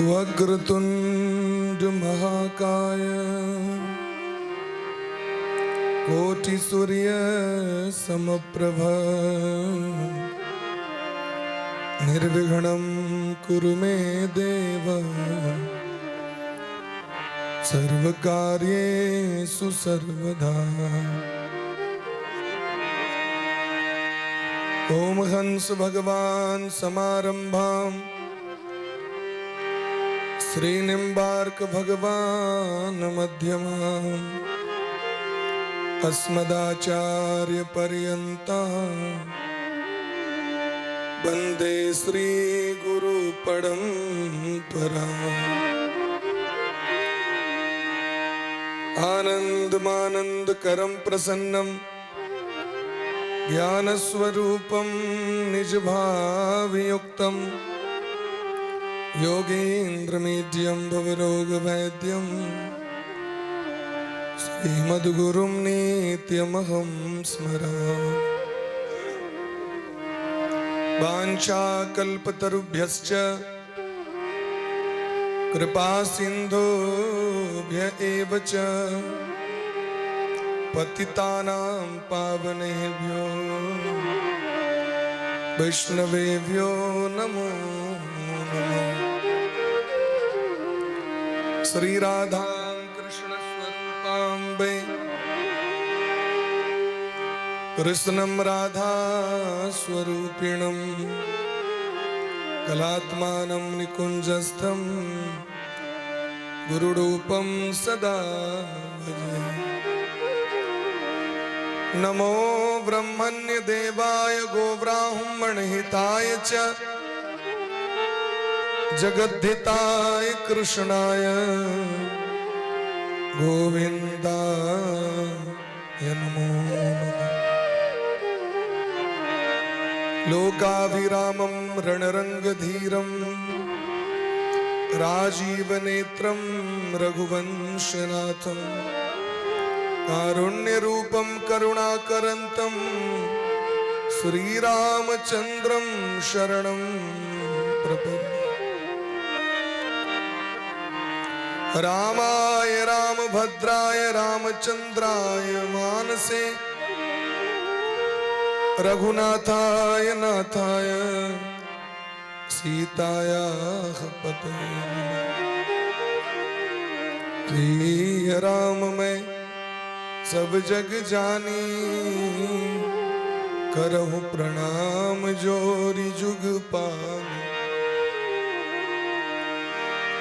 वक्रतुंड महाकाय, कोटि सूर्य समप्रभ, निर्विघ्नं कुरु मे देव, सर्वकार्येषु सर्वदा। ओम हंस भगवान समारंभां श्री निम्बार्क भगवान मध्यमां, अस्मदाचार्य पर्यन्तां वंदे श्री गुरु परंपरा। आनंदमानंद करम प्रसन्नम, ज्ञानस्वरूपं निजभावयुक्तं, योगीन्द्रमीड्यं भवरोगवैद्यं, श्रीमद्गुरुं नित्यमहं स्मरामि। वाञ्छाकल्पतरुभ्यश्च कृपा सिन्धुभ्य एव च, पतितानां पावनेभ्यो वैष्णवेभ्यो नमो नमः। श्री राधा कृष्ण स्वरूपाम्बे, कृष्णं राधा स्वरूपिणं, कलात्मानं निकुञ्जस्थं, गुरुरूपं सदा भजे। नमो ब्रह्मण्य देवाय गोब्राह्मणहिताय च, जगद्धिताय कृष्णाय गोविंदाय नमो नमः। लोकाभिरामं रणरङ्गधीरं, राजीवनेत्रं रघुवंशनाथं, कारुण्यरूपं करुणाकरन्तं, श्रीरामचन्द्रं शरणं प्रपद्ये। रामाय रामभद्राय रामचंद्राय मानसे, रघुनाथाय नाथाय सीतायाः पतये नमः। श्री राम मैं सब जग जानी, करहु प्रणाम जोरी जुग पानी।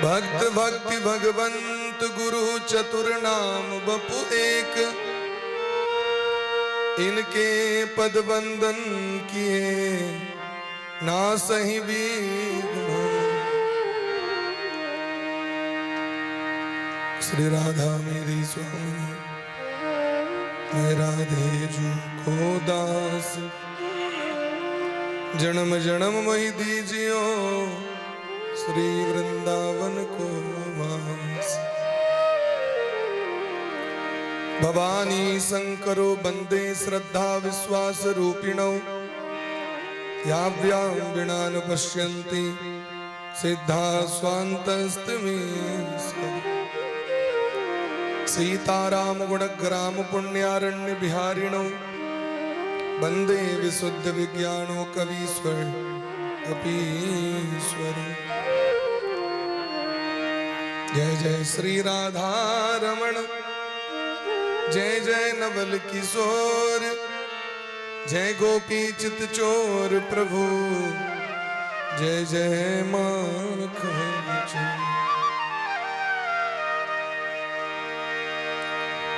भक्त भक्ति भगवंत गुरु चतुर नाम बपु एक, इनके पद वंदन किए ना सही विघ्न। श्री राधा मेरी स्वामी, मैं राधे जू को दास, जन्म जन्म मोहि दीजियो श्री वृंदावन को वास। भवानी शंकरो वंदे श्रद्धा विश्वास रूपिणौ, याव्यां विना न पश्यन्ति सिद्धा स्वान्तस्तिमे। सीताराम गुणग्राम पुण्यारण्य बिहारिणौ, वंदे विशुद्ध विज्ञानो कवीश्वर कपीश्वर। जय जय श्री राधा रमण, जय जय नवल किशोर, जय गोपी चित चोर प्रभु, जय जय माखन चोर।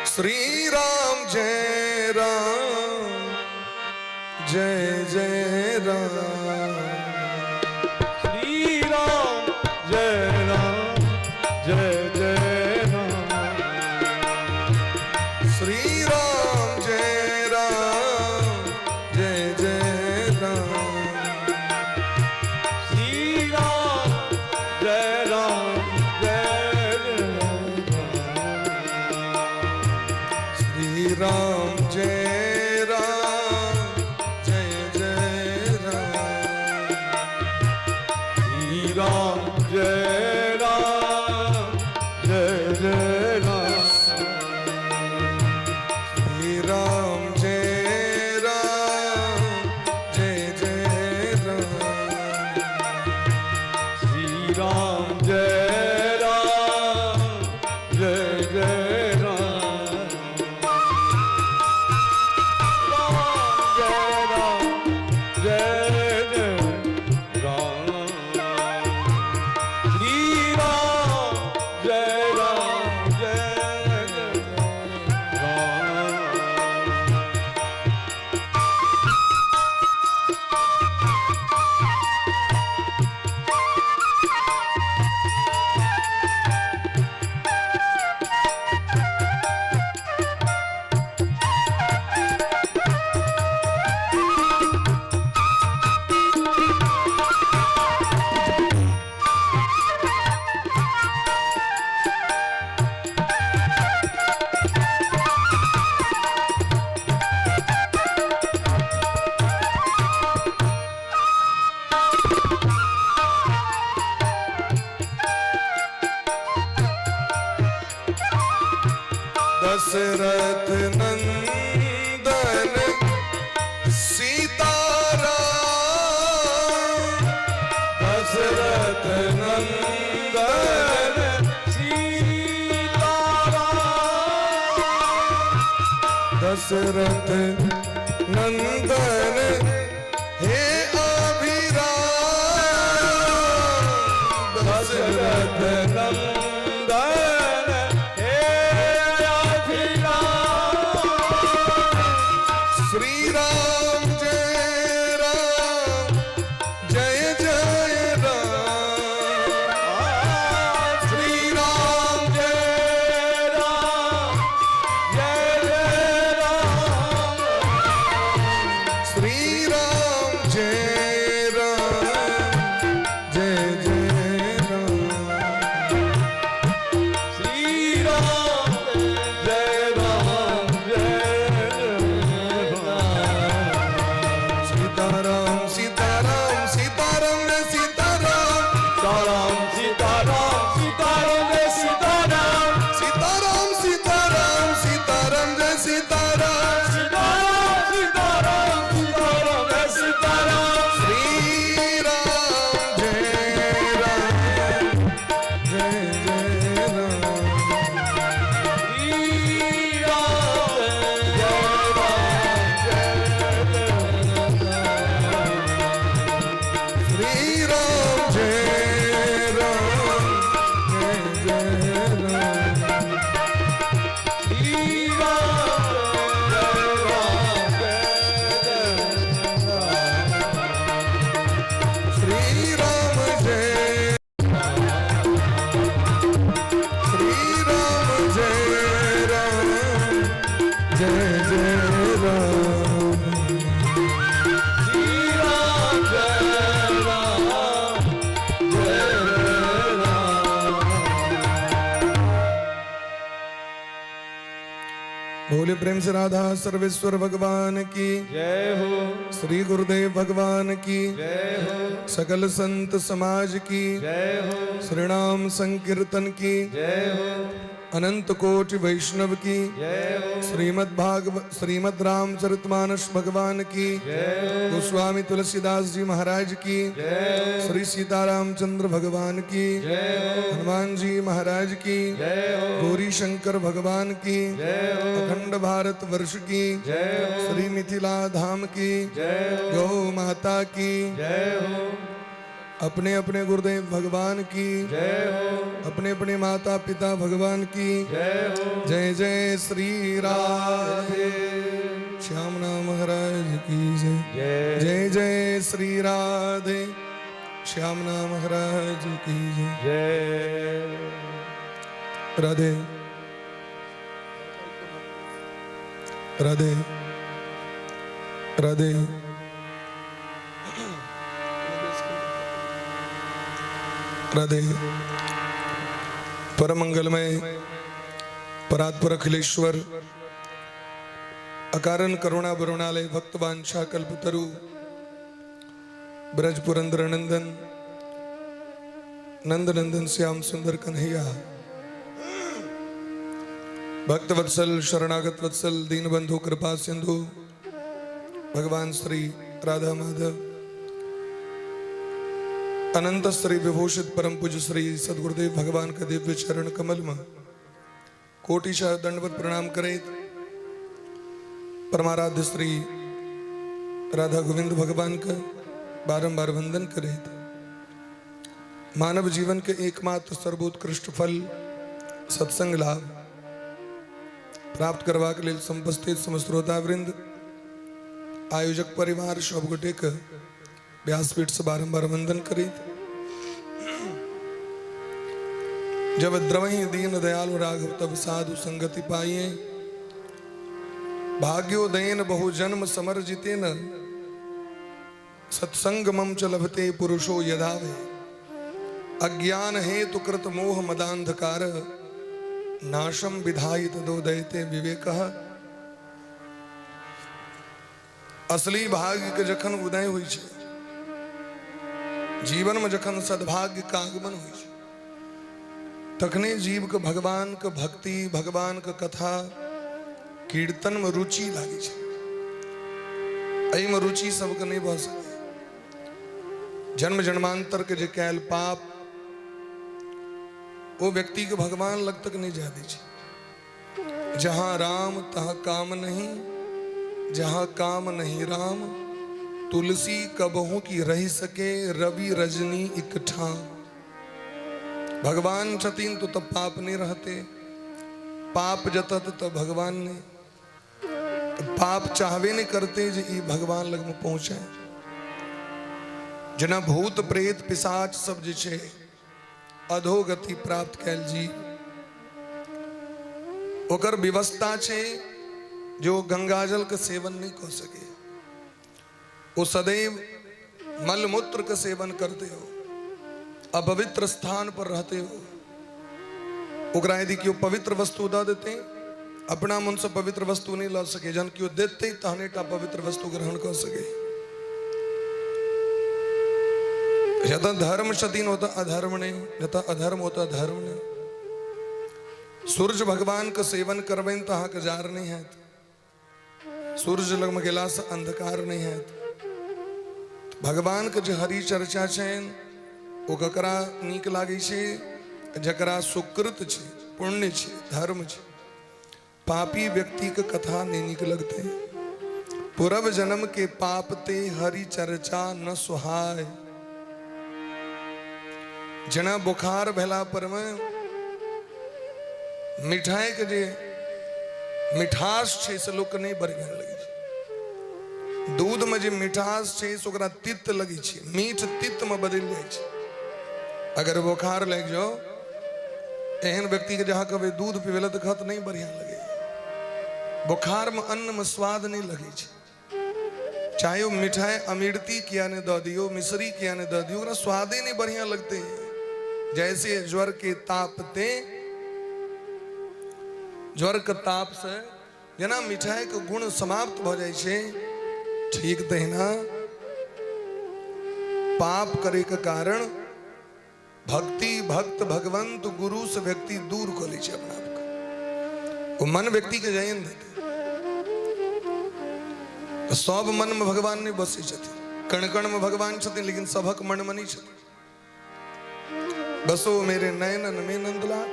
श्री राम जय जय राम, श्री राम जय राम जय जय राम, श्री राम जय जय राम, श्री राम जय राम जय जय राम, श्री राम जय राम जय जय राम, श्री राम जय રામ જય રામ જય જય રામ. રામ જય રામ જય જય રામ. શ્રી રામ જય રામ જય જય રામ. દશરથ નંદન સીતારામ. દશરથ નંદન સીતારામ. દશરથ નંદન હે અભિરામ. દશરથ નંદન હે અભિરામ. શ્રી રામ જય રામ જય જય રામ. શ્રી રામ જય રામ જય જય રામ. શ્રી રામ જય રામ જય જય રામ. શ્રી રામ જય રામ જય જય રામ. સીતારામ સીતારામ સીતારામ રે સીતારામ. સીતારામ સીતારામ સીતારામ રે સીતારામ. સીતારામ સીતારામ સીતારામ જય સીતારામ. સીતારામ સીતારામ સીતારામ રે સીતારામ. શ્રી રામ જય રામ જય જય રામ. શ્રી રામ જય રામ જય જય રામ. શ્રી રામ જય રામ જય જય રામ. શ્રી રામ જય રામ જય જય રામ. શ્રી રામ જય શ્રી રામ જય રામ જય જય રામ. શ્રી રામ જય રામ જય જય રામ. बोले प्रेम से राधा सर्वेश्वर भगवान की જય હો. श्री गुरुदेव भगवान की જય હો. सकल संत समाज की જય હો. श्री नाम संकीर्तन की જય હો. अनंत कोटि वैष्णव की જય હો. श्रीमद् भागवत श्रीमद् रामचरितमानस भगवान की જય હો. गोस्वामी तुलसीदास जी महाराज की જય હો. श्री सीताराम चंद्र भगवान की જય હો. हनुमान जी महाराज की જય હો. गौरी शंकर भगवान की જય હો. अखंड भारत वर्ष की જય હો. श्री मिथिला धाम की જય હો. गौ माता की જય હો. अपने अपने गुरुदेव भगवान की જય હો. अपने अपने माता पिता भगवान की જય હો. जय जय श्री राधे श्याम नाम महाराज की जय. જય. जय जय श्री राधे श्याम नाम महाराज की जय. જય. राधे राधे राधे राधे. परमंगलमय परात्पर अखिलेश्वर अकारण करुणा बरुणालय भक्त वांछा कल्पतरु ब्रज पुरंदर नंदन नंद नंदन श्याम सुंदर कन्हैया भक्त वत्सल शरणागत वत्सल दीनबंधु कृपा सिंधु भगवान श्री राधा माधव. अनंत श्री विभूषित परम पूज्य श्री सदगुरुदेव भगवान के दिव्य चरण कमल में कोटिशः दंडवत प्रणाम करैत परमाराध्य श्री राधा गोविंद भगवान के बारंबार वंदन करैत मानव जीवन के एकमात्र सर्वोत्कृष्ट फल सत्संग लाभ प्राप्त करबाक लेल समुपस्थित समस्त श्रोतावृंद, आयोजक परिवार सब गोटे के व्यासपीठ से बारंबार वंदन करैत, जब द्रवहि दीन दयालु राघव तब साधु संगति पाइए, भाग्योदयन बहु जन्म समर जितेन, सत्संगमम च लभते पुरुषो यदावे, अज्ञान हेतु कृत मोह मदांधकार, नाशम विधाय तदोदयते विवेक। असली भाग्य के जखन उदय होइ छै, जीवन में जखन सद्भाग्य के आगमन होइ छै, तखने जीव के भगवान के भक्ति, भगवान के कथा कीर्तन में रुचि लागै छै। एहिमे रुचि सबके नहि भऽ सकै। जन्म जन्मांतर के जे कैल पाप ओ व्यक्ति के भगवान लग तक नहीं जा दै छै। जहां राम तहां काम नहीं, जहां काम नहीं राम, तुलसी कबहू की रही सके रवि रजनी इकठा। भगवान छथिन तो तब पाप नहीं रहते, पाप जतत तो भगवान नहीं। तो पाप चाहबे नहीं करते जे ई भगवान लग में पहुंचे। जेना भूत प्रेत पिशाच सब जे छै अधोगति प्राप्त कैल जी, ओकर व्यवस्था छै जो गंगाजल के सेवन नहीं कर सके, वो सदैव मलमूत्र के सेवन करते हो, अपवित्र स्थान पर रहते हो। ओकरा यदि केओ पवित्र वस्तु दऽ देते, अपना मन से पवित्र वस्तु नहीं लऽ सके, जहन केओ देते तहने टा पवित्र वस्तु ग्रहण कर सके। जतऽ धर्म छथिन ओतऽ अधर्म नहीं, जतऽ अधर्म ओतऽ धर्म नहीं। सूर्य भगवान के सेवन करबनि तऽ अहाँके जार नहीं हैत, सूर्य लगमे गेलासँ अंधकार नहीं हैत। भगवान के जे हरि चर्चा छनि ओ ककरा नीक लागै छै? जकरा सुकृत छै, पुण्य छै, धर्म छै। पापी व्यक्ति के कथा नहीं नीक लगते। पूर्व जन्म के पाप ते हरि चर्चा न सुहाय। जेना बुखार भेला पर में मिठाई के जे मिठास छै से लोक नहीं बढ़िया लगे छै। दूध में जे मिठास छै से ओकरा तित लगे छै, मीठ तित में बदलि जाइ छै। अगर बुखार लागि जाओ एहन व्यक्ति के जहाँ कहबै दूध पीबै लए तऽ कहत नहीं बढ़िया लगे। बुखार में अन्न में स्वाद नहीं लगे छै, चाहे वो मिठाई अमृति किया ने दऽ दियो, मिश्री किया ने दऽ दियो, ओकरा स्वादे नहीं बढ़िया लगते। जैसे ज्वर के ताप ते, ज्वर के ताप से जेना मिठाई के गुण समाप्त भऽ जाइ छै, ठीक तहिना पाप करे के कारण भक्ति भक्त भगवंत गुरु से व्यक्ति दूर कऽ लै छै अपना आपके। ओ मन व्यक्ति के जाइए ने देतै। तऽ सब मन में भगवान नहीं बसै छथिन, कण कण में भगवान छथिन, लेकिन सभक मन में नहीं छथिन। बसो मेरे नयनन में नंदलाल।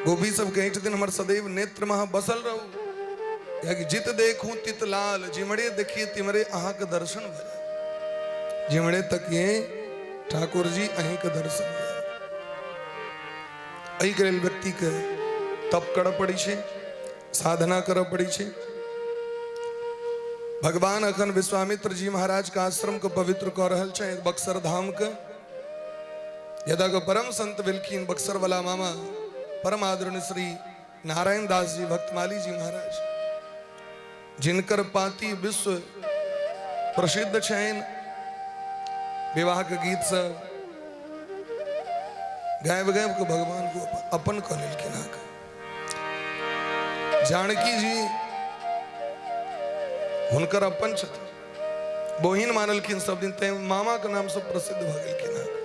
गोपी सब कहै छथिन हमर सदैव नेत्र में अहाँ बसल रहू, कियाकि जित देखूं तित लाल, जिमरे देखिए तिमरे अहाँके दर्शन भऽ जाय। जिमरे तकिए ठाकुर जी अहींके दर्शन भऽ जाय। एहिके लेल व्यक्तिके तप करऽ पड़ै छै, साधना करऽ पड़ै छै। भगवान अखन विश्वामित्र जी महाराज के आश्रम के पवित्र कऽ रहल छै, बक्सर धाम के। यदा के परम संत भेलखिन बक्सर वाला मामा परम आदरणीय श्री नारायण दास जी भक्तमाली जी महाराज, जिनकर पाती विश्व प्रसिद्ध छनि। विवाह के गीत सब गाबि गाबि के भगवान को अपन कऽ लेलखिन। अहाँके जानकी जी हुनकर अपन छथिन, बहिन मानलखिन सब दिन, तैं मामा के नाम से प्रसिद्ध भऽ गेलखिन। अहाँके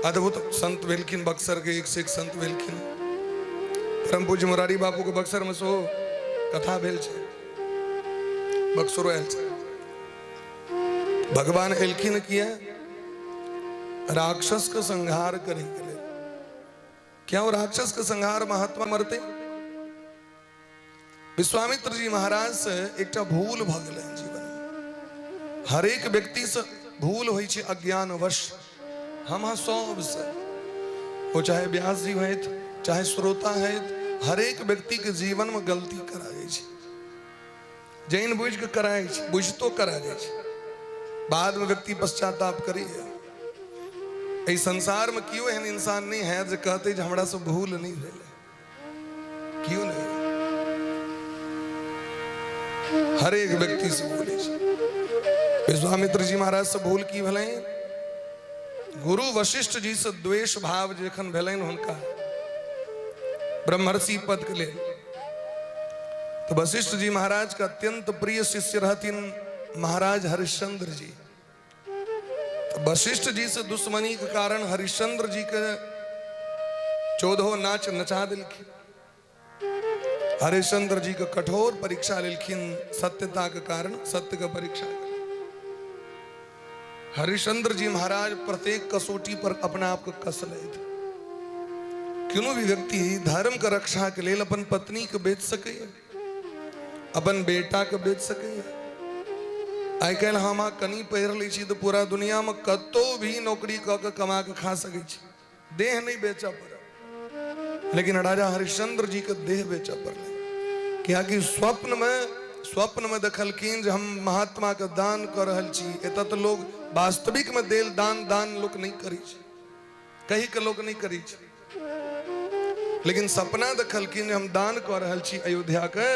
अद्भुत संत भेलखिन, बक्सर के एक से एक संत भेलखिन। परम पूज्य मुरारी बापू के बक्सर में सेहो कथा भेल छै, बक्सरो आयल छै। भगवान एलखिन किया? राक्षस के संहार करे के लेल। क्यों राक्षस के संहार महात्मा मरते? विश्वामित्र जी महाराज से एकटा भूल भऽ गेलनि जीवन में। हरेक व्यक्ति से भूल होइ छै अज्ञानवश, हम अहाँ सबसे, ओ चाहे व्यास जी होथि चाहे श्रोता होथि, हरेक व्यक्ति के जीवन में गलती करा जाइ छै, जैन बुझि के कराइ छै, बुझितो करा जाइ छै, बाद में व्यक्ति पश्चाताप करैए। एहि संसार में केओ एहन इंसान नहीं है जे कहते जे हमरा से भूल नहीं भेलै, केओ नहीं। हरेक व्यक्ति से भूल छै। विश्वामित्र जी महाराज से भूल की भेलनि? गुरु वशिष्ठ जी से द्वेष भाव जखन भेलनि हुनका ब्रह्मर्षि पद के लेल, तो वशिष्ठ जी महाराज का अत्यंत प्रिय शिष्य रहथिन महाराज हरिश्चंद्र जी। तो वशिष्ठ जी से दुश्मनी के कारण हरिश्चंद्र जी के चौदहो नाच नचा दिलखिन। हरिश्चंद्र जी के कठोर परीक्षा लेलखिन सत्यता के कारण, सत्य के परीक्षा। हरिश्चंद्र जी महाराज प्रत्येक कसौटी पर अपना आप के कस लेत। कोनो भी व्यक्ति धर्म के रक्षा के लेल अपन पत्नी के बेच सकैए, अपन बेटा के बेच सकैए। आइ काल्हि हम अहाँ कनि पढ़ि लै छी तऽ पूरा दुनियामे कतहु भी नौकरी कऽ के कमा के खा सकै छी, देह नहि बेचऽ पड़त। लेकिन राजा हरिश्चंद्र जी के देह बेचऽ पड़लै, कियाकि स्वप्न में देखलखिन जे हम महात्मा के दान कऽ रहल छी। एतऽ तऽ लोग वास्तविक में देल दान दान लोक नहि करै छै, कही के लोक नहि करै छै, लेकिन सपना देखलखिन जे हम दान कऽ रहल छी अयोध्या के।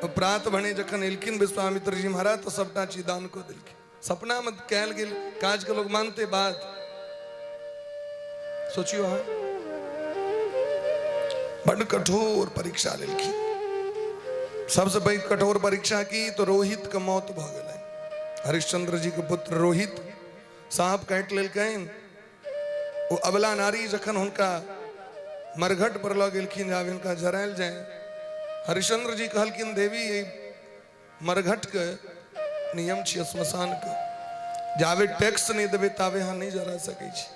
प्रात भने जखन एलखिन विश्वामित्र जी महाराज तऽ सबटा चीज दान कऽ देलखिन। सपना में कयल गेल काज के लोग मानते बात। सोचियो अहाँ, बड कठोर परीक्षा लेलखिन। सबसे पैघ कठोर परीक्षा की तो रोहित के मौत भऽ गेलै। हरिश्चंद्र जी के पुत्र रोहित सांप काटि लेलकनि। ओ अबला नारी जखन हुनका मरघट पर लऽ गेलखिन आब हिनका जरायल जाय, हरिश्चंद्र जी कहलखिन देवी एहि मरघट के नियम छियै श्मशान के, जाबे टैक्स नहि देबै ताबे अहाँ नहि जरा सकै छी।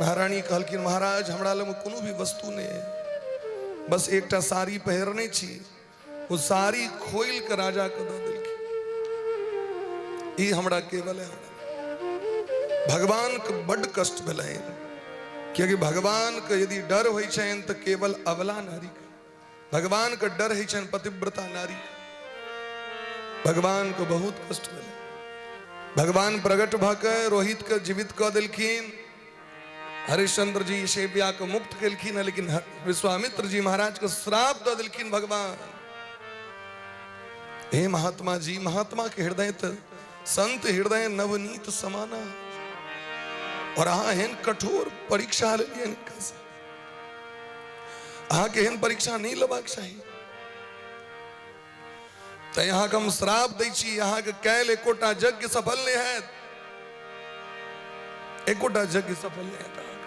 महारानी कहलखिन महाराज हमरा लगमे कोनो भी वस्तु नहि है, बस एकटा साड़ी पहिरने छी। ओ साड़ी खोलि के राजा के दऽ देलखिन, ई हमरा केवल है। भगवान के बड्ड कष्ट भेलनि, कियाकि भगवान के यदि डर होइ छनि तऽ केवल अबला नारी के, भगवान के डर होइ छनि पतिव्रता नारी के। भगवान के बहुत कष्ट भेलै। भगवान प्रकट भऽ के रोहित के जीवित कऽ देलखिन। हरिश्चंद्र जी शेबिया के मुक्त केलखिन, लेकिन विश्वामित्र जी महाराज के श्राप दऽ देलखिन भगवान। हे महात्मा जी, महात्मा के हृदय तऽ संत हृदय नवनीत समाना, और अहाँ एहन कठोर परीक्षा लेलियनि हिनका से। अहाँके एहन परीक्षा नहि लेबाक चाही। तैं अहाँके हम श्राप दै छी, अहाँके कैल एकोटा यज्ञ सफल नहि हैत, एकोटा यज्ञ सफल नहि हैत अहाँके।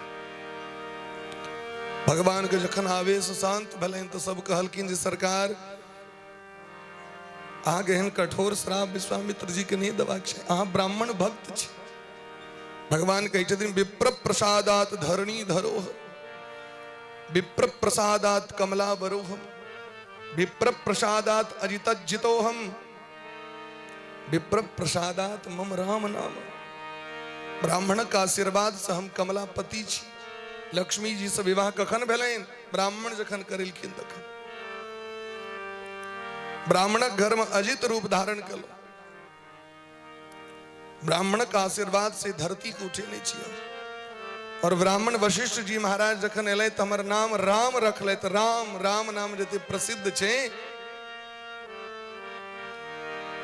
भगवान के जखन आवेश शांत भेलनि तऽ सब कहलखिन जे सरकार अहाँके एहन कठोर श्राप विश्वामित्र जी के नहि देबाक छै, अहाँ ब्राह्मण भक्त छी। भगवान कहै छथिन विप्र प्रसादात धरणी धरोह, विप्र प्रसादात कमला बरोहम, विप्र प्रसादात अजित जितोहम, विप्र प्रसादात मम राम नाम। ब्राह्मणक आशीर्वाद से हम कमलापति छी। लक्ष्मी जी से विवाह कखन भेलनि? ब्राह्मण जखन करेलखिन तखन। ब्राह्मणक घर में अजित रूप धारण कलो, ब्राह्मणक आशीर्वाद से धरती के उठेने छी हम। और ब्राह्मण वशिष्ठ जी महाराज जखन एलै तऽ हमर नाम राम रखलथि। राम राम नाम जते प्रसिद्ध छै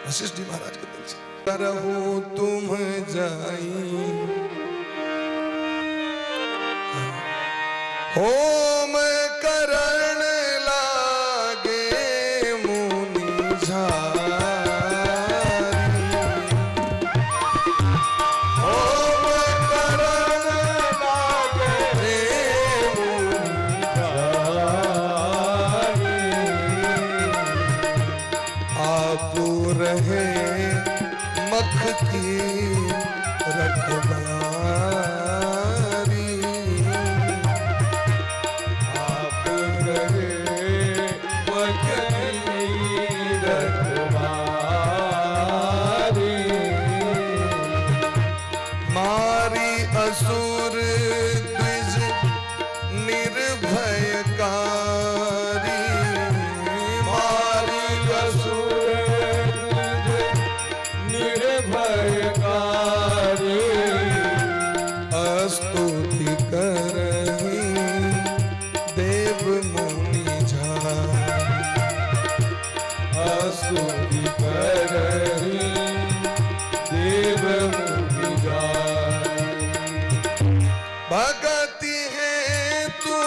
वशिष्ठ जी महाराज के दिल छै। करहु तुम जाई होम करण लागे मुनि झारी, होम करण लागे मुनि झारी, आप रहे मख की रखवारी। करहि देव मुनि झारी। स्तुति करहि देव मुनि जारी। भगति है तू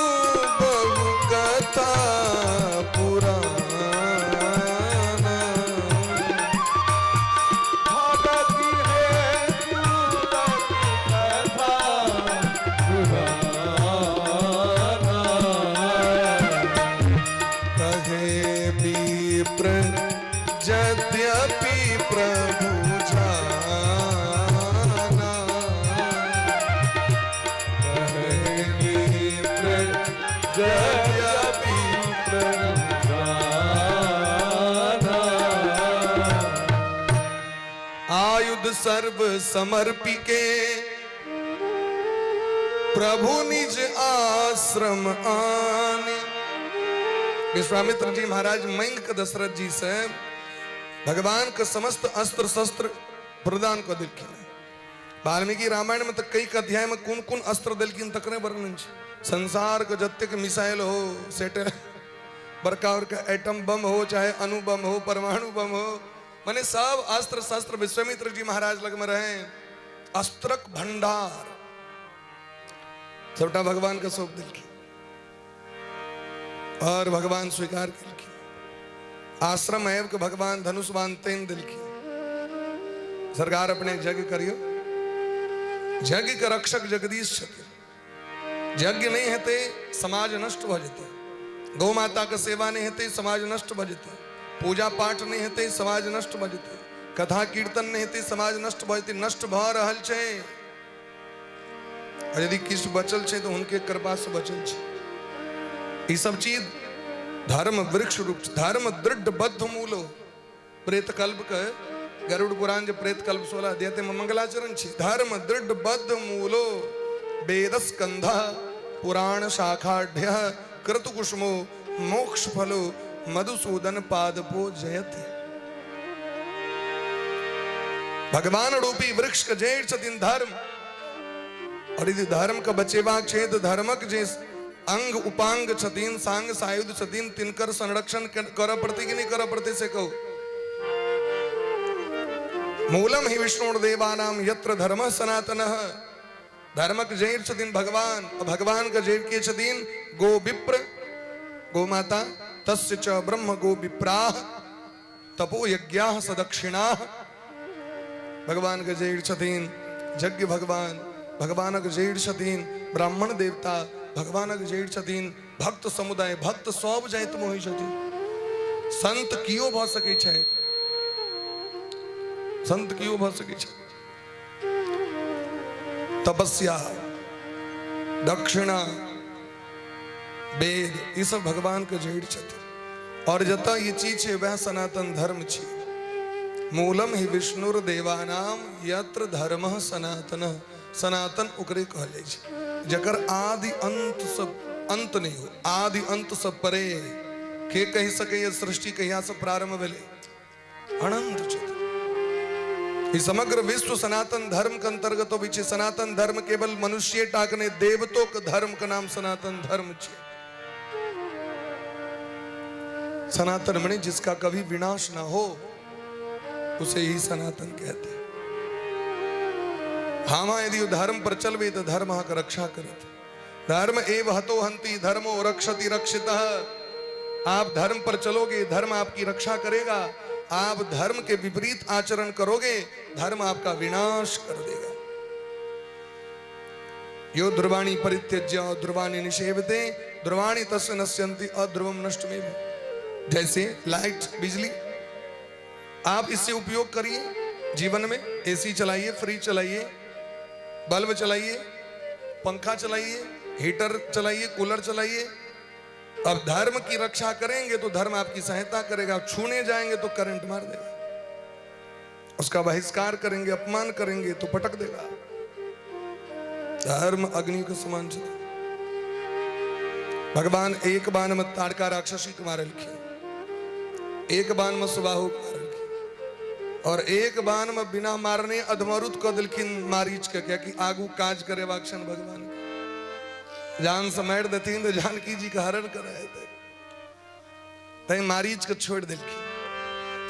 बहु कथा पुराना। भगति है तू कथा पुराना। कहे विप्र यद्यपि प्रभु जाना। कहे विप्र यद्यपि प्रभु जाना। आयुध सर्व समर्पिके प्रभु निज आश्रम आने। विश्वामित्र जी महाराज मांग के दशरथ जी से भगवान के समस्त अस्त्र शस्त्र प्रदान कऽ देलखिन। वाल्मीकि रामायण में तऽ कई अध्याय में कोन कोन अस्त्र देलखिन तकरे वर्णन छै। संसार के जतेक मिसाइल हो, सेटेलाइट, बड़का बड़का एटम बम हो, चाहे अणु बम हो, परमाणु बम हो, माने सब अस्त्र शस्त्र विश्वामित्र जी महाराज लग में रहे। अस्त्रक भंडार सबटा भगवान के सौंप देलखिन और भगवान स्वीकार केलखिन। आश्रम आबि के भगवान धनुष बाण तानि देलखिन। सरकार, अपने यज्ञ करियो। यज्ञ के रक्षक जगदीश छथिन। यज्ञ नहीं हेतै, समाज नष्ट भऽ जेतै। गौ माता के सेवा नहीं हेतै, समाज नष्ट भऽ जेतै। पूजा पाठ नहीं हेतै, समाज नष्ट भऽ जेतै। कथा कीर्तन नहीं हेतै, समाज नष्ट भऽ जेतै। नष्ट भऽ रहल छै आ यदि किछु बचल छै तऽ हुनके कृपा से बचल छै। ई सब चीज धर्म वृक्ष रूप छै। धर्म दृढ़ बद्ध मूलो। प्रेत कल्प के गरुड़ पुराण जे प्रेत कल्प 16 अध्याय में मंगलाचरण छै। धर्म दृढ़ बद्ध मूलो वेद स्कंध पुराण शाखाढ्य क्रतुकुसुमो मोक्ष फलो मधुसूदन पादपो जयते। भगवान रूपी वृक्ष के जड़ छथिन धर्म। और यदि धर्म के बचेबाक छै तऽ धर्मक जे अंग उपांग छथिन, सांग सायुध छथिन, तिनकर संरक्षण करऽ पड़तै कि नहि करऽ पड़तै, से कहू। मूलम ही विष्णु देवानाम यत्र धर्म सनातन। धर्मक जड़ छथिन भगवान। आ भगवान के जड़ के छथिन? गो विप्र, गो माता। तस्य च ब्रह्म गो विप्राह तपो यज्ञाः सदक्षिणाः। भगवान के जड़ छथिन यज्ञ भगवान। भगवानक जड़ छथिन ब्राह्मण देवता। भगवानक जड़ छथिन भक्त समुदाय। भक्त सब जाति में होइ छथिन। संत कियो भऽ सकै छथि। संत कियो भऽ सकै छै। तपस्या, दक्षिणा, वेद, ई सब भगवान के जड़ छथिन। और जतऽ ई चीज छै, वएह सनातन धर्म छै। मूलम ही विष्णुर देवानाम यत्र धर्म सनातन। सनातन ओकरे कहल जाइ छै जकर आदि अंत सब अंत नहीं हो, आदि अंत सब परे। के कहि सकैए सृष्टि कहिया से प्रारंभ भेलै? अनंत छथिन। ई समग्र विश्व सनातन धर्म के अंतर्गत अबै छै। सनातन धर्म केवल मनुष्य टा के नहि, देवतो के धर्म के नाम सनातन धर्म छै। सनातन मने जिसका कभी विनाश ना हो, उसे ही सनातन कहते हैं। हाँ, यदि धर्म पर चलबे तो धर्म अहाँके रक्षा करत। धर्म एव हतो हंति धर्मो रक्षति रक्षितः। आप धर्म पर चलोगे, धर्म आपकी रक्षा करेगा। आप धर्म के विपरीत आचरण करोगे, धर्म आपका विनाश कर देगा। यो ध्रुवाणी परित्यज्य ध्रुवाणी निषेवते ध्रुवाणी तस्य नश्यन्ति अध्रुवम नष्टमेव। जैसे लाइट, बिजली, आप इससे उपयोग करिए जीवन में। एसी चलाइए, फ्रिज चलाइए, बल्ब चलाइए, पंखा चलाइए, हीटर चलाइए, कूलर चलाइए। अब धर्म की रक्षा करेंगे तो धर्म आपकी सहायता करेगा। छूने जाएंगे तो करंट मार देगा। उसका बहिष्कार करेंगे, अपमान करेंगे तो पटक देगा। धर्म अग्नि के समान छे। भगवान एक बाण में ताड़का राक्षसी के मारलखिन, एक बाण में सुबाहु के मारलखिन और एक बाण में बिना मारने अधमरुत क देलखिन मारीच के, कियाकि आगू काज करेबाक छनि भगवान के। जान से मारि देथिन तऽ जानकी जी के हरण करय हेतै। तैं मारीच के छोड़ि देलखिन।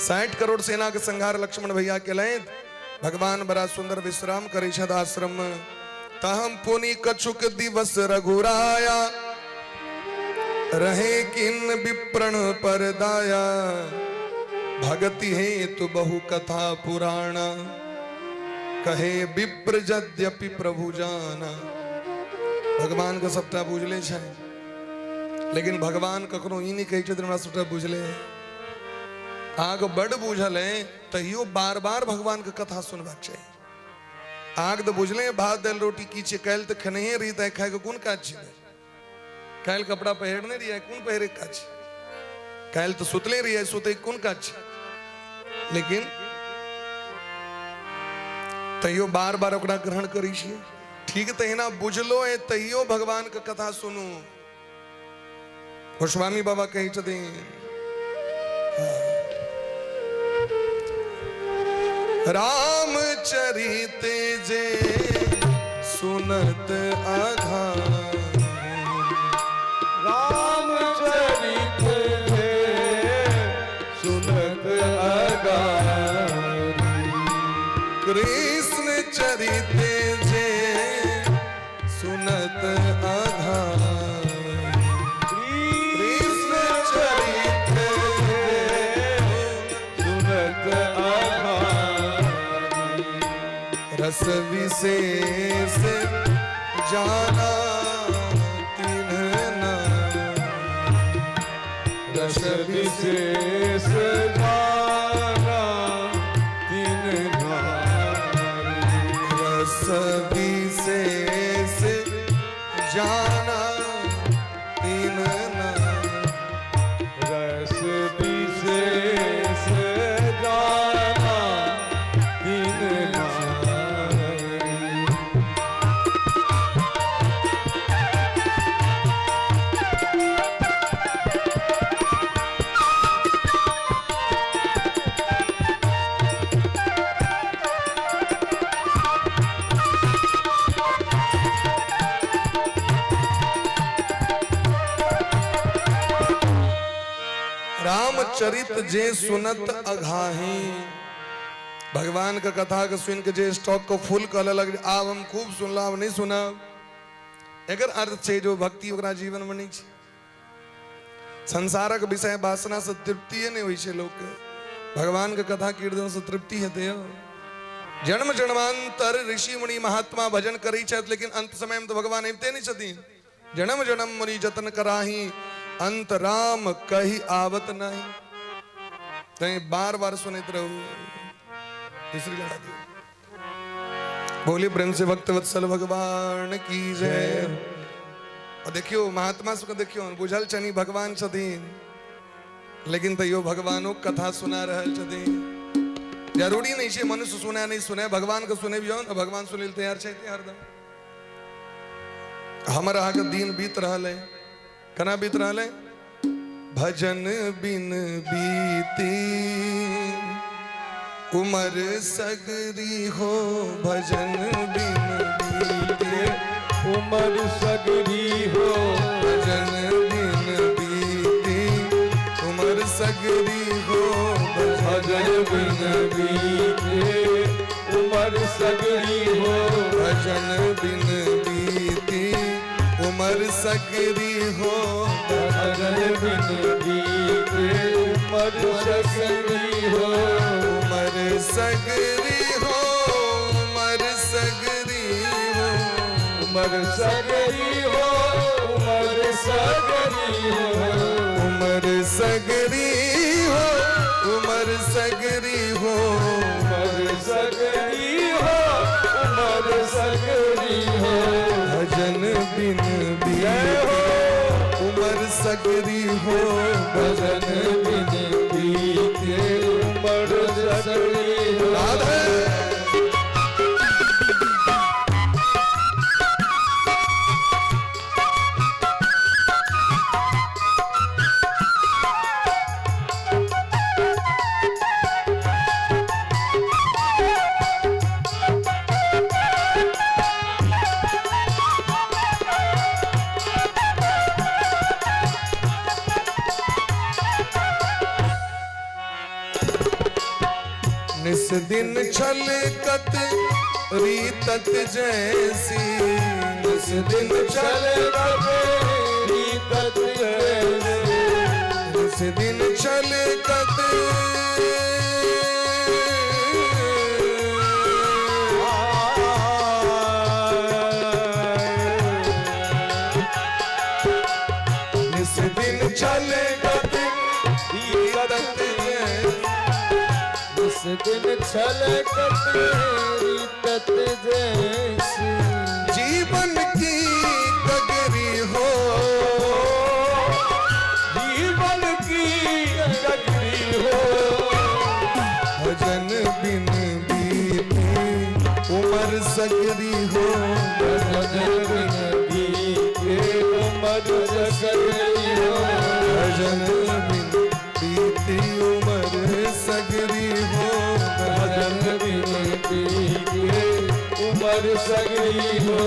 60 करोड़ सेना के संहार लक्ष्मण भैया केलथि। भगवान बड़ा सुंदर विश्राम करै छथि आश्रम में। तहम पुनि कछुक दिवस रघुराया, रहे किन विप्रण पर दाया। भगति हेतु बहु कथा पुराणा, कहे विप्र यद्यपि प्रभु जाना। भगवान के सबटा बुझले छै, लेकिन भगवान कखनो ई नहि कहै छथिन हमरा सबटा बुझले है। अहाँके बड्ड बुझल है तैयो बार बार भगवान के कथा सुनबाक चाही। अहाँके तऽ बुझले भात दालि रोटी की छै, काल्हि तऽ खेनहे रही तऽ खायके कोन काज छै? काल्हि कपड़ा पहिरने रहियै, कोन पहिरे काज छै? काल्हि तऽ सुतले रहियै, सुतै कोन काज छै? लेकिन तैयो बार बार ओकरा ग्रहण करै छियै। ठीक तहिना बुझलो है तैयो भगवान के कथा सुनू। गोस्वामी बाबा कहै छथिन, राम चरित जे सुनत आघा, राम चरित जे सुनत आघा, कृष्ण चरित जे सुनत आघा, कृष्ण चरित जे सुनत आघा, रस विशेष जाना तिन्ह ना, रस विशेष जाना तिन्ह रस विशेष जाना तिन्ह ना, रस विशेष जाना तिन्ह। रामचरित जे सुनत अघाही। भगवान के कथा के सुन के जे स्टॉक को फुल कऽ लेलक, आब हम खूब सुनला, आब नहि सुनब, एकर अर्थ छै जो भक्ति ओकरा जीवन में नहि छै। संसारक विषय वासना से तृप्तिए नहि होइ छै लोकके, भगवान के कथा कीर्तन से तृप्ति हेतै यौ। जन्म जन्मांतर ऋषि मुनि महात्मा भजन करै छथि, लेकिन अंत समय में तऽ भगवान अबिते नहि छथिन। जन्म जन्म मुनि जतन कराही, अंत राम कही आवत नहीं। तैं बार बार सुनैत रहू। तीसरी लड़ा दियौ। बोली प्रेम से भक्त वत्सल भगवान की जय। और देखियो महात्मा सबके देखियो, बुझल छनि भगवान छथिन, लेकिन तैयो भगवानो कथा सुना रहल छथिन। जरूरी नहीं छै मनुष्य सुने नहीं सुने, भगवान के सुनेबियौ ने, भगवान सुनै लए तैयार छै हरदम। हमर अहाँके दिन बीत रहल है, केना बीत रहल है? भजन बिन बीती उमर सगरी हो, भजन बिन बीती उमर सगरी हो, भजन बिन बीती उमर सगरी हो, भजन बिन बीते उमर सगरी हो, भजन बिन बीती उमर सगरी हो, भजन बिन बीते उमर सगरी हो, उमर सगरी हो, उमर सगरी हो, उमर सगरी हो, उमर सगरी हो, उमर सगरी हो, उमर सगरी हो, उमर सगरी हो, उमर सगरी हो, भजन बिन जय हो, उमर सगरी हो, भजन बिन बीते उमर सगरी हो। राधे। निस दिन छलकत रीतत जैसी, निस दिन छलकत रीतत जैसी, निस दिन छलकत निस दिन छलकत रीतत जैसी, निस दिन छलकत रीतत जैसी, जीवन की गगरी हो, जीवन की गगरी हो, भजन बिन बीती उमर सगरी हो, भजन बिन बीते उमर सगरी हो, भजन बिन बीती उमर सगरी हो, भजन बिन बीते उमर सगरी हो।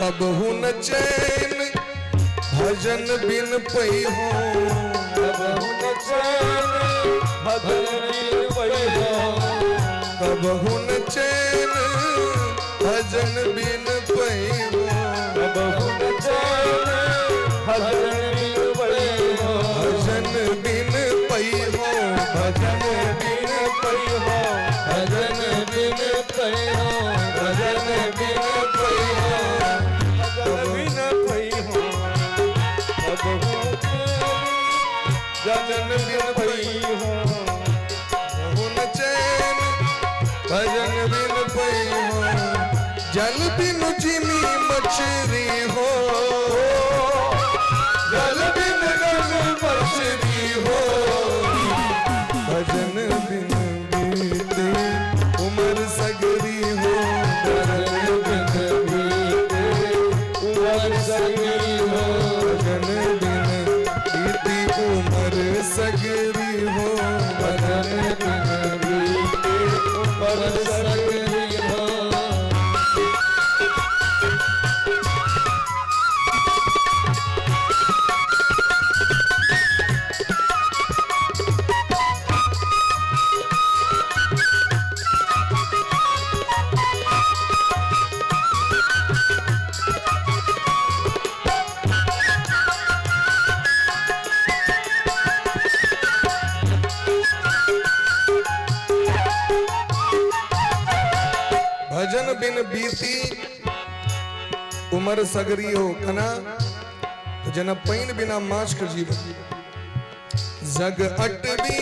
कबहु न चैन भजन बिन पई हो, कबहु न चैन भजन बिन पई हो, कबहु न चैन भजन बिन पई हो, कबहु न चैन भजन बिन पई हो, भजन बिन पई हो, भजन बिन पई हो, भजन बिन पई हो, भजन बिन पई हो, भजन बिन पई हो, कबहु भजन बिन पई हो, कबहु न चैन भजन बिन पई हो, जल बिन जिमी मछरी हो, जल बिन गल मछरी हो, भजन बिन बीते उमर सगरी हो, भजन बिन बीते उमर सगरी हो, भजन बिन बीती उमर सगरी हो, भजन बिन बीते उमर सगरी हो। भजन बिन बीती उमर सगरी हो कना, तो जना पैन बिना माछ के जीवन। जग अटवी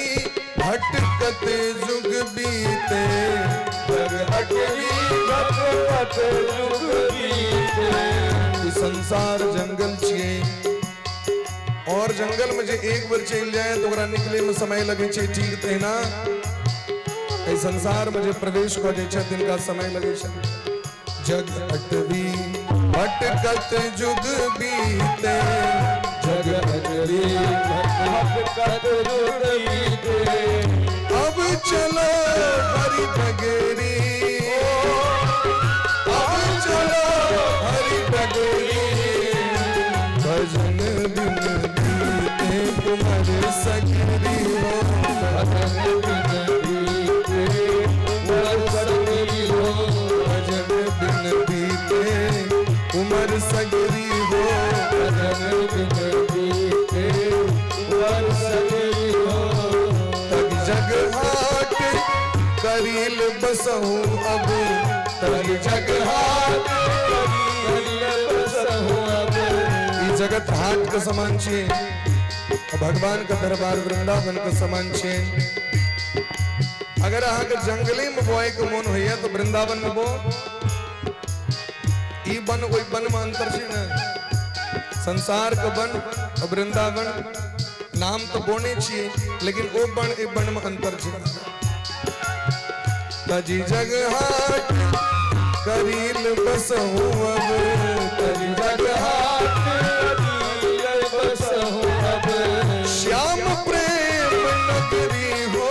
भटकत जुग बीते, जग अटवी भटकत जुग बीते, ई संसार जंगल छिए और जंगल में जे एक बेर चलि जाए तो ओकरा निकले में समय लगे छै, ठीक तहिना एहि संसार में जे प्रवेश कऽ जाइ छै तिनका समय लगे छै। जग अटवी भटकत जुग बीते, जग अटवी भटकत जुग बीते, अब चलो हरि डगरी, अब चलो हरि डगरी, भजन बिन बीते उमर सगरी हो, भजन बिन बीते उमर सगरी हो, भजन बिन बीते उमर सगरी हो, भजन बिन बीते उमर सगरी हो, तग जग हाट करील बसहु अब, तग जग हाट करील बसहु अब, ई जगत हाट के समान छे, भगवान के दरबार वृंदावन के समान छे। अगर अहाँ के जंगले में बोए के मन होइए तो वृंदावन में बो, ई वन ओई वन में अंतर छे ने, संसार के वन और वृंदावन नाम तो बोने छिए, लेकिन ओ वन ए वन में अंतर छे। तजी जगहाट करील बसहु अब। तजी जगहाट करील बसहु अब। श्याम प्रेम नगरी हो,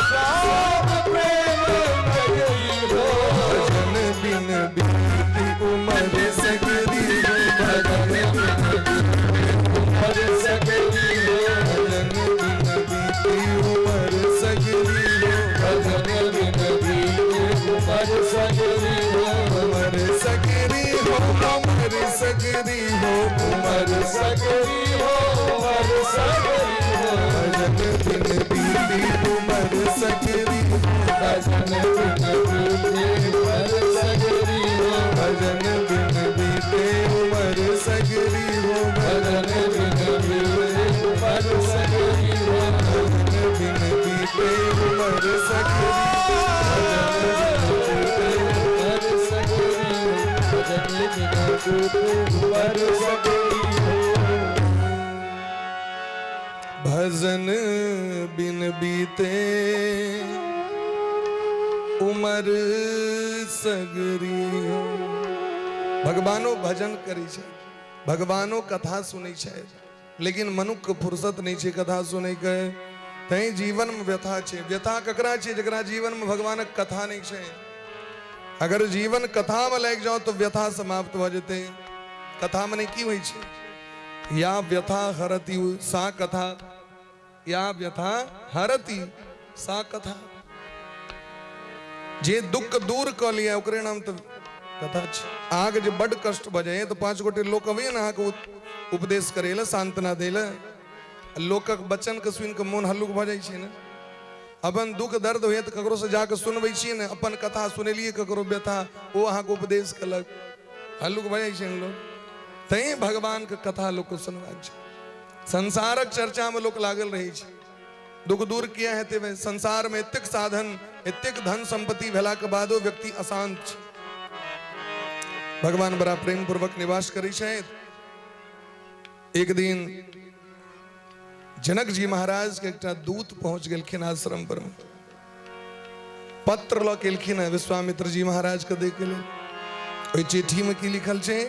श्याम प्रेम नगरी हो। भजन बिन बीती उमर सगरी हो, भजन बिन उमर सगरी हो, भजन बिन बीती उमर सगरी हो, भजन बिन बीती उमर सगरी हो, उमर सगरी हो, उमर सगरी हो, उमर सगरी हो, उमर सगरी हो। भजन बिन बीती उमर सगरी हो, भजन बिन बीती उमर सगरी हो, भजन बिन बीते उमर सगरी हो, भजन बिन बीती उमर सगरी हो, भजन बिन बीते उमर सगरी, उमर सगरी हो, भजन बिन बीती उमर सगरी हो। भजन बिन बीते उमर सगरी हो। भगवानो भजन करै छै, भगवानो कथा सुनै छै, लेकिन मनुष्य फुर्सत नहीं छै कथा सुनै के, तैं जीवन में व्यथा छै। व्यथा ककरा छै? जकरा जीवन में भगवानक कथा नहीं छै। अगर जीवन कथा में लागि जाओ तो व्यथा समाप्त भऽ जेतै। कथा में नहीं की होइ छै? या व्यथा हरति सा कथा, या व्यथा हरति सा कथा। जे दुख दूर कऽ लिअ ओकरे नाम तऽ कथा छै। अहाँके जे बड्ड कष्ट भऽ जाइए तऽ 5 गोटे लोक अबैए ने अहाँके उपदेश करै लए, सांत्वना दै लए। लोकक वचनके सुनि कऽ मोन हल्लुक भऽ जाइ छै ने। अपन दुख दर्द होइए तऽ ककरोसँ जाकऽ सुनबै छियै ने, अपन कथा सुनेलियै ककरो व्यथा, ओ अहाँके उपदेश केलक, हल्लुक भऽ जाइ छै ने लोक। तैं भगवानके कथा लोकके सुनबाक छै। संसारक चर्चामे लोक लागल रहै छै, दुख दूर किया हेतै भाई? संसारमे एतेक साधन, एतेक धन संपत्ति भेलाके बादो व्यक्ति अशांत छै। भगवान बड़ा प्रेम पूर्वक निवास करै छथि। एक दिन जनक जी महाराज के एकटा दूत पहुंच गेलखिन आश्रम पर, पत्र लऽ के एलखिन हँ विश्वामित्र जी महाराज के दै के लेल। ओहि चिट्ठी में की लिखल छै?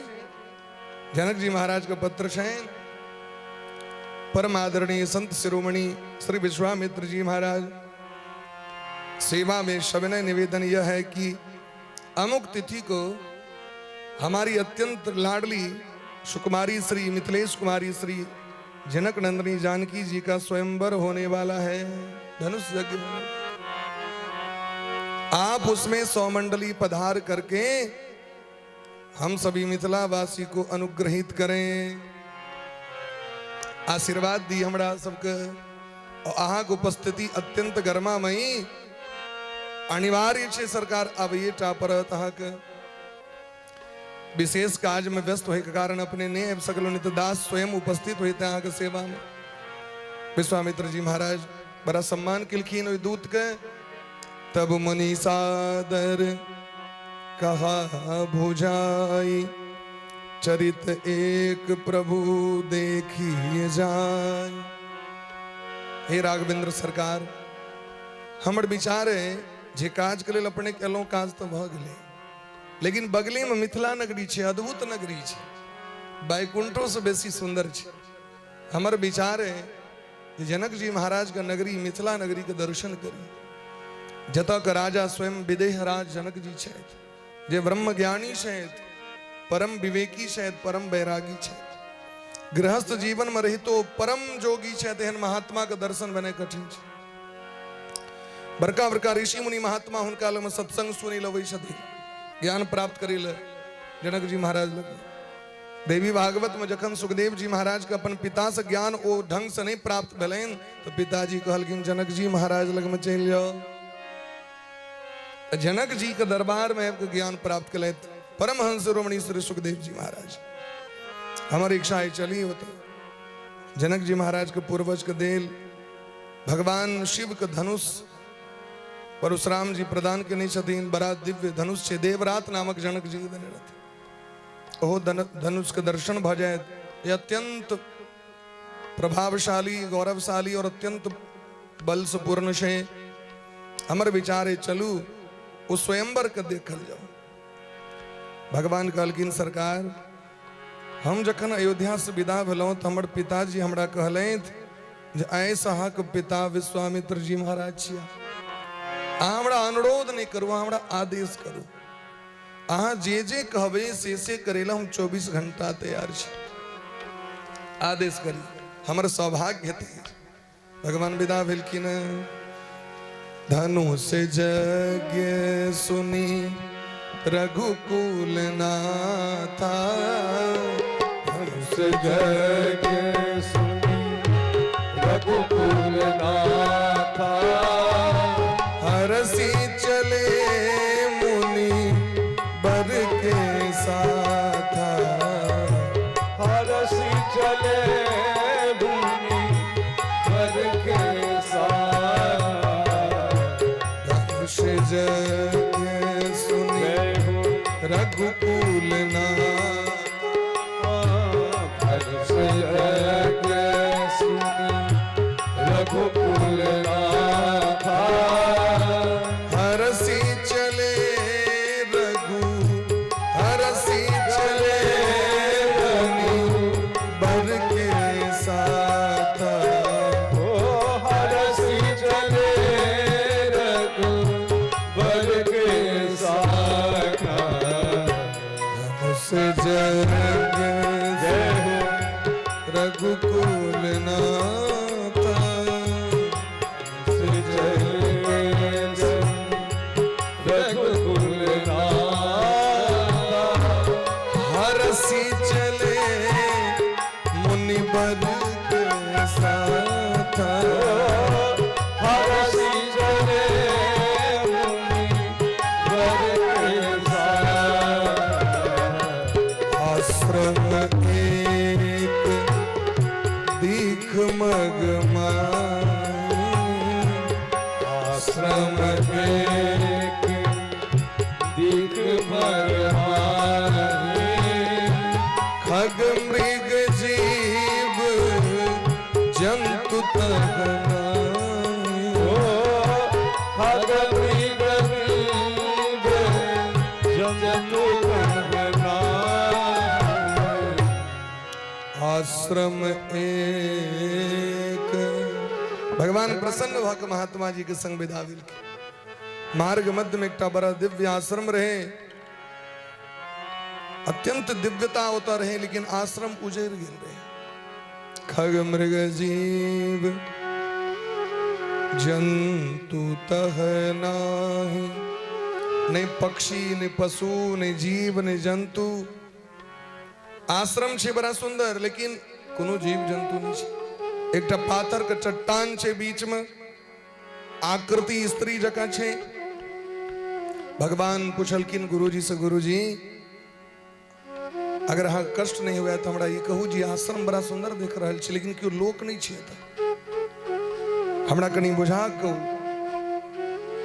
जनक जी महाराज के पत्र छनि, परम आदरणीय संत शिरोमणि श्री विश्वामित्र जी महाराज, सेवा में सविनय निवेदन यह है कि अमुक तिथि को हमारी अत्यंत लाडली सुकुमारी श्री मिथिलेश कुमारी श्री जनक नंदिनी जानकी जी का स्वयंवर होने वाला है, धनुष यज्ञ। आप उसमें 100 मंडली पधार करके हम सभी मिथिलावासी को अनुग्रहित करें, आशीर्वाद दी हमरा सबके। और अहाँके उपस्थिति अत्यंत गरिमामयी अनिवार्य छै सरकार, आबैये टा पड़त अहाँके। विशेष काज में व्यस्त होय के कारण अपने नहीं आबि सकलहुँ, नहीं तो दास स्वयं उपस्थित होते अहाँके सेवा में। विश्वामित्र जी महाराज बड़ा सम्मान केलखिन ओहि दूत के। तब मुनि सादर कहा भुजाई, चरित एक प्रभु देखिए जाय। हे राघवेंद्र सरकार, हमर विचार है जे काज के लेल अपने केलहुँ काज तऽ भऽ गेलै, लेकिन बगले में मिथिला नगरी छै, अद्भुत नगरी छै, बैकुंठो से बेसी सुंदर छै। हमर विचार है जे जनक जी महाराज के नगरी मिथिला नगरी के दर्शन करी, जतऽ के राजा स्वयं विदेह राज जनक जी छथि, जे ब्रह्म ज्ञानी छथि, परम विवेकी छथि, परम वैरागी छथि, गृहस्थ जीवन में रहितो परम जोगी छथि। एहन महात्मा के दर्शन भेनाइ कठिन छै। बड़का बड़का ऋषि मुनि महात्मा हुनका लगमे सत्संग सुनै लए अबै छथिन, ज्ञान प्राप्त करै लए जनक जी महाराज लग। देवी भागवत में जखन सुखदेव जी महाराज के अपन पिता से ज्ञान ओ ढंग से नहीं प्राप्त भेलनि तो पिताजी कहलखिन जनक जी महाराज लग में चलि जाओ। जनक जी के दरबार में आबि के ज्ञान प्राप्त केलथि परमहंस शिरोमणि श्री सुखदेव जी महाराज। हमर इच्छा है चली होते जनक जी महाराज के पूर्वज के देल भगवान शिव के धनुष परशुराम जी प्रदान केने छथिन, बड़ा दिव्य धनुष छै, देवरात नामक जनक जी के देने रहथिन। ओहो धनुष के दर्शन भऽ जायत, ये अत्यंत प्रभावशाली, गौरवशाली और अत्यंत बल से पूर्ण छै। हमर विचार है चलू ओ स्वयंवर के देखल जाओ। भगवान कहलखिन सरकार, हम जखन अयोध्या से विदा भेलहुँ तऽ हमर पिताजी हमरा कहलथि जे आइसँ अहाँके पिता विश्वामित्र जी महाराज छिया, अहाँ हमरा अनुरोध नहि करू, अहाँ हमरा आदेश करू, अहाँ जे जे कहबै से से करै लए हम 24 घंटा तैयार छी, आदेश करी, हमर सौभाग्य हेतै। भगवान विदा भेलखिन। धनुष यज्ञ सुनी रघुकुल नाथा, धनुष यज्ञ सुनी रघुकुल नाथा, हरसी चले मुनि बर के साथा, हरसी चले मुनि बर के साथ। धनुष यज्ञ सुनी जय हो रघुकुल नाथ, धनुष यज्ञ सुनी रघुकुल नाथा, हरसी चले रघु, हरसी चले मुनि बर के साथ, ओ हरसी चले रघु बर के साथ। धनुष यज्ञ जय हो रघुकुल नाथ, रघुकुल नाथा, हरसी चले मुनि बर के साथ, हरसी चले मुनि बर के साथ। आश्रम एक दीख मग माही, आश्रम एक दिख भगवानी, खग मृग जीव जंतु तह नाही। ओ खग मृग जीव जंतु कहना। आश्रम एक। भगवान प्रसन्न भऽ कऽ महात्मा जी के संग विदा भेलखिन। मार्ग मध्य में एकटा बड़ा दिव्य आश्रम रहे, अत्यंत दिव्यता ओतऽ रहे, लेकिन आश्रम उजड़ गेल रहे। खग मृग जीव जंतु तह नाही, नहि पक्षी नहि पशु नहि जीव नहि जंतु। आश्रम छै बड़ा सुंदर, लेकिन कोनो जीव जंतु नहि छै। एकटा पाथर के चट्टान छै बीच में, आकृति स्त्री जकाँ छै। भगवान पुछलखिन गुरुजी से, गुरुजी अगर अहाँ कष्ट नहि हुए तऽ हमरा ई कहू जी आश्रम बड़ा सुंदर देख रहल छी, लेकिन केओ लोक नहि छै एतऽ, हमरा कनि बुझा कहू।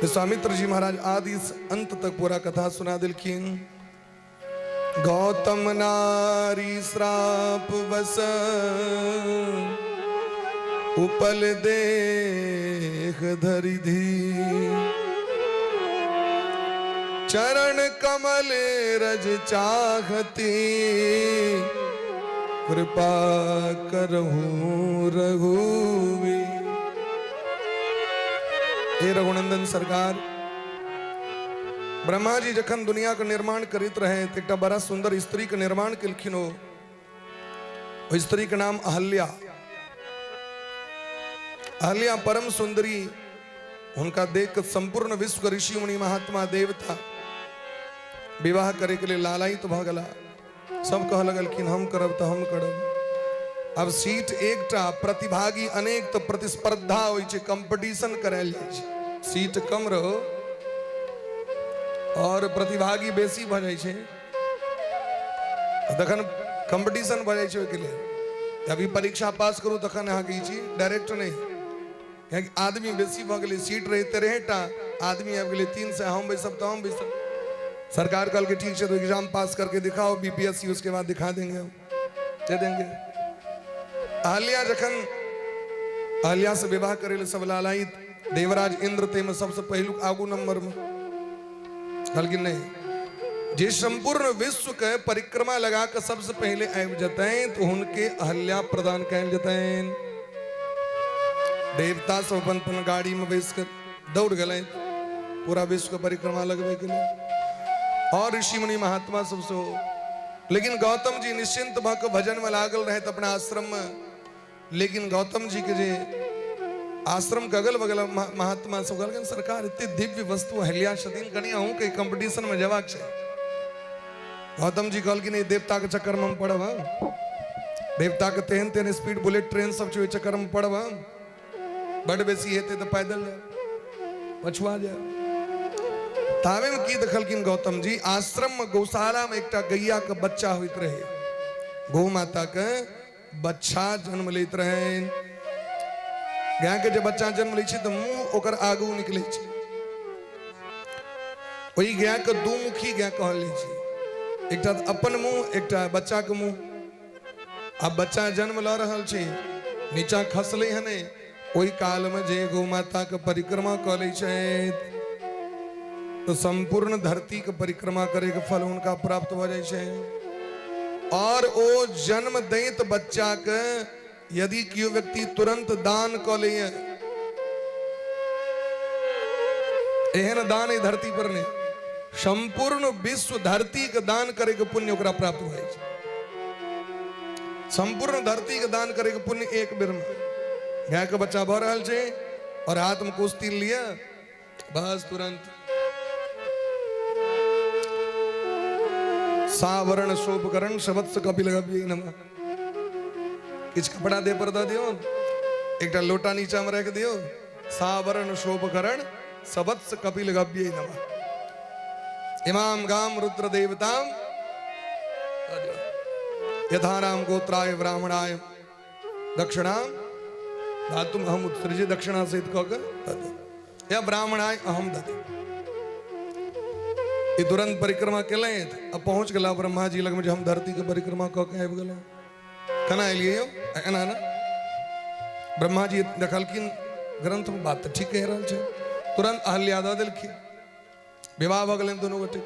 विश्वामित्र जी महाराज आदि से अंत तक पूरा कथा सुना देलखिन। गौतम नारी श्राप बस उपल देह धरि धी, चरण कमल रज चाहती, कृपा करहूँ रघुवीर। हे रघुनंदन सरकार, ब्रह्मा जी जखन दुनिया के निर्माण करैत रहे तऽ एकटा बड़ा सुंदर स्त्री के निर्माण केलखिन। ओ स्त्री के नाम अहल्या। अहल्या परम सुंदरी, हुनका देख के संपूर्ण विश्व के ऋषि मुनि महात्मा देवता विवाह करे के लिए लालायित भऽ गेला। सब कह लगलखिन हम करब तऽ हम करब। अब सीट एकटा, प्रतिभागी अनेक, तऽ प्रतिस्पर्धा होइ छै, कंपटीशन करायल जाइ छै। सीट कम रहो और प्रतिभागी बेसी भऽ जाइ छै, तखन कंपटीशन भऽ जाइ छै। ओहिके लेल अभी परीक्षा पास करू तखन अहाँके ई चीज, डायरेक्ट नहि, कियाकि आदमी बेसी भऽ गेलै। सीट रहै 13टा, आदमी आबि गेलै 300, हम बैसब तऽ हम बैसब। सरकार कहलकै ठीक छै, तो एग्जाम पास करके दिखाओ बीपीएससी, उसके बाद दिखा देंगे, हम दे देंगे। अहल्या जखन अहल्या से विवाह करे ले सब लालायित, देवराज इंद्र ताहिमे सबसँ पहिलुक आगू नंबरमे। कहलखिन नहि, जे सम्पूर्ण विश्व के परिक्रमा लगा के सबसे पहले आबि जेतनि तऽ हुनके अहल्या प्रदान कयल जेतनि। देवता सब अपन अपन गाड़ी में बैस के दौड़ गेलनि पूरा विश्व के परिक्रमा लगबै के लेल, और ऋषि मुनि महात्मा सब सेहो। लेकिन गौतम जी निश्चिंत भऽ के भजन में लागल रहथि अपना आश्रम में। लेकिन गौतम जी के जे आश्रम के अगल बगल महात्मा सब कहलखिन, सरकार एते दिव्य वस्तु अहल्या छथिन, कनि अहूँ के कंपटीशन में जेबाक छै। गौतम जी कहलखिन, ई देवता के चक्कर में हम पड़ब? हम देवता के तेहन तेहन स्पीड बुलेट ट्रेन सब छै, ओहि चक्कर में पड़ब? हम बड बेसी हेतै तऽ पैदल जायब, पछुआ जायब। ताबे में की देखलखिन गौतम जी, आश्रम में गौशाला में एकटा गैया के बच्चा होइत रहे, गौ माता के बच्चा जन्म लैत रहनि। गाय के जे बच्चा जन्म लै छै तऽ मुंह ओकर आगू निकलै छै। ओहि गाय के दुमुखी गाय कहल जाइ छै, एकटा तऽ अपन मुंह, एकटा बच्चा के मुंह। आब बच्चा जन्म लऽ रहल छै, नीचा खसलै हँ नहि, ओहि काल में जे गौ माता के परिक्रमा कऽ लै छथि तऽ सम्पूर्ण धरती के परिक्रमा करे के फल हुनका प्राप्त भऽ जाइ छै। और ओ जन्म दैत बच्चा के यदि केओ व्यक्ति तुरंत दान कऽ लैए, एहन दान एहि धरती पर नहि, सम्पूर्ण विश्व धरती के दान करे के पुण्य ओकरा प्राप्त भऽ जाइ छै। सम्पूर्ण धरती के दान करे के पुण्य एक बेर में। गाय के बच्चा भऽ रहल छै और हाथ में कुश्ती लिअ, बस तुरंत सावरण शोभकरण शबद से कपिल गव्य नमः। किछु कपड़ा देह पर दऽ दियौ, एकटा लोटा नीचा में राखि दियौ, सावरण शोभकरण सबत्स कपिल गव्य नमः। इमाम गाम रुद्र देवताम यथाराम गोत्राय ब्राह्मणाय दक्षिणाम धातुम अहम उत्सृज्य, दक्षिणा सहित कऽ के दऽ दियौ, या ब्राह्मणाय अहम ददि। ई तुरंत परिक्रमा केलथि आ पहुंच गेला ब्रह्मा जी लग में, जे हम धरती के परिक्रमा कऽ के आबि गेलहुँ। केना एलियै यौ? एना ने ब्रह्मा जी देखलखिन ग्रंथ में बात तऽ ठीक कहि रहल छै, तुरंत अहल्या दऽ देलखिन। विवाह भऽ गेलनि दुनू गोटे।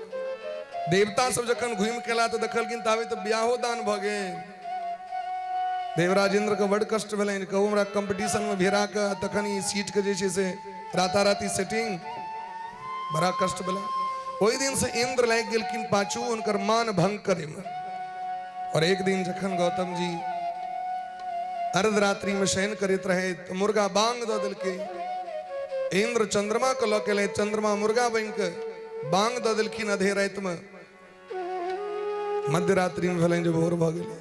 देवता सब जखन घुमि के एला तऽ देखलखिन ताबे तऽ बियाहो दान भऽ गेल। देवराज इंद्र के बड कष्ट भेलनि, कहू हमरा कंपटीशन में भिड़ा के तखन ई सीट के जे छै से राताराती सेटिंग, बड़ा कष्ट भेलै। ओहि दिन से इंद्र लागि गेलखिन पाछू हुनकर मान भंग करे में। और एक दिन जखन गौतम जी अर्धरात्रि में शयन करैत रहे तऽ मुर्गा बांग दऽ देलकै। इंद्र चंद्रमा के लऽ के एलै, चंद्रमा मुर्गा बनि के बांग दऽ देलखिन अधे राति में। मध्यरात्रि में भेलनि जे भोर भऽ गेलै,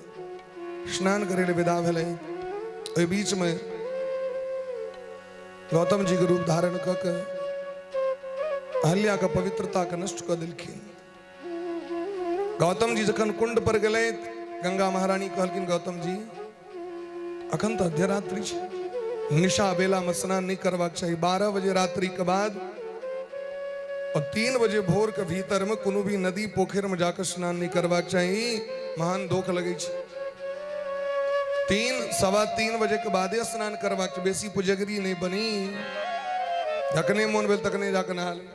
स्नान करै लए विदा भेलै। ओहि बीच में गौतम जी के रूप धारण कऽ के अहल्या के पवित्रता के नष्ट कऽ देलखिन। गौतम जी जखन कुंड पर गेलथि, गंगा महारानी कहलखिन, गौतम जी अखन तऽ अध्यरात्रि छै, निशा बेला में स्नान नहीं करबाक चाही। 12 बजे रात्रि के बाद और 3 बजे भोर के भीतर में कोनो भी नदी पोखरि में जाकर स्नान नहीं करबाक चाही, महान दोख लगै छै। 3 3:15 बजे के बादे स्नान करबाक छै, बेसी पुजगरी नहीं बनी, जखने मोन भेल तखने जाकर नहा ली।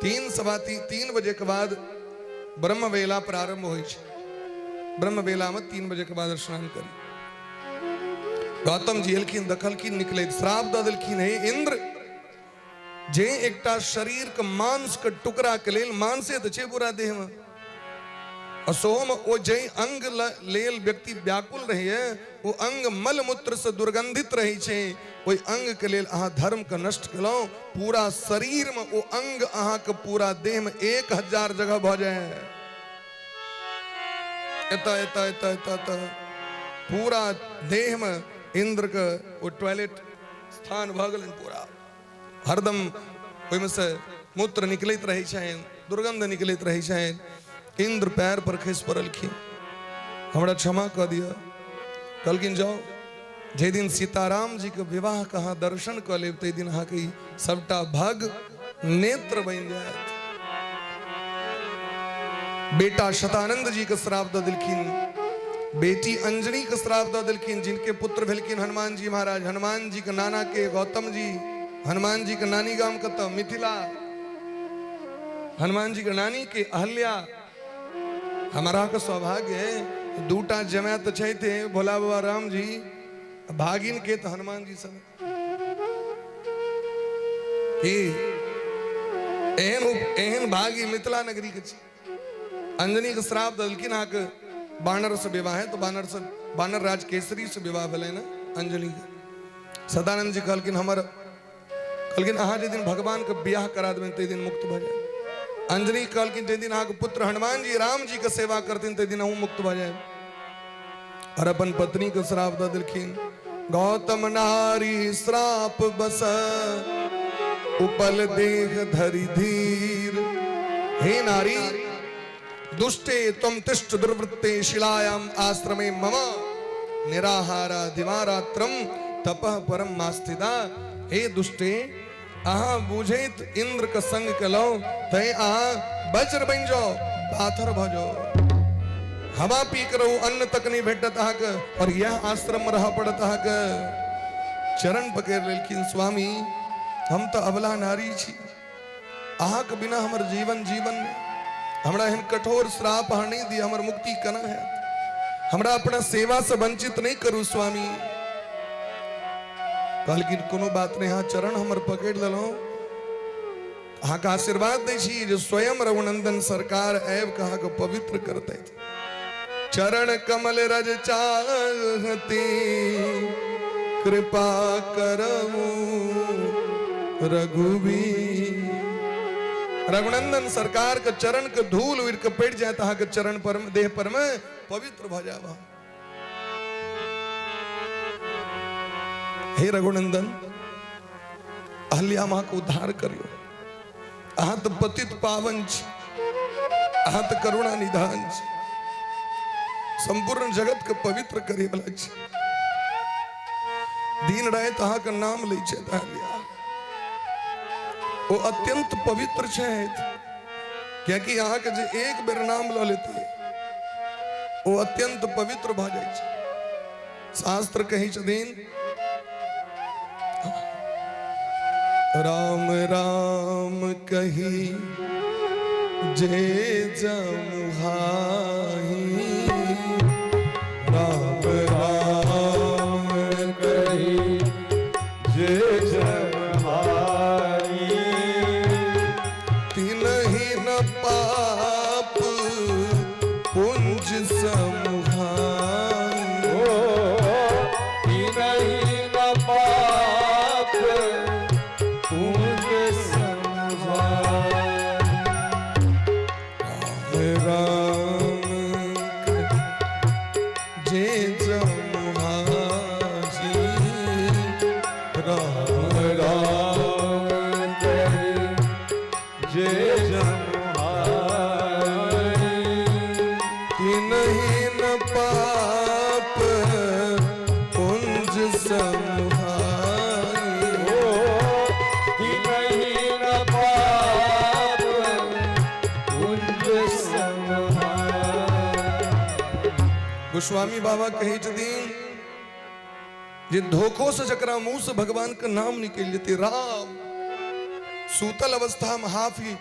3 3:15 बजे के बाद ब्रह्म वेला प्रारंभ होइ छै। ब्रह्म वेला में 3 बजे के बाद स्नान करी। गौतम जी एलखिन, देखलखिन निकलैत, श्राप दऽ देलखिन, हे इंद्र, जे एकटा शरीर के मांस के टुकड़ा के लेल, मांसे तऽ छै पूरा देह में, आ सेहोमे ओ जाहि अंग लेल व्यक्ति व्याकुल रहैए ओ अंग मल मूत्र से दुर्गंधित रहै छै, ओहि अंग के लेल अहाँ धर्म के नष्ट केलहुँ। पूरा शरीर में ओ अंग अहाँके पूरा देह में 1000 जगह भऽ जाय, एतऽ एतऽ एतऽ एतऽ एतऽ पूरा देह में इंद्र के ओ टॉयलेट स्थान भऽ गेलनि पूरा। हरदम ओहिमे से मूत्र निकलैत रहै छनि, दुर्गंध निकलैत रहै छनि। इंद्र पैर पर खसि पड़लखिन, हमरा क्षमा कऽ दिअ। कहलखिन, जाउ, जाहि दिन सीताराम जी के विवाह के अहाँ दर्शन कऽ लेब ताहि दिन अहाँके ई सबटा भग नेत्र बनि जायत। बेटा शतानंद जी के श्राप दऽ देलखिन, बेटी अंजनी के श्राप दऽ देलखिन, जिनके पुत्र भेलखिन हनुमान जी महाराज, हनुमान जी के नाना के गौतम जी। हनुमान जी के नानी गाम कतऽ? मिथिला। हनुमान जी के नानी के अहल्या। हमारा के सौभाग्य है दूटा जमाय तऽ छथि भोला बाबा राम जी, भागिन के तऽ हनुमान जी सब की एहन एहन भागी मिथिला नगरी के छै। अंजनी के श्राप देलखिन अहाँके बानर से विवाह है, तो बानर से बानर राज केसरी से विवाह भेलै ने अंजनी के। सदानंद जी कहलखिन हमर, कहलखिन अहाँ जे दिन भगवान के बियाह करा देबै ताहि दिन मुक्त भऽ जायब। अंजनी कहलखिन जे दिन अहाँके पुत्र हनुमान जी राम जी के सेवा करथिन ताहि दिन अहूँ मुक्त भऽ जायब। और अपन पत्नी के श्राप दऽ देलखिन, गौतम नारी श्राप बस उपल देह धरि धीर। हे नारी दुष्टे त्वं तिष्ठ दुर्वृत्ते शिलायाम आश्रमे मम निराहारा दिवारात्रम तपः परम मास्थिता। हे दुष्टे, अहाँ बुझैत इंद्र के संग केलहुँ तैं अहाँ वज्र बनि जाओ, पाथर भऽ जाओ, हवा पी के रहू, अन्न तक नहीं भेटत अहाँके और यह आश्रम में रहऽ पड़त अहाँके। चरण पकड़ि लेलखिन, स्वामी हम तऽ अबला नारी छी, अहाँके बिना हमर जीवन जीवन नहि, हमरा एहन कठोर श्राप अहाँ नहि दिअ, हमर मुक्ति केना हैत, हमरा अपना सेवा से वंचित नहि करू स्वामी। कहलखिन कोनो बात नहि, अहाँ चरण हमर पकड़ि लेलहुँ, अहाँके आशीर्वाद दै छी जे स्वयं रघुनंदन सरकार आबि कऽ अहाँके पवित्र करतै। चरण कमल रज चाहती कृपा करहु रघुवीर। रघुनंदन सरकार के चरण के धूल उड़ के पड़ जाए अहाँके चरण पर देह पर में पवित्र भऽ जाब। हे रघुनंदन, अहल्या माँ के उद्धार करियो, अहाँ तऽ पतित पावन छी, अहाँ तऽ करुणा निधान छी, संपूर्ण जगत के पवित्र करे वाला छी, दिन राति अहाँके नाम लै छथि अहल्या, ओ अत्यंत पवित्र छथि, कियाकि अहाँके जे एक बेर नाम लऽ लेतै ओ अत्यंत पवित्र भऽ जाइ छै। शास्त्र कहै छथिन राम राम कही जे जमुहाही, राम राम कही जे जमुहाही, तिनहि न पाप पुंज समुहाई। ओ तिनहि न पाप पुंज समुहाई। राम जे जमुहाई, राम राम कही जे जमुहाई, तिनहि न पाप पुंज समुहाई। ओ तिनहि न पाप पुंज समुहाई। गोस्वामी बाबा कहै छथिन जे धोखो से जकरा मुंह से भगवान के नाम निकलि जेतै राम, सूतल अवस्था में हाफी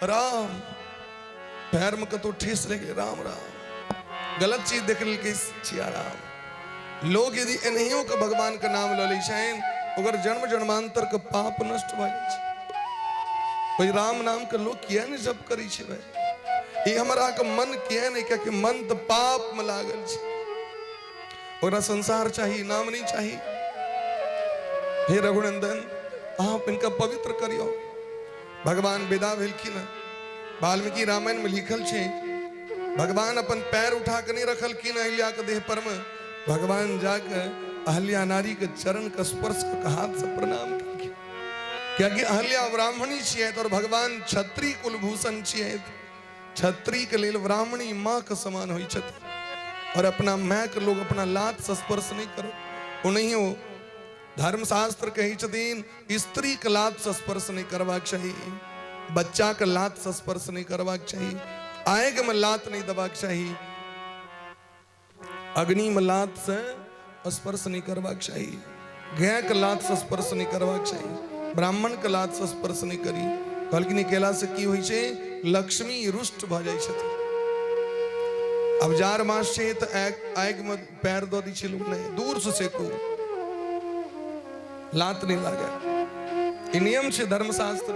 राम, पैर में कतौ ठेस लागि गेलै राम राम, गलत चीज देख लेलकै छिया राम। लोग यदि एनाहियो के भगवान के नाम लऽ लै छनि ओकर जन्म जन्मांतर के पाप नष्ट भऽ जाइ छै। ओहि राम नाम के लोग किया नहि जप करै छै भाई? ई हमर अहाँके मन किया नहि? कियाकि मन तऽ पाप में लागल छै, ओकरा संसार चाही, नाम नहीं चाही। हे रघुनंदन, अहाँ इनका पवित्र करियो। भगवान विदा भेलखिन। वाल्मीकि रामायण में लिखल छै भगवान अपन पैर उठा के नहीं रखलखिन अहल्या के देह पर में, भगवान जाके अहल्या नारी के चरण के स्पर्श के हाथ से प्रणाम केलखिन। कियाकि अहल्या ब्राह्मणी छियै और भगवान क्षत्रिय कुलभूषण छियै। क्षत्रिय के लेल ब्राह्मणी माँ के समान होइ छथिन और अपना माय के लोग अपना लात से स्पर्श नहीं करो। ओनहियो धर्मशास्त्र कहै छथिन स्त्री के लात से स्पर्श नहीं करबाक चाही, बच्चा के लात से स्पर्श नहीं करबाक चाही, आगि में लात नहीं देबाक चाही, अग्नि में लात से स्पर्श नहीं करबाक चाही, गाय के लात से स्पर्श नहीं करबाक चाही। ब्राह्मणके लातसँ स्पर्श नहि करी। कहलखिन ई केलासँ की होइ छै? लक्ष्मी रुष्ट भऽ जाइ छथिन। आब जाड़ मास छै तऽ आगिमे पैर दऽ दै छै लोक, नहि, दूरसँ सेकू, लात नहि लागे। ई नियम छै धर्मशास्त्र।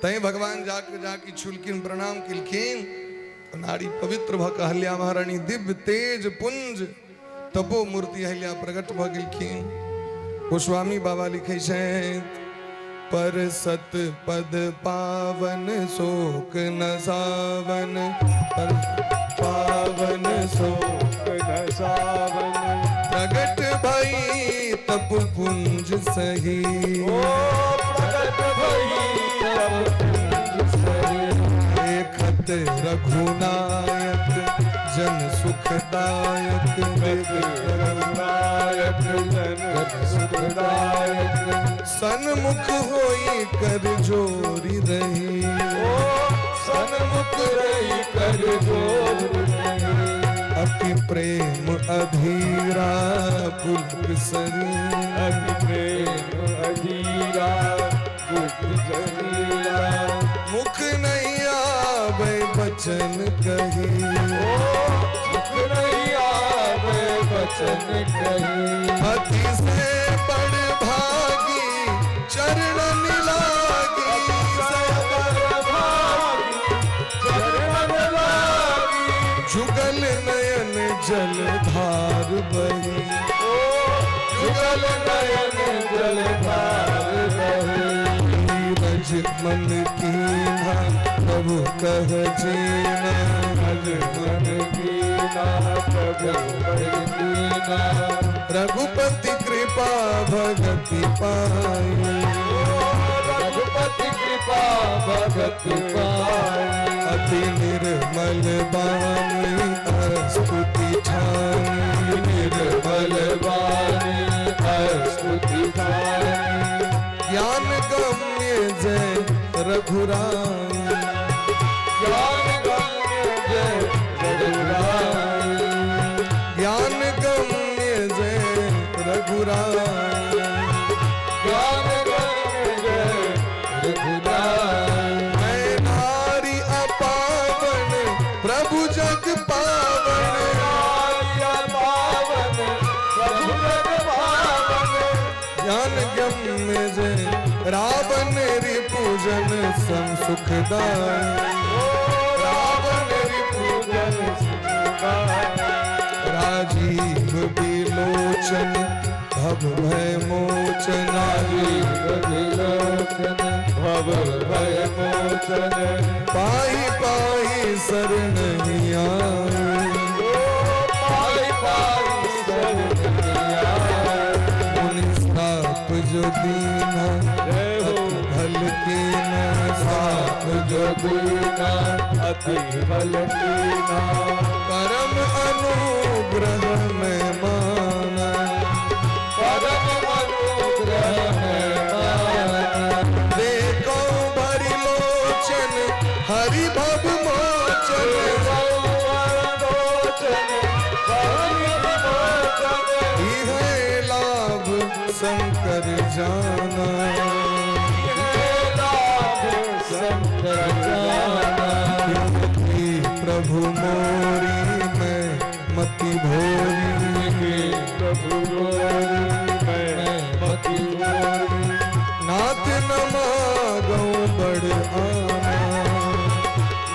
तैं भगवान जाके जाके छुलखिन, प्रणाम केलखिन, नारी पवित्र भऽ कऽ अहल्या महारानी दिव्य तेज पुंज तपो मूर्ति अहल्या प्रकट भऽ गेलखिन। गोस्वामी बाबा लिखै छथि, पर सत पद पावन शोक न सावन, पर पावन शोक न सावन, प्रगट भई तप पुंज सही, ओ प्रगट भई तप पुंज सही, देखत रघुनायक जन सुखदायक, रघुनायक जन सुखदायक, सन्मुख होई कर जोरी रही, ओ सन्मुख रही कर जोरी रही, अति प्रेम अधीरा पुलक शरीर, अति प्रेम अधीरा पुलक शरीरा, मुख नहीं आवे बचन कही, ओ मुख नहीं आवे बचन कही, अति से बड़ भागी चरणन लागी, से बड़ भागी चरणन लागी, जुगल नयन जलधार बही, ओ जुगल नयन जलधार बही, धीरज मन कीन्हा प्रभु कह जीना, रज मन कीन्हा प्रभु कह जीना, रघुपति कृपा भगति पाई, रघुपति कृपा भगति पाई, अति निर्मल बानी स्तुति ठानी, निर्मल बानी स्तुति ठानी, ज्ञान गम्य जय रघुराई, ज्ञान गम्य जय रघुराई, ज्ञान गम्य जय रघुराई, ज्ञान गम्य जय रघुराई, मैं नारी अपावन प्रभु जग पावन, नारी अपावन प्रभु जग पावन, ज्ञान गम्य जय रावण रिपुजन सम सुखदाई, रावण रिपुजन सुखदाई, राजीव विलोचन भव भय मोचन, राजीव विलोचन भव भय मोचन, पाही पाही शरण आई, पाही पाही शरण आई, मुनि श्राप जो दीना जय हो, भल कीना, श्राप जो दीना अति भल कीना, परम अनुग्रह में माना, परम अनुग्रह में माना, देखो भरि लोचन हरि भव मोचन, लोचन हरि मोचन, इह लाभ शंकर जाना, इह लाभ शंकर जाना, प्रभु मोरी मैं मति भोरी, प्रभु मोरी मैं मति भोरी, नाथ न मागऊं बड़ आना,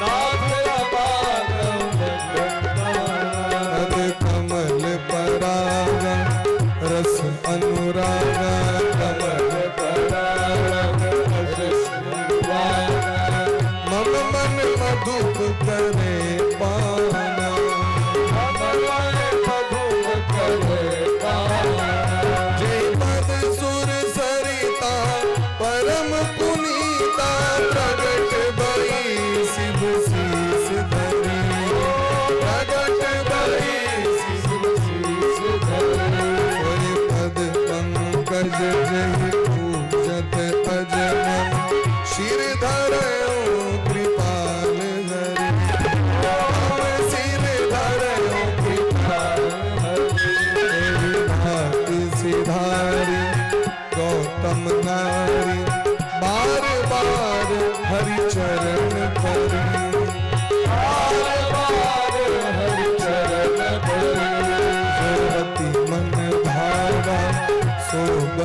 नाथ न मागऊं बड़ आना, पद कमल परागा रस अनुरागा, कमल परागा रस अनुरागा, मम मन मधुप करे पाना, मम मन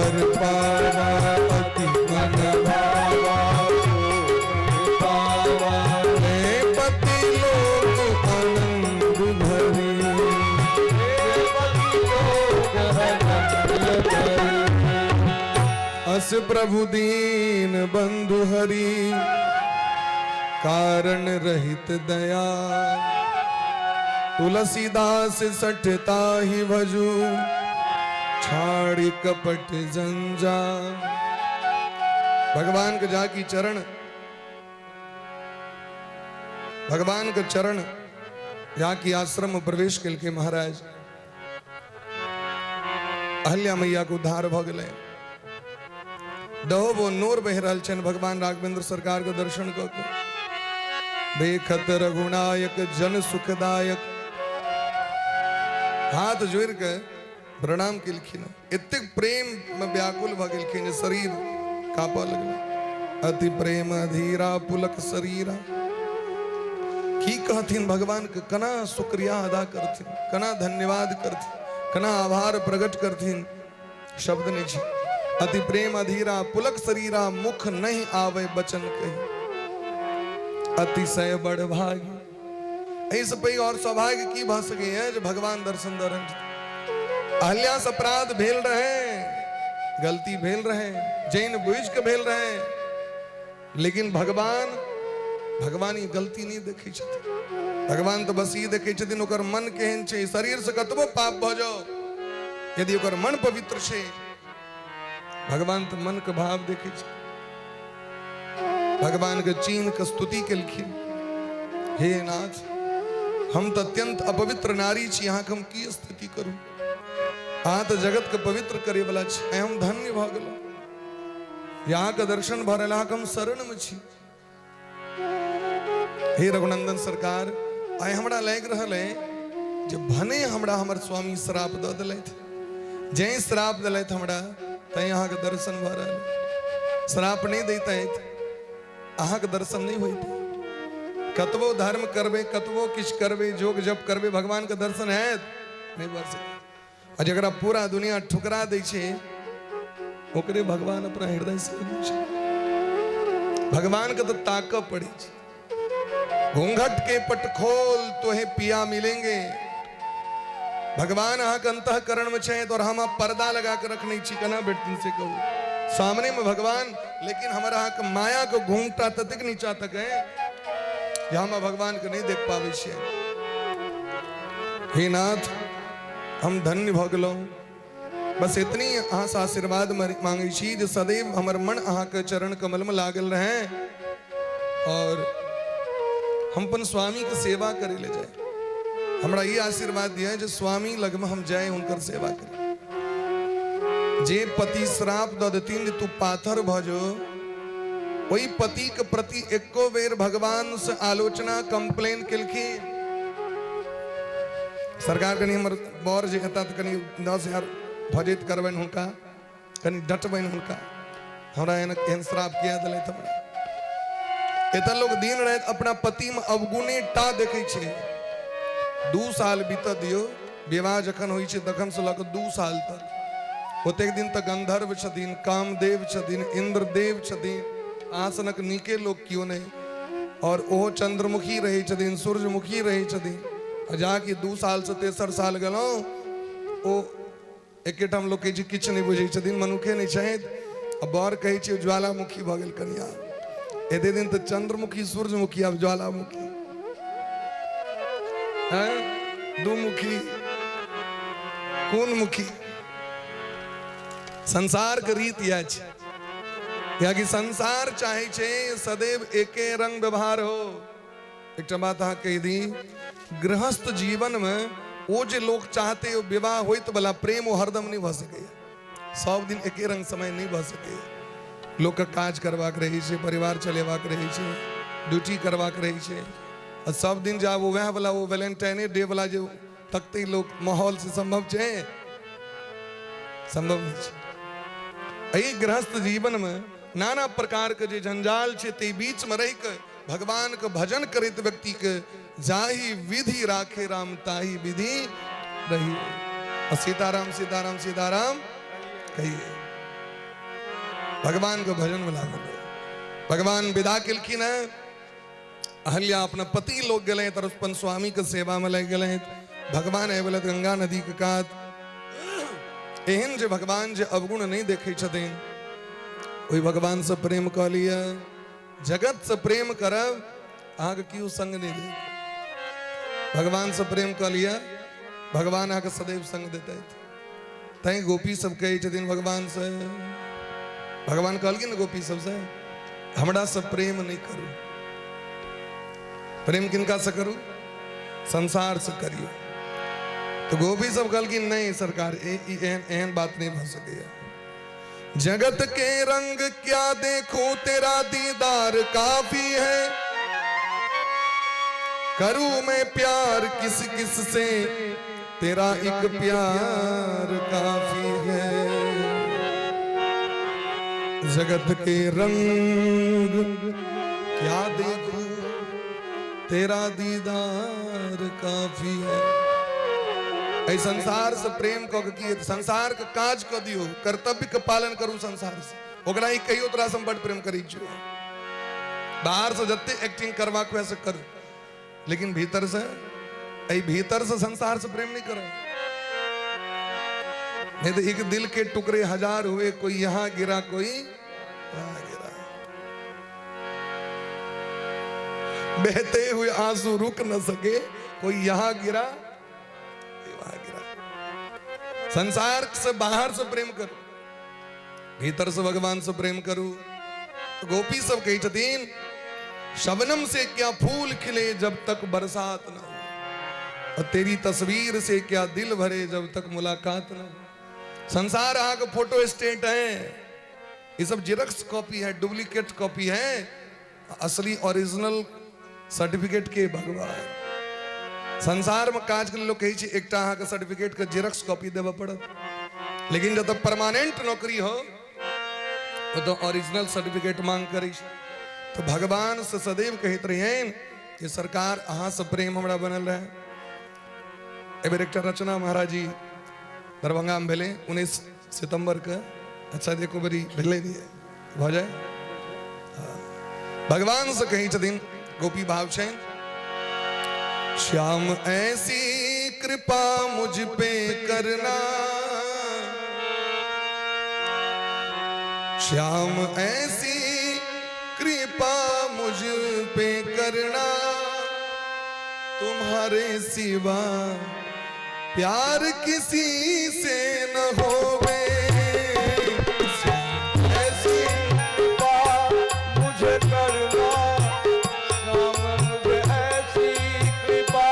बर पावा अति मन भावा पावा। हे पति लोक आनंद भरे। पति लोक आनंद भरे। अस प्रभु दीन बंधु हरि कारण रहित दया। तुलसीदास सठता ही भजू छाड़ी कपट जंजा। भगवान के जाकी चरण, भगवान के चरण जाकी आश्रम में प्रवेश केलकै महाराज। अहल्या मैया के उद्धार भऽ गेलै। दहोबो नोर बहि रहल छनि भगवान राघवेंद्र सरकार के दर्शन कऽ के। देखत रघुनायक जन सुखदायक, हाथ जोड़ि के प्रणाम केलखिन। एतेक प्रेम में व्याकुल भऽ गेलखिन जे शरीर काँपऽ लगलै। अति प्रेम अधीरा पुलक शरीरा। की कहथिन भगवान के, कना शुक्रिया अदा करथिन, कना धन्यवाद करथिन, कना आभार प्रकट करथिन, शब्द नहीं छै। अति प्रेम अधीरा पुलक शरीरा मुख नहीं आवे बचन कही। अतिशय बड़ भाग्य, एहिसँ पैघ और सौभाग्य की भऽ सकैए जे भगवान दर्शन दऽ रहल छथिन। अहल्या से अपराध भेल रहे, गलती भेल रहे, जैन बुझि के भेल रहे, लेकिन भगवान भगवान ई गलती नहीं देखै छथिन। भगवान तऽ बस ई देखै छथिन ओकर मन केहन छै। शरीर से कतबो पाप भऽ जाओ, यदि ओकर मन पवित्र छै, भगवान तऽ मन के भाव देखै छै। भगवान के चीन के स्तुति केलखिन, हे नाथ, हम तऽ अत्यंत अपवित्र नारी छी, अहाँके हम की स्तुति करू? अहाँ तऽ जगत के पवित्र करे वाला छी। आइ हम धन्य भऽ गेलहुँ, अहाँके दर्शन भऽ रहल, अहाँके हम शरण में छी। हे रघुनंदन सरकार, आइ हमरा लागि रहल है जे भने हमरा हमर स्वामी श्राप दऽ देलथि, जै श्राप देलथि हमरा तैं अहाँके दर्शन भऽ रहल। श्राप नहि दैतथि अहाँके दर्शन नहि होइत। कतबो धर्म करबै, कतबो किछु करबै, जोग जप करबै, भगवानके दर्शन हैत नहि भऽ सकत। आ जकरा पूरा दुनिया ठुकरा दै छै ओकरे भगवान अपना हृदय से लगै छै। भगवान के तऽ ताकऽ पड़ै छै। घूंघट के पट खोल तोहे पिया मिलेंगे। भगवान अहाँके अंतःकरण में छै और हम पर्दा लगा के रखने छी, केना भेटथिन से कहू? सामने में भगवान, लेकिन हमर अहाँके माया के घूंघटा ततेक नीचा तक है जे हम भगवान के नहीं देख पाबै छियै। हे नाथ, हम धन्य भऽ गेलहुँ। बस इतनी अहाँसँ आशीर्वाद मांगै छी जे सदैव हमर मन अहाँके चरण कमलमे लागल रहै और हम अपन स्वामीके सेवा करै लए जाय। हमरा ई आशीर्वाद दिअ जे स्वामी लगमे हम जाय, हुनकर सेवा करी। जे पति श्राप दऽ देथिन जे तू पाथर भऽ जो, ओहि पतिके प्रति एको बेर भगवान से आलोचना कंप्लेन केलखिन? सरकार कनि हमर बर जे हेता तऽ कनि 10,000 भजैत करबनि हुनका, कनि डटबनि हुनका, हमरा एहन एहन श्राप किया देलथि हमरा? एतऽ लोक दिन राति अपना पतिमे अवगुणे टा देखै छै। 2 साल बीतऽ दियौ, विवाह जखन होइ छै तखन से लऽ कऽ 2 साल तक, ओतेक दिन तऽ गंधर्व छथिन, कामदेव छथिन, इंद्रदेव छथिन, अहाँ सनक नीके लोक केओ नहि, और ओहो चंद्रमुखी रहै छथिन, सूर्यमुखी रहै छथिन। आ जाकि 2 सालसँ तेसर साल गेलहुँ, ओ एकेठाम लोक कहै छै किछु नहि बुझै छथिन, मनुखे नहि छथि। आ बर कहै छै ज्वालामुखी भऽ गेल कनिया। एते दिन तऽ चंद्रमुखी सूर्यमुखी, आब ज्वालामुखी, हैं दुमुखी, कोन मुखी? संसार के रीत इएह छै, कियाकि संसार चाहे छै सदैव एके रंग व्यवहार हो। एकटा बात अहाँ कहि दी, गृहस्थ जीवन में ओ जे लोग चाहते ओ विवाह होइत वाला प्रेम ओ हरदम नहीं भऽ सकैए। सब दिन एके रंग समय नहीं भऽ सकैए। लोकके काज करबाक रहै छै, परिवार चलेबाक रहै छै, ड्यूटी करबाक रहै छै, आ सब दिन जाब वएह वाला ओ वैलेंटाइने डे वाला जे तकतै लोक माहौल से संभव छै? संभव नहीं छै। एहि गृहस्थ जीवन में नाना प्रकार के जे जंजाल छै ताहि बीच में रहि के भगवान के भजन करैत व्यक्ति के जाहि विधि राखे राम ताहि विधि रही। आ सीताराम सीताराम सीताराम कहिए। भगवान के भजन में लागल रहू। भगवान विदा केलखिन है। अहल्या अपना पति लोग गेलै तऽ अपन स्वामी के सेवा में लागि गेलै। भगवान आबि गेलथि गंगा नदी के कात। एहन जे भगवान जे अवगुण नहि देखै छथिन, ओहि भगवान से प्रेम कऽ लिअ। जगत से प्रेम करब, अहाँके केओ संग नहि देत। भगवान से प्रेम कऽ लिअ, भगवान अहाँके सदैव संग देतथि। तैं गोपी सब कहै छथिन भगवान से, भगवान कहलखिन ने गोपी सबसे, हमरा से प्रेम नहि करू। प्रेम किनका से करू? संसार से करियौ। तो गोपी सब कहलखिन नहीं सरकार, एहन एहन बात नहीं भऽ सकैया। जगत के रंग क्या देखूं, तेरा दीदार काफी है। करूं मैं प्यार किस किस से, तेरा एक प्यार काफी है। जगत के रंग क्या देखूं, तेरा दीदार काफी है। एहि संसार से प्रेम कऽ के की हेतै? संसार के काज कऽ दियौ, कर्तव्य के पालन करू संसार से। ओकरा ई कहियौ तोरा से हम बड प्रेम करै छियौ। बाहर से जते एक्टिंग करबाक हुए से करू, लेकिन भीतर से, एहि भीतर से संसार से प्रेम नहीं करो। नहीं तो एक दिल के टुकड़े हजार हुए, कोई यहां गिरा कोई वहां गिरा। बहते हुए आंसू रुक न सके, कोई यहां गिरा कोई वहां गिरा। संसार से बाहर से प्रेम करो, भीतर से भगवान से प्रेम करू। तो गोपी सब कहै छथिन, शबनम से क्या फूल खिले जब तक बरसात न हो, और तेरी तस्वीर से क्या दिल भरे जब तक मुलाकात न हो। संसार अहाँके फोटो स्टेट है, ये सब जेरॉक्स कॉपी है, डुप्लीकेट कॉपी है। असली ओरिजिनल सर्टिफिकेट के भगवान। संसार में काज के लोग कहै छै एकटा अहाँके सर्टिफिकेट के जेरॉक्स कॉपी देबऽ पड़त, लेकिन जतऽ परमानेंट नौकरी हो ओतऽ ओरिजिनल सर्टिफिकेट मांग करै छै। तऽ भगवान से सदैव कहैत रहियनि जे सरकार अहाँ से प्रेम हमरा बनल रहै। एहि बेर एकटा रचना महाराज जी दरभंगा में भेलै 19 सितंबर के। अच्छा एको बेरी भेलै नहीं भऽ जाय। भगवान से कहै छथिन, गोपी भाव छनि, श्याम ऐसी कृपा मुझ पे करना, श्याम ऐसी कृपा मुझ पे करना, तुम्हारे सिवा प्यार किसी से न होवे। ऐसी कृपा मुझे करना, राम मुझे ऐसी कृपा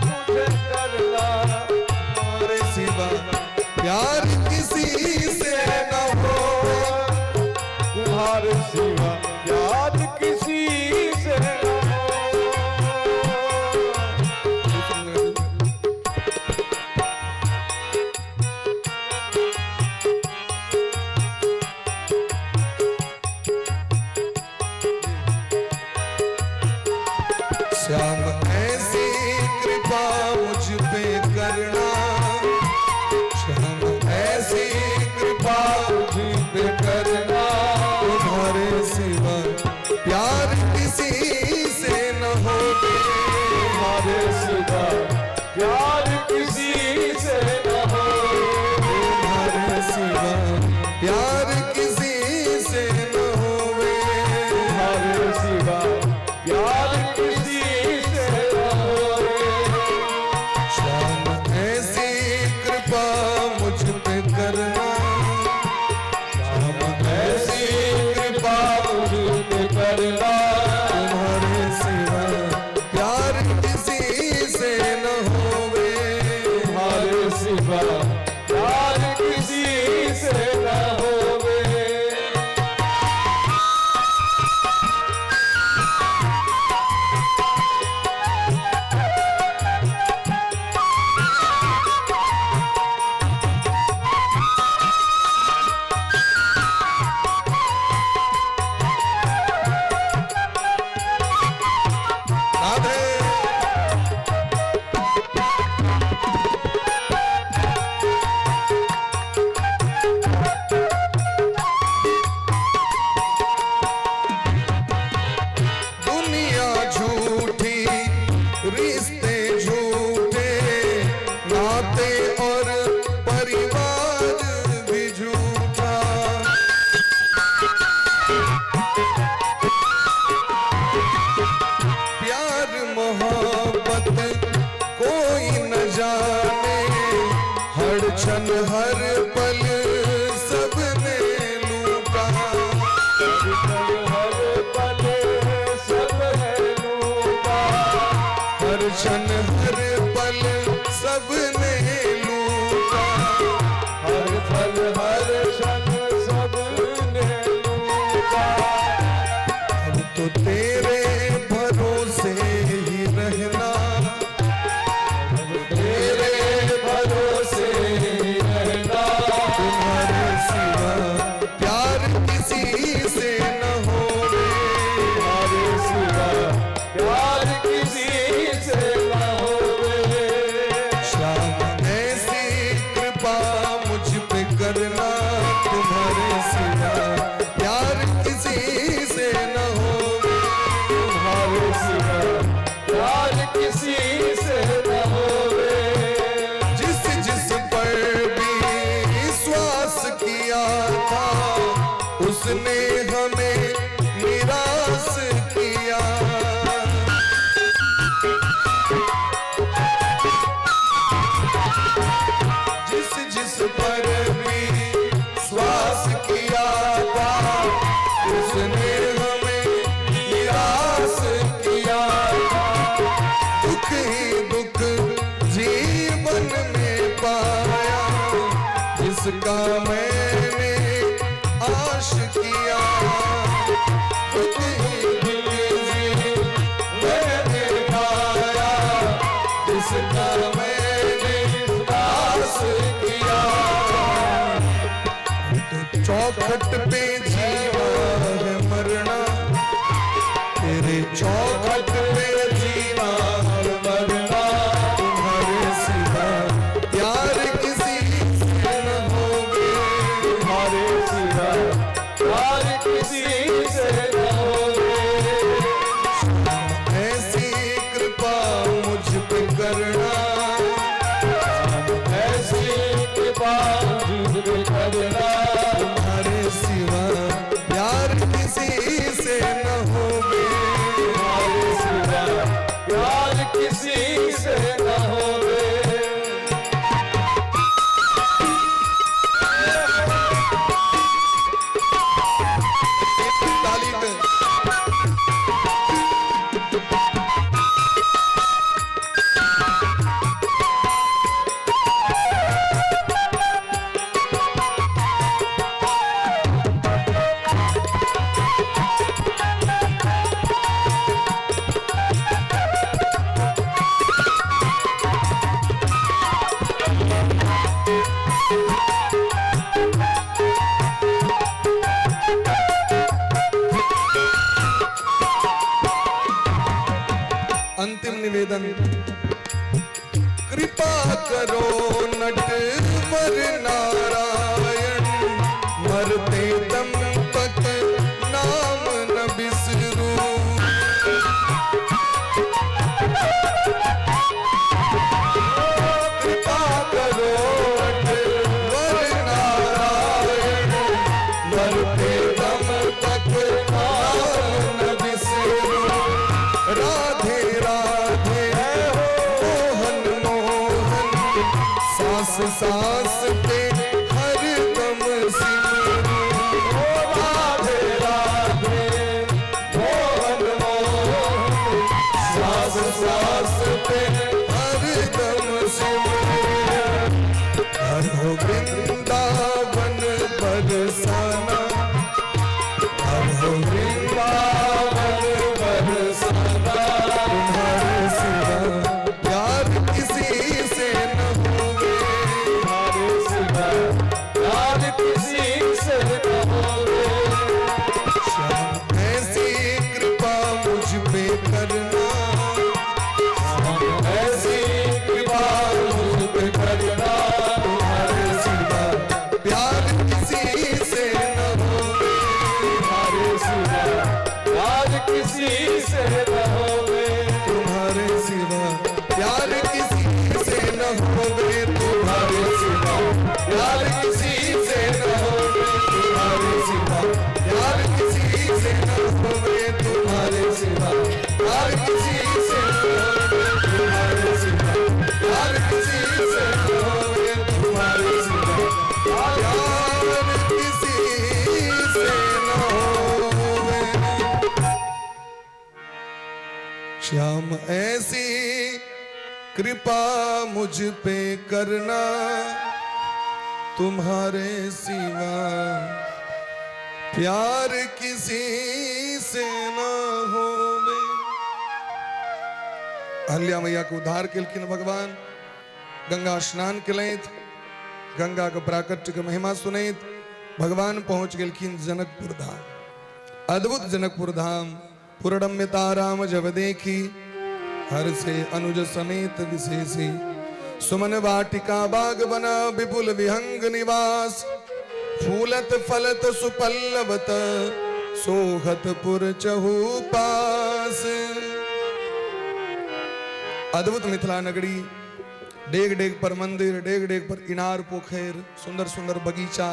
मुझे करना, तुम्हारे सिवा प्यार किसी से न होवे, तुम्हारे सिवा प्यार किसी से न हो। श्याम ऐसी कृपा मुझ पे करना, श्याम ऐसी कृपा मुझ पे करना, तुम्हारे सिवा प्यार किसी से न होवे, तुम्हारे सिवा प्यार किसी से न हो, तुम्हारे सिवा प्यार किसी से न होवे, तुम्हारे सिवा प्यार किसी से न हो। श्याम ऐसी कृपा मुझ पे करना, श्याम ऐसी कृपा मुझ पे करना, तुम्हारे सिवा प्यार किसी से न होवे, तुम्हारे सिवा प्यार किसी से न होवे। राधे। नाते और परिवार भी झूठा। प्यार मोहब्बत कोई न जाने, हर क्षण हर पल सबने लूटा। हर पल सबने लूटा। हर क्षण हर पल सबने लूटा। हर पल हर क्षण सबने लूटा। अब तो तेरे भरोसे ही रहना, तेरे भरोसे ही रहना। तुम्हारे सिवा प्यार किसी से न होवे। तुम्हारे सिवा प्यार किसी से न होवे। श्याम ऐसी कृपा मुझ पे करना, तुम्हारे सिवा प्यार किसी से न होवे। तुम्हारे सिवा प्यार किसी से न होवे। जिस जिस पर भी विश्वास किया था, उसने हमें निराश किया। जिस जिस पर भी विश्वास किया था, उसने हमें निराश किया। दुख ही दुख जीवन में पाया, जिसका मैंने आश किया। दुख ही दुख जीवन में पाया, जिसका मैंने आश किया। तो चौखट पे जीवा है मरना, तेरे चौखट पे जीवा है मरना। तुम्हारे सिवा प्यार किसी से न होवे। तुम्हारे सिवा प्यार किसी से न होवे। ऐसी कृपा मुझ पे करना, ऐसी कृपा मुझ पे करना। तुम्हारे सिवा प्यार किसी से न होवे। तुम्हारे सिवा प्यार किसी से न होवे। ताली पे अंतिम निवेदन, कृपा करो नटवर नारायण, मरते दम तक नाम न बिसरू। कृपा करो नटवर नारायण, मरते दम तक नाम न बिसरू। राधे राधे मोहन मोहन, सांस सांस पे हर दम सिमरू। ओ राधे राधे मोहन मोहन, सांस सांस पे हर दम सिमरू। हर हो वृंदावन बरसाना, हर हो वृंदावन बरसाना। तुम्हारे सिवा प्यार किसी से न होवे। तुम्हारे सिवा प्यार किसी से न होवे तुम्हारे सिवा, प्यार किसी से न होवे तुम्हारे सिवा, प्यार किसी से न होवे तुम्हारे सिवा, प्यार किसी से न होवे तुम्हारे सिवा, प्यार किसी से न होवे। श्याम ऐसी कृपा मुझ पे करना, तुम्हारे सिवा प्यार किसी से न होवे। अहल्या मैया के उद्धार केलखिन भगवान। गंगा स्नान केलथि, गंगा के प्राकट्य के महिमा सुनैत भगवान पहुंच गेलखिन जनकपुर धाम। अद्भुत जनकपुर धाम। पुरडम्यता राम जब देखी, हर से अनुज समेत विशेषी। सुमन वाटिका बाग बना, विपुल विहंग निवास। फूलत फलत सुपल्लवत, सोहतपुर चहु पास। अद्भुत मिथिला नगरी। डेग डेग पर मंदिर, डेग डेग पर इनार पोखरि, सुंदर सुंदर बगीचा,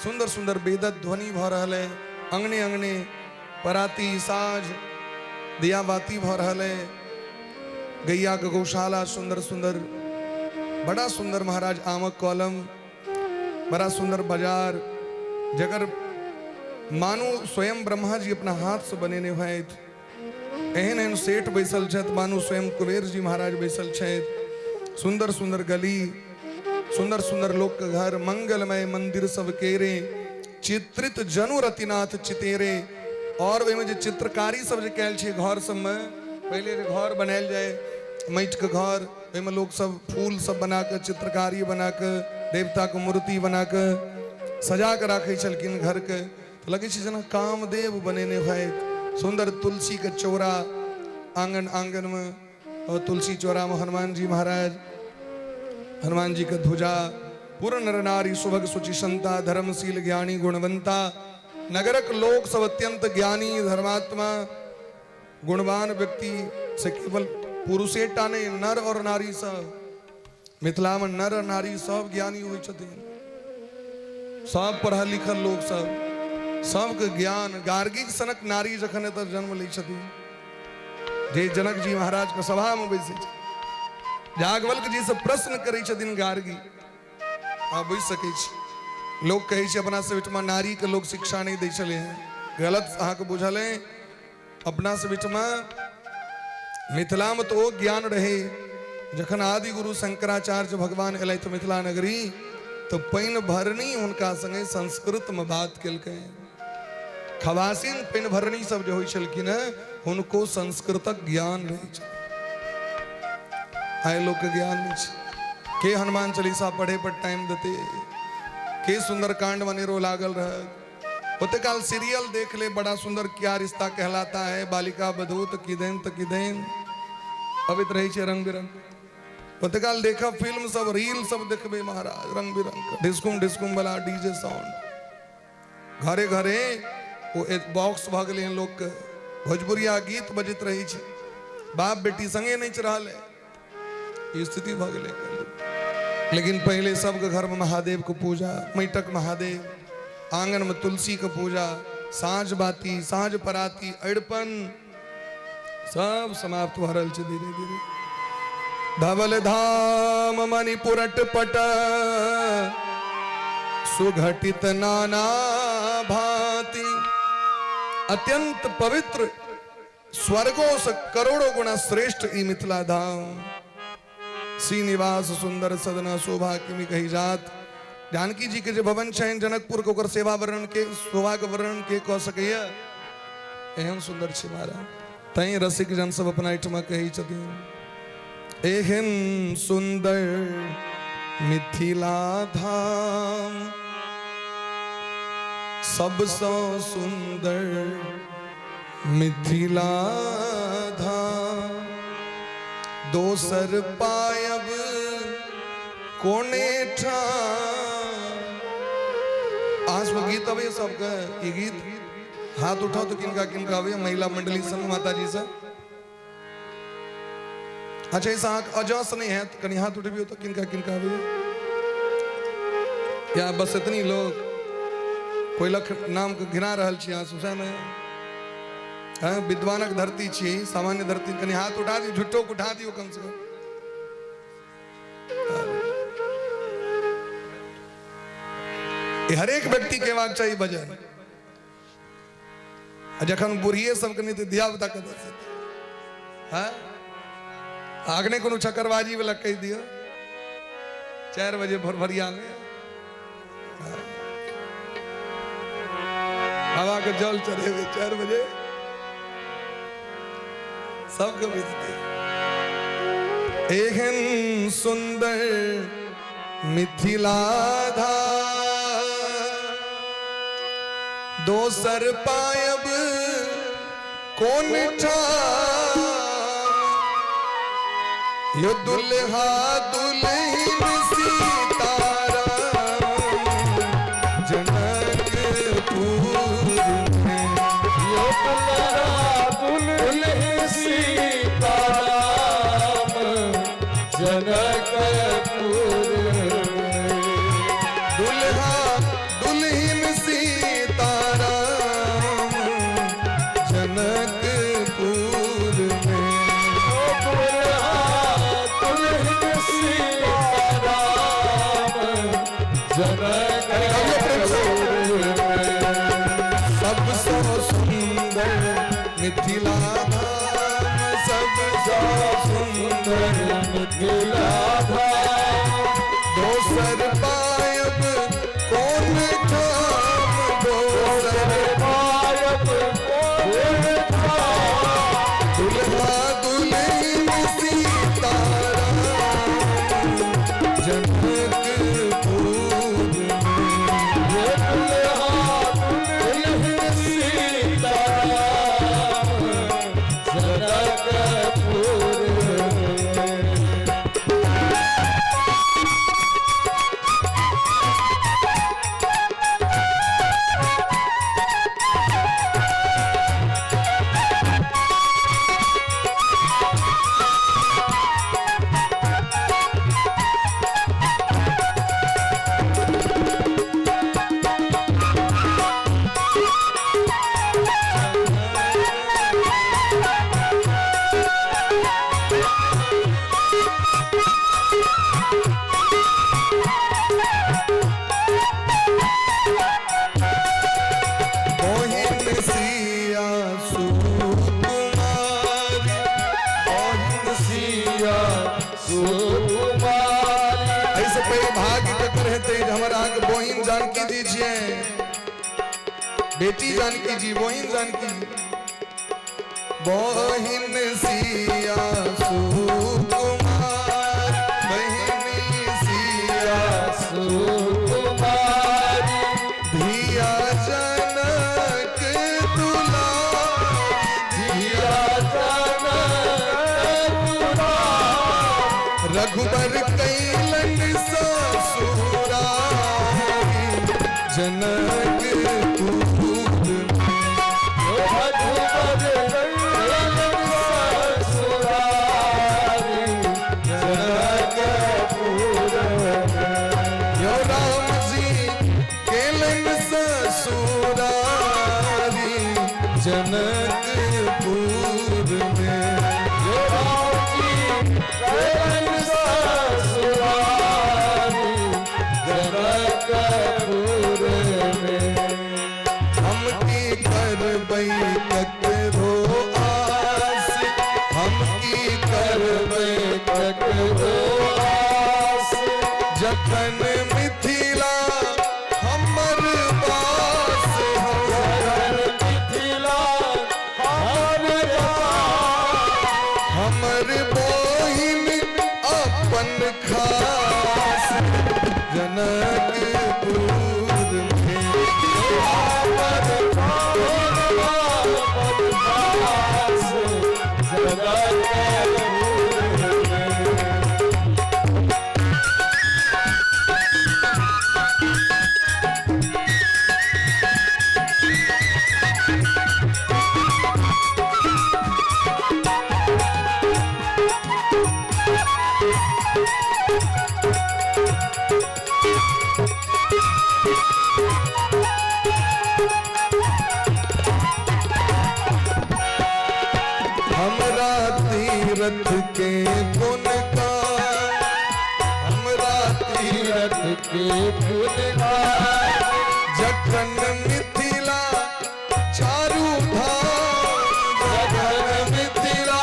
सुंदर सुंदर वेदक ध्वनि भऽ रहल है। अंगने अंगने पराती साँझ दियाबाती भऽ रहल है। गैया के गौशाला सुंदर सुंदर, बड़ा सुंदर महाराज आमक कलम, बड़ा सुंदर बाजार, जकर मानू स्वयं ब्रह्मा जी अपना हाथ से बनेने होथि। एहन एहन सेठ बैसल छथि, मानू स्वयं कुबेर जी महाराज बैसल छथि। सुंदर सुंदर गली, सुंदर सुंदर लोक के घर, मंगलमय मंदिर सब केरे, चित्रित जनु रतिनाथ चितेरे। और ओहिमे जे चित्रकारी सब जे कयल छै घर सबमे, पहिले जे घर बनायल जाय माटिके घर, ओहिमे लोक सब फूल सब बना कऽ, चित्रकारी बना कऽ, देवताके मूर्ति बना कऽ सजा कऽ राखै छलखिन घरके, तऽ लगै छै जेना कामदेव बनेने होथि। सुन्दर तुलसीके चौरा आङ्गन आङ्गनमे, और तुलसी चौरामे हनुमान जी महाराज, हनुमान जी के ध्वजा। पूर्ण नर नारी सुभग सुचि संता, धर्मशील ज्ञानी गुणवंता। नगरक लोक सब अत्यंत ज्ञानी, धर्मात्मा, गुणवान व्यक्ति से केवल पुरुषेटा नहि, नर और नारी सब। मिथिला में नर और नारी सब ज्ञानी होइ छथिन, सब पढ़ल लिखल लोक सब, सबके ज्ञान। गार्गी सनक नारी जखन एतऽ जन्म लै छथिन, जे जनक जी महाराज के सभा में बैसै छै, याज्ञवल्क्य जी से प्रश्न करै छथिन गार्गी। अहाँ बुझि सकै छी, लोक कहै छै अपना सब ओहिठमा नारीके लोक शिक्षा नहि दै छलै हँ, गलत अहाँके बुझल अइ। अपना सब ओहिठमा मिथिलामे तऽ ओ ज्ञान रहै, जखन आदि गुरु शंकराचार्य भगवान एलथि मिथिला नगरी, तऽ पानि भरनी हुनका संगे संस्कृतमे बात केलकै। खवासिन पानि भरनी सब जे होइ छलखिन हेँ, हुनको संस्कृतक ज्ञान रहै छै। आइ लोकके ज्ञान नहि छै। के हनुमान चालीसा पढ़े पर टाइम देते? के सुंदरकांड मनेरो लागल रहत? ओते काल सीरियल देख ले, बड़ा सुंदर क्या रिश्ता कहलाता है, बालिका बधू तऽ किदैन तऽ किदैन अबैत रहै छै रंग बिरंग। ओते काल देखब फिल्म सब, रील सब देखबै महाराज, रंग बिरंग के ढिस्कुम ढिस्कुम वाला डीजे साउंड। घरे घरे ओ एक बॉक्स भऽ गेलै हन, लोकके भोजपुरिया गीत बजैत रहै छै, बाप बेटी संगे नाचि रहल है। ई स्थिति भऽ गेलै। लेकिन पहिले सबके घरमे महादेवके पूजा, माटिक महादेव, आंगनमे तुलसीके पूजा, साँझ बाती, साँझ पराती, अरिपन सब समाप्त भऽ रहल छै धीरे धीरे। धवल धाम मणिपुरट पट, सुघटित नाना भांति। अत्यंत पवित्र, स्वर्गों से करोड़ों गुणा श्रेष्ठ ई मिथिला धाम। श्रीनिवास सुंदर सदना, शोभा किमि कही जात। जानकी जी के जे भवन छनि जनकपुर के, ओकर सेवा वर्णन के, शोभा के वर्णन के कऽ सकैया? एहन सुंदर छै महाराज। तैं रसिक जन सब अपना एहिठमा कहै छथिन, एहन सुंदर मिथिला धाम, सबसँ सुंदर मिथिला धाम, दोसर पायब कोने ठाम। अहाँ सबके गीत अबैया सबके ई गीत? हाथ उठाओ तो किनका किनका अबैया? महिला मंडली संग माता जी से। अच्छा, ऐसा अहाँके अजस नहि हैत, कनि हाथ उठबियौ तऽ किनका किनका अबैया। या बस एतनी लोग कोइलख नामके घिना रहल छी अहाँ सब ने। हाँ, विद्वानक धरती छी, सामान्य धरती। कनि हाथ उठा दियौ, झुट्ठो के उठा दियौ कम से कम। ई हरेक व्यक्ति के हेबाक चाही भजन। आ जखन बुढ़िए सबके नहि तऽ धिया पुता कतऽ से? हाँ, अखने कोनो चकरबाजी वाला कहि दियौ 4 बजे भोरभरिया में बाबा के जल चढ़ेबै 4 बजे, सबके बुझतै। एहन सुंदर मिथिला धाम दोसर पायब कोन ठाम, यो दुल्हा दुल्हिन सीताराम जनकपुर में। यो दुल्हा दुल्हिन सीताराम जनकपुर में। दुल्हा दुल्हिन सीताराम जनकपुर में। यो दुल्हा दुल्हिन सीताराम जनकपुर में। सबसे सुंदर मिथिला धाम, सबसे सुंदर मिथिला धाम, दोसर पायब कोन ठाम, दोसर पायब कोन ठाम, दुल्हा दुल्हिन सीताराम जनकपुर में। ये दुल्हा दुल्हिन सीताराम जनकपुर में। बहिन सिया सुकुमारी, बहिन सिया सुकुमारी, एहिसँ पैघ भाग्य ककर हेतै जे हमर अहाँके बहिन जानकी जी छियै, बेटी जानकी जी, बहिन जानकी जी। बहिन सिया सुकुमार, बहिन सिया सुकुमारी, धिया जनक दुलारी, धिया जनक दुलारी, रघुबर कैलन ससुरारी जनकपुर में। रघुबर कैलन ससुरारी जनकपुर में। यो राम जी केलन ससुरारी जनकपुर में। यो राम जी कैलन ससुरारी जनकपुर में। हम की करबै ककरो आस, हम की करबै ककरो आस, जखन मिथिला हमर बास हो, जखन मिथिला हमर बास, हमर बहिन अपन खास जनकपुर में। हमर बहिन अपन खास जनकपुर में। भगीरथ के गुण गावे। जखन मिथिला चारू धाम, जखन मिथिला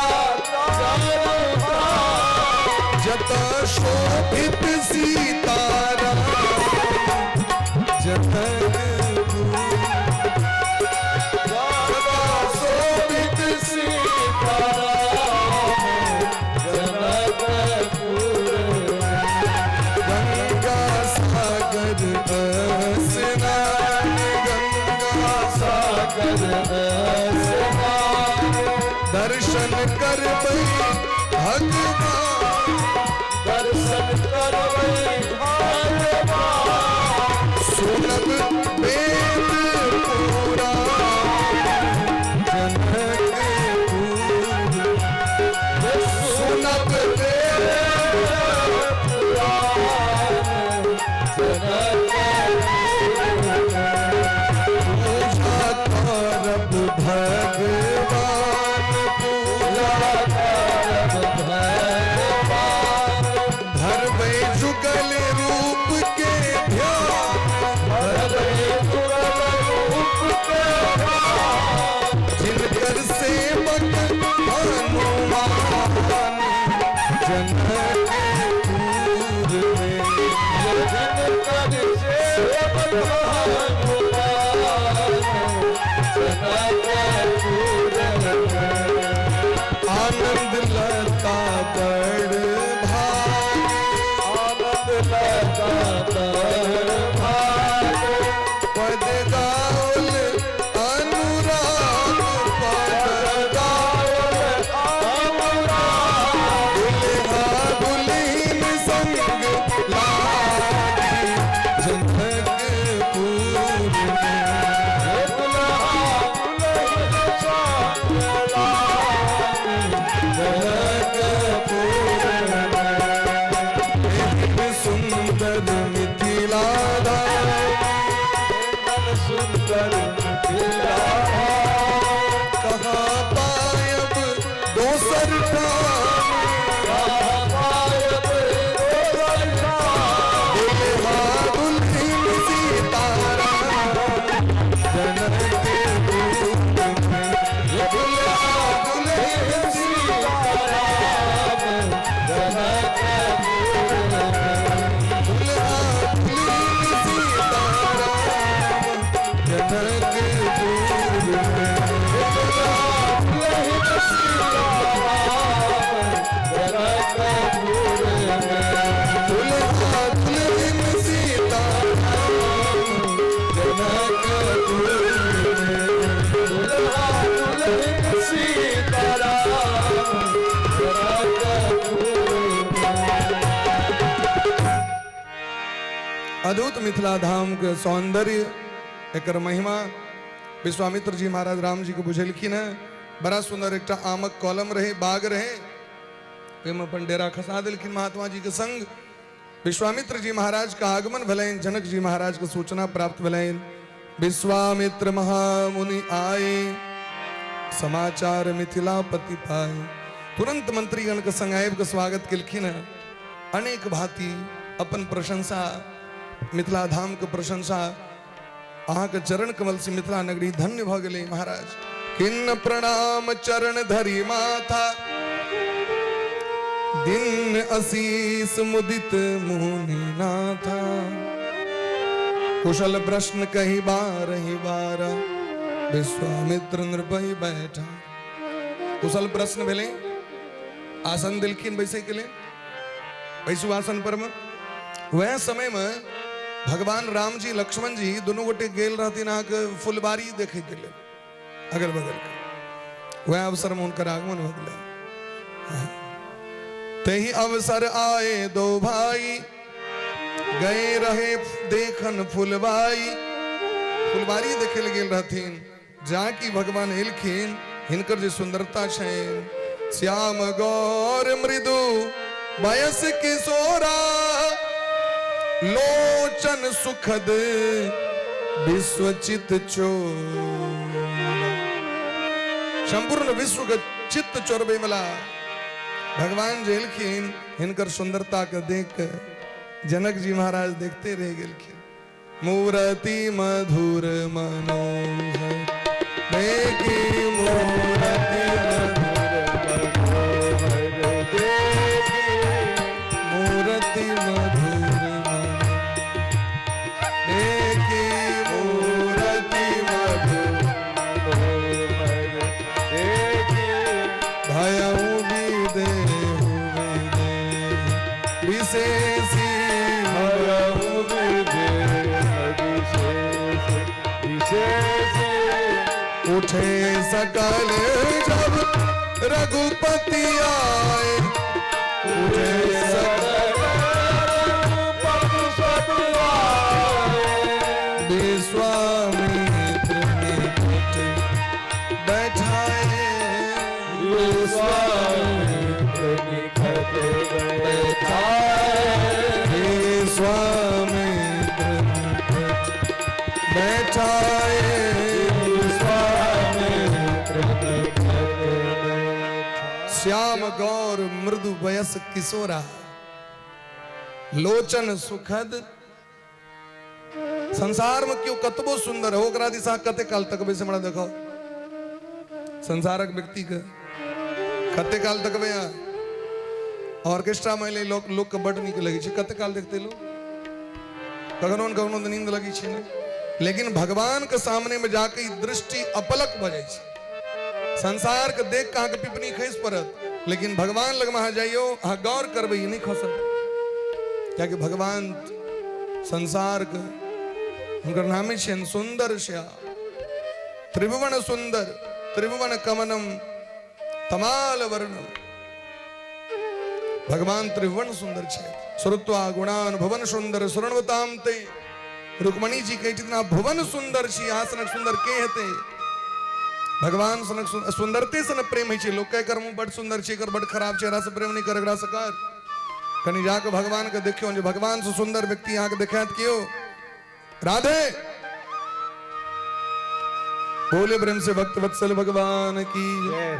चारू धाम, जत शोभित सीताराम जनकपुर, जत शोभित सीताराम जनकपुर। गंगा सागर स्नान, गंगा सागर स्नान, दर्शन करबै भगवान, दर्शन करबै भगवान, सुनब वेद पुराण जनकपुर, सुनब वेद पुराण जनकपुर। पूजा करब भगवान, पूजा करब भगवान, धरबै जुगल रूप के ध्यान, धरबै जुगल रूप के ध्यान, जिनकर सेवक हनुमान जनकपुर में, जिनकर सेवक हनुमान जनकपुर में। आनंद लता बड़ भाग, आनंद लता बड़ भाग, पद गावल अनुराग, पद गावल अनुराग, दुल्हा दुल्हिन संग लागी जनकपुर में। दुल्हा दुल्हिन संग लागी जनकपुर में। एहन सुंदर मिथिला धाम, एहन सुंदर मिथिला धाम, कहाँ पायब दोसर ठाम, कहाँ पायब दोसर ठाम, दुल्हा दुल्हिन सीताराम जनकपुर में, दुल्हा दुल्हिन सीताराम जनकपुर में। दुल्हा दुल्हिन सीताराम जनकपुर में, दुल्हा दुल्हिन सीताराम जनकपुर में। दुल्हा दुल्हिन सीताराम जनकपुर में। दुल्हा दुल्हिन सीताराम जनकपुर में। अद्भुत मिथिला धाम के सौंदर्य, एकर महिमा विश्वामित्र जी महाराज राम जी के बुझेलखिन है। बड़ा सुंदर एकटा आमक कलम रहे, बाग रहे, ओहिमे अपन डेरा खसा देलखिन महात्मा जी के संग। विश्वामित्र जी महाराज का आगमन भेलनि, जनक जी महाराज के सूचना प्राप्त भेलनि। विश्वामित्र महामुनि आए, समाचार मिथिलापति पाए। तुरंत मंत्रीगण के संग आबि के स्वागत केलखिन है। अनेक भांति अपन प्रशंसा, मिथिला धाम के प्रशंसा, अहाँके चरण कमल से मिथिला नगरी धन्य भऽ गेलै महाराज। किन्न प्रणाम चरण धरि माथा, दिन असीस मुदित मुनि नाथा। कुशल प्रश्न कही बार ही बारा, विश्वामित्र नृपहि बैठा। कुशल प्रश्न भेलै, आसन देलखिन बैसै के लेल, बैसू आसन पर में। वएह समय में भगवान राम जी लक्ष्मण जी दुनू गोटे गेल रहथिन अहाँके फुलबाड़ी देखै के लेल अगल बगल के। वएह अवसर में हुनकर आगमन भऽ गेलै। तही अवसर आए दो भाई, गए रहे देखन फुलबाई। फुलबाड़ी देखे लए गेल रहथिन, जाकि भगवान एलखिन, हिनकर जे सुंदरता छनि, श्याम गौर मृदु बयस किशोरा, लोचन सुखद विश्वचित चोरा। संपूर्ण विश्व के चित्त चोरबै वाला भगवान जे एलखिन, हिनकर सुंदरता के देख के जनक जी महाराज देखते रहि गेलखिन। मूर्ति मधुर मनोहर देखी, मूर्ति मधुर मनोहर देखी, मूर्ति मधुर मनोहर देखी, मूर्ति मधुर मनोहर देखी, भयउ विदेहु विदेह विशेषी, भयउ विदेह विशेष विशेष। उठे सकल जब रघुपति आए, उठे सकल रघुपति सब आए, विश्वामित्र निकट बैठाए, विश्वामित्र निकट बैठाए, विश्वामित्र निकट बैठाए, विश्वामित्र निकट बैठाए। श्याम गौर मृदु वयस किशोरा, लोचन सुखद। संसार में केओ कतबो सुंदर हो, ओकरा दिशा कते काल तकबै से हमरा देखाउ। संसारक व्यक्ति के कते काल तकबै अहाँ? ऑर्केस्ट्रा में एलै लोक, लोक के बड नीक लगै छै। कते काल देखतै लोक? कखनो ने कखनो तऽ नींद लगै छै ने। लेकिन भगवान के सामने में जाके ई दृष्टि अपलक भऽ जाइ छै। संसार के देख के अहाँके पिपनी खसि पड़त, लेकिन भगवान लगमे अहाँ जाइयौ, अहाँ गौर करबै, ई नहि खसत, कियाकि भगवान संसार के, हुनकर नामे छियनि सुंदर श्याम, त्रिभुवन सुंदर, त्रिभुवन कमनम तमाल वर्णम। भगवान त्रिभुवन सुंदर छै। श्रुत्वा गुणान भुवन सुंदर शृण्वताम ते। रुक्मणी जी कहै छथिन, अहाँ भुवन सुंदर छी, अहाँ सनक सुंदर के हेतै? भगवान सनक सुंदरते से ने प्रेम होइ छै लोक। एकर मुँह बड सुंदर छै, एकर बड खराब छै, एकरा से प्रेम नहि कर, एकरा से कर। कनि जाके भगवान के देखियौ जे भगवान से सुंदर व्यक्ति अहाँके देखायत केओ? राधे। बोले प्रेम से भक्त वत्सल भगवान की जय।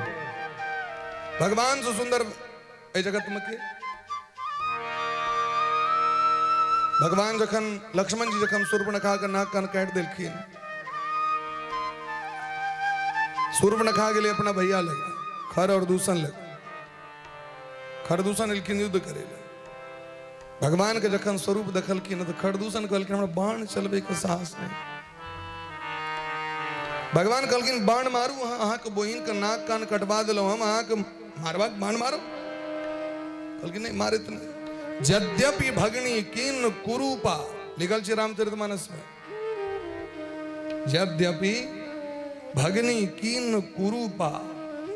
भगवान से सुंदर एहि जगत में के? भगवान जखन, लक्ष्मण जी जखन शूर्पणखा के नाक कान काटि देलखिन, शूर्पणखा गेलै अपना भैया लग, खर और दूषण लग। खर दूषण एलखिन युद्ध करे लए। भगवान के जखन स्वरूप देखलखिन तऽ खर दूषण कहलखिन, हमरा बाण चलबै के साहस नहि। भगवान कहलखिन, बाण मारू अहाँ, अहाँके बहिन के नाक कान कटवा देलहुँ हम, अहाँके मारबाक बाण मारू? कहलखिन, नहि मारैत नहि। यद्यपि भगनी किन कुरूपा, लिखल छै रामचरितमानस में, यद्यपि भगनी किन कुरूपा,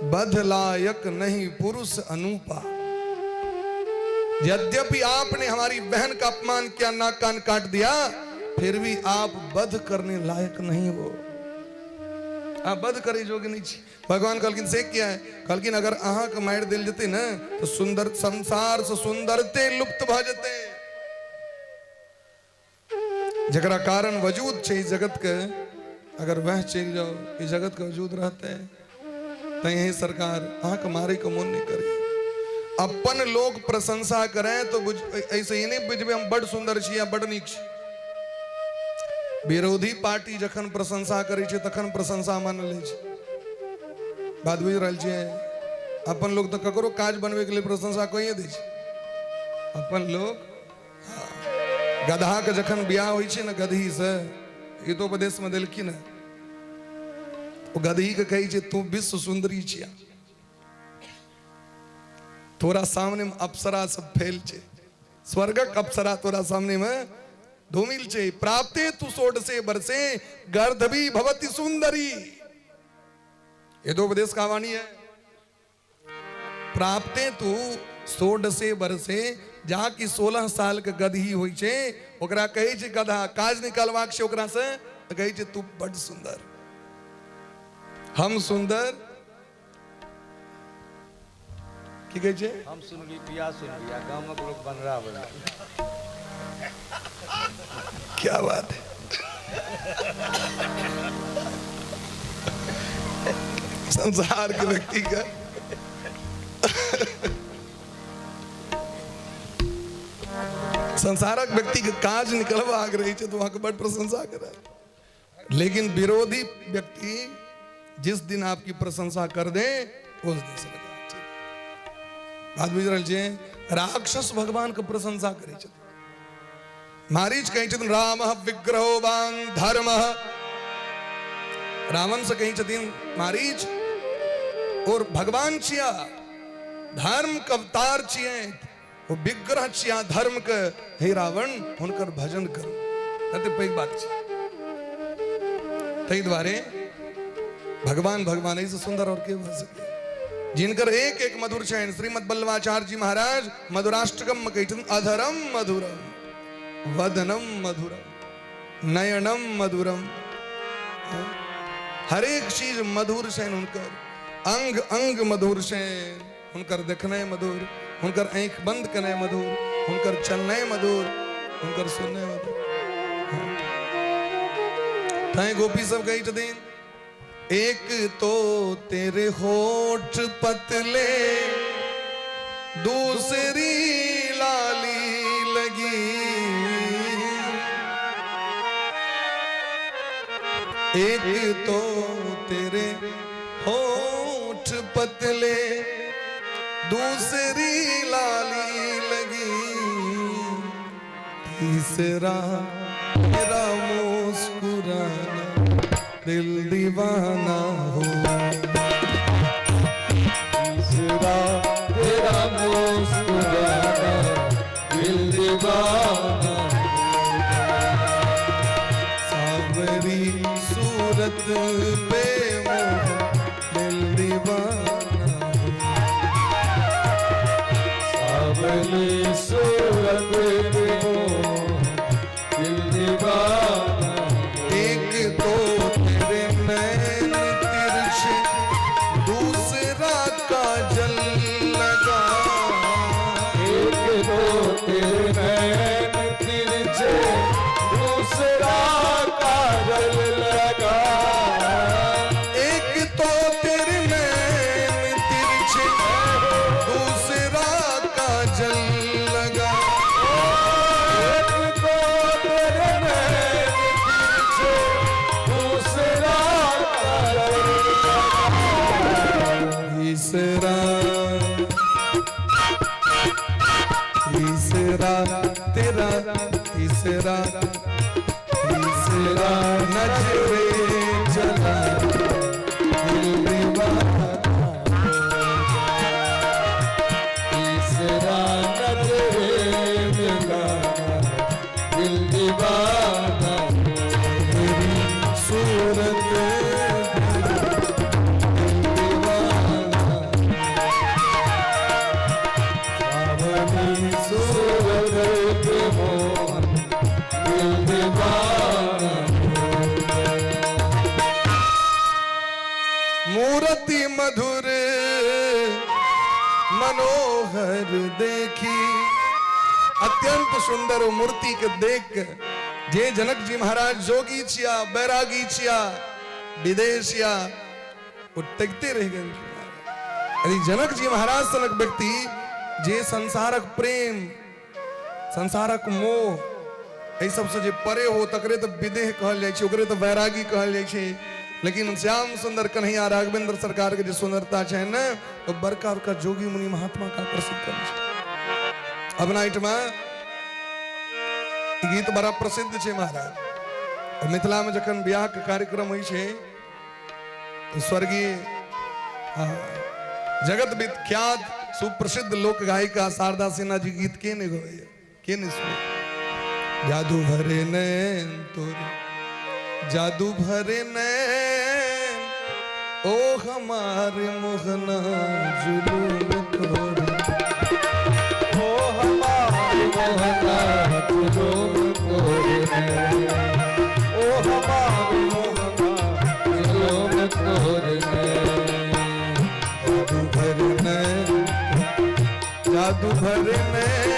बध लायक नहीं पुरुष अनूपा। यद्यपि आपने हमारी बहन का अपमान किया, नाक कान काट दिया, फिर भी आप वध करने लायक नहीं हो, आप वध करे योग्य नहीं छी। भगवान कहलखिन, से किया है? कहलखिन, अगर अहाँके मारि देल जेतै ने तऽ सुंदर संसार से सुंदरते लुप्त भऽ जेतै। जकरा कारण वजूद छै इस जगत के, अगर वह चलि जाओ, इस जगत के वजूद रहते? तऽ यही सरकार अहाँके मारे के मोन नहीं करे। अपन लोग प्रशंसा करें तो बुझ, ऐसे ही नहीं बुझबे हम बड सुंदर छी या बड नीक छी। विरोधी पार्टी जखन प्रशंसा करै छै तखन प्रशंसा मानल जाइ छै। बात बुझि रहल छियै? अपन लोग तऽ ककरो काज बनबैके लेल प्रशंसा कइए दै छै अपन लोग। हाँ। गदहा के जखन बियाह होइ छै ने गदही से, हितोपदेश में देलखिन हँ, ओ गदही के कहै छै, तू विश्व सुंदरी छिया, तोरा सामने में अप्सरा सब फेल छै, स्वर्गक अप्सरा तोरा सामने में धूमिल छै। प्राप्ते तू षोडशे बरसे गर्दभी भवति सुंदरी। हितोपदेश का वाणी है। प्राप्ते तू षोडशे बरसे, जहाँ की 16 साल के गदही होइ छै, ओकरा कहै छै गधा, काज निकालबाक छै ओकरा से तऽ कहै छै, तू बड सुंदर, हम सुंदर। की कहै छै? हम सुनली पिया सुनली आ गामक लोक बनरा बना। क्या बात है! संसार के व्यक्ति का संसारक व्यक्ति के काज निकलबाक रहै छै तऽ अहाँके बड प्रशंसा करत, लेकिन विरोधी व्यक्ति जिस दिन आपकी प्रशंसा कर दे उस दिन समझ ठीक बात बुझि रहल छियै। राक्षस भगवान के प्रशंसा करै छथिन। मारीच कहै छथिन राम विग्रहोवान धर्म। रावण से कहै छथिन मारीच और भगवान छिया, धर्म के अवतार छियै, ओ विग्रह छिया धर्म के, हे रावण हुनकर भजन करू। कते पैघ बात छै। ताहि दुआरे भगवान भगवान एहिसँ सुंदर और के भऽ सकैए, जिनकर एक एक मधुर छनि। श्रीमद वल्लभाचार्य जी महाराज मधुराष्टकम में कहै छथिन अधरम मधुरम वदनम मधुरम नयनम मधुरम, हरेक चीज मधुर छनि हुनकर, अंग अंग मधुर छनि हुनकर, देखनाइ मधुर हुनकर, आँखि बंद केनाइ मधुर हुनकर, चलनाइ मधुर हुनकर, सुननाइ मधुर। तैं गोपी सब कहै छथिन एक तो तेरे होठ पतले दूसरी लाली लगी, एक तो तेरे होठ पतले दूसरी लाली लगी, तीसरा तेरा मुस्कुराना दिल दीवाना हो, तीसरा तेरा मुस्कुराना दिल दीवाना, सावरी सूरत पे मोह दिल दीवाना हो, सावली सूरत पे मोह दिल दीवाना, एक तो तेरे नैन तिरछे दूसरा काजल लगा, एक तो तेरे नैन तिरछे दूसरा काजल लगा, एक तो तेरे नैन तिरछे दूसरा काजल लगा, एक तो तेरे नैन तिरछे दूसरा काजल लगा, तीसरा तीसरा तेरा तीसरा तीसरा नजरे चला दिल दीवाना, तीसरा नजरे मिलाना दिल दीवाना, तेरी सूरत दिल दीवाना, सावली सूरत पे मोहन दिल दीवाना, मूर्ति मधुर मनोहर देखी, अत्यंत सुंदर मूर्ति के देख के जे जनक जी महाराज जोगी छिया बैरागी छिया विदेशिया ओ तकिते रहि गेल। यदि जनक जी महाराज सनक व्यक्ति जे संसारक प्रेम संसारक मोह एहि सबसँ जे परे हो तकरे तऽ विदेह कहल जाइ छै, ओकरे तऽ वैरागी कहल जाइ छै। लेकिन श्याम सुंदर कन्हैया राघवेंद्र सरकार के जे सुंदरता छै ने, ओ बड़का बड़का जोगी मुनि महात्मा के आकर्षित करै छै। अपना एहिठमा ई गीत बड़ा प्रसिद्ध छै महाराज। मिथिला में जखन ब्याह के कार्यक्रम होइ छै तऽ स्वर्गीय जगत विख्यात सुप्रसिद्ध लोक गायिका शारदा सिन्हा जी गीत के नहि गबैया, के नहि सुनै। जादू भरे नैन तोरे, जादू भरे नैन, ओ हमारे मोहना जुलूम तोरे, ओ हमारे मोहना जुलूम तोरे, ओ हमारे मोहना जुलूम तोरे, जादू भरे नैन, जादू भरे नैन,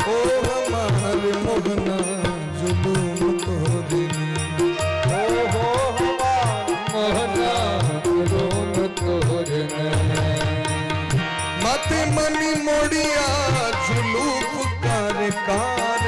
ओ हमारे मोहना जुलूम तोरे, ओ हो हमारे मोहना जुलूम तोरे, मत मनी मोड़िया जुलूफ कर कार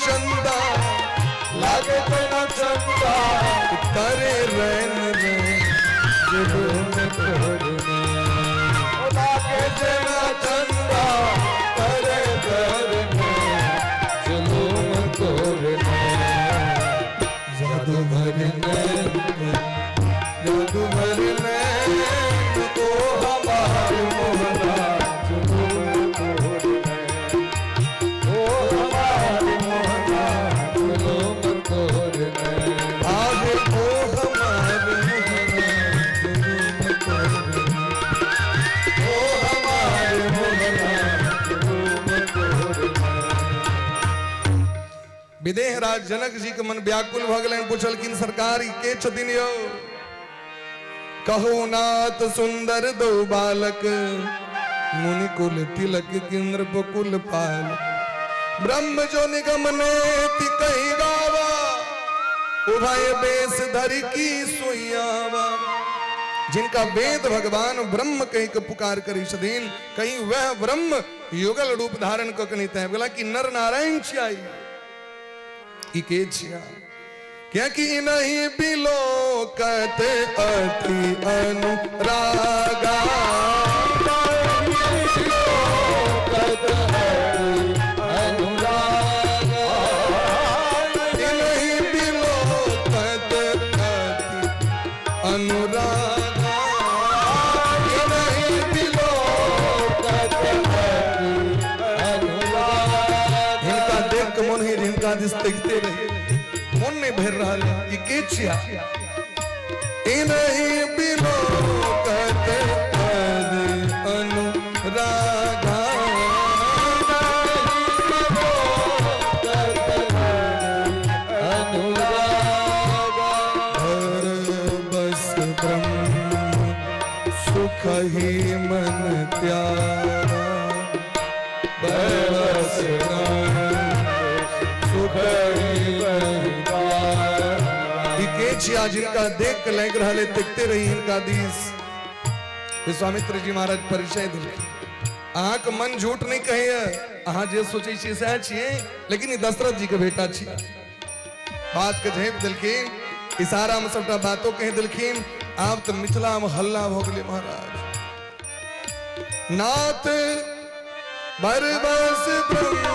चंदा, लागे जेना चंदा, तरे रैन रैन जुलूम तोर नैन। लागे जेना चंदा, तरे रैन जुलूम तोर नैन। जादू भर नैन, जादू भर नैन, ओ हमार मोहना, जुलूम तोर नैन। ओ हमार मोहना, जुलूम तोर नैन। आगे ओ हमार मोहना, जुलूम तोर नैन। ओ हमार मोहना, जुलूम तोर नैन। विदेह राज जनक जी के मन व्याकुल भऽ गेलनि। पुछलखिन, सरकार, ई के छथिन यौ? कहू नाथ सुंदर दो बालक, मुनि कुल तिलक केंद्र कुल पाल। ब्रह्म जो निगम ने कही गावा, उभय बेस धरि की सुइयावा। जिनका वेद भगवान ब्रह्म कही के पुकार करी छथिन, कहीं वह ब्रह्म युगल रूप धारण कऽ के नहीं गेला कि नर नारायण छियाई। ई के छिया? क्योंकि नहीं बिलोकत अति अनुरागा। नहीं बिलोकत अति अनुरागा, नहीं बिलोकत। हिनका देख के मन है हिनका दिस देखते रहे, मन नहीं भर रहा है। ये के छिया? इन्हीं बिलोकत अति अनुरागा। हर बस ब्रह्म सुख ही मन त्यागा, बस ब्रह्म सुख ही मन ई के छिया जिनका देख के लागि रहल है देखते रही हिनका दिस? विश्वामित्र जी महाराज परिचय दिलखिन, अहाँके मन झूठ नहीं कहैया, अहाँ जे सोचै छियै सएह छियै, लेकिन ई दशरथ जी के बेटा छी। बात के झाँपि देलखिन, इशारा में सबटा बातो कहि देलखिन। आब तऽ मिथिला में हल्ला भऽ गेलै महाराज। नाथ बरबस ब्रह्म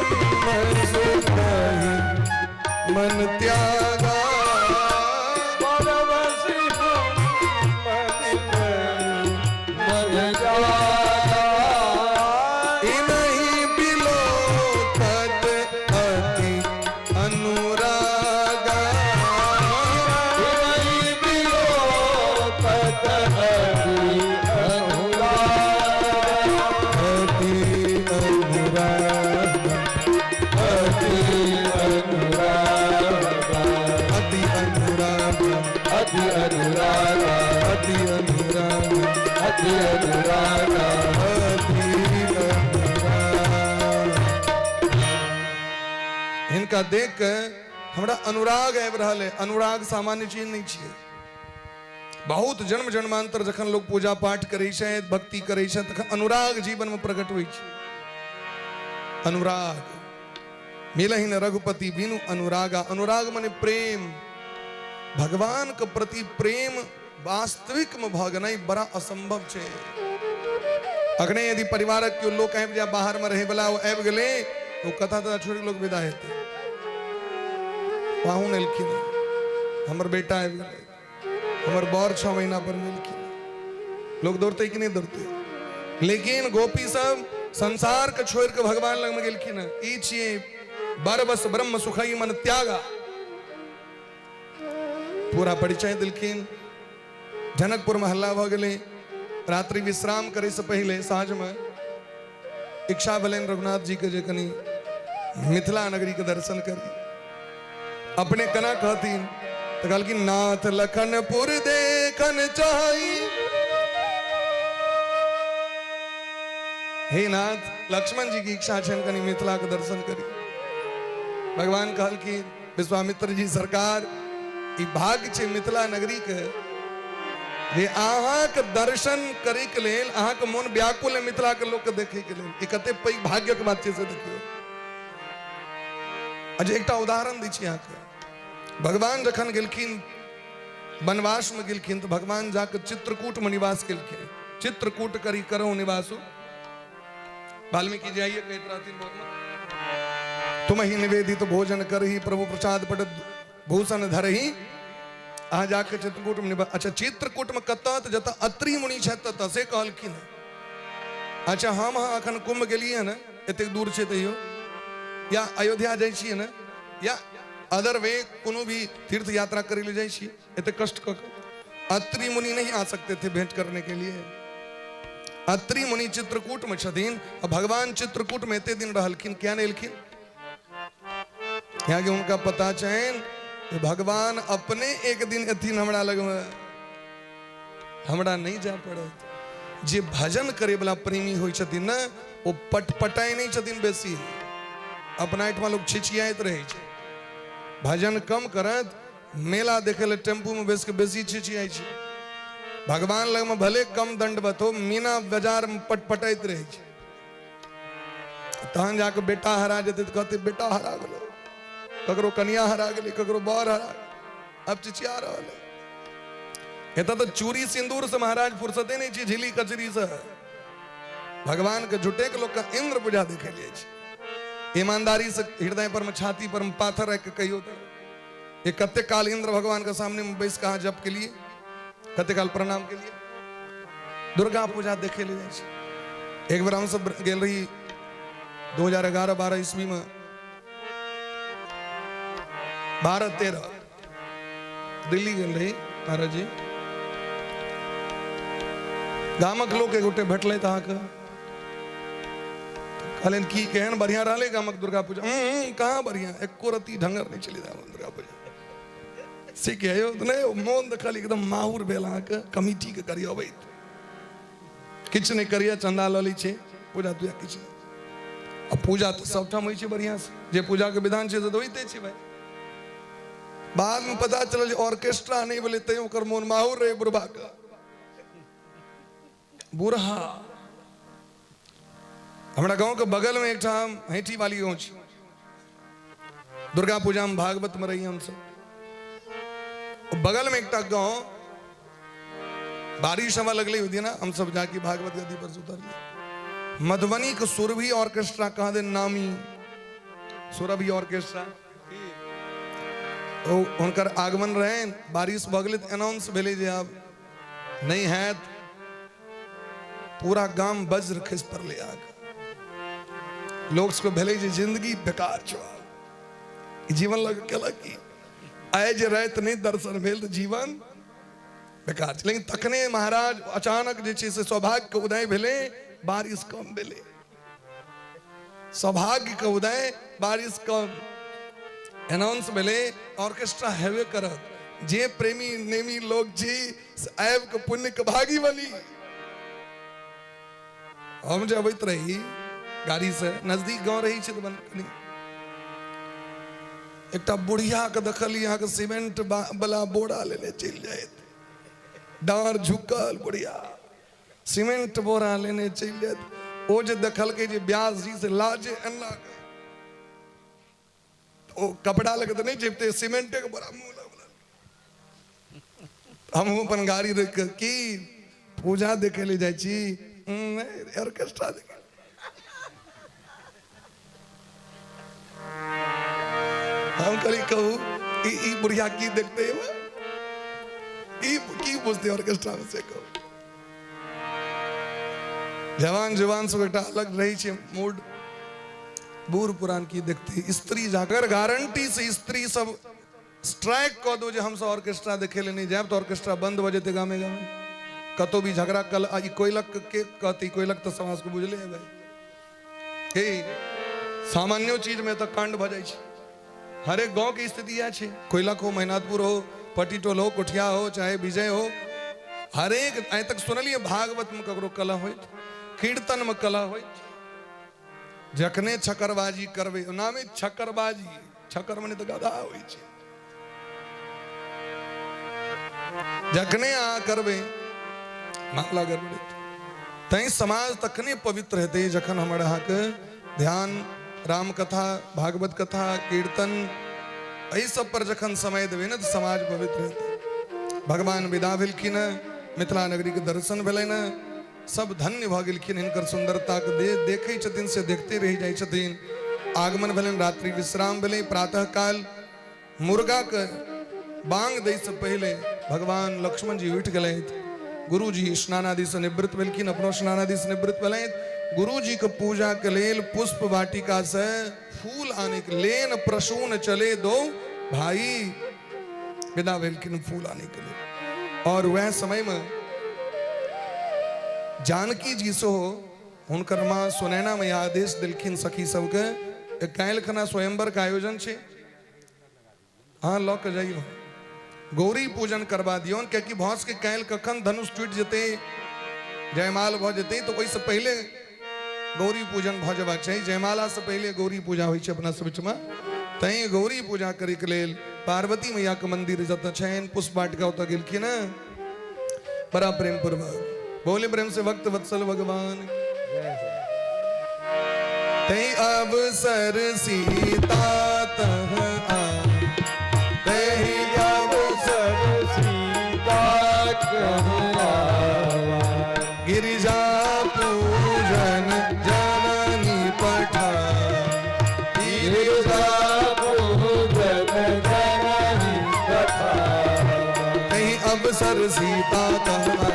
सुख ही मन त्यागा। बरबस मन त्यागा। इन्हीं बिलोकत अति अनुरागा। इन्हीं बिलोकत अति अनुरागा। अति अनुरागा। अति अनुरागा। अति अनुरागा। अति अनुरागा। अति अनुरागा। अति अनुरागा। अति अनुरागा। हिनका देख के हमरा अनुराग आबि रहल है। अनुराग सामान्य चीज नहीं छियै। बहुत जन्म जन्मांतर जखन लोग पूजा पाठ करै छै, भक्ति करै छै, तखन अनुराग जीवन में प्रकट होइ छै। अनुराग मिलहि न रघुपति बिनु अनुरागा। अनुराग माने प्रेम। भगवान के प्रति प्रेम वास्तविक में भऽ गेनाइ बड़ा असंभव छै। अखने यदि परिवारक केओ लोक आबि जाय, बाहर में रहै वाला, ओ आबि गेलै, ओ कथा तथा छोड़ि लोक विदा हेतै। पाहुन एलखिन, हमर बेटा आबि गेलै, हमर बर 6 महीना पर मिलखिन, लोक दौड़तै कि नहि दौड़तै? लेकिन गोपी सब संसार के छोड़ि के भगवान लग में गेलखिन। ई छियै बरबस ब्रह्म सुखई मन त्यागा। पूरा परिचय देलखिन। जनकपुर में हल्ला भऽ गेलै। रात्रि विश्राम करे से पहले साँझ में इच्छा भेलनि रघुनाथ जी के जे कनि मिथिला नगरी के दर्शन करी। अपने केना कहथिन? तऽ कहलखिन, नाथ लखनपुर देखन चाही। हे नाथ, लक्ष्मण जी की इच्छा छनि कनि मिथिला के दर्शन करी। भगवान कहलखिन, विश्वामित्र जी सरकार, ई भाग्य छै मिथिला नगरी के जे अहाँके दर्शन करे के लेल अहाँके मोन व्याकुल है मिथिला के लोक के देखे के लेल। ई कते पैघ भाग्यक बात छै से देखियौ। अच्छा, एकटा उदाहरण दै छी अहाँके। भगवान जखन गेलखिन वनवासमे गेलखिन तऽ भगवान जाके चित्रकूटमे निवास केलखिन। चित्रकूट करी करौ निवासु, वाल्मीकि जी आइए कहैत रहथिन बहुत, तुम ही निवेदित भोजन करही प्रभु प्रसाद पट भूषण धरही। अहाँ जाके चित्रकूट में निवास। अच्छा, चित्रकूट में कतऽ? तऽ जतऽ अत्रि मुनि छथि ततऽ, से कहलखिन। अच्छा, हम अहाँ अखन कुंभ गेलियै ने, एतेक दूर छै तैयो, या अयोध्या जाइ छियै ने, या अदर वे कोनो भी तीर्थ यात्रा करै लए जाइ छियै एतेक कष्ट कऽ के, अत्रि मुनि नहीं आ सकते थे भेंट करने के लिए? अत्रि मुनि चित्रकूट में छथिन आ भगवान चित्रकूट में एते दिन रहलखिन, किया नहि एलखिन? कियाकि हुनका पता छनि जे भगवान अपने एक दिन एथिन हमरा लगमे, हमरा नहि जाय पड़त। जे भजन करे वाला प्रेमी होइ छथिन ने, ओ पटपटाइ नहि छथिन बेसी। अपना एहिठमा लोक छिछियाइत रहै छै, भजन कम करत, मेला देखे ले टेम्पू में बैस के बेसी छिछियाइ छै। भगवान लगमे भले कम दंडवत हो, मीना बाजार में पटपटाइत रहै छै। तहन जाके बेटा हरा जेतै तऽ कहतै बेटा हरा गेलो, ककरो कनिया हरा गेलै, ककरो बर हरा गेलै, अब चिचिया रहल है। एतऽ तऽ चूड़ी सिंदूर से महाराज फुर्सते नहि छै, झिली कचरी से। भगवान के झूठे के लोग के इंद्र पूजा देखे जाइ छै। ईमानदारी से हृदय पर में, छाती पर में पाथर राखि के कहियो तऽ ये कते काल इंद्र भगवान के सामने में बैस कहाँ जप के लिए, कते काल प्रणाम के लिए दुर्गा पूजा देखे ले जाइ छै। एक बेर हमसब गेल रही 2011-12 ईस्वी में, 12-13 दिल्ली गेल रही महाराज जी। गामक लोक एक गोटे भेटलै तऽ अहाँके कहलनि की केहन बढ़िया रहलै गामक दुर्गा पूजा? कहाँ बढ़िया, एको रत्ती ढंगर नहि छलै गामक दुर्गा पूजा। से के यौ नहि मोन देखल एकदम माहुर भेल अहाँके। कमिटीके करियबैत किछु नहि करिए, चन्दा लऽ लै छै, पूजा तूजा किछु नहि। आ पूजा तऽ सबठाम होइ छै बढ़िआँसँ, जे पूजाके विधान छै से तऽ होइते छै भाइ। बादमे पता चलल जे ऑर्केस्ट्रा नहि भेलै, तैं ओकर मोन माहुर रहै बुढ़बाके। बूढ़ा हमरा गाँवके बगलमे एकठाम हैठी वाली गाँव छै, दुर्गा पूजामे भागवतमे रही हमसब। बगलमे एकटा गाँव, बारिश हवा लगलै ओहि दिना, हमसब जाके भागवत गद्दी पर से उतरलियै। मधुबनीके सुरभि ऑर्केस्ट्रा कहाँ दे नामी सुरभि ऑर्केस्ट्रा, ओ हुनकर आगमन रहनि। बारिश भऽ गेलै तऽ अनाउंस भेलै जे आब नहि हैत। पूरा गाम वज्र खसि पड़लै आगे। लोक सबके भेलै जे जिंदगी बेकार छौ, ई जीवन लग केलक की, आइ जे राति नहि दर्शन भेल तऽ जीवन बेकार छै। लेकिन तखने महाराज अचानक जे छै से सौभाग्यके उदय भेलै, बारिश कम भेलै। सौभाग्यके उदय, बारिश कम, अनाउंस भेलै ऑर्केस्ट्रा हेबे करत। जे प्रेमी नेमी लोग छी से आबि के पुण्य के भागी बनी। हम जे अबैत रही गाड़ी से, नजदीक गांव रही छै तऽ कनी एकटा बुढ़िया के देखलियै अहाँके सीमेंट वाला बोरा लेने चलि जाइत, डाँर झुकल बुढ़िया सीमेंट बोरा लेने चलि जाइत। ओ जे देखलकै जे व्यास जी से लाजे एना ओ कपड़ा लगे तऽ नहि चिपते, सीमेंटे के बोरा मुँह लग। हमहूँ अपन गाड़ी रोकि कऽ, की पूजा देखै लए जाइ छी? नहि, ऑर्केस्ट्रा देखै। हम कहली, कहू ई ई बुढ़िया की देखते एहिमे, ई की बुझते ऑर्केस्ट्रा में, से कहू। जवान जवान सब एकटा अलग रहै छै मूड, बूढ़ पुरान की देखते? स्त्री जाकर गारंटी से स्त्री सब स्ट्राइक कऽ दो जे हमसब ऑर्केस्ट्रा देखे ले नहि जायब तऽ ऑर्केस्ट्रा बंद भऽ जेतै गामे गामे। कतौ भी झगड़ा कल आ ई कोयलक के कहतै? कोयलक तऽ समाज के बुझले है भाई। हे सामान्यो चीज में तऽ कांड भऽ जाइ छै। हरेक गांव के स्थिति इएह छै, कोयलक हो, महिनाथपुर हो, पट्टी टोल हो, कोठिया हो, चाहे विजय हो, हरेक। आइ तक सुनलियै भागवत में ककरो कलह होइत, कीर्तन में कलह होइत? जखने छकरबाजी करबै, नामे छकरबाजी, छकर मने तऽ गधा होइ छै। जखने अहाँ करबै मामला गड़बड़ेतै। तैं समाज तखने पवित्र हेतै जखन हमर अहाँके ध्यान राम कथा, भागवत कथा, कीर्तन, एहि सब पर जखन समय देबै ने तऽ समाज पवित्र हेतै। भगवान विदा भेलखिन, मिथिला नगरी के दर्शन भेलनि, सब धन्य भऽ गेलखिन। हिनकर सुंदरता के देखै छथिन से देखते रहि जाइ छथिन। आगमन भेलनि, रात्रि विश्राम भेलै। प्रातः काल मुर्गा के बांग दै से पहले भगवान लक्ष्मण जी उठि गेलथि। गुरुजी स्नान आदि से निवृत्त भेलखिन, अपनो स्नान आदि से निवृत्त भेलथि। गुरुजी के पूजा के लेल पुष्प वाटिका से फूल आने के लेन प्रसून चले दो भाई, विदा भेलखिन फूल आने के लिए। और वह समय में जानकी जी सेहो हुनकर माँ सुनैना मैया आदेश देलखिन सखी सबके, काल्हि खना स्वयंवर के आयोजन छै, अहाँ लऽ के जाइयो, गौरी पूजन करवा दियौन, कियाकि भऽ सकै काल्हि कखन धनुष टूटि जेतै, जयमाल भऽ जेतै, तऽ ओहिसँ पहिले गौरी पूजन भऽ जेबाक चाही। जयमालासँ पहिले गौरी पूजा होइ छै अपना सब बीचमे, तैँ गौरी पूजा करैके लेल पार्वती मैयाके मंदिर जतऽ छनि पुष्प वाटिका ओतऽ गेलखिन हँ बड़ा प्रेम पूर्वक। बोले प्रेम से भक्त वत्सल भगवान। तै अवसर सीता तह आ, तहि अवसर सीता कह आवा, गिरिजा पूजन जननी पठा, गिरिजा पूजन जननी पठा, तहि अवसर सीता तह आ,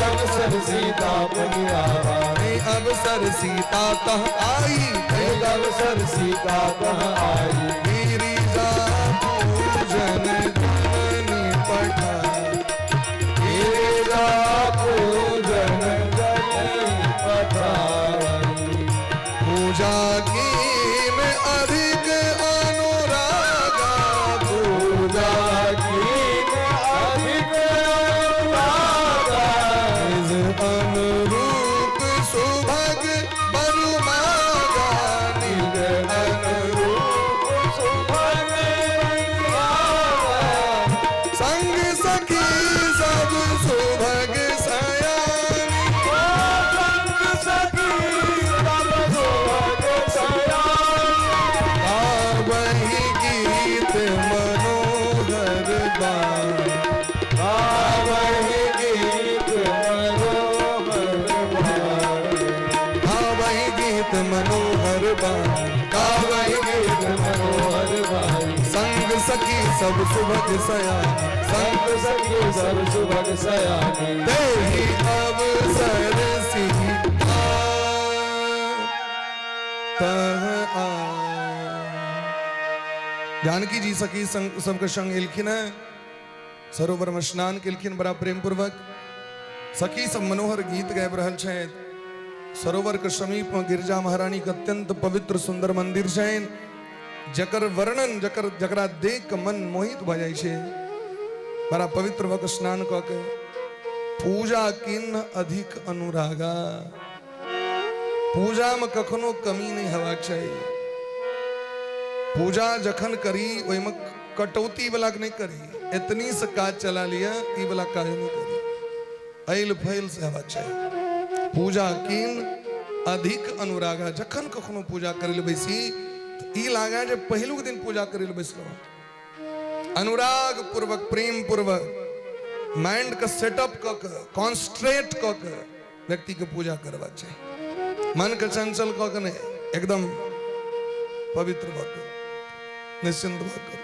अवसर सीता पठा, तहि अवसर सीता तह आई, तहि अवसर सीता तह आई, गिरिजा पूजन जननी पठा, गिरिजा पूजन जननी पठा, पूजा कीन अधिक अनुरागा, पूजा कीन अधिक अनुरागा, निज अनुरूप सुभग बरु मागा, निज अनुरूप सुभग बरु मागा, संग सखी सब सुभग सयानी, संग सखी सब सुभग सयानी, गावहि गीत मनोहर बानी, गावहि गीत मनोहर बानी, गावहि गीत मनोहर बानी, गावहि गीत मनोहर बानी, संग सखी सब सुभग सयानी, संग सखी सब सुभग सयानी, तेहि अवसर सीता तह आ। जानकी जी सखी संग सबके संग एलखिन है, सरोवर में स्नान केलखिन बड़ा प्रेम पूर्वक। सखी सब मनोहर गीत गाबि रहल छथि। सरोवर के समीप में गिरजा महारानी के अत्यंत पवित्र सुंदर मंदिर छनि, जकर वर्णन जकर जकरा देख के मन मोहित भऽ जाइ छै। बड़ा पवित्र भऽ के स्नान कऽ के पूजा किन्न अधिक अनुरागा, पूजा में कखनो कमी नहीं हेबाक चाही। पूजा जखन करी ओहिमे कटौती वाला के नहीं करी, एतनी से काज चला लिया ई वाला काज नहीं करी, ऐल फैल से हेबाक चाही। पूजा किन अधिक अनुरागा, जखन कखनो पूजा करे लए बैसी तऽ ई लागे जे पहिलुक दिन पूजा करे लए बैसलहुँ। अनुराग पूर्वक प्रेम पूर्वक माइंड के सेटअप कऽ के कॉन्सेंट्रेट कऽ के व्यक्ति के पूजा करबाक चाही, मन के चंचल कऽ के नहि, एकदम पवित्र भऽ के निश्चिंत भऽ के।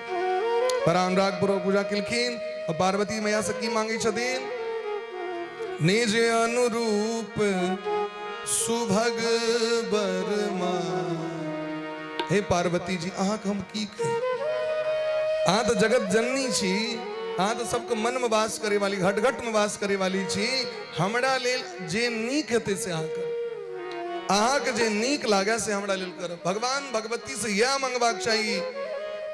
बड़ा अनुराग पूर्वक पूजा केलखिन। आ पार्वती मैया से की मांगै छथिन? निज अनुरूप सुभग बरमा। हे पार्वती जी, अहाँके हम की कही, अहाँ तऽ जगत जननी छी, अहाँ तऽ सबके मन में वास करे वाली, घट घट में वास करे वाली छी। हमरा लेल जे नीक हेतै से अहाँ करब, अहाँके जे नीक लागे से हमरा लेल करब। भगवान भगवती से यह मंगबाक चाही,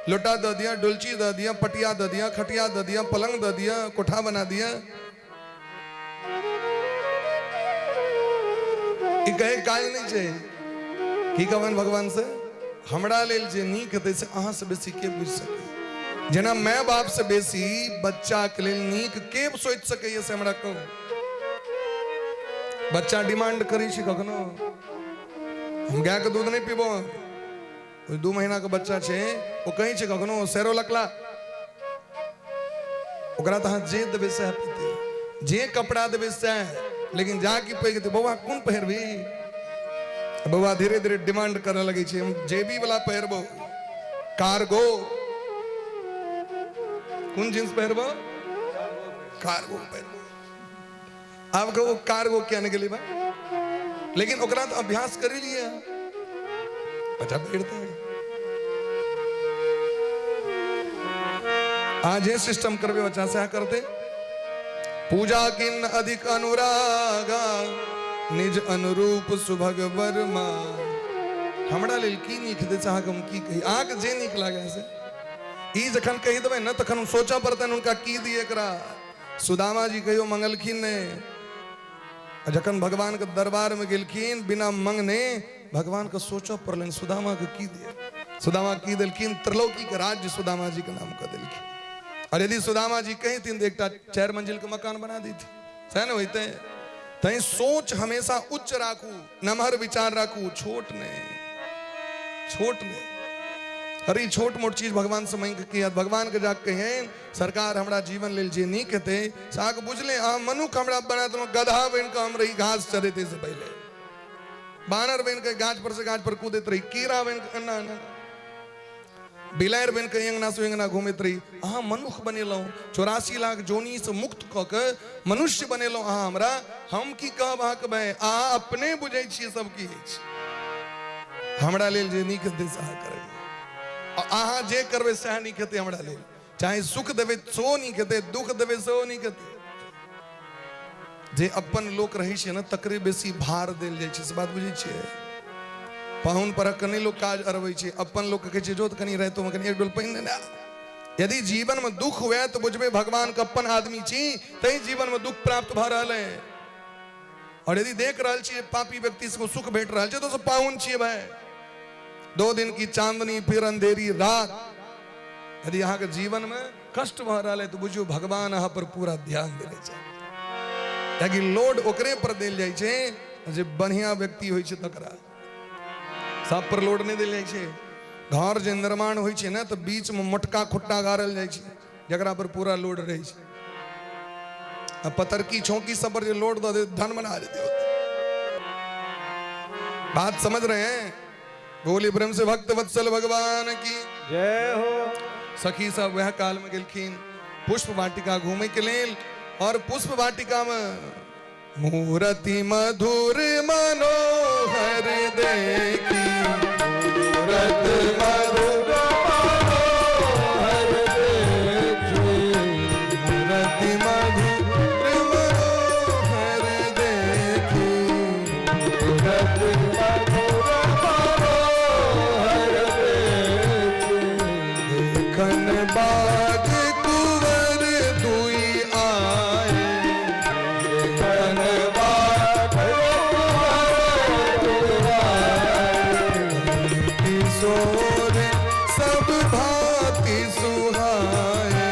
लोटा दऽ दिया, डोलची दऽ दिया, पटिया दऽ दिया, खटिया दऽ दिया, पलंग दऽ दिया, कोठा बना दिया। ई कहे काज नहि छै। की कहबनि भगवान से? हमरा लेल जे नीक हेतै से अहाँ से बेसी के बुझि सकै? जेना माय बाप से बेसी बच्चा के लेल नीक के सोचि सकैए से हमरा कहू। बच्चा डिमांड करै छै कखनो, हम गाय के दूध नहि पीबो, ओहि 2 महीनाके बच्चा छै, ओ कहै छै कखनो सेरो लकला, ओकरा तऽ अहाँ जे देबै सएह पीतै, जे कपड़ा देबै सएह। लेकिन जा कि पैघ हेतै, बौआ कोन पहिरबी, बौआ धीरे धीरे डिमांड करऽ लगै छै, हम जेबी वाला पहिरबो, कार्गो, कोन जींस पहिरबो, कार्गो पहिरबो। आब कहू कार्गो किया नहि गेलै बा, लेकिन ओकरा तऽ अभ्यास करि लिए, बच्चा पहिरते है। अहाँ जे सिस्टम करबै बच्चा सएह करतै। पूजा किन अधिक अनुरागा, निज अनुरूप सुभग वर्मा। हमरा लेल की नीक हेतै से अहाँके हम की कही, अहाँके जे नीक लागै से। ई जखन कहि देबै ने तखन हम सोचऽ पड़तनि हुनका की दियै एकरा। सुदामा जी कहियो मंगलखिन नहि, आ जखन भगवान के दरबार में गेलखिन बिना मंगने भगवान के सोचऽ पड़लनि सुदामा के की दियै। सुदामा की देलखिन, त्रिलोकी के राज्य सुदामा जी के नाम कऽ देलखिन। और यदि सुदामा जी कहिथिन तऽ एकटा 4 मंजिल के मकान बना देथिन, सएह ने होइतै। तैं सोच हमेशा उच्च राखू, नमहर विचार राखू, छोट नहि, छोट नहि। अरे छोट मोट चीज भगवान से मांगि के की हैत? भगवान के जाके कहियनि सरकार हमरा जीवन लेल जे नीक हेतै से अहाँके बुझले, अहाँ मनुख हमरा बना देलहुँ, गधा बनि कऽ हम रही घास चरैते से पहिले, बानर बनि कऽ गाछ पर से गाछ पर कूदैत रही, कीड़ा बनि कऽ एना एना, बिलाड़ि बनि कऽ अङ्गना से अङ्गना घूमैत रही। अहाँ मनुख बनेलहुँ, 84 लाख जोनीसँ मुक्त कऽ के मनुष्य बनेलहुँ अहाँ हमरा। हम की कहब अहाँके भाय, अहाँ अपने बुझै छियै सब की अछि। हमरा लेल जे नीक हेतै सएह करबै, आ अहाँ जे करबै सएह नीक हेतै हमरा लेल। चाहे सुख देबै सेहो नीक हेतै, दुख देबै सेहो नीक हेतै। जे अपन लोक रहै छै ने तकरे बेसी भार देल जाइ छै, से बात बुझै छियै? पाहुन परक कनि लोक काज अरबै छै, अपन लोक कहै छै जो तऽ कनि रातिमे कनि एक डोल पानि नेने आ। यदि जीवन में दुख हुए तो बुझबै भगवान के अपन आदमी छी, तै जीवन में दुख प्राप्त भऽ रहल है। और यदि देख रहल छी पापी व्यक्ति सबके सुख भेट रहल छै तो सब पाहुन छियै भाई। 2 दिन की चांदनी फिर अंधेरी रात। यदि अहाँके जीवन में कष्ट भऽ रहल है तो बुझियौ भगवान अहाँ पर पूरा ध्यान देने छै, कियाकि लोड ओकरे पर देल जाइ छै जे बढ़िया व्यक्ति होइ छै, तकरा सब पर लोड नहि देल जाइ छै। घर जे निर्माण होइ छै ने तऽ बीच में मोटका खुट्टा गाड़ल जाइ छै जकरा पर पूरा लोड रहै छै, आ पतरकी छौकी सब पर जे लोड दऽ दे धन बना देते। बात समझ रहे हैं? बोली प्रेम से भक्त वत्सल भगवान की जय हो। सखी सब वह काल में गेलखिन पुष्प वाटिका घूमे के लेल, और पुष्प वाटिका में मूर्ति मधुर मनोहर देखी, मूर्ति मधुर मनोहर देखी, मूर्ति मधुर मनोहर देखी, मूर्ति मधुर मनोहर देखी। देखन बाग कुंवर दुई आए, देखन बाग कुंवर दुई आए, किशोर सब भांति सुहाए,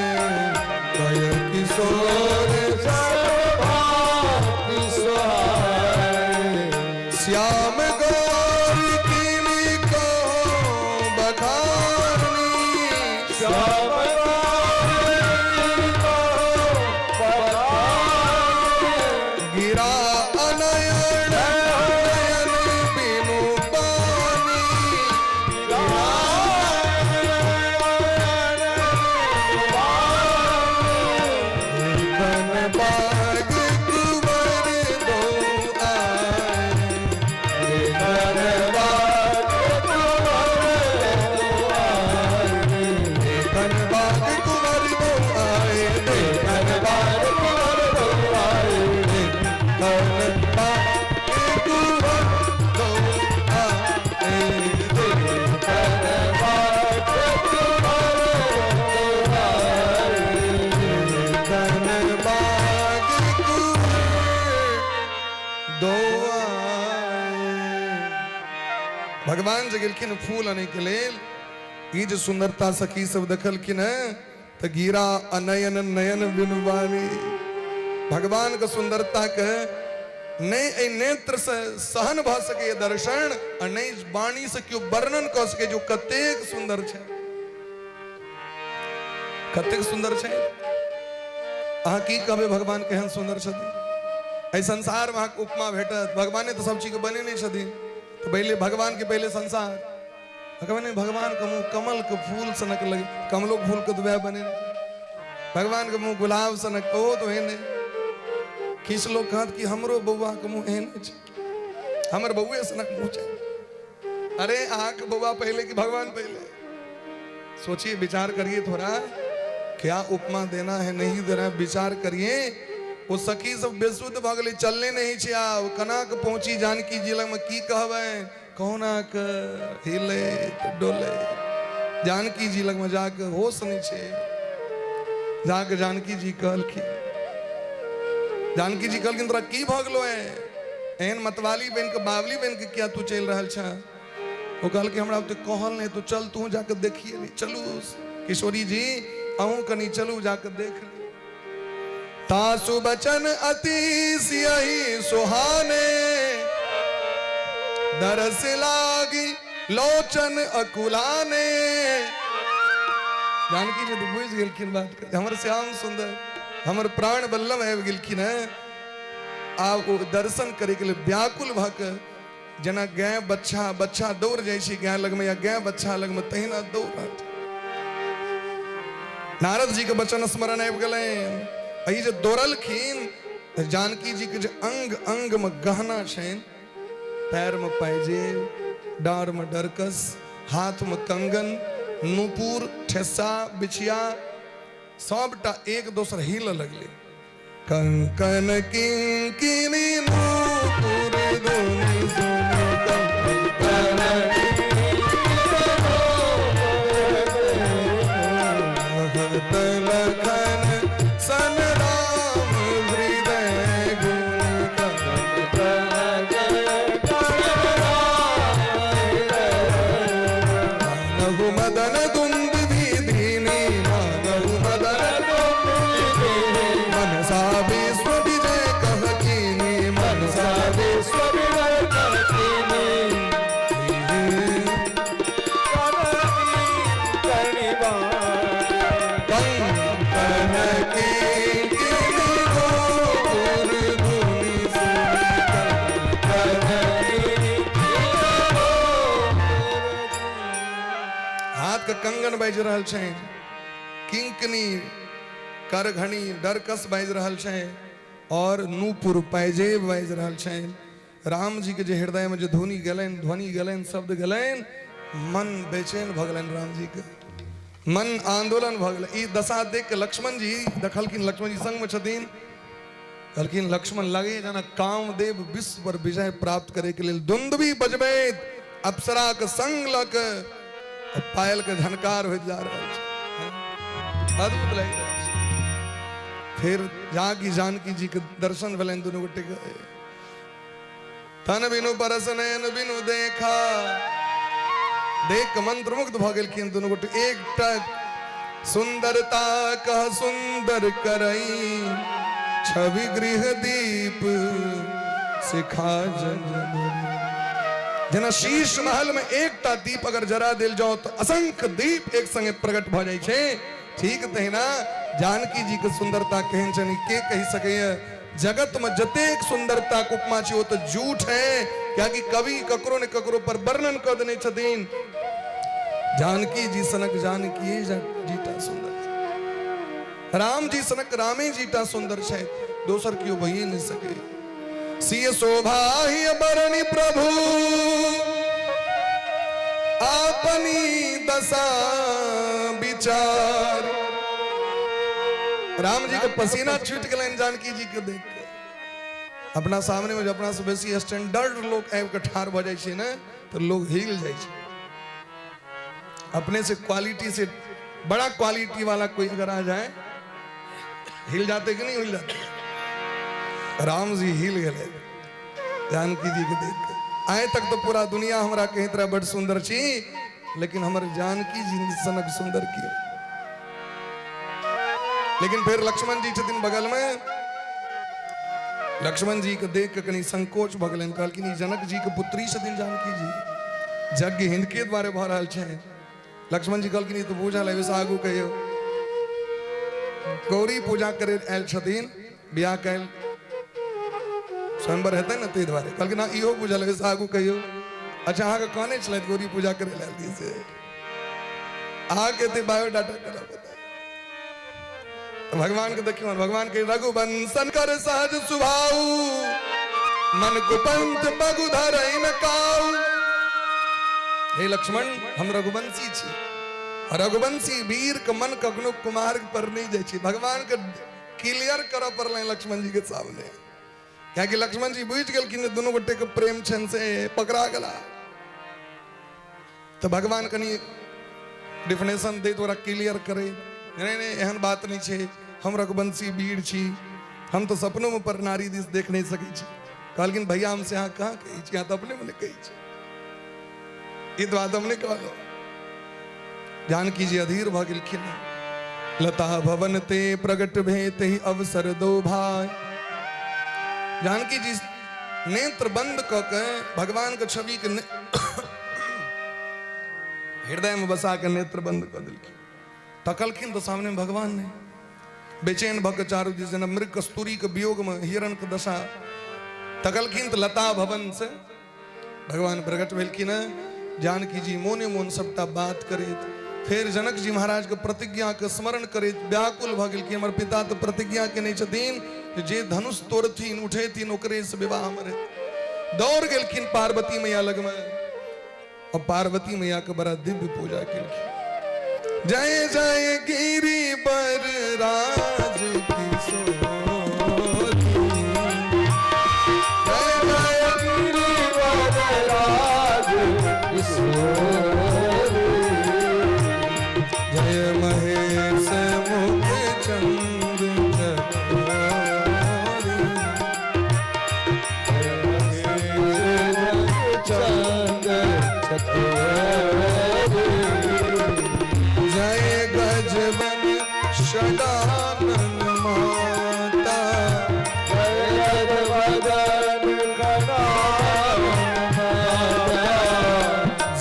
भय किशोर सब भांति सुहाए। श्याम गौर किमी को बखानी, श्याम गौर किमी को बखानी, गिरा अनयन नयन बिनु पानी, गिरा अनयन बिनु पानी। देखन बाग कुंवर दो आए, देखन बाग कुंवर दो आए, देखन बाग कुंवर दो आए, देखन बाग कुंवर दो आए, देखन बाग कुंवर दो आए, देखन बाग कुंवर दो आए, देखन बाग कुंवर दो आए। भगवान जे गेलखिन फूल अनै के लेल, ई जे सुंदरता सखी सब देखलखिन है तऽ गिरा अनयन नयन बिनु बानी। भगवान के सुंदरता के नहि एहि नेत्रसँ सहन भऽ सकैए दर्शन आ नहि वाणीसँ केओ वर्णन कऽ सकैए जे ओ कतेक सुन्दर छै, कतेक सुन्दर छै। अहाँ की कहबै भगवान केहन सुन्दर छथिन? एहि संसारमे अहाँके उपमा भेटत? भगवाने तऽ सब चीजके बनेने छथिन, तऽ पहिले भगवान के पहिले संसार। भगवान भगवान के मुँह कमल के फूल सनक लगे, कमलो फूल के तऽ वएह बनेने। भगवान के मुँह गुलाब सनक, ओहो तऽ ओहने। किछु लोक कहत कि हमरो बौआ के मुँह एहने छै, हमर बौए सनक मुँह छै। अरे अहाँके बौआ पहले कि भगवान पहले? सोचिए, विचार करिए थोड़ा, क्या उपमा देना है नहीं देना है, विचार करिए। ओ सखी सब बेसुध भऽ गेलै, चलने नहीं छै। आब केना कऽ पहुँची जानकी जी लगमे, की कहबै? कहुना कऽ हिलैत डोलैत जानकी जी लगमे जाके होश नहि छै। जाके जानकी जी कहलखिन, जानकी जी कहलखिन, तोरा की भऽ गेलो है? एहन मतवाली बनि कऽ, बावली बनि कऽ किया तू चलि रहल छह? ओ कहलकै, हमरा ओते कहल नहि तू चल, तू जाके देखिए ली। चलू किशोरी जी, अहूँ कनि चलू, जाके देख ली। तासु बचन अति सियहि सुहाने, दरस लागी लोचन अकुलाने। जानकी जी तऽ बुझि गेलखिन बात के, हमर श्याम सुंदर, हमर प्राण बल्लभ आबि गेलखिन हैं। आब ओ दर्शन करैके लेल व्याकुल भऽ कऽ, जेना गाय बच्चा बच्चा दौड़ जाइ छै गाय लगमे या गाय बच्चा लगमे, तहिना दौड़। नारद जी के वचन स्मरण आबि गेलनि। एहि जे दौड़लखिन, जानकी जी के जे अंग अंग में गहना छनि, पैर में पायजेब, डाँड़ में डरकस, हाथ में कंगन, नूपुर, ठेसा, बिछिया, सबटा एक दोसर हिल लगलै। कंकन किंकिनी नूपुर धुनि सुनि, कंकन लखन सन राम हृदय गुण, मानहु मदन दुंद धीनी, मानहु मदन मनसा विश्व विजय कह कीनी, मनसा विश्व विजय कह कीनी। कंकन किंकिनी गोपुर धुनि सुनि, हाथ के कंगन बाजि रहल छै, किंकनी करघनी डरकस बाजि रहल छै और नूपुर पायजेब बाजि रहल छै। राम जी के जे हृदय में जे धुनी गेलनि, ध्वनि गेलनि, शब्द गेलनि, मन बेचैन भऽ गेलनि, राम जी के मन आंदोलन भऽ गेलै। ई दशा देख के लक्ष्मण जी देखलखिन, लक्ष्मण जी संग में छथिन, कहलखिन लक्ष्मण, लगे जेना कामदेव विश्व पर विजय प्राप्त करे के लेल दुंदुबी बजबैत अप्सरा के संग लऽ के पायल के झनकार होइत जा रहल छै। अद्भुत लागि रहल छै। फिर जाकी जानकी जी के दर्शन भेलनि दुनू गोटे के। तन बिनु परस नयन बिनु देखा, देख के मंत्रमुग्ध भऽ गेलखिन दुनू गोटे। एकटा सुंदरता कह सुंदर करई, छवि गृह दीप सिखा जन। जेना शीश महल में एकटा दीप अगर जरा देल जाओ तो असंख्य दीप एक संगे प्रकट भऽ जाइ छै, ठीक तहिना जानकी जी के सुंदरता केहन छनि के कहि सकैए? जगत में जतेक सुंदरता के उपमा छै ओ तऽ झूठ है, कियाकि कवि ककरो ने ककरो पर वर्णन कऽ देने छथिन। जानकी जी सनक जानकी जीटा सुंदर, राम जी सनक रामे जीटा सुंदर छै, दोसर केओ भइए नहीं सके। सिय शोभा ही बरनी प्रभु अपनी दशा विचार। राम जी के पसीना छूट गेलनि जानकी जी के देख के। अपना सामने में अपना से बेसी स्टैंडर्ड लोग आबि के ठाढ़ भऽ जाइ छै ने, तऽ लोग हिल जाइ छै। अपने से क्वालिटी से बड़ा क्वालिटी वाला कोई अगर आ जाए, हिल जाते कि नहीं हिल जाते? राम जी हिल गए जानकी जी के देख के। आए तक तो पूरा दुनिया हमरा कहैत रहे बड़ सुंदर छी, लेकिन हमर जानकी जी सनक सुंदर कियो। लेकिन फिर लक्ष्मण जी छथिन बगल में। लक्ष्मण जी के देख के कनि संकोच भऽ गेलनि। कहलखिन ई जनक जी के पुत्री छथिन जानकी जी, यज्ञ हिनके द्वारे भऽ रहल छै। लक्ष्मण जी कहलखिन ई तऽ बूझल है, ओहिसँ आगू कहियौ। गौरी पूजा करे आयल छथिन, बियाह कैल स्वयंवर हेतै ने, ताहि दुआरे। कहलखिन हँ इहो बुझल है, ओहिसँ आगू कहियौ। अच्छा अहाँके कहने छलथि गौरी पूजा करे लए आयल से अहाँके एते बायोडाटा करऽ पड़तै। भगवान के देखियौ, भगवान के रघुवंशन कर सहज सुभाऊ, मन कुपंथ पगु धरई न काऊ। हे लक्ष्मण, हम रघुवंशी छी, रघुवंशी वीर के मन कखनो कुमार्ग पर नहीं जाइ छै। भगवान के क्लियर करऽ पड़लनि लक्ष्मण जी के सामने, कियाकि लक्ष्मण जी बुझि गेलखिन जे दुनू गोटे के प्रेम छनि से पकड़ा गेला। तऽ भगवान कनि डिफिनेशन दैत ओकरा क्लियर करै, नहि नहि एहन बात नहि छै, हम रघुवंशी वीर छी, हम तऽ सपनोमे पर नारी दिस देख नहि सकै छी। कहलखिन भैया हम से अहाँ कहाँ कहै छी, अहाँ तऽ अपने मने कहै छी, ई तऽ बात हम नहि कहलहुँ। जानकी जी अधीर भऽ गेलखिन। लता भवन ते प्रगट भे तही अवसर दो भाई। जानकी जी नेत्र बंद कऽ के भगवान के छवि के हृदय में बसा के नेत्र बंद कऽ देलखिन। तकलखिन तऽ सामने में भगवान नहीं। बेचैन भऽ के चारू दिस जेना मृग कस्तूरी के वियोग में हिरण के दशा। तकलखिन तऽ लता भवन से भगवान प्रकट भेलखिन। जानकी जी मोने मोन सबटा बात करैत फेर जनक जी महाराज के प्रतिज्ञा के स्मरण करैत व्याकुल भऽ गेलखिन। हमर पिता तऽ प्रतिज्ञा केने छथिन जे धनुष तोड़थिन उठेथिन ओकरे से विवाह हमर हेतै। दौड़ गेलखिन पार्वती मैया लगमे और पार्वती मैया के बड़ा दिव्य पूजा केलखिन। जय जय गिरी बर राज किशोर, जय जय गिरी बर राज किशोर, जय महेश मुख चंद चकोरी, जय महेश मुख चंद चकोरी, जय गजबन षडानन माता, जय गजबदन गणानन माता,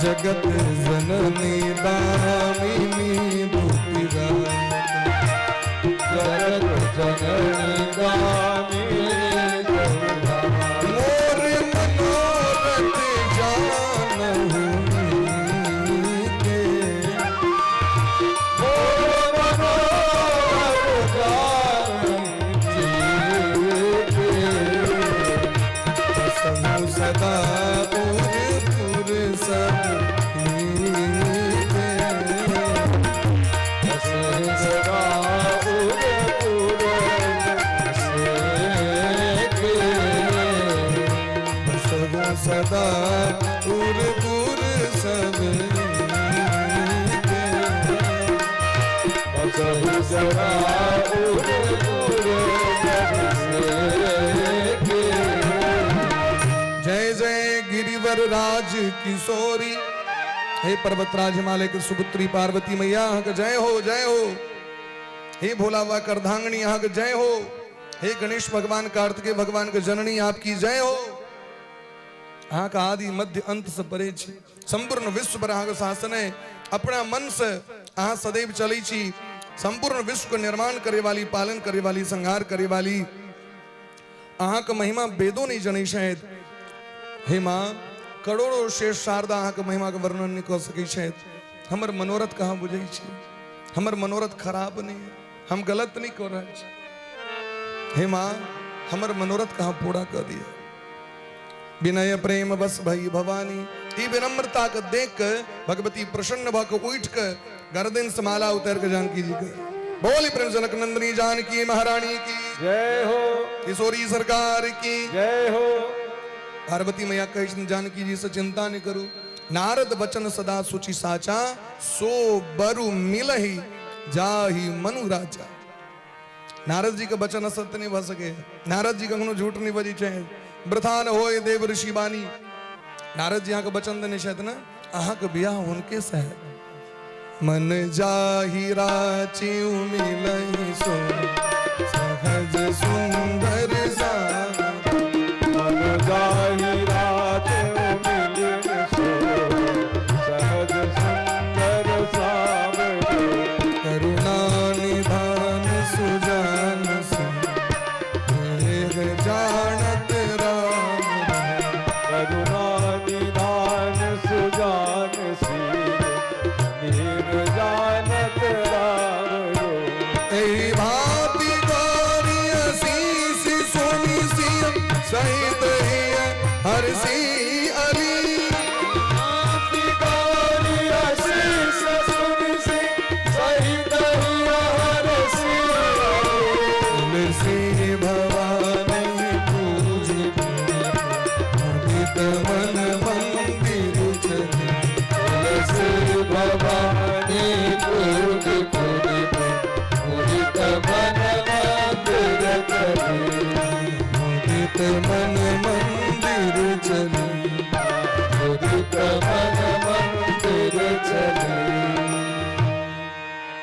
जगत जननी दामिनी दुतिराता, जगत जननी दामिनी दुतिराता, मोर मनोरथ जानहु मीते, मोर मनोरथ जानहु मीते, बसहु सदा पुर पुर सब मीते, बसहु सदा उर पुर सीते, बसहु सदा पुर पुर सब मीते, बसहु सदा उर पुर सीते। जय जय गिरिवर राज किशोरी, हे पर्वतराज हिमालय के सुपुत्री पार्वती मैया अहाँ के जय हो जय हो। हे भोला बाबा करधांगणी अहाँ के जय हो। हे गणेश भगवान कार्तिकेय भगवान के जननी आपकी जय हो। अहाँ के आदि मध्य अंत से परे छी, संपूर्ण विश्व पर अहाँ के शासन है। अपना मन से अहाँ सदैव चलै छी। संपूर्ण विश्व के निर्माण करे वाली, पालन करे वाली, संहार करे वाली अहाँ के महिमा वेदो नहीं जनै छथि। हे माँ, करोड़ों शेष शारदा अहाँ के महिमा के वर्णन नहीं कऽ सकै छथि। हमर मनोरथ कहाँ बुझै छी? हमर मनोरथ खराब नहीं है, हम गलत नहीं कऽ रहल छी। हे माँ, हमर मनोरथ कहाँ पूरा कऽ दिअ। विनय प्रेम बस भई भवानी, ई विनम्रता के देख के भगवती प्रसन्न भऽ के उठि के गर्दन से माला उतार के जानकी जी के बोली प्रेम जनक नंदिनी जानकी महारानी की जय हो, किशोरी सरकार की जय हो। पार्वती मैया कहै छथिन जानकी जी से चिंता नहीं करू। नारद वचन सदा सुचि साचा, सो बरु मिलहि जाहि मनु राजा। नारद जी के वचन असत्य नहीं भऽ सके। नारद जी कखनो झूठ नहीं बजै छै। वृथा न होय देव ऋषि बानी। नारद जी अहाँके वचन देने छथि ने, अहाँके बियाह हुनके से है। मन जाहि राचिउ मिलहि सो सहज सुंदर सा।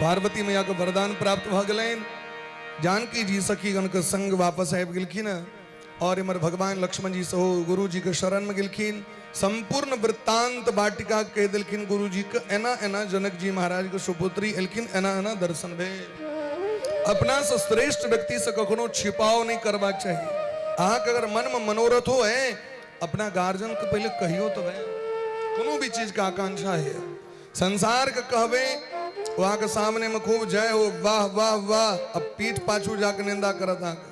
पार्वती मैया के वरदान प्राप्त भऽ गेलनि। जानकी जी सखीगण के संग वापस आबि गेलखिन और इमर भगवान लक्ष्मण जी सेहो गुरु जी के शरण में गेलखिन। संपूर्ण वृत्तांत वाटिका कहि देलखिन गुरु जी के, एना एना जनक जी महाराज के सुपुत्री एलखिन, एना एना दर्शन भेल। अपना से श्रेष्ठ व्यक्ति से कखनो छिपाव नहीं करबाक चाही। अहाँके अगर मन में मनोरथ हो है, अपना गार्जियन के पहले कहियो तो भाई, कोनो भी चीज के आकांक्षा है संसार के कहबे, वहां के सामने में खूब जय हो, वाह वाह वाह, अब पीठ पाछू जाके निंदा करत अहाँके,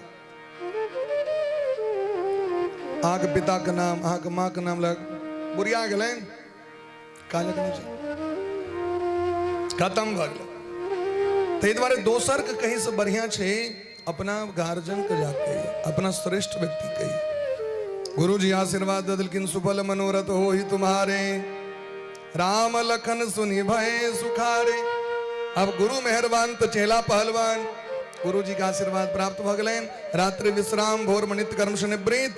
अहाँके पिता के नाम, अहाँके माँ के नाम लग बुढ़िया गेलनि, काजक नहि छै, खत्म भऽ गेलै। ताहि दुआरे दोसर के कहीं से बढ़िया छै अपना गार्जियन के जाके अपना श्रेष्ठ व्यक्ति कही। गुरु जी आशीर्वाद दे देलखिन, सुफल मनोरथ हो ही तुम्हारे, राम लखन सुनि भय सुखारे। अब गुरु मेहरबान तो चेला पहलवान। गुरु जी का आशीर्वाद प्राप्त भ गेलनि। रात्रि विश्राम, भोर में नित्य कर्म से निवृत्त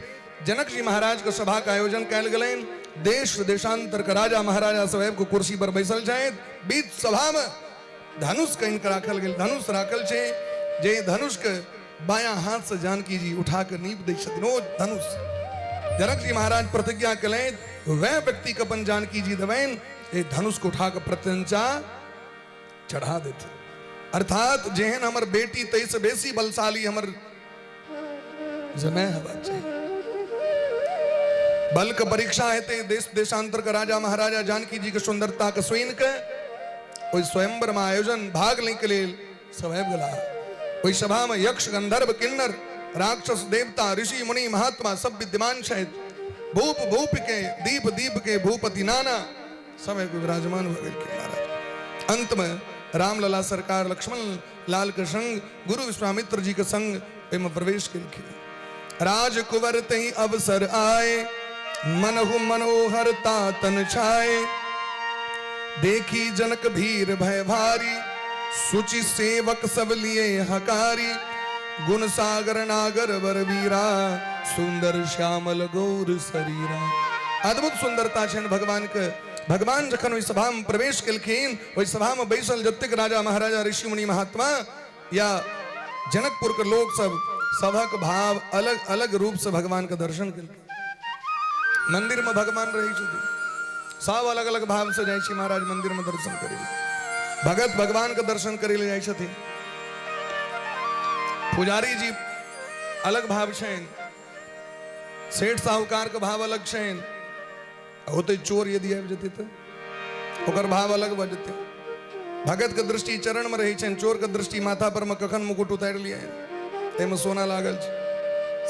जनक जी महाराज के सभा के आयोजन कयल गेलनि। देश देशांतर के राजा महाराजा सब आबि कऽ कुर्सी पर बैसल छथि। बीच सभा में धनुष कनि के राखल गेल, धनुष राखल छै, जे धनुष के बायां हाथ से जानकी जी उठा के नीप दै छथिन। ओ धनुष जनक जी महाराज प्रतिज्ञा केलनि, वह व्यक्ति के अपन जानकी जी देबनि ए धनुष के उठा के प्रत्यंचा चढ़ा देथिन। अर्थात जेहन हमर बेटी तैसे बेसी बलशाली हमर जमाय हेबाक चाही। बल के परीक्षा हेतै। देश देशांतर के राजा महाराजा जानकी जी के सुंदरता के सुनि के ओहि स्वयंवर में आयोजन भाग लै के लेल सब आबि गेला। ओहि सभा में यक्ष गंधर्व किन्नर राक्षस देवता ऋषि मुनि महात्मा सब विद्यमान छथि। भूप भूप के दीप दीप के भूपति नाना सब आबि विराजमान भऽ गेलखिन महाराज। अंत में रामलला सरकार लक्ष्मण लाल के संग गुरु विश्वामित्र जी के संग ओहिमे प्रवेश केलखिन। राजकुंवर तही अवसर आए, मनहु मनोहर तातन छाए, देखी जनक भीर भय भारी, सुचि सेवक सब लिए हकारी, गुण सागर नागर बर वीरा, सुंदर श्यामल गौर शरीरा। अद्भुत सुंदरता छनि भगवान के। भगवान जखन ओहि सभा में प्रवेश केलखिन, ओहि सभा में बैसल जतेक राजा महाराजा ऋषि मुनि महात्मा या जनकपुर के लोग सब, सभक भाव अलग अलग रूप से भगवान के दर्शन केलखिन। मंदिर में भगवान रहै छथिन, सब अलग अलग भाव से जाइ छी महाराज मंदिर में दर्शन करै लए। भगत भगवान के दर्शन करै लए जाइ छथिन, पुजारी जी अलग भाव छनि, सेठ साहूकार के भाव अलग छनि, होते चोर यदि आबि जेतै तऽ ओकर भाव अलग भऽ जेतै। भगत के दृष्टि चरण में रहै छनि, चोर के दृष्टि माथा पर में कखन मुकुट उतारि लिये, ताहिमे सोना लागल छै,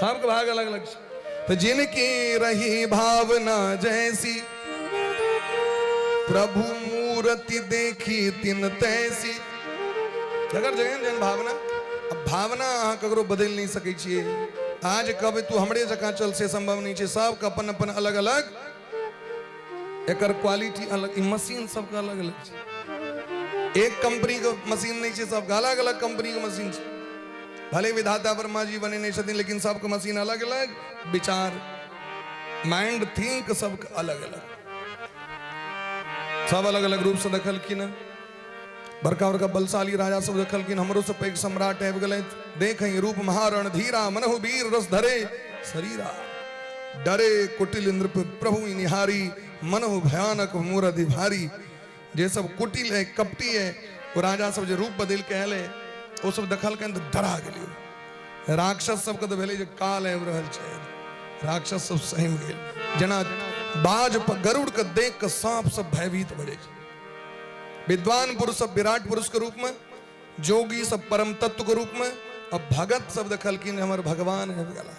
सबके भाग अलग अलग छै। तऽ जिनकी रही भावना जैसी, प्रभु मूर्ति देखी तिन तैसी। जकर जेहन जेहन भावना, अब भावना अहाँ ककरो बदलि नहि सकै छियै। आज कहबै तू हमरे जकाँ चल, से संभव नहि छै। सबके अपन अपन अलग अलग एकर क्वालिटी अलग, ई मशीन सबके अलग अलग छै। एक कंपनी के मशीन नहि छै, सबके अलग अलग कंपनी के मशीन छै। भले विधाता वर्मा जी बनेने छथिन, लेकिन सबके मशीन अलग अलग, विचार माइंड थिंक सबके अलग अलग, सब अलग अलग रूप से देखलखिन। बड़का बड़का बलशाली राजा सब देखलखिन, हमरो से पैघ सम्राट आबि गेलै। देखै रूप महारण धीरा, मनहु वीर रस धरे शरीरा, डरे कुटिल इंद्र प्रभु निहारी, मनहु भयानक मूरधि भारी। जे सब कुटिल है कपटी है, वो राजा सब जे रूप बदल के आयल है, ओ सब देखलकनि तऽ डरा गेलियो। राक्षस सबके तऽ भेलै जे काल आबि रहल छै, राक्षस सब सहमि गेल। जेना बाज गरुड़ के देख के सांप सब भयभीत भऽ जाइ छै। विद्वान पुरुष सब विराट पुरुष के रूप में, जोगी सब परम तत्व के रूप में, और भगत सब देखलखिन हमर भगवान आबि गेला।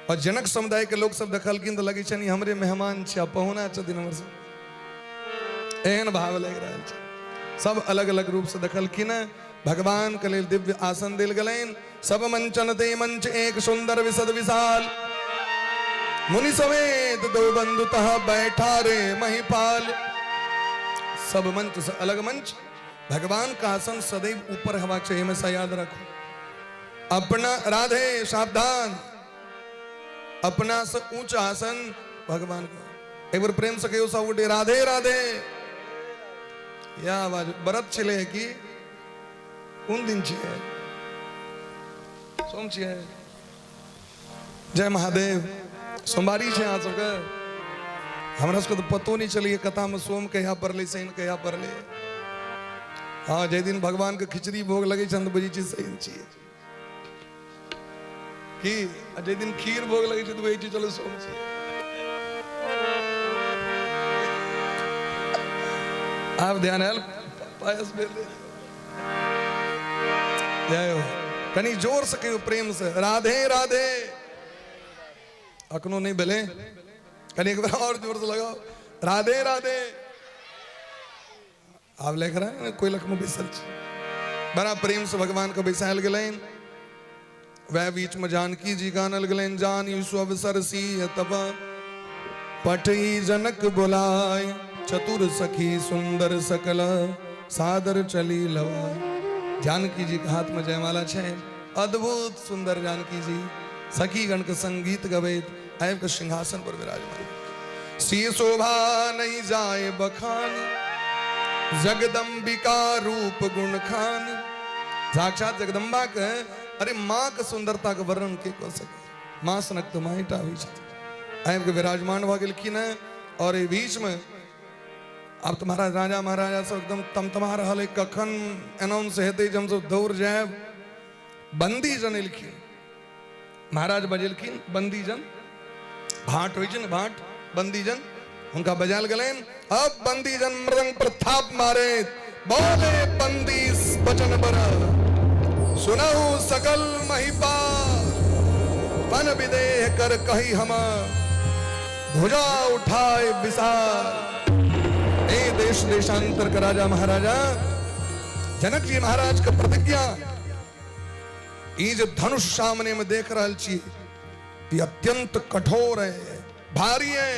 और जनक समुदाय के लोग सब देखलखिन तऽ लगै छनि हमरे मेहमान छै, पहुना छथिन हमर सब, एहन भाव लागि रहल छै। सब अलग अलग रूप से देखलखिन। भगवान के लेल दिव्य आसन देल गेलनि। सब मंचन ते मंच एक सुंदर विशद विशाल, मुनि समेत दो बंधु तह बैठा रे महिपाल। सब मंच से अलग मंच, भगवान का आसन सदैव ऊपर हेबाक चाहिए, हमेशा याद रखो। अपना राधे सावधान, अपना से ऊंच आसन भगवान का। एक बार प्रेम से कहियो सब गोटे राधे राधे। या आवाज व्रत छले है कि कोन दिन छियै? सोम छियै। जय महादेव। सोमवारी छै अहाँ सबके? हमरा सबके तऽ पतो नहि चलैए कथामे सोम कहिया पड़लै, शनि कहिया पड़लै। हँ, जाहि दिन भगवानके खिचड़ी भोग लगै छनि तऽ बुझै छियै शनि छियै की, आ जाहि दिन खीर भोग लगै छै तऽ बुझै छियै चलो सोम छियै। आब ध्यान आयल, पायस भेलै। जय हो। कनी जोर से कहियो प्रेम से राधे राधे। अखनो नहीं भेलै, कनी एक बार और जोर से लगाओ राधे राधे। आब लेख रहा है कोई लख में बैसल छी। बड़ा प्रेम से भगवान के बैसायल गेलनि। वह बीच में जानकी जी गानल गेलनि, जान अवसर सी तब पठई जनक बुलाय, चतुर सखी सुंदर सकल सादर चली लवा। जानकी जी के हाथ में जयमाला छै, अद्भुत सुंदर जानकी जी सखी गण के संगीत गबैत आबि के सिंहासन पर विराजमान। सी शोभा नहीं जाए बखानी, जगदम्बिका रूप गुण खान। साक्षात जगदम्बा के, अरे माँ के सुंदरता के वर्णन के कऽ सके, माँ सनक तऽ माँटा होइ छथिन। आबि के विराजमान भऽ गेलखिन हेँ। और एहि बीचमे आब तऽ महाराज राजा महाराजा सब एकदम तमतमा रहल है, कखन अनाउंस हेतै जे हमसब दौड़ जायब। बंदीजन एलखिन, महाराज बजेलखिन बंदीजन, भाट होइ छै ने भाट, बंदीजन हुनका बजायल गेलनि। अब बंदीजन मृदंग पर थाप मारे, बोले बंदी बचन बर, सुनहु सकल महिपाल, पन विदेह कर कही हम, भुजा उठाए विशाल। ए देश देशांतर का राजा महाराजा जनक जी महाराज के प्रतिज्ञा, ई जे धनुष सामने में देख रहल छी, ई अत्यंत कठोर है, भारी है।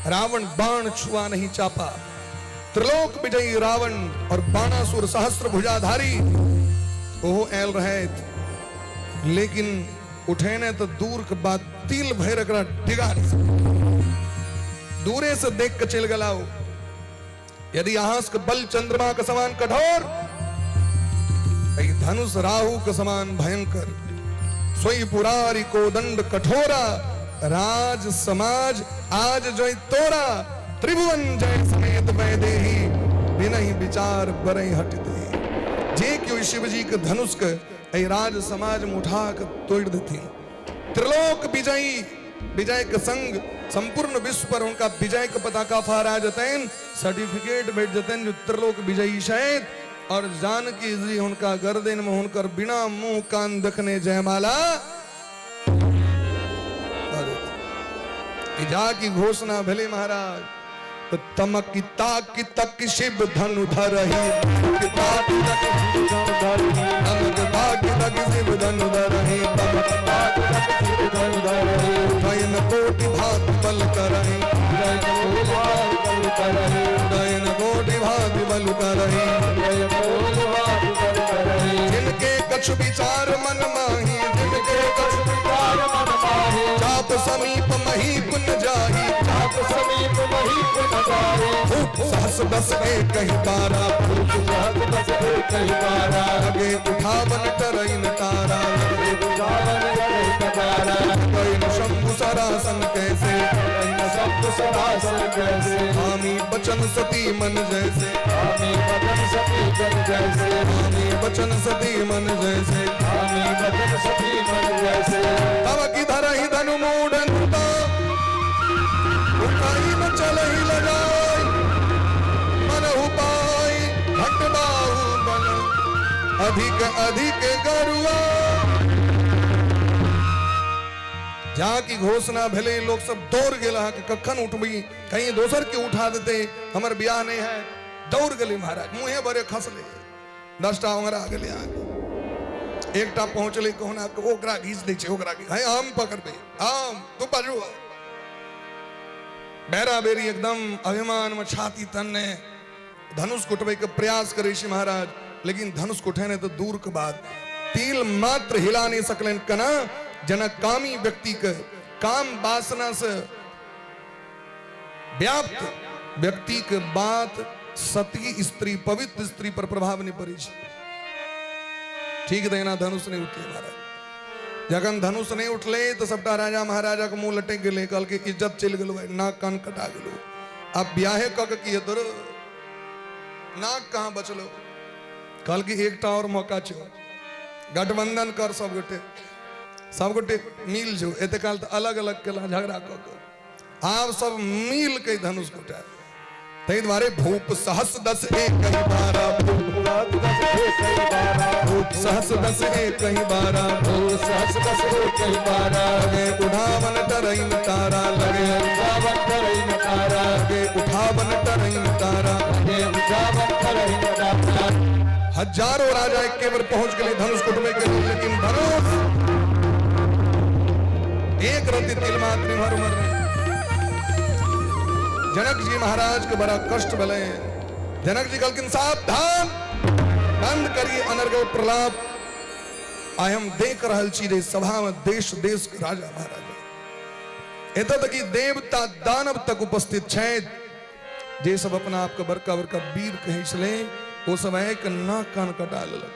रावण बाण छुआ नहीं चापा, त्रिलोक विजयी रावण और बाणासुर सहस्त्र भुजाधारी ओहो आयल रहैत, लेकिन उठेने तो दूर के बाद तिल भरि एकरा डिगा नहीं सकै। दूरे से देख के चलि गेला। यदि अहाँ के बल चंद्रमा के समान कठोर, धनुष राहु के समान भयंकर, सोई पुरारी को दंड कठोरा, राज समाज आज जय तोरा, त्रिभुवन जय समेत वैदेही, बिना ही विचार बरई हट दे। जे क्यों शिव जी के धनुष के एहि राज समाज में उठा के तोड़ देथिन, त्रिलोक विजयी विजय के संग संपूर्ण विश्व पर उनका विजय के पताका फहरा जतन, सर्टिफिकेट भेट जतन जो त्रिलोक विजयी छथि। और जानकी जी हुनका गर्दन में हुनकर बिना मुंह कान देखने जयमाला जा की घोषणा भेलै महाराज, तो तमक ताक तक शिव धनु धरही, ताक तक तमक ताक तक शिव धनु धरही, तमक ताक तक शिव धनु धरही, नयन कोटि भात बल करही, नयन कोटि भात बल करही, जिनके कछु विचार मन माही, जिनके कछु विचार मन माही, चाप समीप मही पुन जाही, चाप समीप मही पुन जाही, फूट सहस बस एक कही तारा, फूट सहस बस एक कही तारा, लगे उठावन करइन तारा, लगे उठावन करइन तारा, कइन शंभु सरासन कैसे, कइन शंभु सरासन कैसे, आमी बचन सती मन जैसे, आमी बचन सती मन जैसे, आमी बचन सती मन जैसे, आमी बचन सती मन जैसे, तब की धरहि धनु मूढ़ंता, उठाई न चलहि लगाई, मन उपाय घट बाहु बल, अधिक अधिक गरुआ। जा की घोषणा भेलै, लोक सब दौड़ गेल अहाँके कखन उठबी, कहीं दोसर के उठा देते, हमर बियाह नहीं है। दौड़ गेलै महाराज, मुँहे भरे खसलै, 10टा ओंगरा गेलै अहाँके, एकटा पहुँचलै कहुना के ओकरा घीच दै छै, ओकरा घीच, है हम पकड़बै, हम तू बाजू। बेरा बेरी एकदम अभिमान में छाती तनने धनुष कुटबै के प्रयास करै छी महाराज, लेकिन धनुष उठेने तो दूर के बाद तिल मात्र हिला नहीं सकलनि। कना जना कामी व्यक्ति के काम वासना से व्याप्त व्यक्ति के बात सती स्त्री पवित्र स्त्री पर प्रभाव नहीं पड़ै छै। ठीक तहिना धनुष नहि उठलै महाराज। जखन धनुष नहि उठलै तऽ सबटा राजा महाराजाके मुँह लटकि गेलै। कहलकै इज्जत चलि गेलो भाइ, नाक कान कटा गेलो, आब बियाहे कऽ के की हेतौ रे, नाक कहाँ बचलो। कहलकै एकटा और मौका छौ, गठबंधन कर, सबगोटे सबगोटे मिल जो। एते काल तऽ अलग अलग केला झगड़ा कऽ के, आब सब मिल के धनुष उठा। ताहि दुआरे भूप सहस दस एक ही बारा, भूप सहस दस एक ही बारा, भूप सहस दस एक ही बारा, लगे उठावन टरैन तारा, लगे उठावन टरैन तारा, लगे उठावन टरैन तारा, लगे उठावन टरैन तारा। हजारों राजा एके बेर पहुंच गेलै धनुष कुटबै के लेल, लेकिन धनुष एक रति तिल मात्र इम्हर उम्हर नहि। जनक जी महाराज के बड़ा कष्ट भेलै। जनक जी कहलखिन सावधान, बंद करिए अनर्गल प्रलाप। आइ हम देख रहल छी जे सभा में देश देश के राजा महाराजा, एतऽ तक कि देवता दानव तक उपस्थित छथि, जे सब अपना आपके बड़का बड़का वीर कहै छलै ओ सब एक नाक कान कटा लेलक।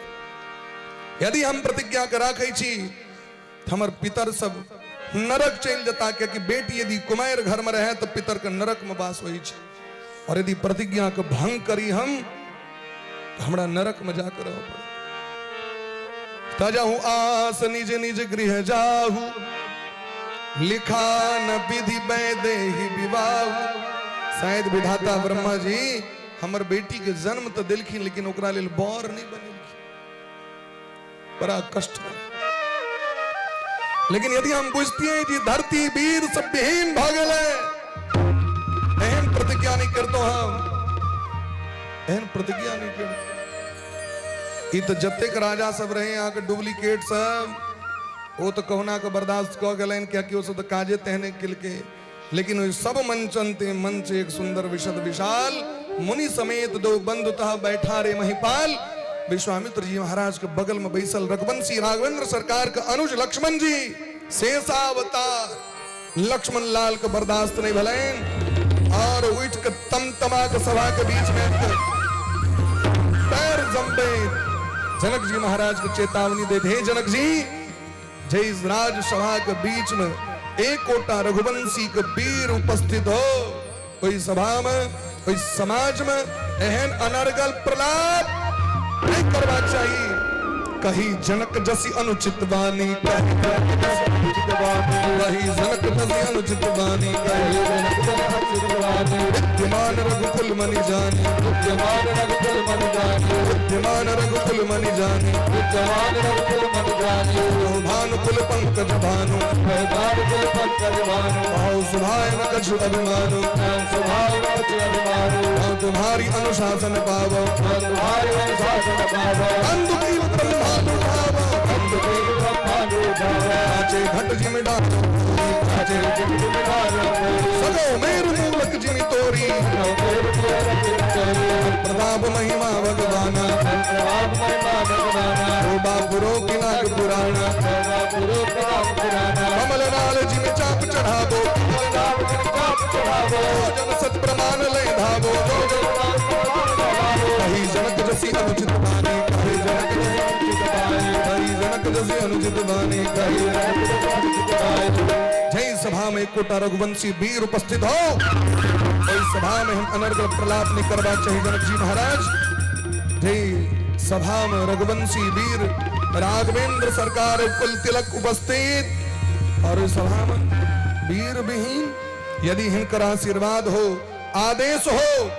यदि हम प्रतिज्ञा के राखै छी तऽ हमर पितर सब नरक चलि जेता, कियाकि बेटी यदि कुमारि घर में रहे तऽ पितर के नरक में वास होइ छै, और यदि प्रतिज्ञा के भंग करी हम तऽ हमरा नरक में जाके रहऽ पड़त। तजहु आस निज निज गृह जाहु, लिखा न विधि वैदेही विवाह। शायद विधाता ब्रह्मा जी हमर बेटी के जन्म तो दिलखिन, लेकिन ओकरा लेल बर नहीं बनेलखिन, बड़ा कष्ट भेल। लेकिन यदि हम बुझतियै जे धरती वीर सब विहीन भऽ गेलै, एहन प्रतिज्ञा नहीं करतो हम, एहन प्रतिज्ञा नहीं करतो। ई तऽ जतेक राजा सब रहे अहाँके डुप्लीकेट सब, ओ तऽ कहुना कऽ बर्दाश्त कऽ गेलनि, कियाकि ओ सब तऽ काजे तेहने केलकै। लेकिन ओहि सब मंचन ते मंच एक सुंदर विशद विशाल, मुनि समेत दो बंधुतः बैठा रे महिपाल। विश्वामित्र जी महाराज के बगल में बैसल रघुवंशी राघवेंद्र सरकार के अनुज लक्ष्मण जी शेषावतार, लक्ष्मण लाल के बर्दाश्त नहीं भेलनि और उठ के तमतमा के सभा के बीच में पैर जमबे जनक जी महाराज के चेतावनी दे, हे जनक जी, जय राज सभा के बीच में एक कोटा रघुवंशी के वीर उपस्थित हो, ओहि सभा में ओहि समाज में एहन अनर्गल प्रलाप नहीं करबाक चाही। कही जनक जसी अनुचित वाणी, कही जनक जसी अनुचित वाणी, कही जनक जसी अनुचित वाणी, कही जनक जसी अनुचित वाणी, विद्यमान रघुकुल मनि जानी, विद्यमान रघुकुल मनि जानी, विद्यमान रघुकुल मनि जानी, विद्यमान रघुकुल मनि जानी, भानुकुल पंकज भानु, भानुकुल पंकज भानु, भाव सुभाय न कछु अभिमानु, सुभाय न कछु अभिमानु, भाव तुम्हारी अनुशासन पावो, तुम्हारी अनुशासन पावो, अंधु ब्रह्मानु भावो, अंधु ब्रह्मानु भावो, नाचे घट जिम डालो, नाचे घट जिम डालो, सगो मेरु मूलक जिमि तोरी, सगो मेरु मूलक जिमि तोरी, प्रताप महिमा भगवाना, प्रताप महिमा भगवाना, शोभा पुरो किनाक पुराणा, शोभा पुरो किनाक पुराणा, कमल नाल जिमि चाप चढ़ावो, कमल नाल जिमि चाप चढ़ावो, जन सत प्रमाण ले धावो, कही जनक जसी अनुचित बानी, कही जनक जसी अनुचित बानी, कही जनक जसी अनुचित बानी, कही जनक जसी अनुचित बानी। जय सभा में कोटा रघुवंशी वीर उपस्थित हो, ओहि सभा में हम अनर्गल प्रलाप नहीं करवा चाहिए जनक जी महाराज। जय सभा में रघुवंशी वीर राघवेंद्र सरकार कुल तिलक उपस्थित, और सभा में वीर विहीन यदि हिनकर आशीर्वाद हो, आदेश हो,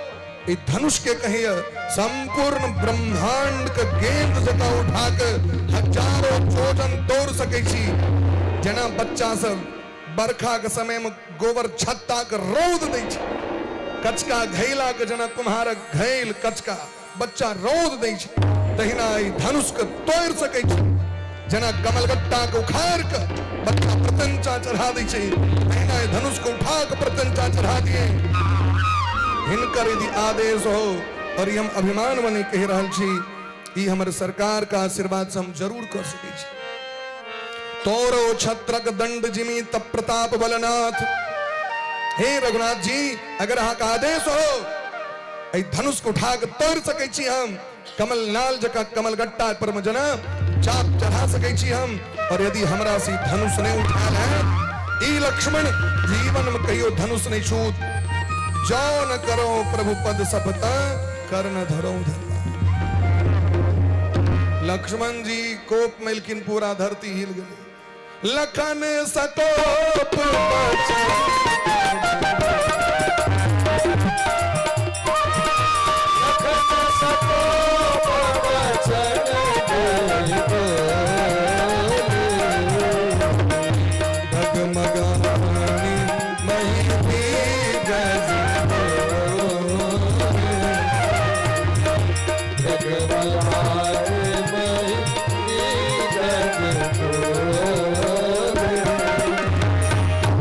ई धनुष के कहिए संपूर्ण ब्रह्मांड के गेंद जकाँ उठा के हजारों जोजन तोड़ सकै छी। जेना बच्चा सब बरखा के समय में गोबर छत्ता के रौद दै छै, कचका घैला के जेना कुम्हारक घैल कचका बच्चा रौद दै छै, तहिना ई धनुष के तोड़ सकै छी। जेना कमलगट्टा के उखाड़ के बच्चा प्रत्यंचा चढ़ा दै छै, तहिना ई धनुष के उठा के प्रत्यंचा चढ़ा दिए। हिनकर यदि आदेश हो, और ई हम अभिमान बनी कहि रहल छी, ई हमर सरकार का आशीर्वाद से हम जरूर कर सकै छी। तोरो छत्रक दंड जिमी तब प्रताप बलनाथ। हे रघुनाथ जी, अगर अहाँ का आदेश हो, एहि धनुष के उठा के तोड़ सकै छी हम। कमल नाल जकाँ कमलगट्टा पर में जना चाप चढ़ा सकै छी हम। और यदि हमरा से धनुष नहीं उठायल है, ई लक्ष्मण जीवन में कहियो धनुष नहीं छूत। जौ न करो प्रभु पद सपता, कर न धरो धर्म। लक्ष्मण जी कोप में एलखिन, पूरा धरती हिल गेलै। लखन सकोप डगमगानी मही गज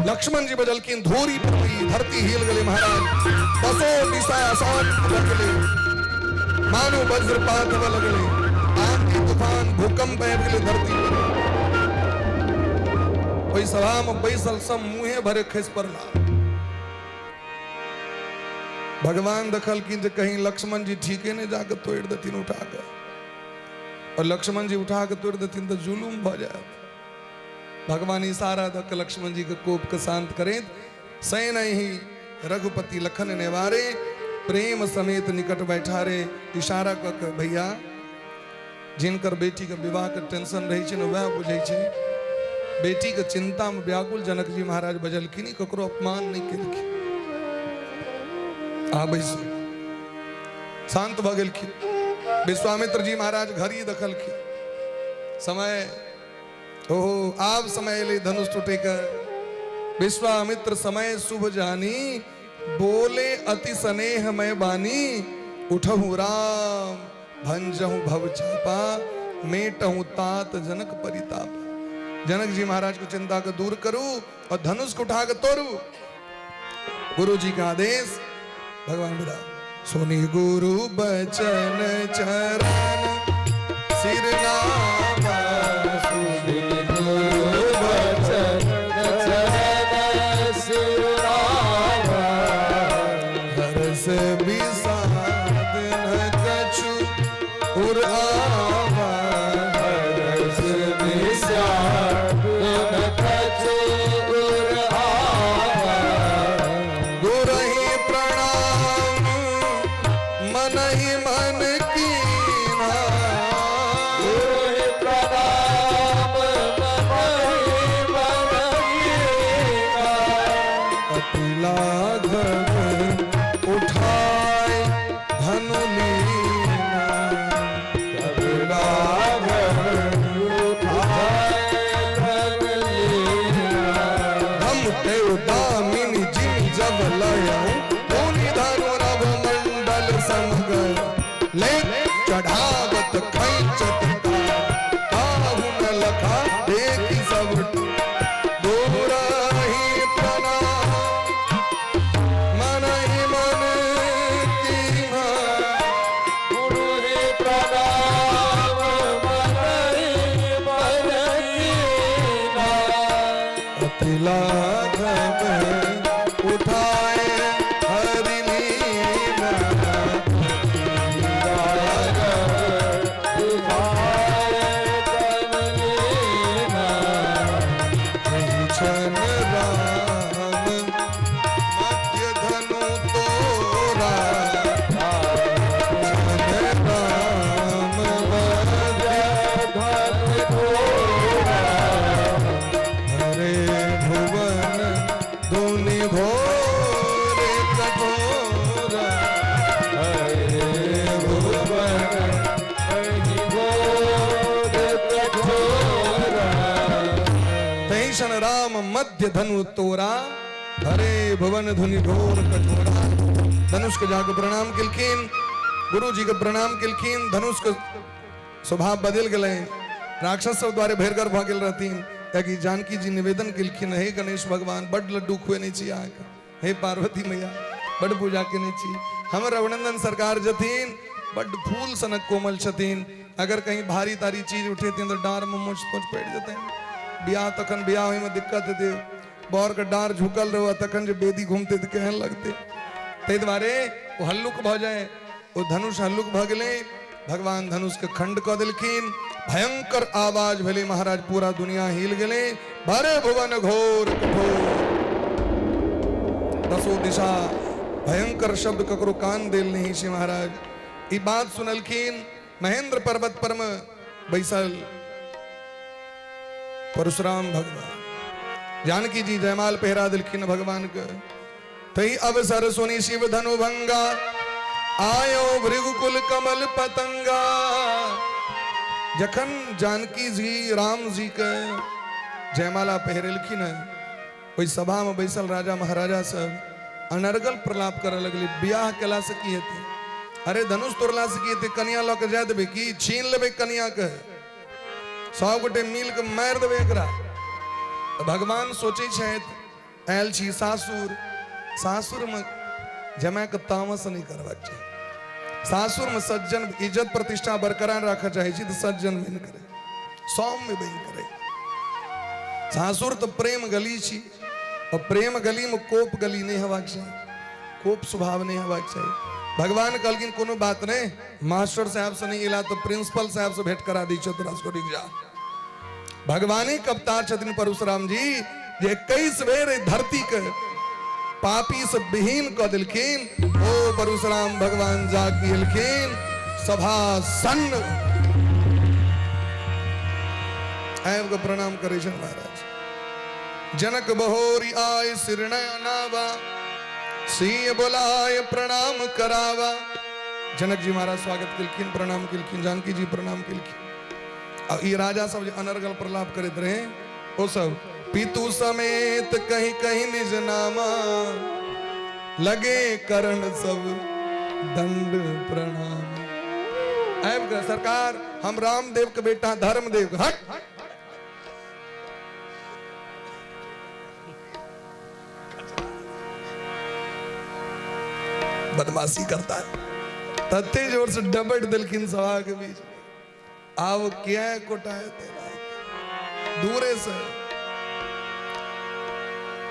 लक्ष्मण जी बजलखिन, धूरी पर धरती हिल गेलै महाराज, दसो दिशा अशांत भऽ गेलै, मानू वज्रपात होबऽ लगलै, आंधी तूफान भूकंप आबि गेलै धरती पर। ओहि सभा में बैसल सब मुँहे भरे खसि पड़ला। भगवान देखलखिन जे कहीं लक्ष्मण जी ठीके नहि जाके तोड़ि देथिन उठा कऽ, और लक्ष्मण जी उठा कऽ तोड़ि देथिन तऽ जुलुम भऽ जायत। भगवान इशारा दऽ कऽ लक्ष्मण जी के कोप के शांत करैत सैन ही रघुपति लखन नेवारे प्रेम समेत निकट बैठारे। इशारा कऽ के भैया, जिनकर बेटी के विवाह के टेंशन रहै छै ने, वएह बुझै छै। बेटी के चिंता में व्याकुल जनक जी महाराज बजलखिन, ई ककरो अपमान नहि केलखिन। आबै से शांत भऽ गेलखिन। विश्वामित्र जी महाराज घड़ी देखलखिन, समय ओहो आब समय एलै धनुष टूटे के। विश्वामित्र समय शुभ जानी, बोले अति स्नेह मैं बानी, उठहु राम भंजहु भव चापा, मेटहु तात जनक परिताप। जनक जी महाराज को चिंता को दूर करू और धनुष को उठा के तोड़ू। गुरु जी का आदेश, भगवान विदा सुनी गुरु बचन चरण सिर नामा, सुनी गुरु बचन चरण सिर नामा, हर्ष विषाद न कछु उर आवा, हर्ष विषाद न कछु उर आवा, गुरहि प्रणाम मनहि मन कीन्हा, गुरहि प्रणाम मनहि मन कीन्हा, अति लाघव उठाए धनु लीना, अति लाघव उठाए धनु लीना, हम तेउ दामिनी जिन जब लयऊ, धुनि धनु नभ मंडल सम गए, ले चढ़ावत खैचत काहू न लखा देखि सब गोरहि प्रणाम मनहि मन कीन्हा, गुरुहि प्रणाम मनहि मन कीन्हा, अति लाघव उठाए हरि लीना, छन राम मध्य धनु तोरा, छन राम मध्य हरे भुवन धुनि घोर कठोरा, हरे भुवन तैसन राम मध्य धनु तोरा, हरे भुवन धुनि घोर कठोरा। धनुष के जाके प्रणाम केलखिन, गुरु जी के प्रणाम केलखिन। धनुष के स्वभाव बदल गेलै, राक्षस सब द्वारे भरिगर भऽ गेल रहथिन। कियाकि जानकी जी निवेदन केलखिन, हे गणेश भगवान, बड लड्डू खुएने छी अहाँके, हे पार्वती मैया, बड पूजा केने छी हम। रघुनंदन सरकार जथिन, बड फूल सनक कोमल छथिन, अगर कहीं भारी तारी चीज उठेथिन तऽ डाँर में मोच तोच पड़ि जेतनि। बियाह तखन बियाह होइमे दिक्कत हेतै, बरके डाँर झुकल रहै तखन जे बेदी घूमतै तऽ केहन लगतै। ताहि दुआरे ओ हल्लुक भऽ जाय, ओ धनुष हल्लुक भऽ गेलै। भगवान धनुष के खंड कऽ देलखिन। भयंकर आवाज भेलै महाराज, पूरा दुनिया हिल गेलै। भरे भुवन घोर कठोर, दसो दिशा भयंकर शब्द ककरो कान देल नहीं छै महाराज। ई बात सुनलखिन महेंद्र पर्वत पर में बैसल परशुराम भगवान। जानकी जी जयमाल पहिरा दिलखिन भगवान के। तई अवसर सुनी शिव धनु भंगा, आयो भृगुकुल कमल पतंगा। जखन जानकी जी राम जी के जयमाला पहिरेलखिन है, ओहि सभा में बैसल राजा महाराजा सब अनर्गल प्रलाप करऽ लगली। बियाह केला से की हेतै? अरे धनुष तोड़ला से की हेतै? कनिया लऽ के जाय देबै की? छीन लेबै कनिया के, सब गोटे मिल के मारि देबै एकरा। तऽ भगवान सोचै छथि आयल छी सासुर, सासुरमे जमायके तामस नहि करबाक चाही। सासुरमे सज्जन इज्जत प्रतिष्ठा बरकरार राखऽ चाहै छी तऽ सज्जन बनि करे, सौम्य बनि करे। सासुर तऽ प्रेम गली छी, और प्रेम गली में कोप गली नहीं हेबाक चाही, कोप स्वभाव नहीं हेबाक चाही। भगवान कहलखिन कोनो बात नहीं, मास्टर साहब से नहीं एला तो प्रिंसिपल साहब से भेंट करा दी छौ तोरा सबके, जा। भगवानी के अवतार छथिन परशुराम जी, जे 21 बेर एहि धरती के पापी से विहीन कऽ देलखिन। ओ परशुराम भगवान जाग गेलखिन, सभा सन्न आबि कऽ प्रणाम करै छनि महाराज। जनक बहोरी आय सिरनय नावा, सिंह बोलाय प्रणाम करावा। जनक जी महाराज स्वागत केलखिन, प्रणाम केलखिन, जानकी जी प्रणाम केलखिन। आ ई राजा सब जे अनर्गल प्रलाप करैत रहे ओ सब पितु समेत कहीं कहीं निज नामा, लगे करण सब दंड प्रणाम। आबि कऽ सरकार हम रामदेव के बेटा धर्मदेव, हट बदमाशी करता है। तते जोर से डबट देलखिन सभा के बीच। आब किया कोटा हेतै दूरे से।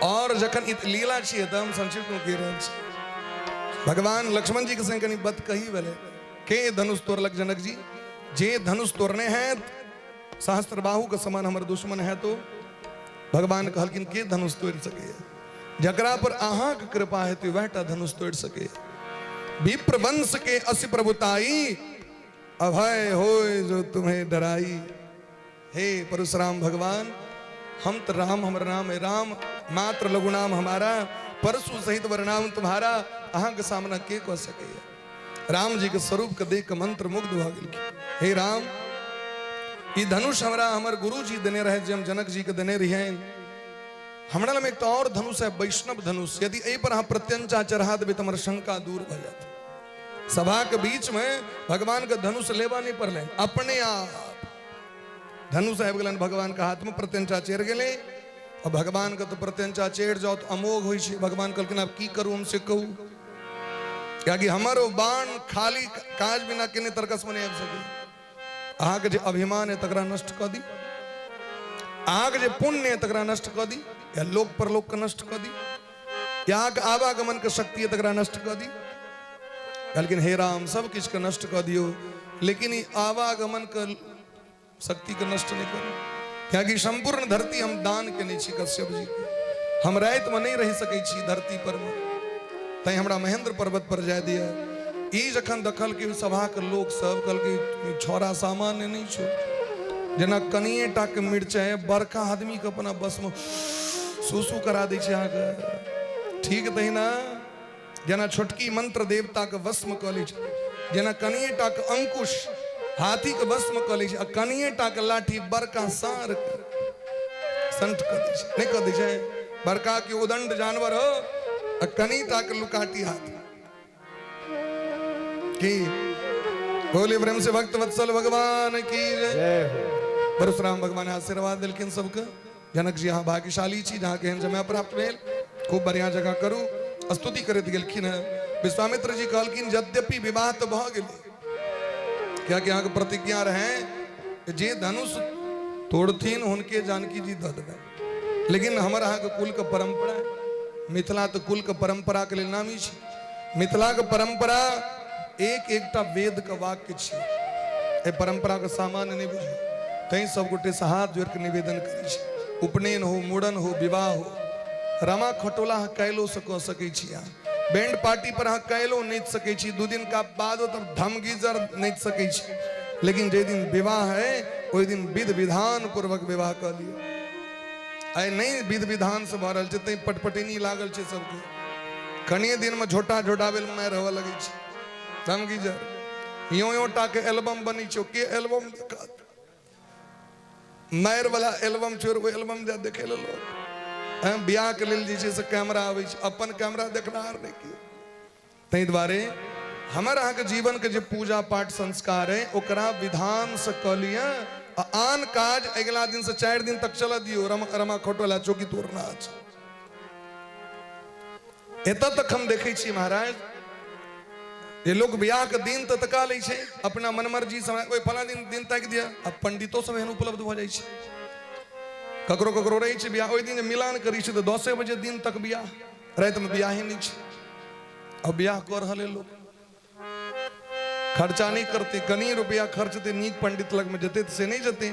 और जखन ई लीला छियै तऽ हम संक्षिप्त में कहि रहल छी। भगवान लक्ष्मण जी के संग कनि बतकही भेलै, के धनुष तोड़लक जनक जी? जे धनुष तोड़ने हैत सहस्त्रबाहु के समान हमर दुश्मन है। तो भगवान कहलखिन के धनुष तोड़ि सकैए? जकरा पर अहाँके कृपा हेतै वएह टा धनुष तोड़ि सकैए। विप्र वंश के असि प्रभुताई, अभय होय जो तुम्हें डराई। हे परशुराम भगवान, हम तो राम, हमर नाम है राम, मात्र लघु नाम हमारा, परशु सहित वरनाम तुम्हारा, अहाँ के सामना के कऽ सकैए? राम जी के स्वरूप के देख के मंत्र मुग्ध भऽ गेलखिन। हे राम, ई धनुष हमरा हमर गुरु जी देने रहे, जे हम जनक जी के देने रहियनि। हमरा लग एकटा और धनुष है, वैष्णव धनुष, यदि एहि पर अहाँ प्रत्यंचा चढ़ा देबै तऽ हमर शंका दूर भऽ जायत। सभा के बीच में भगवान के धनुष लेबा नहीं पड़ल, अपने आप धनुष आबि गेलनि भगवान के हाथ में, प्रत्यंचा चढ़ि गेलै। और भगवान के तो प्रत्यंचा चढ़ि जाओ तो अमोघ होइ छै। भगवान कहलखिन आब की करू हम से कहू, कियाकि हमर ओ बाण खाली काज बिना केने तरकस में नहीं आबि सकै। अहाँके जे अभिमान है तकरा नष्ट कऽ दी, अहाँके जे पुण्य है तकरा नष्ट कऽ दी, या लोक परलोक के नष्ट कऽ दी, या अहाँके आवागमन के शक्ति है तकरा नष्ट कऽ दी। कहलखिन हे राम, सब किछु के नष्ट कऽ दियौ, लेकिन ई आवागमन के शक्ति के नष्ट नहीं करू, कियाकि संपूर्ण धरती हम दान केने छी कश्यप जी के। हम रातिमे नहि रहि सकै छी धरती पर मे, तैं हमरा महेंद्र पर्वत पर जाय दिअ। ई जखन देखलकै सभाके लोक सब, कहलकै छौड़ा सामान्य नहि छौ, जेना कनिए टाके मिरचाइ बड़का आदमीके अपना बसमे सुसु करा दै छै अहाँके, ठीक तहिना जेना छोटकी मंत्र देवताके वशमे कऽ लै छै, जेना कनिए टाके अंकुश हाथीके वशमे कऽ लै छै, आ कनिए टाके लाठी बड़का साँढ़के संठ कऽ दै छै, नहि कऽ दै छै? बड़का के उदंड जानवर हो आ कनि टाके लुकाटी हाथी की। बोले प्रेम से भक्त वत्सल भगवान की जय हो। परशुराम भगवान आशीर्वाद दिलखिन सबके। जनक जी अहाँ भाग्यशाली छी जहाँ केहन समय प्राप्त भेल, खूब बढ़िया जगह करू। स्तुति करैत गेलखिन हेँ। विश्वामित्र जी कहलखिन यद्यपि विवाह तऽ भऽ गेलै, कियाकि अहाँके प्रतिज्ञा रहै जे धनुष तोड़थिन हुनके जानकी जी दऽ देबै, लेकिन हमर अहाँके कुलके परम्परा, मिथिला तऽ कुलके परम्पराके लेल नामी छै। मिथिलाके परम्परा एक एकटा वेदके वाक्य छै। एहि परम्पराके सामान्य नहि बुझियौ। तैँ सब गोटेसँ हाथ जोड़ि कऽ निवेदन करै छी, उपनयन हो, मूड़न हो, विवाह हो, रमा खटोला अहाँ काल्हिओसँ कऽ सकै छी। अहाँ बैंड पार्टी पर अहाँ काल्हिओ नाचि सकै छी, 2 दिन का बादो तब धमगीजर नाचि सकै छी, लेकिन जाहि दिन विवाह है ओहि दिन विध विधान पूर्वक विवाह कऽ लिअ। आइ नहि विध विधान से भऽ रहल छै, तैँ पटपटेनी लागल छै सबके। कनिए दिनमे झोटा झोटाबै लए मारि होबऽ लगै छै। धमगीजर यो यो टा के एल्बम बनै छै, के एल्बम देखत? मारि वाला एल्बम छोड़ि ओहि एल्बम जा देखै लए लोक। बियाह के लेल जे छै से कैमरा आबै छै, अपन कैमरा देखनाहार नहि केओ। ताहि दुआरे हमर अहाँके जीवनके जे पूजा पाठ संस्कार है ओकरा विधानसँ कऽ लिअ, आ आन काज अगिला दिनसँ 4 दिन तक चलऽ दियौ। रमा खोटवला चौकी तोड़ना अछि। एतऽ तक हम देखै छी महाराज जे लोक बियाह के दिन तऽ तका लै छै अपना मनमर्जी समय, ओहि फला दिन दिन ताकि दिअ। आ पंडितो सब एहन उपलब्ध भऽ जाइ छै, ककरो ककरो रहै छै बियाह ओहि दिन जे मिलान करै छै तऽ 10 बजे दिन तक बियाह, रातिमे बियाहे नहि छै। आ बियाह कऽ रहल है लोक, खर्चा नहि करतै, कनि रुपया खर्चतै नीक पंडित लगमे जेतै तऽ से नहि जेतै,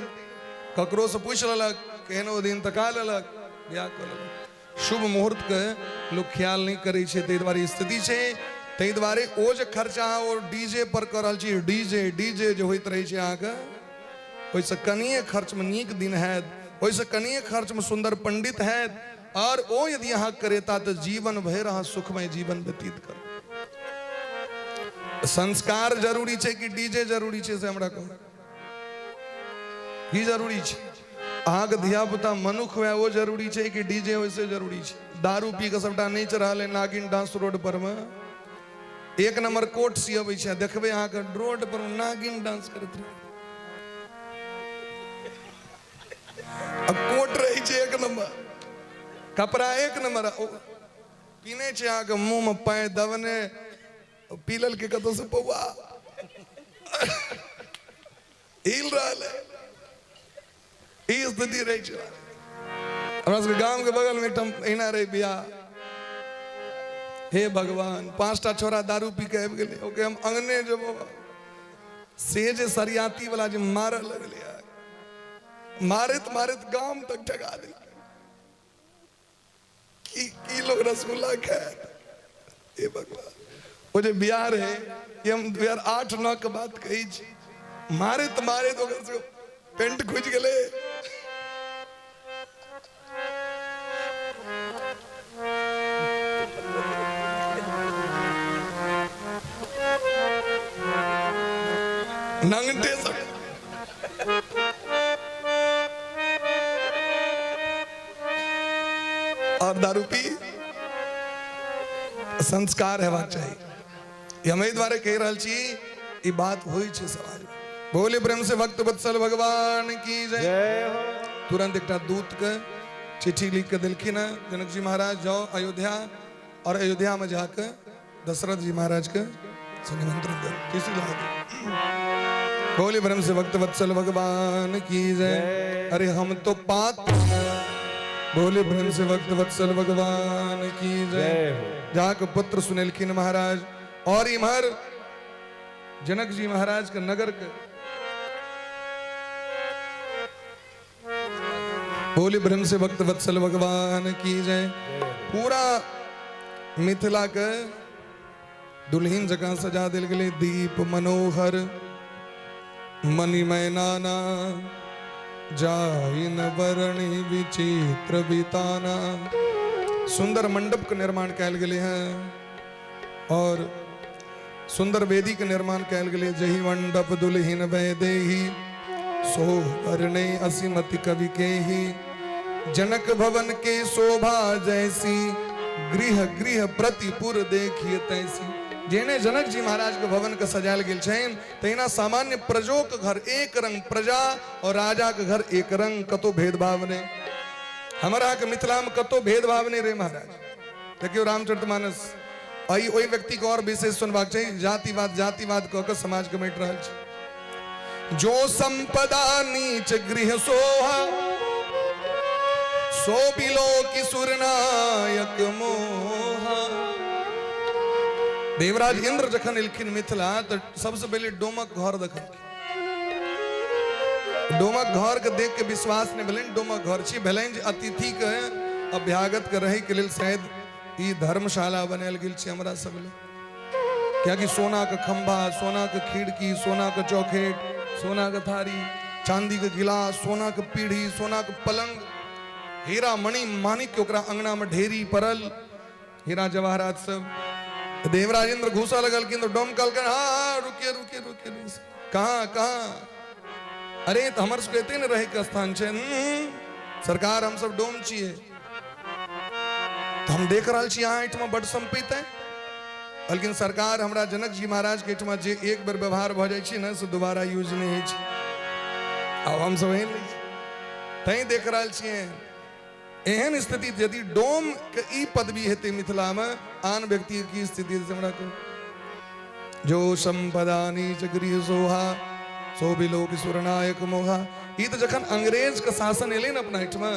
ककरोसँ पूछि लेलक, केहनो दिन तका लेलक, बियाह कऽ लेलक। शुभ मुहूर्तके लोक ख्याल नहि करै छै, ताहि दुआरे स्थिति छै। ताहि दुआरे ओ जे खर्चा अहाँ ओ डीजे पर कऽ रहल छी, डीजे डीजे जे होइत रहै छै अहाँके, ओहिसँ कनिए खर्चमे नीक दिन हैत, ओहिसँ कनिए खर्चमे सुन्दर पंडित हैत, और ओ यदि अहाँ करेता तऽ जीवन भरि अहाँ सुखमय जीवन व्यतीत करब। संस्कार जरूरी छै कि डीजे जरूरी छै से हमरा कहू, की जरूरी छै? अहाँके धिया पुता मनुख हुए ओ जरूरी छै कि डीजे होय से जरूरी छै? दारू पी कऽ सबटा नाचि रहल है नागिन डांस रोड पर मे, 1 नंबर कोट सियबै छै, देखबै अहाँके रोड पर नागिन डांस करैत रहै। आ कोट रहै छै 1 नंबर, कपड़ा 1 नंबर, पीने छै अहाँके मुँह मे पानि दबने, पी लेलकै कतौ से पौआ, हिल रहल है। ई स्थिति रहै छै। हमरा सबके गाम के बगल में एकटा एहिना रहै बियाह। हे भगवान, 5टा छोरा दारू पी के आबि गेलै, ओके हम अंगने जेबो। से जे सरियाती वाला जे मारऽ लगलै, मारैत मारैत गाम तक ठगा देलकै। की की लोग रसगुल्ला खायत? हे भगवान, ओ जे बियाह रहै, ई हम 2008-9 के बात कहै छी। मारैत मारैत ओकर सबके पेंट खुजि गेलै। नंगटे सब। और दारू पी। संस्कार हेबाक चाही। ई हम एहि दुआरे कहि रहल छी, ई बात होइ छै समाज में। बोले प्रेम से भक्त वत्सल भगवान की जय। जय हो। तुरंत एकटा दूत के चिट्ठी लिख के देलखिन हँ जनक जी महाराज, जाओ अयोध्या, और अयोध्या में जाके दशरथ जी महाराज के से निमंत्रण दे किसी ला दे। बोले ब्रह्म से भक्त वत्सल भगवान की जय। अरे हम तो पात। बोले ब्रह्म से भक्त वत्सल भगवान की जय। जाके पुत्र सुनेलखिन महाराज। और इम्हर जनक जी महाराज के नगर के बोले ब्रह्म से भक्त वत्सल भगवान की जय। पूरा मिथिला के दुल्हिन जकाँ सजा देल गेलै। दीप मनोहर मणिमय नाना, जाइन वरणि विचित्र बिताना। सुंदर मंडप के निर्माण कयल गेलै हैं और सुंदर वेदी के निर्माण कयल गेलै। जही मंडप दुल्हिन वैदेही, सो वरणे असीमति कवि केही। जनक भवन के शोभा जैसी, गृह गृह प्रतिपुर देखिए तैसी। जेने जनक जी महाराज के भवन के सजायल गेल छनि, तहिना सामान्य प्रजो के घर एक रंग, प्रजा और राजा के घर एक रंग, कतो भेदभाव नहीं। हमरा के मिथिला में कतो भेदभाव नहीं रहे महाराज। देखियो रामचरितमानस, अइ ओहि व्यक्ति के और विशेष सुनबाक चाही। जातिवाद जातिवाद कऽ के समाज के बाँटि रहल छै। जो संपदा नीच गृह सोहा, सो बिलो की सुरनायक मोहा। देवराज इंद्र जखन एलखिन मिथिला तऽ सबसे पहिले डोमक घर देखलखिन। डोमक घर के देख के विश्वास नहि भेलनि डोमक घर छी, भेलनि जे अतिथि के अभ्यागत के रहै के लेल शायद ई धर्मशाला बनायल गेल छै हमरा सब लेल। कियाकि सोना के खंभा, सोना के खिड़की, सोना के चौखेट, सोना के थारी, चांदी के गिलास, सोना के पीढ़ी, सोना के पलंग, हीरा मणि माणिक के ओकरा अंगना में ढेरी पड़ल, हीरा जवाहरात सब। देवराजेंद्र घुसा लगलखिन तो डोम कहलखिन हाँ हाँ रुकिए रुकिए रुकिए रुकिए, कहाँ कहाँ? अरे तो हमर सबके एते ने रहे के स्थान छै। सरकार हम सब डोम छियै, तो हम देख रहल छी अहाँ एहिठमा बड सम्पैत है, लेकिन सरकार हमरा जनक जी महाराज के एहिठमा जे एक बेर व्यवहार भऽ जाइ छै ने से दोबारा यूज नहि होइ छै। आब हम सब एहन लै छी तैं देख रहल छियै एहन स्थिति। यदि डोम के ई पदवी हेतै मिथिला में, आन व्यक्ति की स्थिति से हमरा कहू। जो संपदा नीच गृह सोहा सो बिलोक सुरनायक मोहा। ई तऽ जखन अंग्रेज के शासन एलै ने अपना एहिठमा,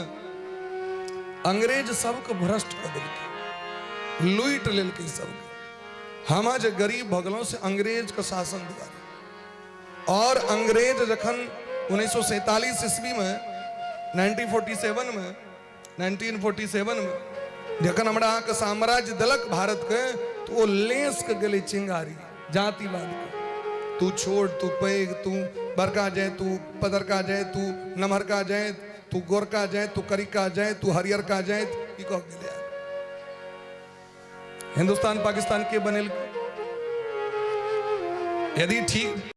अंग्रेज सबके भ्रष्ट कऽ देलकै, लूटि लेलकै सबके। हम जे गरीब भऽ गेलहुँ से अंग्रेज के शासन द्वारा। और अंग्रेज जखन 1947 ईस्वी में 1947 में 1947 में जखन हमरा अहाँके साम्राज्य देलक भारत के, तो ओ लेस के गेलै चिंगारी जातिवाद के। तू छोट, तू पैघ, तू बड़का जाय, तू पदरका जाय, तू नमहरका जाय, तू गोरका जाय, तू करिका जाय, तू हरियरका जाय, ई कह गेलै। हिंदुस्तान पाकिस्तान के बनेल यदि ठीक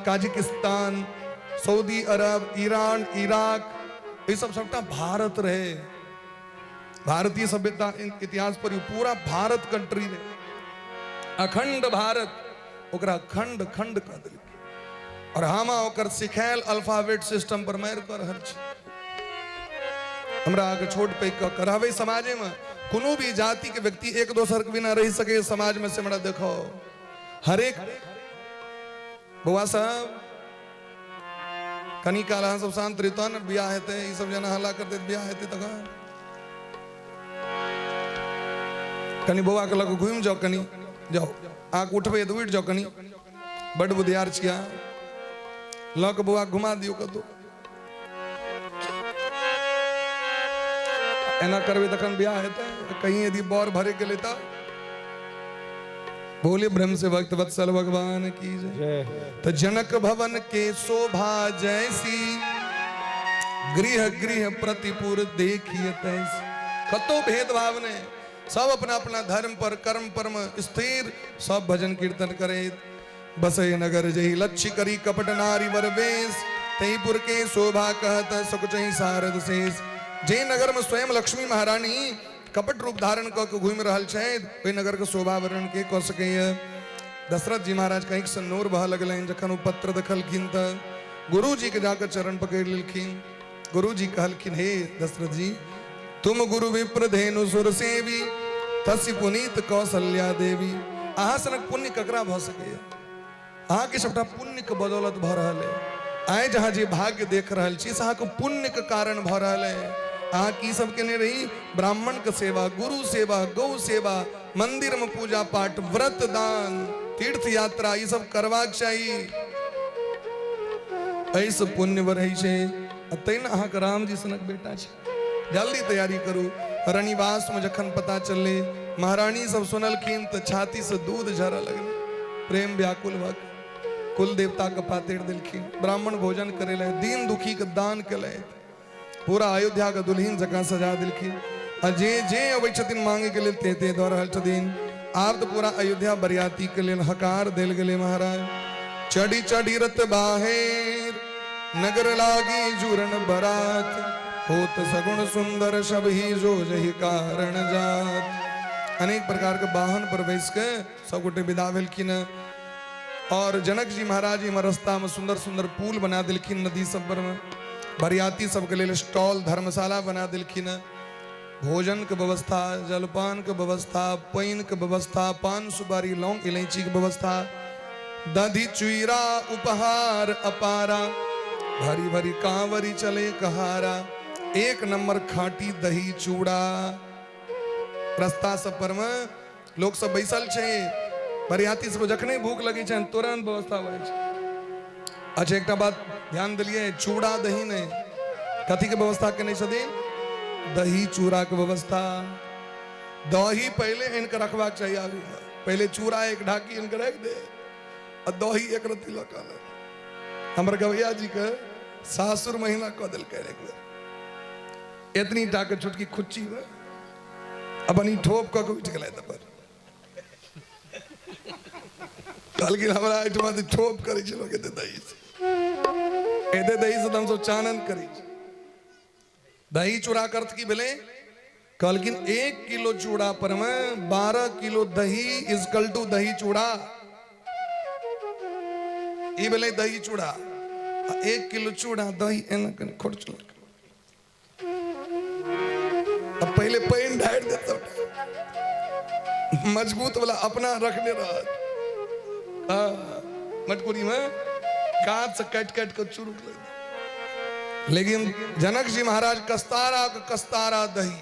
काजिकिस्तान, सऊदी अरब, ईरान, इराक, ये सब सबटा भारत रहे। भारतीय सभ्यता इतिहास पर पूरा भारत कंट्री रहे, अखंड भारत। ओकरा खंड खंड कऽ देलकै और हम ओकर सिखायल अल्फाबेट सिस्टम पर मारि कऽ रहल छी। हमरा अहाँके छोट पैघ कऽ के रहबै समाजे में, कोनो भी जाति के व्यक्ति एक दोसर के बिना रहि सके समाज में से हमरा देखो। हरेक बौआ सब कनी काल अहाँ सब शांत रही तहन बियाह हेतै। ई सब जेना हल्ला करतै बियाह हेतै तखन। कनी बौआ के लग घुमि जाउ, कनी जाउ, अहाँके उठबै तऽ उठि जाउ। कनी बड बुधियार छी अहाँ, लऽ कऽ बौआ घुमा दियौ कतौ। एना करबै तखन बियाह हेतै। कहीं यदि बर भरे गेलै तऽ बोले ब्रह्म से भक्त वत्सल भगवान की जय। तो जनक भवन के शोभा जैसी गृह गृह प्रतिपुर देखिए तैसी। कतो भेदभाव नहीं, सब अपना अपना धर्म पर कर्म पर में स्थिर, सब भजन कीर्तन करे। बसई नगर जही लक्ष्य करी कपट नारी वर वेश, तहीपुर के शोभा कहत सकुचही सारद शेष। जे नगर में स्वयं लक्ष्मी महारानी कपट रूप धारण कऽ के घूमि रहल छथि, ओहि नगर के शोभा वर्णन के कऽ सकैए। दशरथ जी महाराज के आँखिसँ नोर बहऽ लगलनि जखन ओ पत्र देखलखिन तऽ गुरुजी के जाकऽ चरण पकड़ि लेलखिन। गुरुजी कहलखिन, हे दशरथ जी, तुम गुरु विप्र धेनु सुर सेवी, तस्य पुनीत कौशल्या देवी। अहाँ सनक पुण्य ककरा भऽ सकैए? अहाँके सबटा पुण्य के बदौलत भऽ रहल है। आइ जहाँ जे भाग्य देख रहल छी से अहाँके पुण्य के कारण भऽ रहल है। अहाँ की सब केने रही? ब्राह्मण के सेवा, गुरु सेवा, गौ सेवा, मंदिर में पूजा पाठ, व्रत दान, तीर्थ यात्रा, ई सब करबाक चाही। एहिसँ पुण्य बढ़ै छै। आ तैं ने अहाँके रामजी सनक बेटा छै। जल्दी तैयारी करू। रनिवास में जखन पता चललै, महारानी सब सुनलखिन तऽ छाती से दूध झरऽ लगलै। प्रेम व्याकुल भऽ कुल देवता के पातरि देलखिन, ब्राह्मण भोजन करेलथि, दीन दुखी के दान केलथि, पूरा अयोध्या के दुल्हिन जकाँ सजा देलखिन। आ जे जे अबै छथिन मांगे के लेल ते ते दऽ रहल छथिन। आब तऽ पूरा अयोध्या बरियाती के लेल हकार देल गेलै। महाराज चढ़ी चढ़ी रथ बाहेर नगर लागी जुरन बरात, होत सगुण सुंदर सब ही जो जही कारण जात। अनेक प्रकार के वाहन पर बैस के सब गोटे विदा भेलखिन। और जनक जी महाराज इमहर रास्ता में सुंदर सुंदर पुल बना देलखिन नदी सब पर में, बरियाती सबके लेल स्टॉल धर्मशाला बना देलखिन। भोजन के व्यवस्था, जलपान के व्यवस्था, पानि के व्यवस्था, पान सुपारी लौंग इलायची के व्यवस्था, दधि चुईरा उपहार अपारा, भरी भरी कांवरी चले कहारा, एक नंबर खाटी दही चूड़ा। रास्ता सब पर में लोक सब बैसल छै, बरियाती सब जखने भूख लगे छै तुरंत व्यवस्था होइ छै। अच्छा एकटा बात ध्यान दिलिए, चूड़ा दही नहीं, कथी के व्यवस्था केने छथिन? दही चूड़ा के व्यवस्था। दही पहले इनके रखबाक चाहिए आगू में, पहले चूड़ा एक ढाकी इनके रख दे आ दही एक रत्ती लऽ कऽ आनत। हमर गवैया जी के सासुर महीना कऽ देलकै एक बेर, एतनी टा के छोटकी खुच्ची में अपन ई ठोप कऽ के उठि गेलै पर कहलखिन हमरा एहिठमा तऽ ठोप करै छै लोक एते दही से, एते दही से तऽ हमसब चानन करै छी। दही चूड़ा के अर्थ की भेलै? कहलखिन 1 किलो चूड़ा पर में 12 किलो दही is equal to दही चूड़ा। ई भेलै दही चूड़ा। आ 1 किलो चूड़ा दही एना कनि खोरचलक, अब पहले पानि ढारि देत सबटा, मजबूत वाला अपना रखने रहत। हाँ, मटकुरी में काट से काटि काटि के चुरुक लग। लेकिन जनक जी महाराज कस्तारा के कस्तारा दही,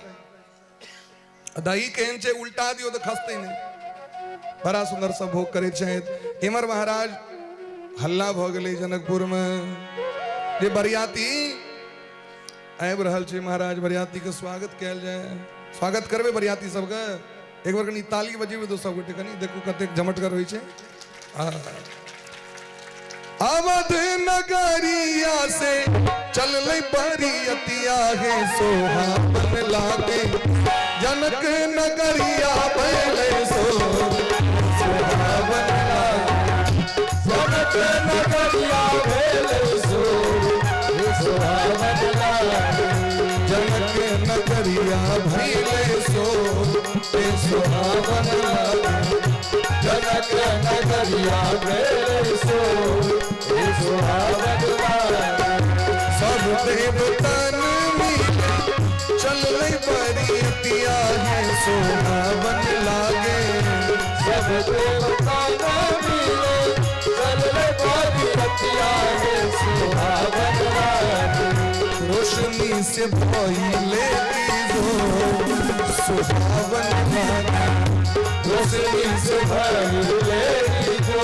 दही केहन छै उल्टा दियो तऽ खसते नहि, बड़ा सुंदर सब भोग करै छथि। इमर महाराज हल्ला भऽ गेलै जनकपुर में जे बरियाती आबि रहल छै महाराज, बरियाती के स्वागत कयल जाय। स्वागत करबै बरियाती सबके, एक बार कनि ताली बजेबै तो सब गोटे कनि देखू कतेक झमटगर होइ छै। अवध नगरिया से चललै बरियतिया हे सोहावन लागे, जनक नगरिया भैले सो सोहावन लागे, जनक नगरिया भैले सो सोहावन लागे, जनक नगरिया भैले सो सोहावन लागे, जनक नगरिया भैले सो सुहावन लागे। सब देवतन मिले चललै बरियतिया हे सोहावन लागे, सब देवतन मिले चललै बरियतिया हे सुहावन लागे, रोशनी से भइले सुहावन लागे, रोशनी से भइले जो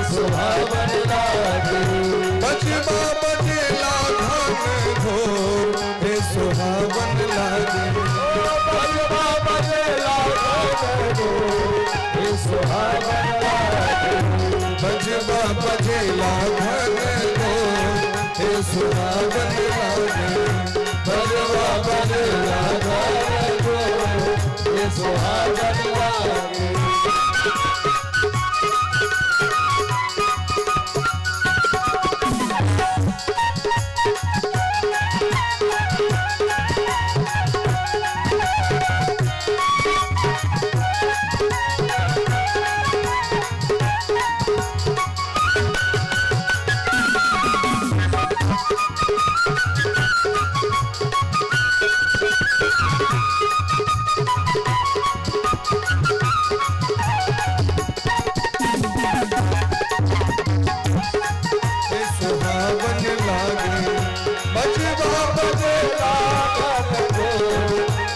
सुहावन लागे, बजबा बजेला घन घोर हे सुहावन लागे, बजबा बजेला घन घोर हे सुहावन लागे, बजबा बजेला घन घोर हे सुहावन लागे, बजबा बजेला घन घोर हे सुहावन लागे। हे सुहावन लागे, बजबा बजेला घन घोर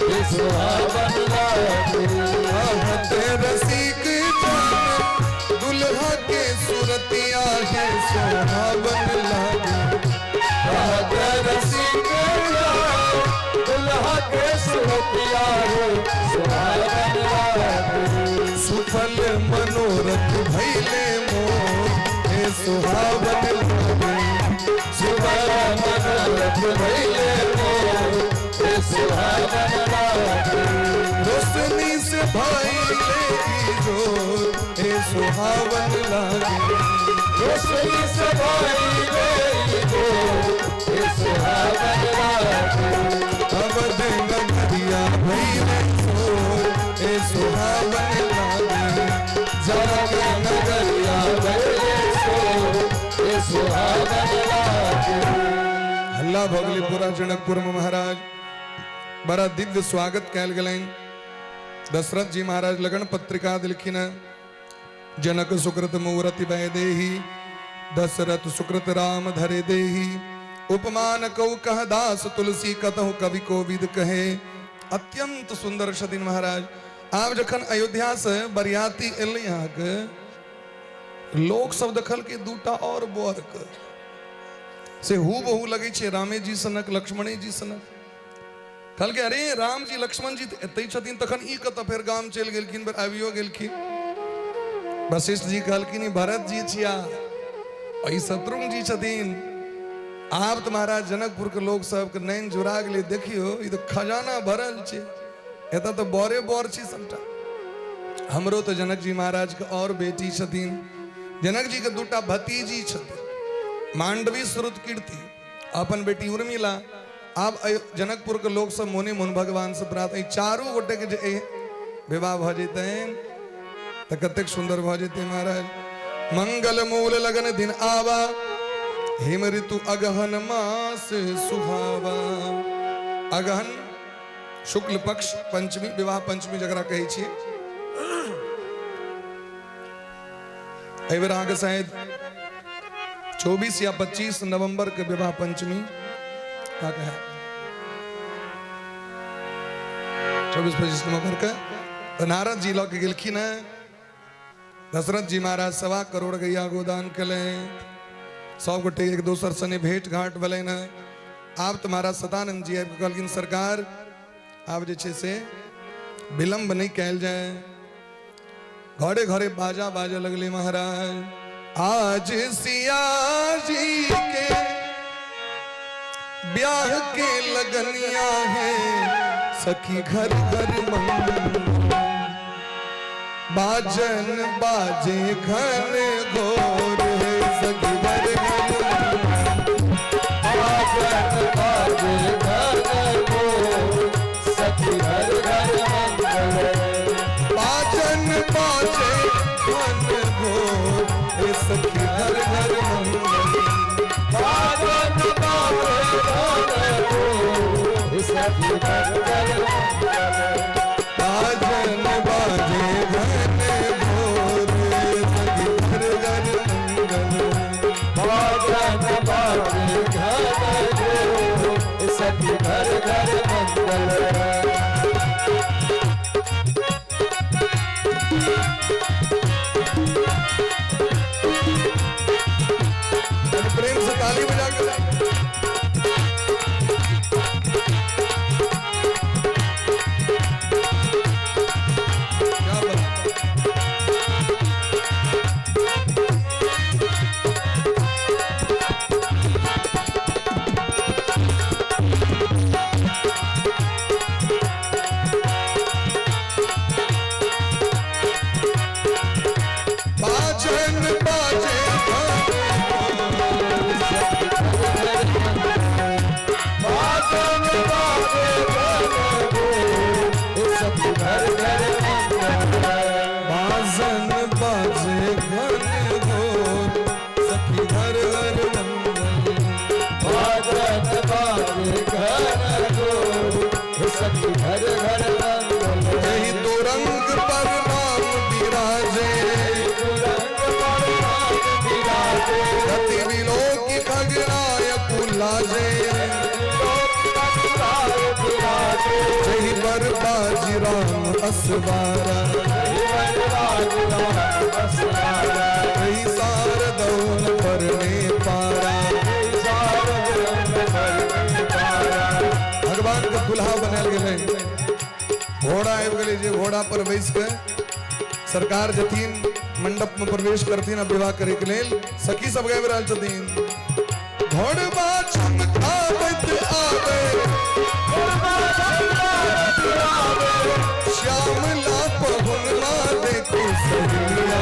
हे सुहावन लागे, आहत रसिक जान दुल्हा के सुरतिया है सुहावन लागे, आहत रसिक जान दुल्हा के सुरतिया है सुहावन लागे, सुफल मनोरथ भैले मोर हे सुहावन लागे, सुफल मनोरथ भैले मोर हे सुहावन लागे, रोशनी से भैले जोर हे सुहावन लागे, रोशनी से भैले जोर हे सुहावन लागे, अवध नगरिया भैले सोर हे सुहावन लागे, जनक नगरिया भैले सोर हे सुहावन लागे। हल्ला भऽ गेलै पूरा जनकपुर में महाराज। बड़ा दिव्य स्वागत कयल गेलनि। दशरथ जी महाराज लगन पत्रिका दिलखिन। जनक सुकृत मूर्ति वैदेही, दशरथ सुकृत राम धरे देही। उपमान कौ कह दास तुलसी, कतहु कवि कोविद कहे। अत्यंत सुंदर छथिन महाराज। आब जखन अयोध्या से बरियाती एलै अहाँके, लोक सब देखलकै दूटा और बर के से हु बहु लगै छै रामे जी सनक, लक्ष्मणे जी सनक। कहलकै अरे राम जी लक्ष्मण जी तऽ एतै छथिन, तखन ई कतऽ फेर गाम चलि गेलखिन, फेर आबियो गेलखिन। वशिष्ठ जी कहलखिन ई भरत जी छिया, ई शत्रुघ्न जी छथिन। आब तऽ महाराज जनकपुर के लोक सबके नैन जुड़ा गेलै, देखियौ ई तऽ खजाना भरल छै, एतऽ तऽ बरे बर छै सबटा। हमरो तऽ जनक जी महाराज के और बेटी छथिन, जनक जी के दूटा भतीजी छथिन, मांडवी श्रुत कीर्ति, अपन बेटी उर्मिला। आब जनकपुर के लोक सब मोने मोन भगवान से प्रार्थना, चारू गोटे के जे विवाह भऽ जेतनि तऽ कतेक सुंदर भऽ जेतै महाराज। मंगल मूल लगन दिन आवा, हिम ऋतु अगहन मास सुहावा। अगहन शुक्ल पक्ष पंचमी, विवाह पंचमी जकरा कहै छियै। एहि बेर अहाँके शायद 24 या 25 नवंबर के विवाह पंचमी अहाँके है, 24-25 नवंबर के। तऽ नारद जी लऽ के गेलखिन हेँ। दशरथ जी महाराज 1.25 करोड़ गैया गोदान केलनि, सब गोटे एक दोसर सने भेंट घाट भेलनि हेँ। आब तऽ महाराज सतानंद जी आबि कऽ कहलखिन सरकार आब जे छै से विलम्ब नहि कयल जाय। घरे घरे बाजा बाजऽ लगलै महाराज। आज सिया जी के ब्याह के लगनिया है, सखी घर घर मंगल बाजन बाजे घन घोर है, सखी घर घर बाजन बाजे घन घोर, सखी घर घर मंगल बाजन बाजे घन घोर है, सखी घर घर मंगल बाजन बाजे घन घोर, सखी घर घर मंगल बाजन बाजे घन घोर, सखी घर घर मंगल बाजन बाजे घन घोर, सखी घर घर मंगल। प्रेम से ताली बजा के क्या बात। बाजन बाजे बाजन बाजे घन घोर, सखी घर घर मंगल बाजन बाजे घन घोर, सखी घर घर मंगल बाजन बाजे घन घोर, सखी घर घर मंगल। यही तो रंग पर राम विराजे, रंग पर राम विराजे, गति विलोक खगनायक लाजे, लोक कटुराय विराजे, जही पर बाजी राम असवारा, जीवन राज राम असवारा, जही सार दौन परने पारा। सार रंग भरने पारा। भगवान के दुल्हा बनायल गेलै, घोड़ा आबि गेलै, जे घोड़ा पर बैस के सरकार जथिन मंडप में प्रवेश करथिन आ विवाह करे के लेल। सखी सब गाबि रहल छथिन, घोड़बा चमकाबैत आवे, श्यामला पहुनमा देखू सहेलिया,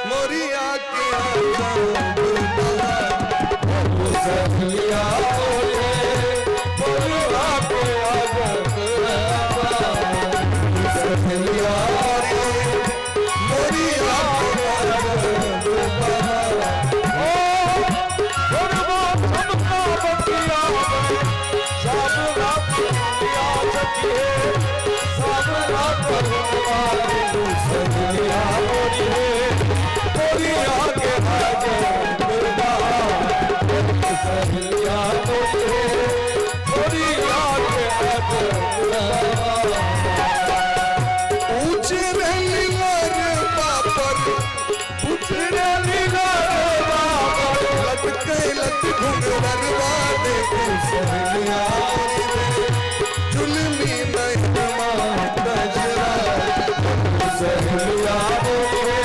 मोरिया के सखिया बोले बोलवा के आगत सहेलिया रे, मोरिया के बोलवा चमका बतिया। मोरी हे, सावरा पहुनवा देखू सहेलिया मोरी हे, मोरिया के आगे सहेलिया मोरी हे, मोरिया के आगे। ऊंचे रहली बापर, उतरे लीला बाबर, लटके लट घुंघरवा देखू सहेलिया मोरी रे, जुलमी नयनमा कजरा। सहेलिया मोरी हे,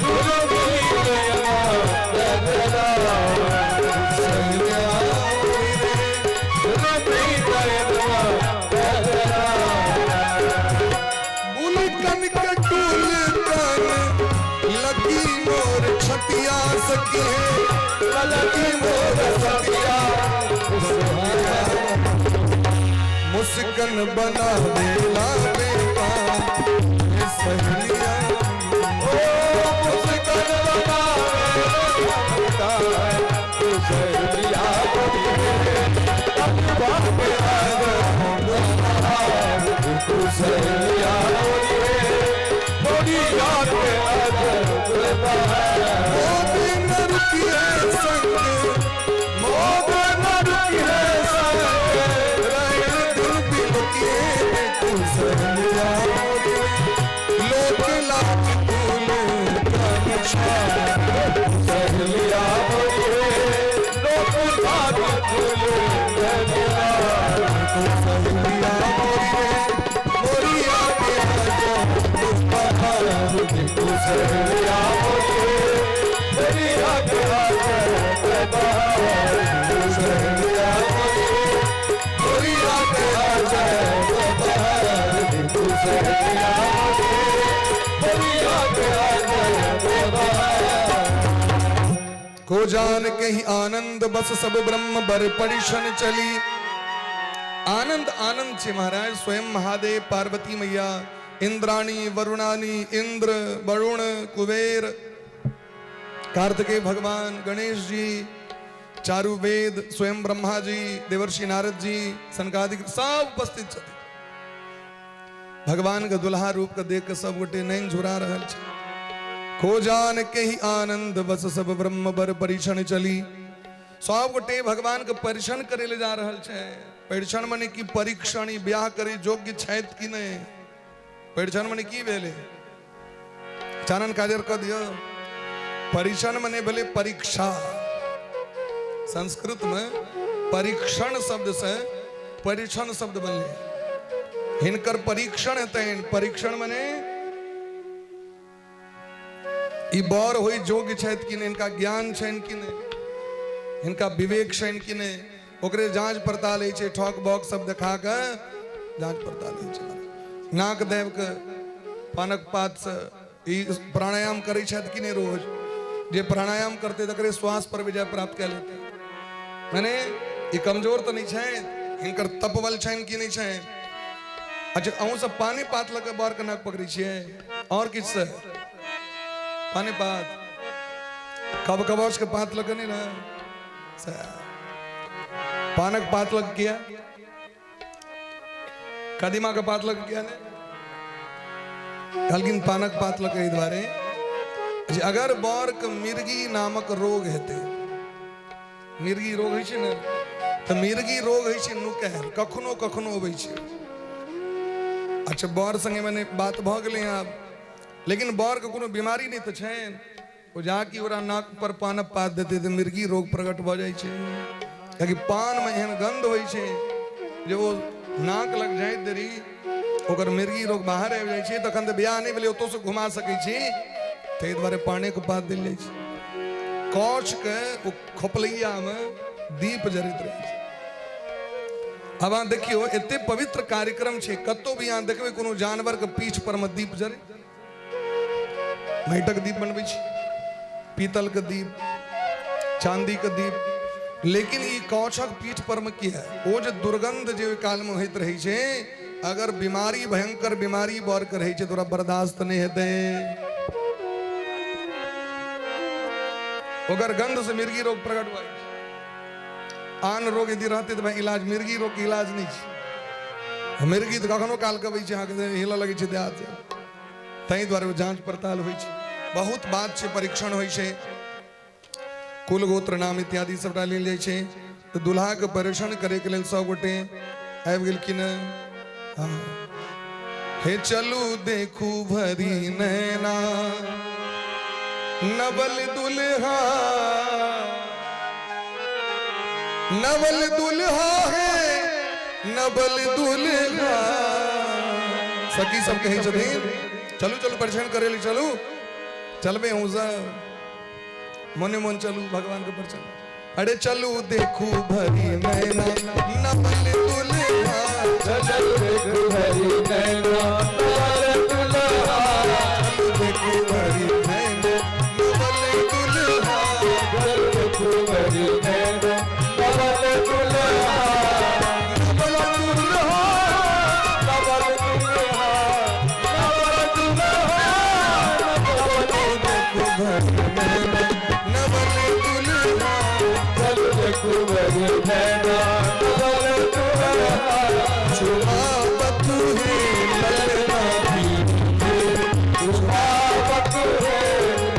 जुलमी नयना कजरा। सहेलिया मोरी रे, जुलमी नयना कजरा। बुलकन के टूल कन लगी मोर छतिया सखी है, लगी मोर छतिया। मुस्कन बना देला बेटा सहेलिया, ओ मुस्कन बना बेटा सहेलिया मोरी हे, अखबार पे सहेलिया मोरी हे, मोरिया के अजर मोदी नर की है संग, मोद नर की है संग, रहे दिल बिलके देखू सहेलिया मोरी रे, लोक लाज फूल कन छा। सहेलिया मोरी हे, लोक लाज फूल कन्या। सहेलिया मोरी रे, मोरिया के आजा देखो सहेलिया मोरी हे, मोरिया के आजर सहेलिया मोरी हे, मोरिया के आजा देखो सहेलिया मोरी हे, मोरिया के आजर। को जान के ही आनंद बस सब ब्रह्म बर परिशन चली। आनंद आनंद छे महाराज, स्वयं महादेव, पार्वती मैया, इंद्राणी, वरुणानी, इंद्र, वरुण, कुबेर, कार्तिकेय भगवान, गणेश जी, चारु वेद, स्वयं ब्रह्मा जी, देवर्षि नारद जी, सनकादिक सब उपस्थित छथि। भगवान के दुल्हा रूप के देख के सब गोटे नैन झुरा रहल छे। को जान के ही आनंद बस सब ब्रह्म बर परीक्षण चली। सब गोटे भगवान के परीक्षण करे ले जा रहल छे। परीक्षण मने की परीक्षण, ई ब्याह करे योग्य छैत कि नहीं। परीक्षण मने की भेले, चानन काजर क दियो। परीक्षण मने भेले परीक्षा। संस्कृत में परीक्षण शब्द से परीक्षण शब्द बनले। हिनकर परीक्षण हेतनि। परीक्षण मने ई बर होई योग्य छथि कि नहीं, इनका ज्ञान छनि कि नहीं, इनका विवेक छनि कि नहीं, ओकरे जांच पड़ताल होइ छै। ठक बक सब देखा के जांच पड़ताल होइ छै। नाक देव के पानक पात से ई प्राणायाम करै छथि कि नहीं रोज। जे प्राणायाम करते तकरे श्वास पर विजय प्राप्त कए लेते। माने ई कमजोर तऽ नहि छथि, हिनकर तपबल छनि कि नहि छनि। अच्छा, अहूँ सब पानी पात लऽ के बर के नाक पकड़ै छियै और किछु से? पानी पात कब कबच के पात लऽ के नहीं ना, पानक पात लग किया, कदीमा के पात लग किया ने? कहलखिन पानक पात लग एहि दुआरे जे अगर बर के मिर्गी नामक रोग हेतै, मिर्गी रोग होइ छै ने, तऽ मिर्गी रोग होइ छै नुकायल, कखनो कखनो अबै छै। अच्छा, बर संगे मने बात भऽ गेलै आब, लेकिन बर के कोनो बीमारी नहि तऽ छनि। ओ जाकि ओकरा नाक पर पानक पात देतै तऽ मिर्गी रोग प्रकट भऽ जाइ छै। कियाकि पानमे एहन गंध होइ छै जे ओ नाक लग जाइत देरी ओकर मिर्गी रोग बाहर आबि जाइ छै। तखन तऽ बियाह नहि भेलै, ओतौसँ घुमा सकै छी, ताहि दुआरे पानेके पात देल जाइ छै। कौचके ओ खोपलैयामे दीप जरैत रहै छै। आब अहाँ देखियौ, एते पवित्र कार्यक्रम छै, कतौ भी अहाँ देखबै कोनो जानवर के पीठ पर मे दीप जरे। माटिक दीप बनबै छी, पीतल के दीप, चांदी के दीप, लेकिन ई कौछक पीठ पर मे किया? ओ जे दुर्गंध जे ओहि काल मे होइत रहै छै, अगर बीमारी भयंकर बीमारी बर के रहै छै तऽ ओकरा बर्दाश्त नहि हेतै। ओकर गंध से मिर्गी रोग प्रकट भऽ जाइ छै। आन रोग यदि रहतै तऽ भाई इलाज, मिर्गी रोग के इलाज नहि छै। मिर्गी तऽ कखनो काल के अबै छै अहाँके, हिलऽ लगै छै देह हाथ। ताहि दुआरे ओ जाँच पड़ताल होइ छै, बहुत बात छै, परीक्षण होइ छै, कुल गोत्र नाम इत्यादि सबटा लेल जाइ छै। तऽ दुल्हाके परीक्षण करैके लेल सब गोटे आबि गेलखिन हँ। हँ, हे चलू देखू भरी नैना नवल दुल्हा, नवल दुल्हा है नवल दुल्हा। सखी सब कहै छथिन चलू चलू परीक्षण करे ले चलू, चलबे हूँ सब, मने मन चलू भगवान के परिचय। अरे चलू देखू भरी नैना नवल दुल्हा, चलू देखू भरी नैना नवल दुल्हा, चलू देखू भरी नैना नवल दुल्हा, चलू देखू भरी नैना नवल दुल्हा, नवल दुल्हा, नवल दुल्हा, नवल दुल्हा, देखू भरी नैना नवल दुल्हा, चलू देखू भरी नैना नवल दुल्हा। चुमावत है ललना चुमावत है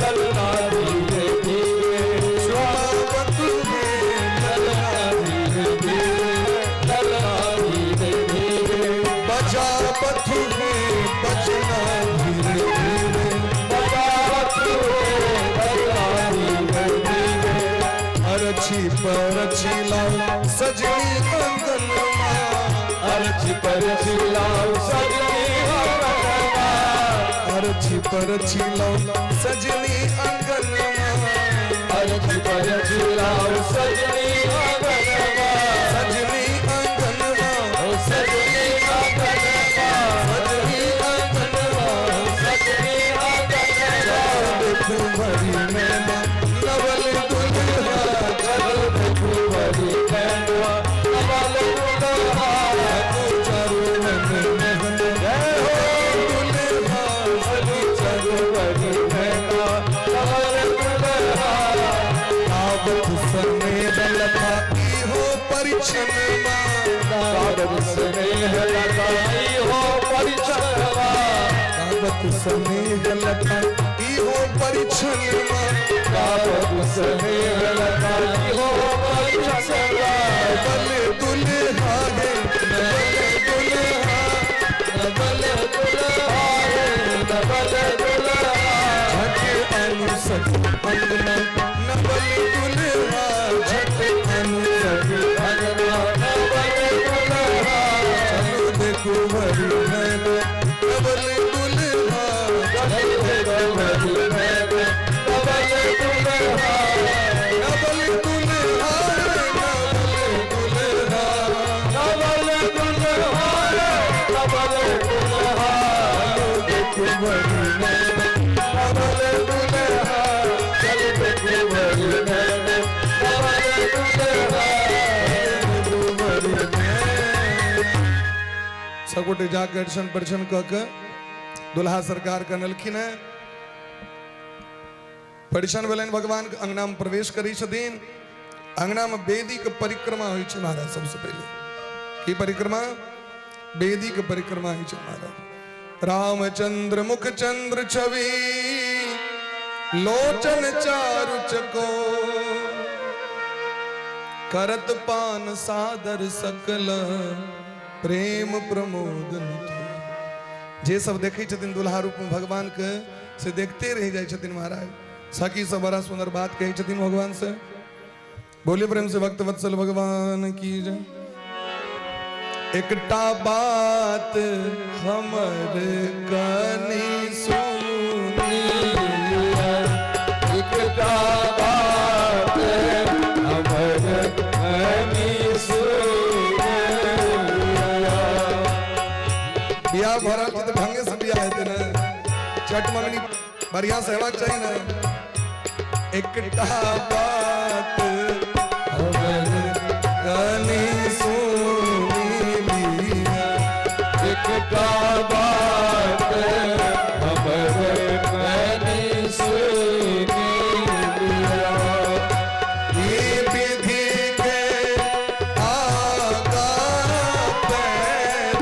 ललना धीरे धीरे, चुमावत है ललना धीरे धीरे, ललना धीरे धीरे, बजावत है बजना धीरे धीरे, बजावत है बजना धीरे धीरे। अरछी परछी लाओ सजनी अंगनमा, अरछी परछी लाओ सजनी अंगनमा, अरछी परछी लाओ सजनी अंगनमा, अरछी परछी लाओ सजनी अंगनमा, सजनी अंगनमा, सजनी अंगनमा, सजनी अंगनमा, सजनी अंगनमा। देखू भरी नैना नवल दुल्हा, चलो देखू भरी नैना नवल दुल्हा, चारू मन मोहन जय हो। दुल्हा, चलो चलो भरी नैना नवल दुल्हा। आवत समेत लथा इहो परिछनमा, कागज स्नेह लगाई हो परिचरमा, आवत समेत लथा इहो परिछनमा, कागज स्नेह लगाई हो परिचरमा। नवल दुल्हा है नवल दुल्हा, नवल दुल्हा रे नवल दुल्हा, झट अनुसक अंगना नवल दुल्हा, झट अनुसक अंगना नवल दुल्हा। चलू देखू भरी नैना नवल दुल्हा, चलो देखो भरी नैना नवल दुल्हा, नवल दुल्हा, नवल दुल्हा, नवल दुल्हा रे नवल दुल्हा। देखू भरी नैना नवल दुल्हा, चलो देखो भरी नैना नवल दुल्हा। देखू भरी नैना। सब गोटे जाके अर्चन परिछन कऽ के दुल्हा सरकार के अनलखिन है। परिछन भेलनि, भगवान के अंगना में प्रवेश करै छथिन। अंगना में वेदी के परिक्रमा होइ छै महाराज। सबसे पहिले की परिक्रमा? वेदी के परिक्रमा होइ छै महाराज। रामचंद्र मुख चंद्र छवि लोचन चारु चको, करत पान सादर सकल प्रेम प्रमोद नितो। जे सब देखै छथिन दुल्हा रूप में भगवान के, से देखते रहि जाइ छथिन महाराज। सखी सब बड़ा सुंदर बात कहै छथिन भगवान से। बोले प्रेम से भक्त वत्सल भगवान की जय। एकटा बात हमर कनी सुनी, एकटा बात हमर कनी सुनिया। बियाह भऽ रहल छै तऽ ढंगे से बियाह हेतै ने, चट मंगनी बढ़िया से हेबाक चाही ने। एकटा बात हमर कनी सुनी लिया, एकटा बात हमर कनी सुनिया। ई विधि के आगा पैर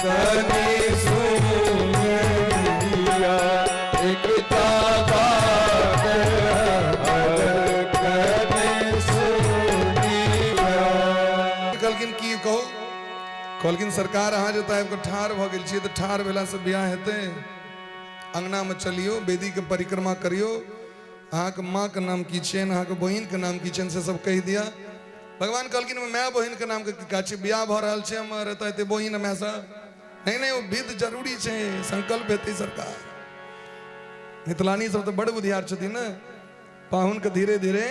कने सुनिया एकता बात हर कने सुनिया। कहलखिन की कहू? कहलखिन सरकार अहाँ जतऽ आबि कऽ ठाढ़ भऽ गेल छियै तऽ ठाढ़ भेलासँ बियाह हेतै? अङ्गनामे चलियौ, वेदीके परिक्रमा करियौ, अहाँके माँके नाम की छियनि, अहाँके बहिनके नाम की छियनि, से सब कहि दिअ। भगवान कहलखिन माय बहिनके नामके की काज छै? बियाह भऽ रहल छै हमर, एतऽ एते बहिन माय सब नहि। नहि, ओ विध जरूरी छै, संकल्प हेतै। सरकार मिथिलानी सब तऽ बड़ बुधियार छथिन ने। पाहुनके धीरे धीरे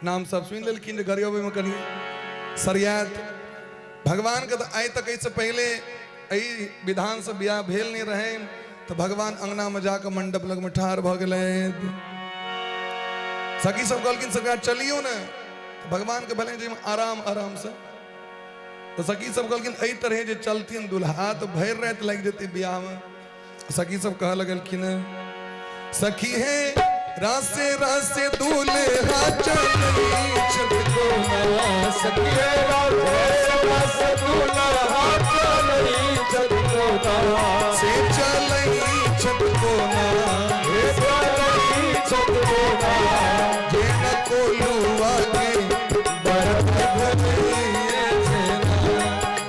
नाम सब सुनि लेलखिन जे गरियबैमे कनि सरियात। भगवानके तऽ आइ तक एहिसँ पहिले एहि विधानसँ बियाह भेल नहि रहनि, तऽ भगवान अङ्गनामे जाकऽ मण्डप लगमे ठाढ़ भऽ गेलथि। सखी सब कहलखिन सरकार चलियौ ने। तऽ भगवानके भेलनि जे आराम आरामसँ। तऽ सखी सब कहलखिन एहि तरहे जे चलथिन दुल्हा तऽ भरि राति लागि जेतै बियाहमे। सखी सब कह लगलखिन, सखी हे रासे रासे दूल्हा चलई छत कोना। सखी हे रासे रासे दूल्हा चलई छत कोना। से चलई छत कोना। हे चलई छत कोना। जे न कोलुआ के बरत भजइए जेना।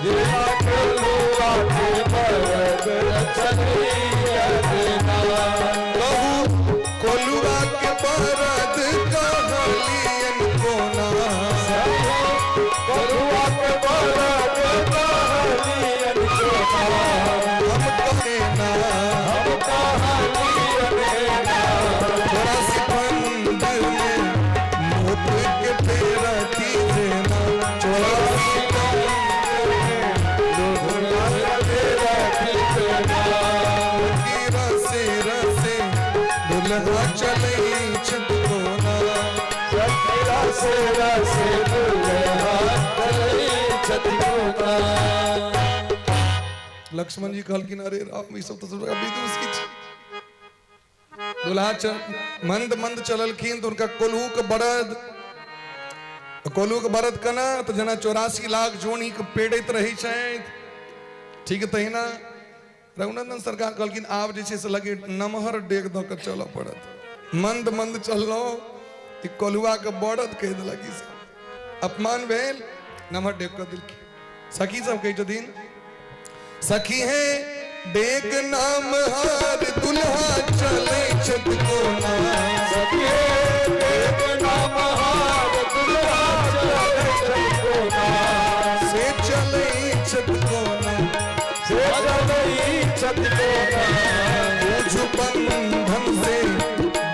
जे न कोलुआ के बरत चलिए जेना। कहू कोलुआ के बरत कहलियन कोना? कोलुआ के बरत कहलियन कोना। हम कहे ना। हम कहलियन ना। चौरासी पंड में लोट के पेरती जेना। 84 की रसे रसे दुल्हा चलै छत कोना। रसे रसे दुल्हा चलई छत कोना। लक्ष्मण जी कहलखिन अरे राम, ई सब तऽ सबटा विदुषी छै। दुल्हा चल मंद मंद चललखिन तऽ हुनका कोल्हू के बरद, कोल्हू के बरद केना तऽ जेना 84 लाख जोनी के पेड़ैत रहै छथि, ठीक तहिना। रघुनंदन सरकार कहलखिन आब जे छै से लगे नमहर डेग दऽ कऽ चलऽ पड़त। मंद मंद चललहुँ, ई कोल्हुआ के बरद कहि देलक, ई सब अपमान भेल। नमहर डेग कऽ देलखिन। सखी सब कहै छथिन, सखी है डेग नाम हार दुल्हा चले छत कोना। सखी एक नाम हार दुल्हा चले छत कोना। से चले छत कोना। से चलई छत कोना। बुझु बंधन से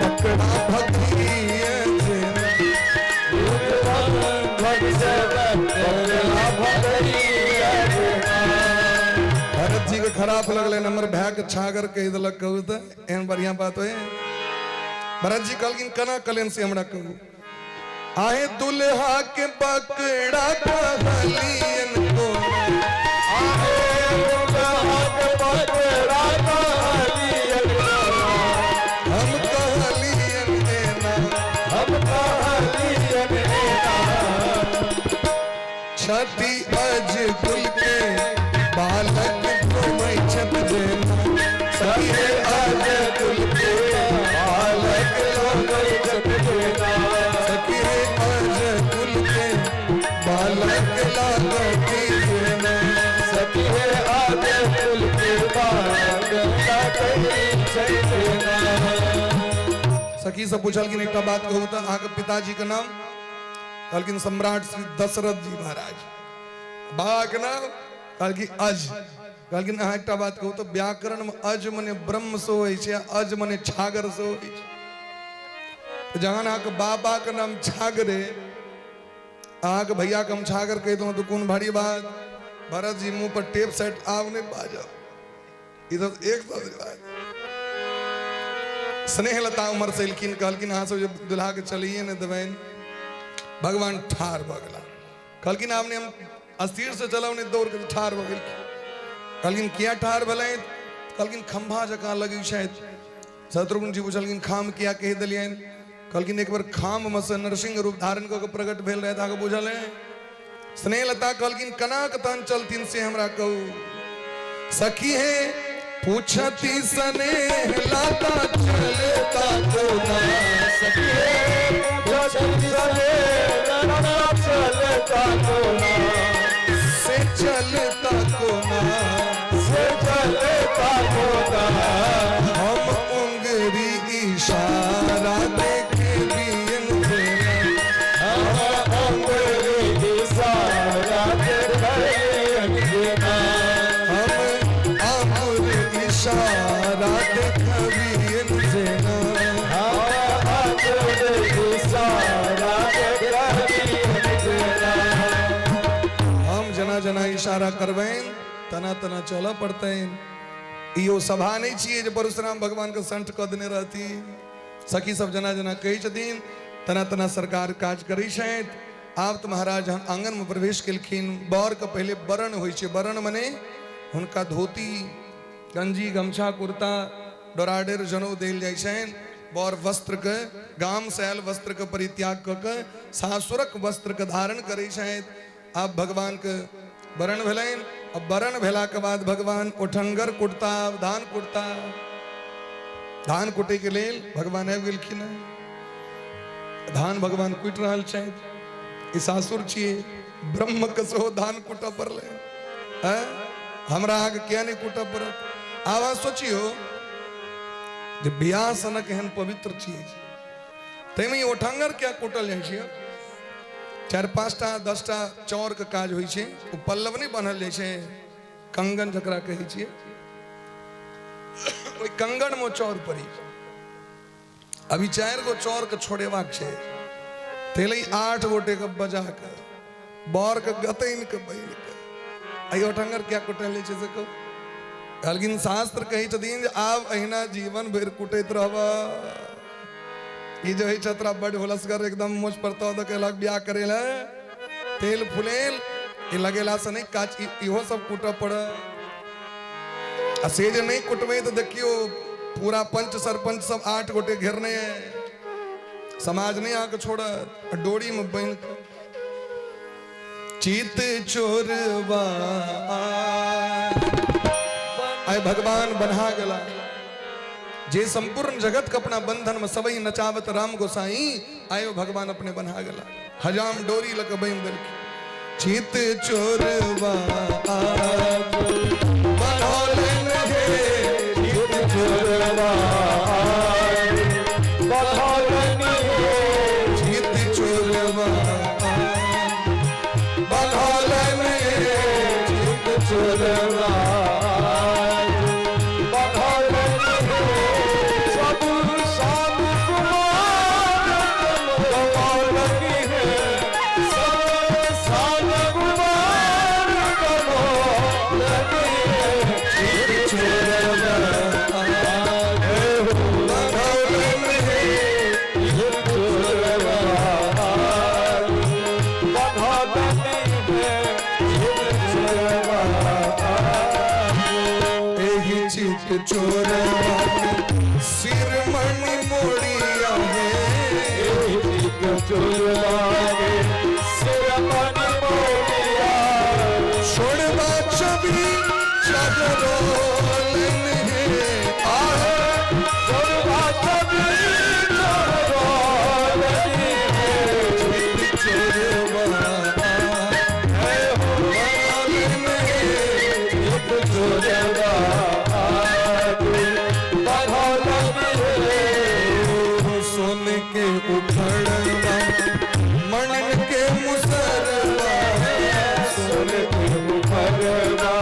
बकरा भगिए जेना। भरत जी के खराब लगलै, हमर भाय के छागर कहि देलक। कहू तऽ एहन बढ़िया बात होय? भरत जी कहलखिन केना कलेन से हमरा कहू। आहे दुल्हा के बकरा कहलियन को? हम कहलियन एना। छठी अज कुल के बालक घूमै छत जेना। सखी अज कुल के बालक घूमै छत जेना। सखी अज कुल के बालक लागती जेना। सखी से पूछलखिन एकटा बात कहू तऽ, अहाँके पिताजी के नाम? कहलखिन सम्राट श्री दशरथ जी महाराज। बाबा के नाम? कहलखिन अज। कहलखिन अहाँ एकटा बात कहू तऽ, व्याकरण में अज मने ब्रह्म से होइ छै, अज मने छागर से होइ छै। तऽ जहन अहाँके बाबा के नाम छागरे, अहाँके भैया के हम छागर कहि देलहुँ तऽ कोन भारी बात? भरत जी मुंह पर टेप सेट, आब नहि बाजब, ई सब एक साथ बात। स्नेहलता उमर से एलखिन, कहलखिन अहाँ सब जे दुल्हा के चलिए ने देबनि। भगवान ठाढ़ भऽ गेला। कहलखिन आब ने हम अस्थिर से चलब, नहि दौड़ के। ठाढ़ भऽ गेलखिन। कहलखिन किया ठाढ़ भेलै? कहलखिन खम्भा जकाँ लगै छथि। शत्रुघ्न जी पुछलखिन खाम किया कहि देलियनि? कहलखिन एक बेर खाम मे से नरसिंह रूप धारण कऽ के प्रकट भेल रहै, अहाँके बुझल है? स्नेहलता कहलखिन केना के तहन चलथिन से हमरा कहू। सखी है पूछती सने लाता चलता कोना। सखी पूछती सने लाता चलता कोना। से चलता कोना। से चलता कोना। हम उंगरी इशारा देखे बियन देना। हम उंगरी इशारा देखे बियन देना। हम आंगुर इशारा देखे बियन देना। हम आंगुर इशारा देखे बियन देना। हम जना जना इशारा करबनि तना तना चलऽ पड़तनि। इहो सभा नहि छियै जे परशुराम भगवान के संठ कऽ देने रहती। सखी सब जना जना कहै छथिन तना तना सरकार काज करै छथि। आब तऽ महाराज जहन आंगन में प्रवेश केलखिन, बर के पहिले वरण होइ छै। वरण मने हुनका धोती गंजी गमछा कुर्ता डोराडेर जनौ देल जाइ छनि। बर वस्त्र के गाम से आयल वस्त्र के परित्याग कऽ के सासुरक वस्त्र के धारण करै छथि। आब भगवान के वरण भेलनि। अब वरण भेला के बाद भगवान ओठंगर कुटता, धान कुटता। धान कुटे के लेल भगवान आबि गेलखिन हँ। धान भगवान कुटि रहल छथि। ई सासुर छियै, ब्रह्म के सेहो धान कुटऽ पड़लै। हैं? हमरा अहाँके किया नहि कुटऽ पड़त? आब अहाँ सोचियौ जे बियाह सनक एहन पवित्र चीज, ताहिमे ई ओठंगर किया कुटल जाइ छै? 4-5टा 10टा चाउर के काज होइ छै, ओ पल्लव नहि बान्हल जाइ छै, कंगन जकरा कहै छियै, ओहि कंगन मे चाउर पड़ै छै। अभी 4 गो चाउर के छोड़ेबाक छै, ताहि 8 गोटे के बजा के बर के गतैन के बनि के एहि ओठंगर किया कुटल जाइ छै से कहू? कहलखिन शास्त्र कहै छथिन जे आब अहिना जीवन भरि कुटैत रहब। ई जे होइ छै तोरा बड होलसगर एकदम मोछ पर तह दऽ के बियाह करे लए तेल फुलेल ई लगेला से नहि काज, इहो सब कुटऽ पड़त। आ से जे नहि कुटबै तऽ देखियौ पूरा पंच सरपंच सब 8 गोटे घेरने है, समाज नहि अहाँके छोड़त। आ डोरी में बान्हि कऽ चित चोरबा आइ भगवान बन्हा गेला जे संपूर्ण जगत के अपना बंधन में सबई नचावत राम गोसाई, आयो भगवान अपने बन्हा गेला। हजाम डोरी लऽ कऽ बान्हि देलखिन। चित चोरबा बनौलनि हे, चित चोरबा बनौलनि हे, चित चोरबा बनौलनि हे, चित चोरबा बनौलनि हे। सब साधु कुमार बनौलनि हे, सब साधु कुमार बनौलनि हे, चित चोरबा बनौलनि हे, चित चोरबा बनौलनि हे, चित चोरबा। एहि चित चोरबा सिर मणि मोड़िया है, एहि चित चोरबा सिर मणि मोड़िया, छोड़बा छवि चढ़ौलनि हे, आह छोड़बा छवि चढ़ौलनि हे, चित चोरबा बनौलनि हे, चित चोरबा बनौलनि हे। सोन के उखड़वा मणन के मुसरवा, सोन के उखड़वा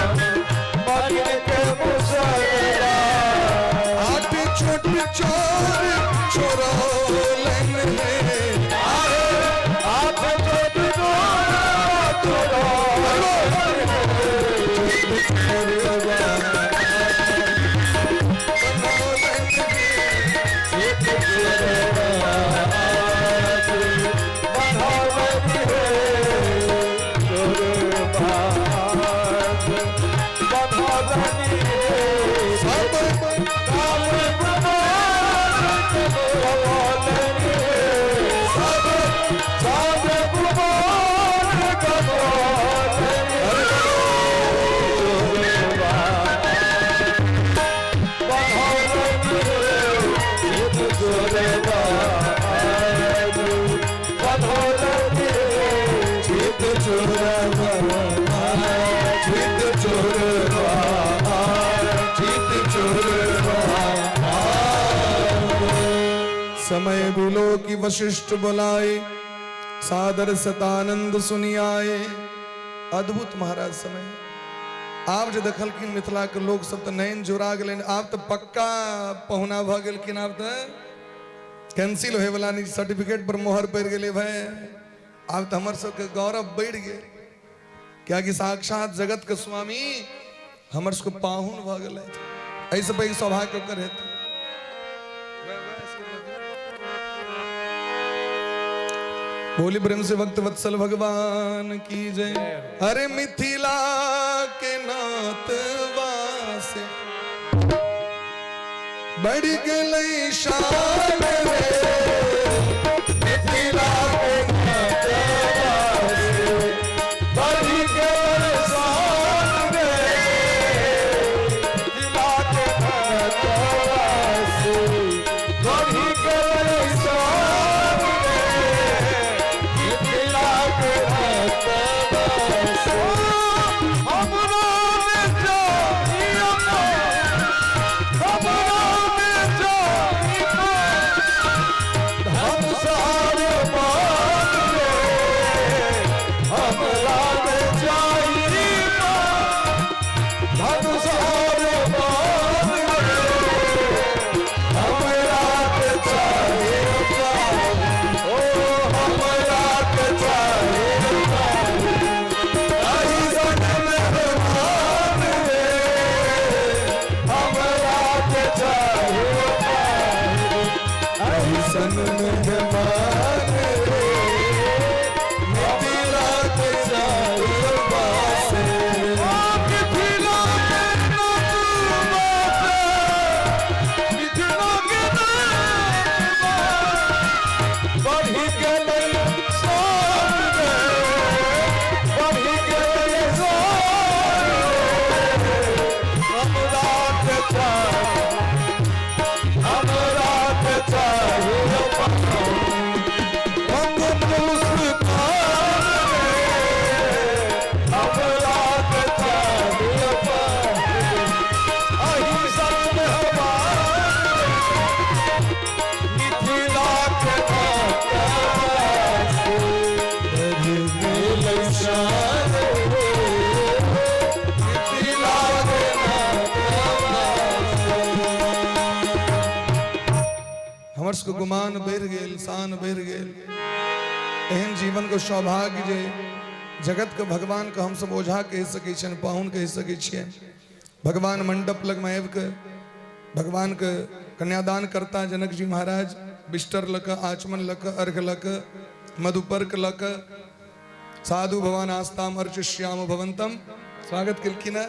मणन के मुसरवा, 8 छोट चोर छोड़ौलनि हे, 8 छोट चोर छोड़ौलनि हे, चोरबा बनौलनि हे, चित चोरबा बनौलनि हे, चोरबा बनौलनि हे। सब राम कुमार बनौलनि हे, सब राम कुमार बनौलनि हे, चोरबा बिलोकी वशिष्ठ बोलाए, सादर सतानंद सुनियाए। अद्भुत महाराज समय। आब जे देखलखिन मिथिला के लोग सब तऽ नैन जोड़ा गेलनि, आब तऽ पक्का पहुना भऽ गेलखिन, आब तऽ कैंसिल होय वाला नहीं, सर्टिफिकेट पर मोहर पड़ि गेलै भाई, आब तऽ हमर सबके गौरव बढ़ि गेल, कियाकि साक्षात जगत के स्वामी हमर सबके पाहुन भऽ गेलथि। एहिसँ पैघ सौभाग्य ककर हेतै? बोली प्रेम से भक्त वत्सल भगवान की जय। अरे मिथिला के नात वासे बढ़ गेलै शान रे, मिथिला के नात वासे बढ़ गेलै शान रे, मिथिला के नात वासे बढ़ गेलै शान रे, मिथिला के नात वासे। हमरा में जाइयो, हमरा में जाइयो, धनसार बात रे, हमरा में जाइयो, धनसार बात रे, हमरा के चाहिए, ओ हमरा के चाहिए, अहिसन मेहमान रे, हमरा के चाहिए, अहिसन मेहमान रे, मिथिला के चारू वासे। मिथिला के नात मिथिला के नात बढ़ि गेलै शान रे, बढ़ि गेलै शान रे, हमरा के चाही, हमरा के चाही मत मुस्कान रे, हमरा के चाही अहिंसन मेहमान मिथिला के नात बढ़ि गेलै शान रे, मिथिला के नात। हमर सबके गुमान बढ़ि गेल, शान बढ़ि गेल। एहन जीवन के सौभाग्य जे जगत के भगवान के हमसब ओझा कहि सकै छियनि, पाहुन कहि सकै छियनि। भगवान मंडप लगमे आबि कऽ भगवान के कन्यादान करता जनक जी महाराज बिस्तर लऽ कऽ, आचमन लऽ कऽ, अर्घ लऽ कऽ, मधुपर्क लऽ कऽ, साधु भवान आस्ताम अर्चिष्याम भवंतम स्वागत केलखिन हँ।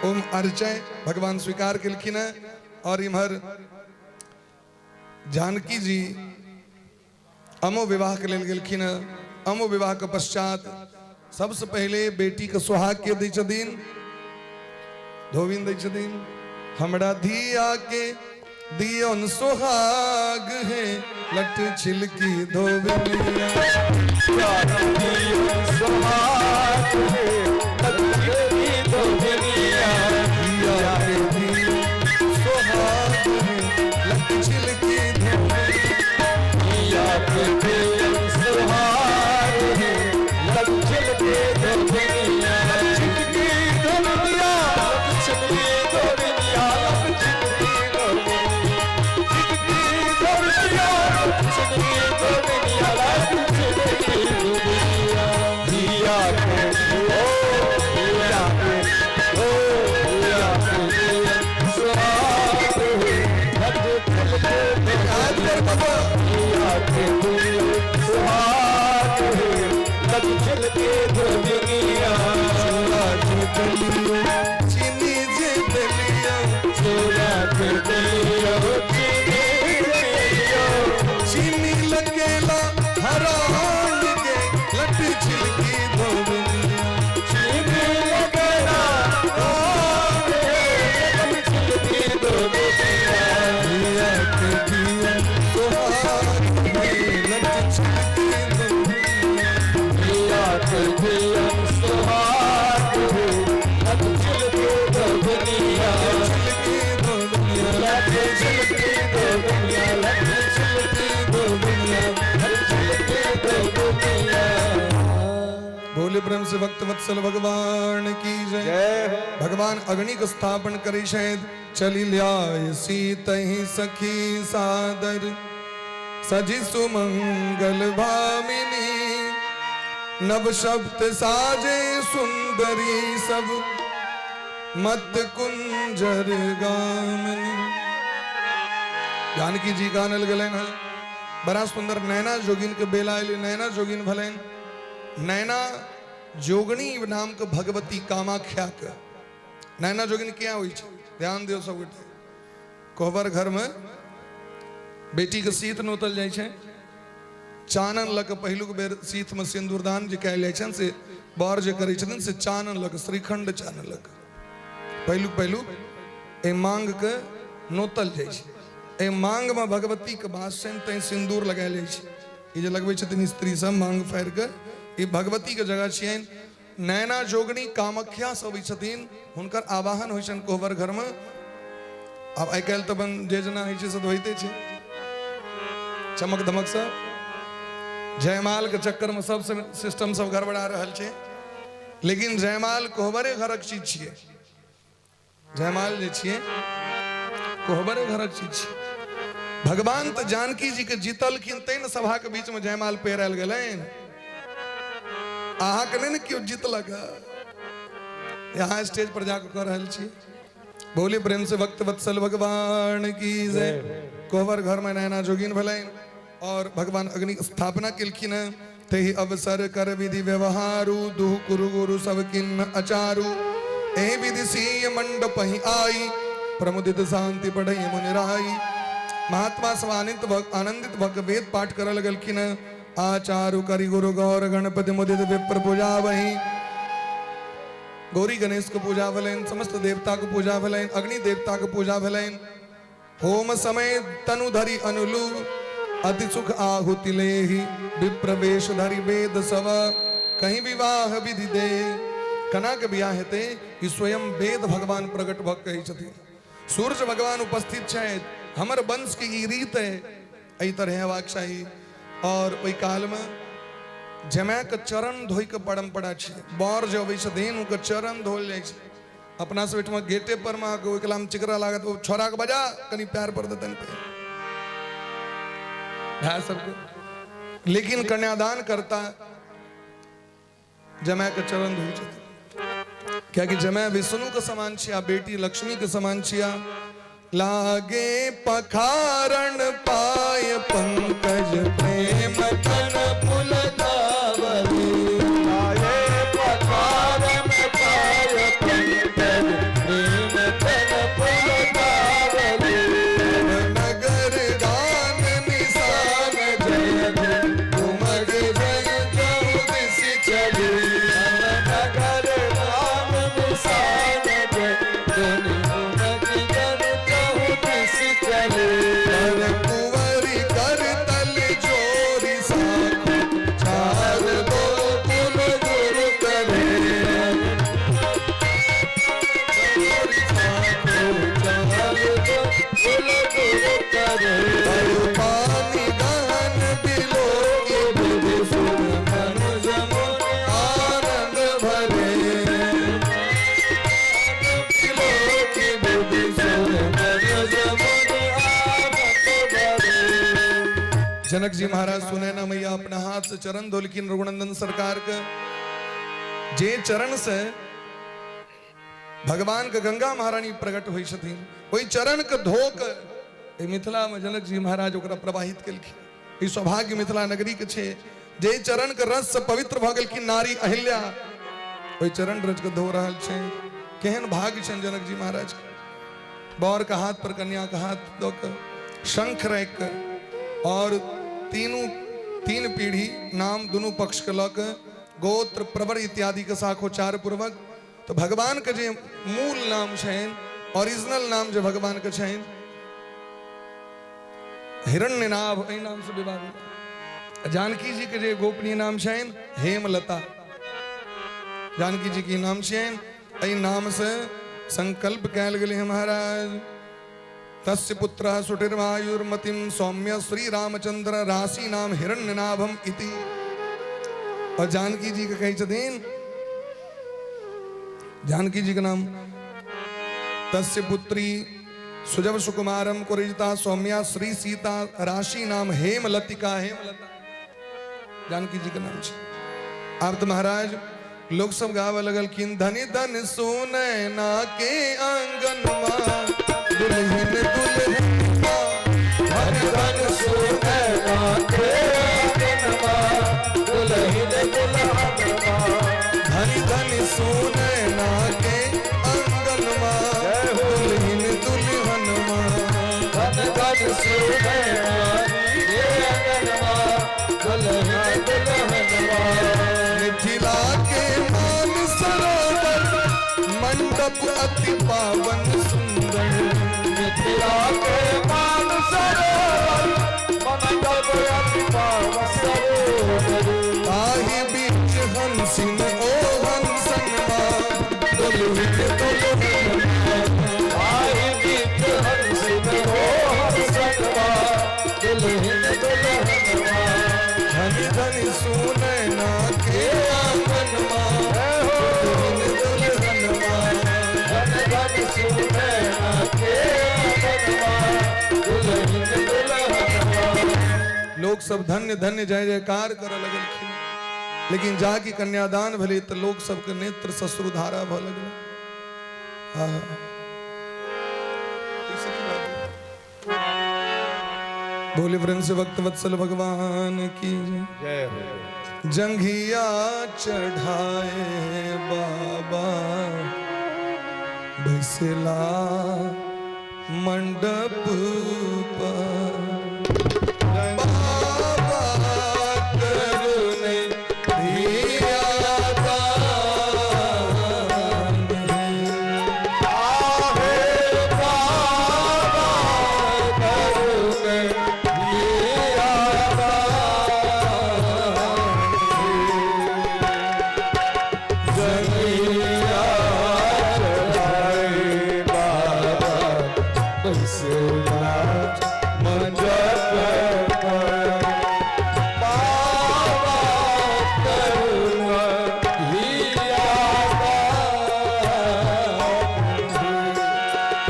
ओम अर्चय भगवान स्वीकार केलखिन हँ। और इम्हर जानकी जी अमो विवाह के लेल गेलखिन हँ। अमो विवाह के पश्चात सबसे पहले बेटी के सुहाग के दै छथिन, धोबिन दै छथिन। हमरा धिया के दियन सुहाग है, लट छिलकी धोबिनिया। सुहाग रे, लटकी धोबिनिया। धिया के दियन सुहाग है, लट छिलकी धोबिनिया। धिया के दियन सुहाग रे, लटकी धोबिनिया। लटकी धोबिनिया, लटकी धोबिनिया, लटकी धोबिनिया, लटकी धोबिनिया, लटकी धोबिनिया, लटकी धोबिनिया। धिया के ओ धिया के ओ धिया के दियन सुहाग रे, लटकी आज पर बाबा धिया के दियन सुहाग रे, लटकी धोबिनिया। चूड़ा जे देलियो, चीनी जे देलियो, चूड़ा के दियो, चीनी दियो, चीनी लगेला हरान के, लट छिलकी धोबिनिया। चीनी लगेला हरान के, लटकी धोबिनिया। धिया के दियन सुहाग है, लट छिलकी धोबिनिया। धिया के दियन सुहाग रे, लटकी धोबिनिया। छिलकी धोबिनिया, लटकी से भक्त वत्सल भगवान की जय। जय हो। भगवान अग्नि के स्थापन करै छथि। चली ल्याय सीतहि सखी सादर सजी सुमंगल भामिनी, नव शब्द साजे सुंदरी सब मत कुंजर गामिनी। जानकी जी गानल गेलनि हँ। बड़ा सुंदर नैना जोगिन के बेला एलै, नैना जोगिन भेलनि। नैना जोगनी नाम के भगवती कामाख्या के नैना जोगिन किया होइ छै, ध्यान दियौ सब गोटे। कोहबर घर में बेटी के सीत नोतल जाइ छै, चानन लऽ कऽ पहिलुक बेर सीत में सिन्दूरदान जे कयल जाइ छनि से बर जे करै छथिन से चानन लऽ कऽ, श्रीखंड चानन लऽ कऽ पहिलुक पहिलुक एहि मांग के नोतल जाइ छै। एहि मांग में भगवती के वास छनि तैं सिन्दूर लगायल जाइ छै। ई जे लगबै छथिन स्त्री सब मांग फाड़ि कऽ, ई भगवती के जगह छियनि। नैना जोगनी कामाख्या से अबै छथिन, हुनकर आवाहन होइ छनि कोहबर घर में। आब आइ काल्हि तऽ अपन जे जेना होइ छै से तऽ होइते छै, चमक धमक से जयमाल के चक्कर में सब सिस्टम सब गड़बड़ा रहल छै। लेकिन जयमाल कोहबरे घरक चीज छियै, जयमाल जे छियै कोहबरे घरक चीज छियै। भगवान तऽ जानकी जी के जीतलखिन तैं ने सभा के बीच में जयमाल पहिरायल गेलनि। अहाँके नहि ने केओ जीतलक, यहाँ स्टेज पर जाके कऽ रहल छी। बोली प्रेम से भक्त वत्सल भगवान की जय। कोहबर घर में नैना जोगिन भेलनि और भगवान अग्नि स्थापना केलखिन हँ। तेहि अवसर कर विधि व्यवहारू, दुह कुरु गुरु सब किन्न अचारू। एहि विधि सीय मंडप ही आई, प्रमुदित शांति पढ़ई मुनि राई। महात्मा सब आनंदित भक्त वेद पाठ करऽ लगलखिन हँ। आचारु करि गुरु गौर गणपति मुदित विप्र पूजा वही। गौरी गणेश के पूजा भेलनि, समस्त देवता के पूजा भेलनि, अग्नि देवता के पूजा भेलनि। होम समय तनु धरि अनुलू, अति सुख आहुति लेहि। विप्रवेश धरि वेद सब कहीं विवाह विधि दे। कना के बियाह हेतै ई स्वयं वेद भगवान प्रकट भऽ कहै छथिन। सूर्य भगवान उपस्थित छथि, हमर वंश के ई रीत है, एहि तरह हेबाक चाही। और ओहि काल में जमाय के चरण धोइ के परंपरा छै। बर जे अबै छथिन हुनकर चरण धोल जाइ छै। अपना सब ओहिठमा गेटे पर मे अहाँके ओहि कलामे चिकरा लागत, ओ छोड़ा के बजा कनि पैर पर देतनि भाय सबके। लेकिन कन्यादान करता जमाय के चरण धोइ छथिन, कियाकि जमाय विष्णु के समान छिया, बेटी लक्ष्मी के समान छिया। लागे पखारन पाय पंकज प्रेम तन फुल दावली। लागे पखारन पाय पंकज प्रेम तन फुल दावली। नगर गान निशान जय उमग जय चहु दिश चली। नगर गान निशान जय उमग जय चहु दिश चली। कर कुंवरी कर तल जोरी साखो चार दो कुल गुरु करे। जोरी साखो चार दो कुल गुरु करे। पानी गहन बिलो की विधि सुन मनुज मुनि आनंद भरे। बिलो की विधि सुन मनुज मुनि आनंद भरे। जनक जी महाराज सुनैना मैया अपना हाथ से चरण धोलखिन रघुनंदन सरकार के। जे चरण से भगवान के गंगा महारानी प्रकट होइ छथिन, ओहि चरण के धो के एहि मिथिला में जनक जी महाराज ओकरा प्रवाहित केलखिन। ई सौभाग्य मिथिला नगरी के छै, जे चरण के रस से पवित्र भऽ गेलखिन नारी अहिल्या, ओहि चरण रज के धो रहल छै। केहन भाग्य छनि जनक जी महाराज के। बर के हाथ पर कन्या के हाथ दऽ के शंख राखि के और तीनू तीन पीढ़ी नाम दुनू पक्ष के लऽ के गोत्र प्रवर इत्यादि के शाखोचार पूर्वक तो भगवान के जे मूल नाम छनि, ओरिजिनल नाम जे भगवान के छनि हिरण्यनाभ, एहि नाम से विवाह भेल। जानकी जी के जे गोपनीय नाम छनि हेमलता, जानकी जी के नाम छनि, एहि नाम से संकल्प कयल गेलै हँ महाराज। तस्य पुत्र सुटिर्वायुर्मतिम सौम्य श्री रामचंद्र राशि नाम हिरण्यनाभम इति। और जानकी जी के कहै छथिन जानकी जी के नाम। तस्य पुत्री सुजब सुकुमारम कुरिजता सौम्या श्री सीता राशि नाम हेमलतिका, हेमलता जानकी जी के नाम छै। आब तऽ महाराज लोग सब गावे लगलखिन, धनि धन सोने ना के आंगनवा दुल्हन दुल्हनवा, धन धन सोने ना के आंगनवा दुल्हन दुल्हनवा, धनि धन सोने ना के आंगनवा दुल्हन दुल्हनवा, धन धन सोने ना के आंगनवा दुल्हन दुल्हनवा। मिथिला के मान सरोवर मंडप अति पावन सुंदर, मिथिला के मान सरोवर मंडप अति पावन सरोवर, ताहि बीच हंसिन ओ हंसनवा दुल्हन दुल्हनवा, ताहि बीच हंसिन ओ हंसनवा दुल्हन दुल्हनवा, धनि धनि सुनै ना के आंगनवा दुल्हन दुल्हनवा, धन धन सुनै ना के आंगनवा दुल्हन दुल्हनवा। लोग सब धन्य धन्य जय जयकार करऽ लगलखिन, लेकिन जाकि कन्यादान भेलै तऽ लोक सबके नेत्र सश्रुधारा भऽ लगलै। हाँ। बोले प्रेम से भक्त वत्सल भगवान की जय हो। जंघिया चढ़ाए बाबा बैसला मंडप पर, बाबा करुण धिया दान है। आहे बाबा करुण धिया दान जंघिया चढ़ाए बाबा बैसला मंडप पर, बाबा करुण धिया दान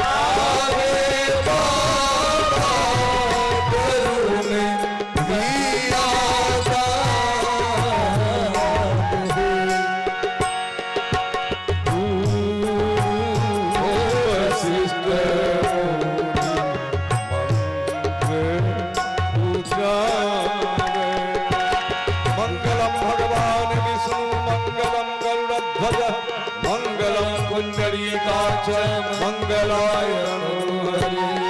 आहे बाबा करुण धिया दान वशिष्ठ मंगलम भगवान विष्णु मंगलम गरुड़ध्वज मंगलम पुंडरीकाक्ष मंगलाय नमो वशिष्ठ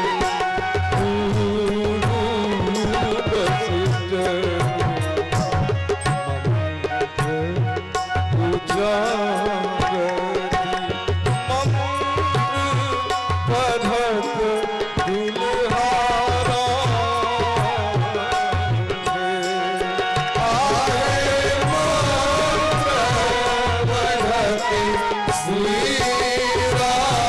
पढ़त दुल्हारा आहे मंत्र पढ़त श्री राम।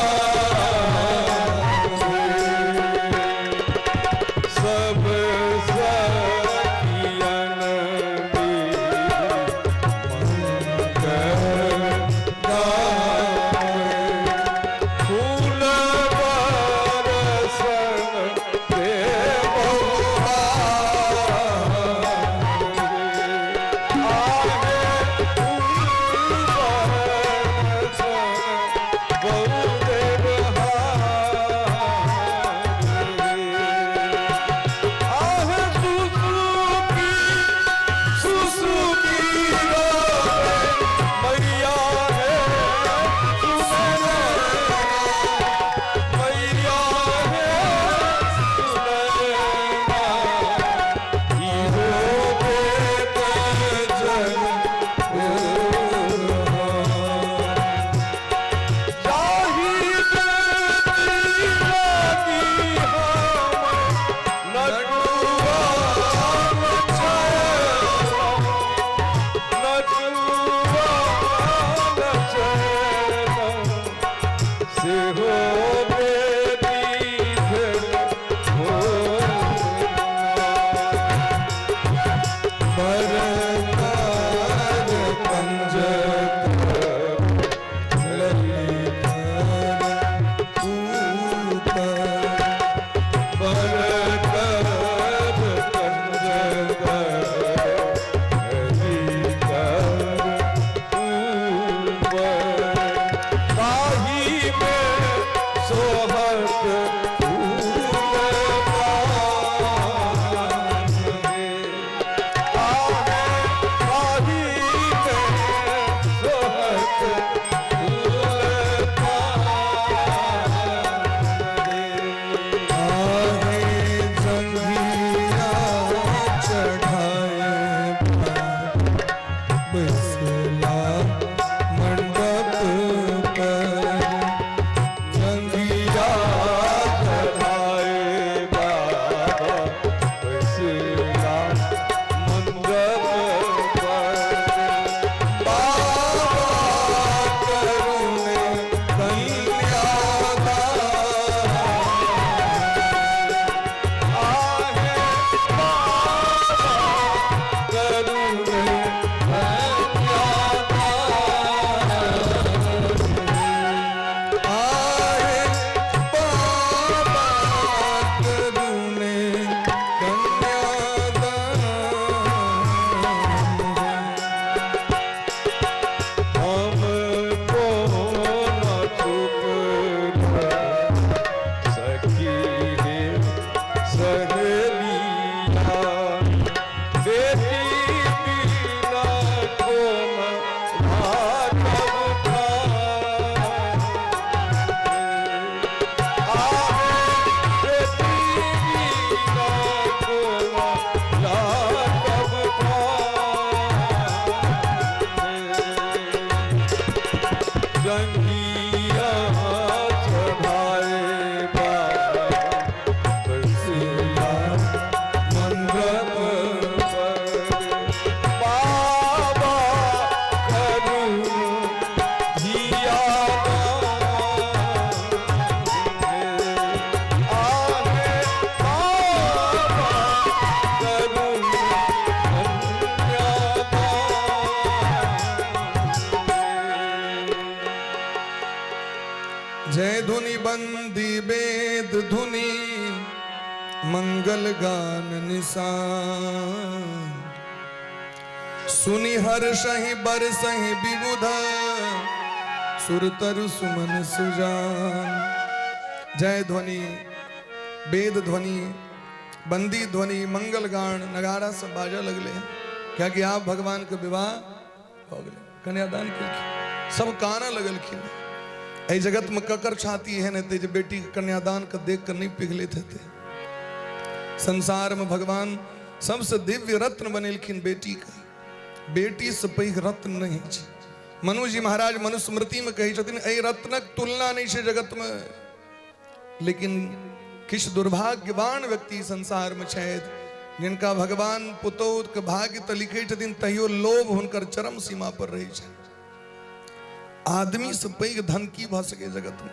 जय धुनि बंदी वेद धुनि मंगल गान निशान, सुनि हर्षहि बरसहि विबुध सुरतरु सुमन सुजान। जय ध्वनि, वेद ध्वनि, बंदी ध्वनि, मंगल गान, नगाड़ा सब बाजऽ लगले, कियाकि आब भगवान के विवाह भऽ गेलै, कन्यादान केलखिन, सब कानऽ लगलखिन। एहि जगत में ककर छाती एहन हेतै जे बेटी के कन्यादान के देख के नहि पिघलैत हेतै। संसार में भगवान सबसे दिव्य रत्न बनेलखिन बेटी के, बेटी से पैघ रत्न नहीं छै। मनु जी महाराज मनुस्मृति में कहै छथिन एहि रत्नक तुलना नहीं छै जगत में, लेकिन किछु दुर्भाग्यवान व्यक्ति संसार में छथि जिनका भगवान पुतोह के भाग्य तऽ लिखै छथिन तैयो लोभ हुनकर चरम सीमा पर रहै छनि। आदमी से पैघ धन की भऽ सकै जगत में,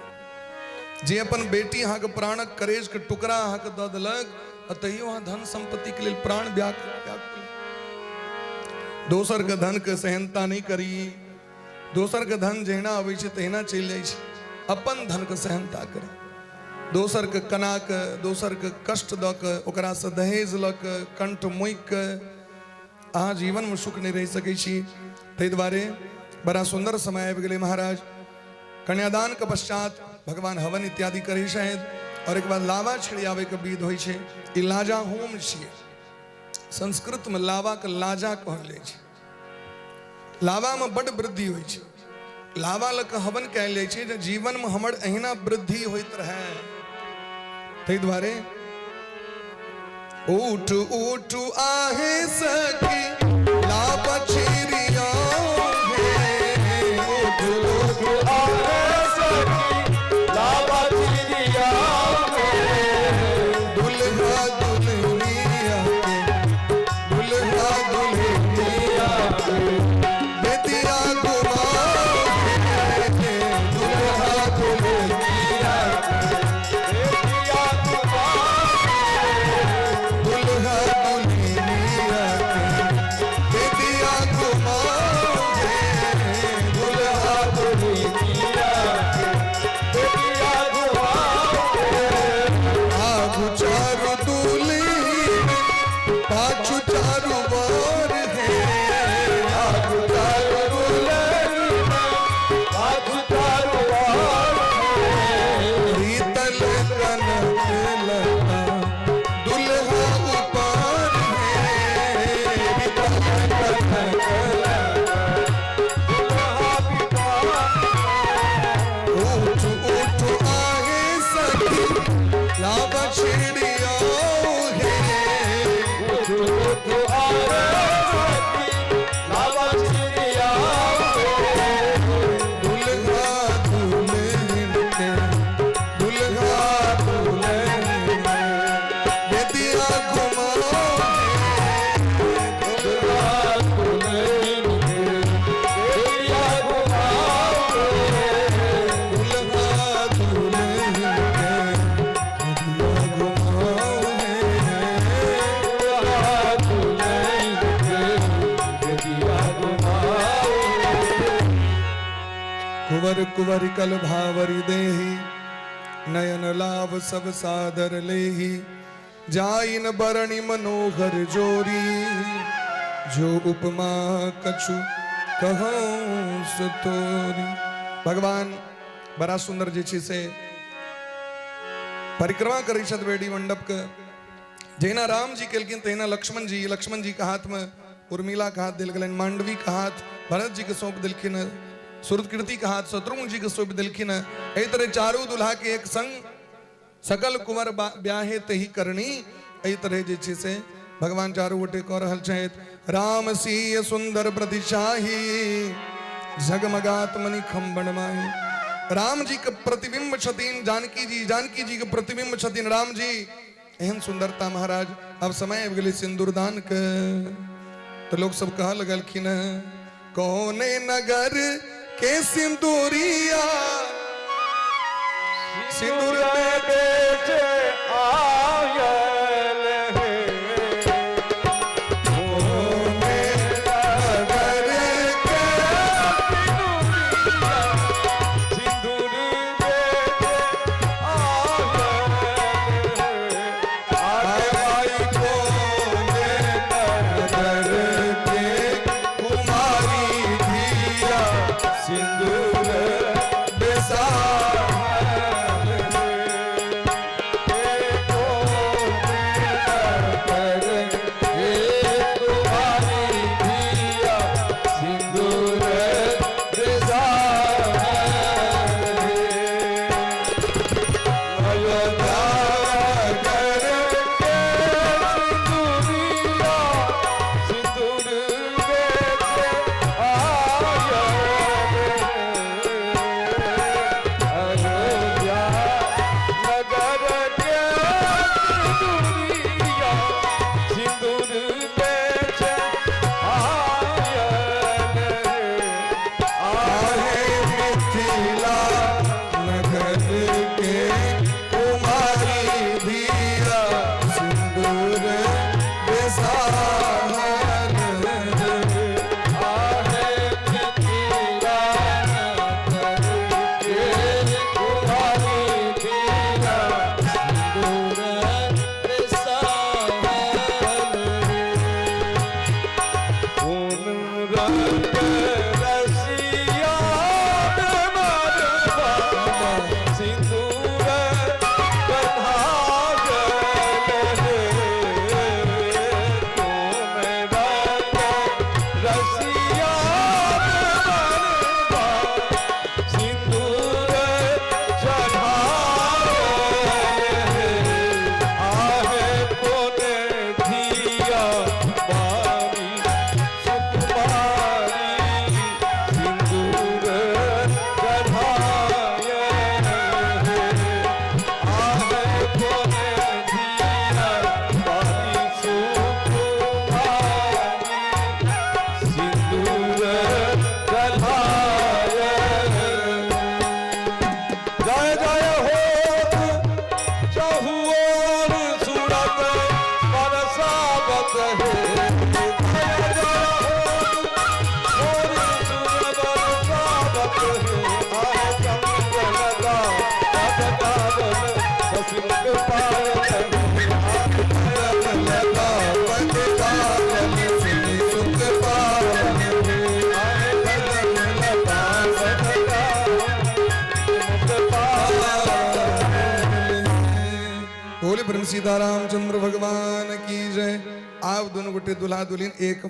जे अपन बेटी अहाँके प्राणक करेज के टुकड़ा अहाँके दऽ देलक आ तैयो अहाँ धन संपत्ति के लेल प्राण व्याकुल। दोसर के धन के सहनता नहीं करी, दोसर के धन जहिना अबै छै तहिना चलि जाइ छै, अपन धन के सहनता करी। दोसर के कना के, दोसर के कष्ट दऽ के, ओकरासँ दहेज लऽ के, कंठ मोकि के अहाँ जीवनमे सुख नहि रहि सकै छी। ताहि दुआरे बड़ा सुन्दर समय आबि गेलै महाराज। कन्यादान के पश्चात भगवान हवन इत्यादि करै छथि और एक बाद लावा छिड़ियाबैके विध होइ छै। ई लाजा होम छियै, संस्कृतमे लावाके लाजा कहल जाइ छै। लावामे बड्ड वृद्धि होइ छै, लावा लऽ कऽ हवन कयल जाइ छै जे जीवनमे हमर अहिना वृद्धि होइत रहै। ताहि दुआरे उठ उठ आहे सखी लावा छिड़िया हे, उठ उठ आहे सखी लावा छिड़िया हे, दुल्हा दुल्हनिया के, दुल्हा दुल्हनिया के बेटिया घुमाओ हे, दुल्हा दुल्हनिया के बेटिया घुमाओ, दुल्हा दुल्हनिया के बेटिया घुमाओ। कनक लता दुल्हा ऊपर है, कनक लता। उठ उठ आहे सखी लावा छिड़िया है, उठ उठ आहे सखी लावा छिड़िया है। दुल्हा दुल्हन के, दुल्हा दुल्हन के बेदिया घुमाओ है, दुल्हा दुल्हन के बेदिया घुमाओ है। दुल्हा दुल्हन के बेदिया घुमाओ है। दुल्हा दुल्हन के बेदिया घुमाओ है। कुंवर कुंवर कल भावरी देही, नयन लाभ सब सादर लेही, जाइन बरणी मनोहर जोरी, जो उपमा कछु कहो सतोरी। भगवान बड़ा सुंदर जे छै से परिक्रमा करै छथि बेडी मंडप के। जहिना राम जी केलखिन तहिना लक्ष्मण जी, लक्ष्मण जी के हाथ में उर्मिला के हाथ देल गेलनि, मांडवी के हाथ भरत जी के सौंप देलखिन, श्रुतकीर्ति के हाथ शत्रुघ्न जी के सौंप देलखिन। एहि तरह चारू दुल्हा के एक संग सकल कुंवर ब्याहे तही करनी। एहि तरह जे छै से भगवान चारू गोटे कऽ रहल छथि। राम सीय सुंदर प्रतिशाही, जगमगात मणि खम्बन माही। राम जी के प्रतिबिंब छथिन जानकी जी, जानकी जी के प्रतिबिंब छथिन राम जी। एहन सुंदरता महाराज। अब समय आबि गेलै सिंदूरदान के, तो लोग सब कह लगलखिन कौने नगर के सिंदूरिया, सिंदूर में बेचे आयल है। कौने नगर के सिंदूर बेचे आयल है। आए भाई कौने नगर के कुमारी धिया, सिंदूर बेसार। सिंदूर अयोध्या नगर के सिंदूरिया सिंदूर बेचे आयल। अयोध्या नगर के सिंदूरिया सिंदूर बेचे आयल। आहे मिथिला नगर के कुमारी धिया, सिंदूर बेसाहल। आहे मिथिला नगर के कुमारी धिया, सिंदूर बेसाहल। कौन रंग रसिया मरवा सिंदूर बन्हायल। कौन रंग रसिया मरवा सिंदूर चढ़ायल। आहे कोने धिया बारी सुकुमारी सिंदूर चढ़ायल। आहे कोने धिया बारी सुकुमारी सिंदूर चढ़ायल। जय जय होत चहुओर सुरत बरसावत हे। जय जय होत और सुरत बरसावत हे। आए चंद्र लगा पद गावन ससुर पावत हे। लता पद गावन सुनि सुख पावन आए कदम लता पद गावन सुख पावन। बोले प्रेम सीताराम चंद्र भगवान की जय। आब दुनू गोटे दुल्हा दुल्हिन एक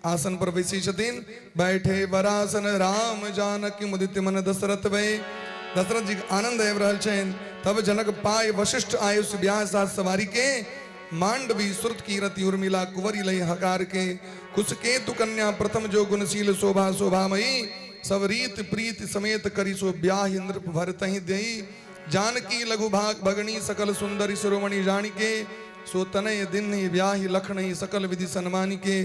आसन पर बैसी छथिन। बैठे वरासन राम जानकी मुदित मन दशरथ भय। दशरथ जी के आनंद आबि रहल छनि। तब जनक पाय वशिष्ठ आयुष ब्याह साथ सवारी के मांडवी श्रुत कीरति उर्मिला कुंवरी लय हकार के कुशकेतु कन्या प्रथम जो गुणशील शोभा शोभामयी सब रीत प्रीति समेत करी सो ब्याह इंद्र भरतहि देई। जानकी लघु भाग भगनी सकल सुंदरी शिरोमणि जानी के सो तनय दिन ब्याहि लखनई सकल विधि सन्मानी के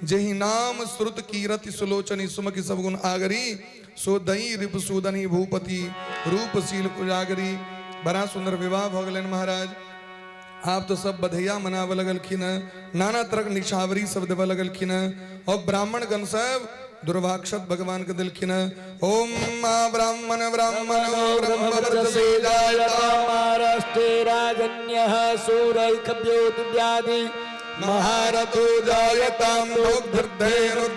जेहि नाम श्रुत कीरति सुलोचनी सुमति सब गुण आगरी सो दई रिपसूदनी भूपति रूपशील उजागरी। बड़ा सुंदर विवाह भऽ गेलनि महाराज। आब तो सब बधैया मनाबऽ लगलखिन हँ, नाना तरहक निछावरी सब देबऽ लगलखिन हँ और ब्राह्मण गण सब दुर्वाक्षत भगवान के देलखिन हँ। ओम मा ब्राह्मण ब्राह्मण ब्रह्म वर्चसे जायता महाराष्ट्रे राजन्यः सूरैखभ्यो दिव्यादि महारथो जायतां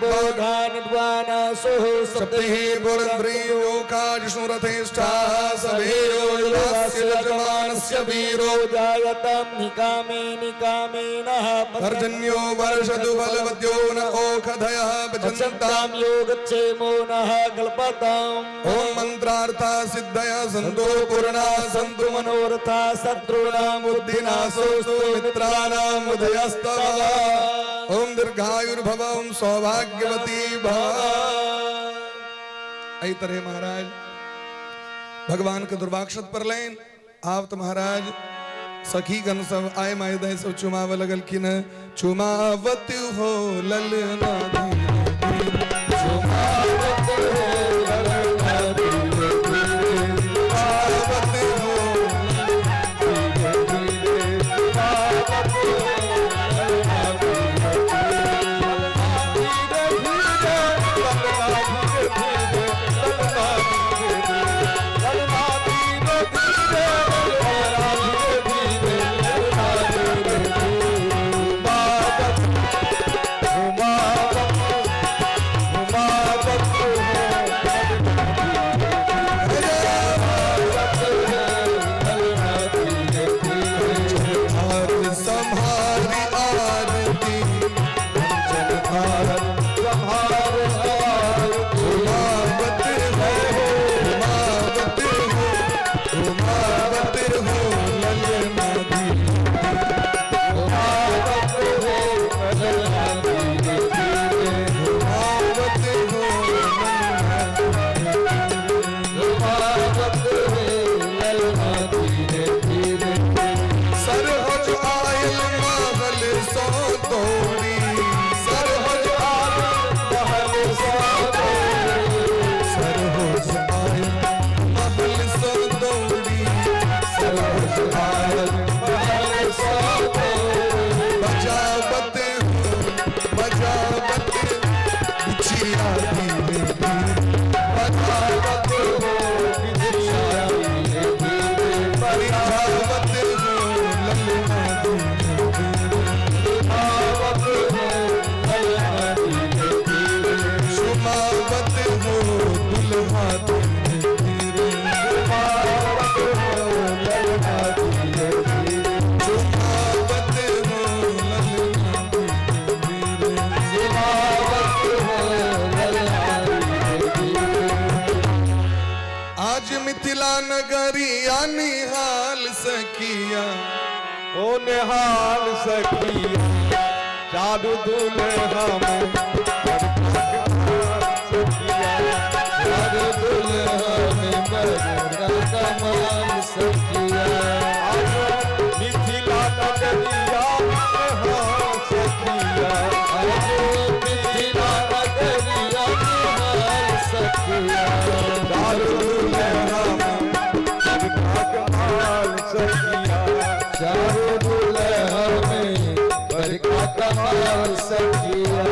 बोधानद्वानासुः सप्तिः पुरन्द्रीयोकाजिष्णुरथेष्ठाः सभेयो युवास्य यजमानस्य वीरो जायतां निकामे निकामेनः पर्जन्यो वर्षतु बलवद्यो न ओखधयः भजन्तां पचन्तां योगक्षेमो नः कल्पताम्। ॐ मन्त्रार्था सिद्धयः सन्तो पूर्णा सन्तु मनोरथा शत्रूणां बुद्धिनाशोऽस्तु मित्राणां उदयस्तव। ॐ दीर्घायुर्भव ॐ सौभाग्यवती भव। एहि तरह महाराज भगवान के दुर्वाक्षत पड़लनि। आब तऽ महाराज सखीगण सब आय my दाय सब चुमाबऽ लगलखिन। चुमावत हो ललना धीरे चुमावत हो ललना धीरे धीरे, चुमावत हो धीरे धीरे, चुमावत हो ललना धीरे धीरे, धीरे ललना धीरे धीरे, ललना धीरे धीरे, ललना धीरे धीरे, ललना धीरे धीरे, ललना धीरे धीरे। घुमावत घुमावत घुमावत हो ललना धीरे धीरे। हाथ संहारी आरती संहार आरती। घुमावत हो घुमावत हो घुमावत हो ललना धीरे घुमावत हो ललना धीरे धीरे, घुमावत हो ललना घुमावत हो ललना धीरे धीरे। सरहज आयल महल सो दौड़ी सरहज आयल महल सो दौड़ी, सरहज आयल महल सो दौड़ी सरहज आयल महल सो दौड़ी। बजावत हो बजावत बिछिया धीरे धीरे बजावत हो बिछिया धीरे धीरे, बजावत हो ललना धीरे धीरे घुमावत हो ललना धीरे धीरे, सुमावत हो दुल्हा धीरे धीरे घुमावत हो ललना धीरे धीरे, सुमावत हो ललना धीरे धीरे घुमावत हो ललना धीरे धीरे। आज मिथिला नगरिया निहाल सखिया ओ निहाल सखिया, चारू दुल्हा में सखिया, चारू दुल्हा में बरका कमाल सखिया। आज मिथिला नगरिया निहाल सखिया, आज मिथिला नगरिया निहाल सखिया, चारू दुल्हा में बरका कमाल सखिया, चारू दुल्हा में बरका कमाल सखिया।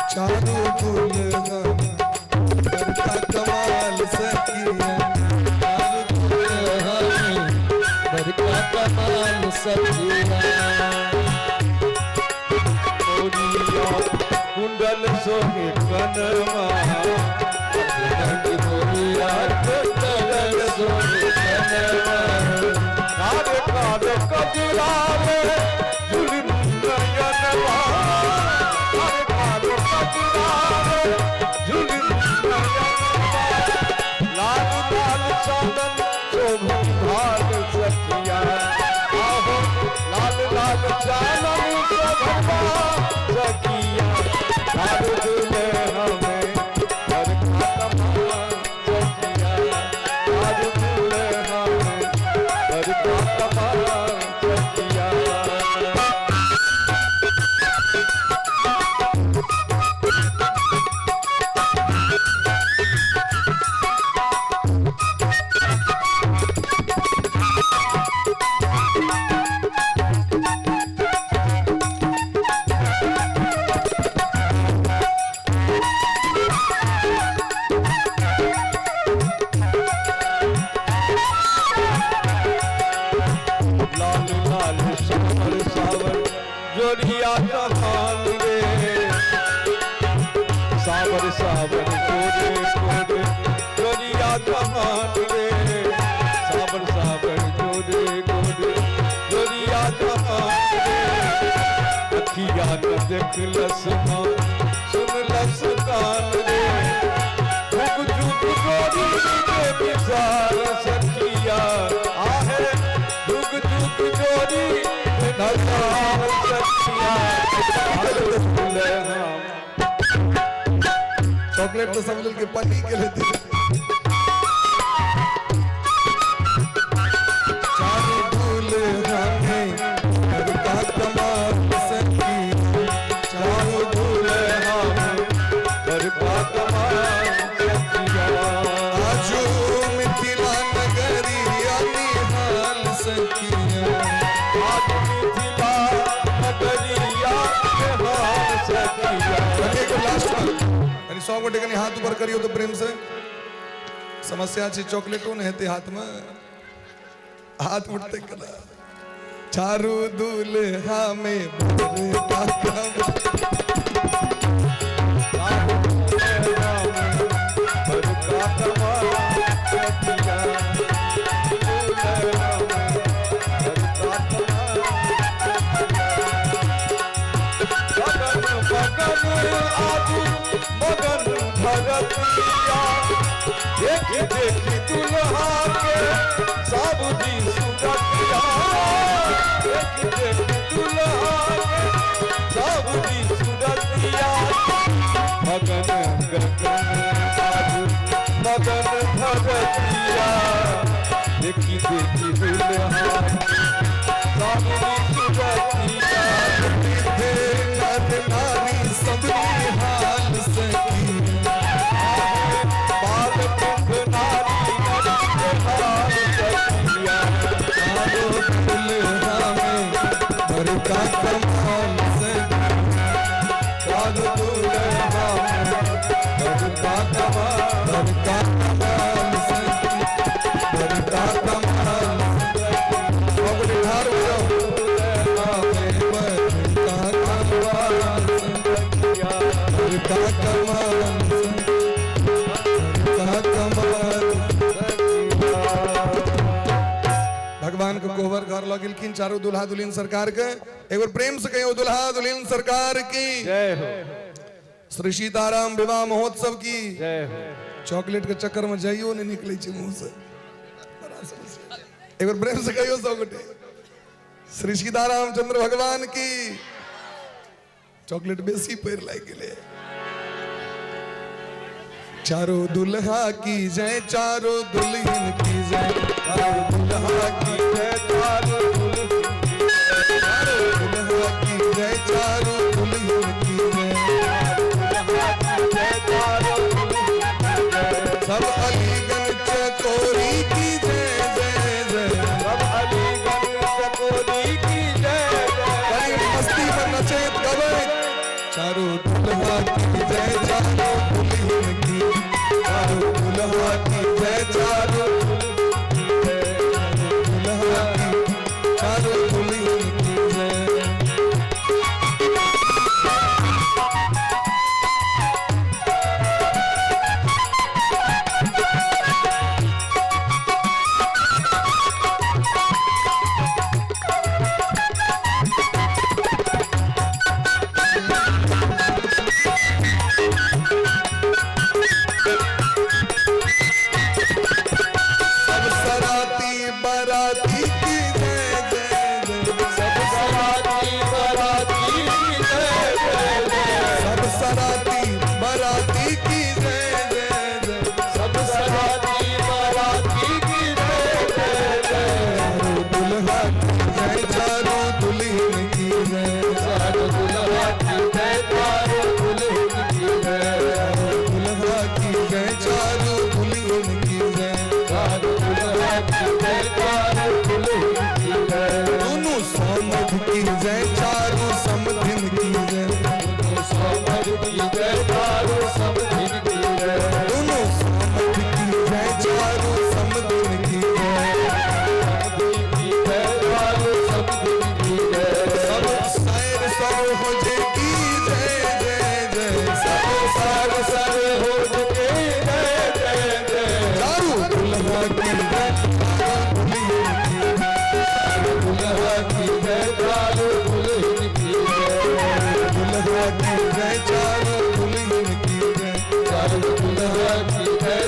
चारू दुल्हा सखिया। मोरिया कुंडल सोहे कनमा, मोरिया कुंडल सोहे कनमा, कार कार कजरा रे झुल नयनवा, कार कार कजरा रे झुल नयनवा, लाल लाल चांदन शोभन भाल सखिया, आहो लाल लाल चांदन शोभन सखिया, लाल दुल्हे हमें हर का सखिया, लाल दुल्हे हमें हर का सखिया। लाल लाल सावर सावर जोरिया जहान रे, सावर सावर गोरे गोरे जोरिया जहान रे, सावर सावर गोरे गोरे जोरिया जहान रे, अखिया न देख लसमा सुन लस कान रे, जुग जुग गोरी के विचार सखिया, आहे जुग जुग जोरी नजार सखिया, चॉकलेट तो सब के पनी के लेते। चारों दुल्हा में हर का कमाल सखी, चारों दुल्हा में हर का कमाल सखिया, आजू मिथिला नगरिया निहाल सखिया, आज मिथिला नगरिया निहाल सखिया। एगो लास्ट वाला कनी 100 गोटे कनी हाथ ऊपर करियो तो प्रेम से। समस्या छै चॉकलेटो ने हेतै हाथ में, हाथ उठते कला। चारू दुल्हा में भर का मगन भरतिया देखी देखी दुल्हा के सब जी सुरतिया, देखी देखी दुल्हा के सब जी सुरतिया, मगन गगन आज मगन भरतिया देखी देखी दुल्हा सब जी सुरतिया, नारी सब निहाल सखी, बाल मुख नारी निहाल सखिया, चारों दुल्हा में भर का कमाल सखी, चारों दुल्हा में भर का कमाल, भर का कमाल सखी, भर का कमाल सखी। सब ठार हो जाओ। भर का कमाल सखी, भर का कमाल सखी, भर का कमाल। भगवान के कोहबर घर लग गेलखिन चारू दुल्हा दुल्हन सरकार के। एक बार प्रेम से कहियो दुल्हा दुल्हन सरकार की जय हो, श्री सीताराम विवाह महोत्सव की जय हो। चॉकलेट के चक्कर में जाइयो नहीं निकले छै मुंह से, बड़ा समस्या। एक बार प्रेम से कहियो सब गोटे श्री सीताराम चंद्र भगवान की। चॉकलेट बेसी पैर लागि गेलै। चारों दुल्हा की जय, चारों दुल्हन की जय, चारों दुल्हा की जय, चारों दुल्हन की जय, चारों दुल्हा की जय, चारों दुल्हन की जय, दुल्हा की जय, चारों दुल्हन की जय, सब अलीगंज चकोरी की जय जय जय, सब अलीगंज चकोरी की जय जय, कहीं मस्ती में नचैत गबैत। चारों दुल्हा की जय, चारों दुल्हन की, चारों दुल्हा की जय, चारों दुल्हा की, चारों दुल्हन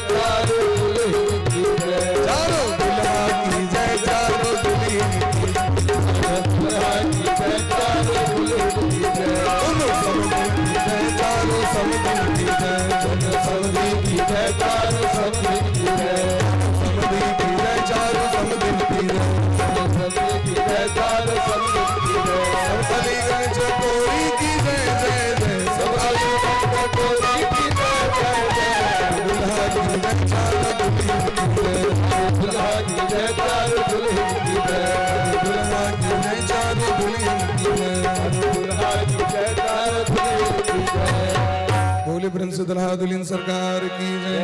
चारों दुल्हन की जय। चारों दुल्हा की जय, चारों दुल्हन की जय। दुल्हा की जय, चारों दुल्हन की जय। दोनों समधी की जय, चारों समधी की जय। दोनों समधी की जय, चारों समधी की जय। समधी की जय, चारों समधी की जय। समधी की जय, चारों समधी की जय। सब अलीगंज चकोरी की जय जय जय। सब अलीगंज चकोरी की जय जय जय। दुल्हा की जय, चारों दुल्हन की जय। दुल्हा की जय, चारों दुल्हन की जय। दुल्हा की जय, चारों दुल्हन की जय। दुल्हा की जय, चारों दुल्हन की जय। बोले प्रेम से दुल्हा दुल्हन सरकार की जय।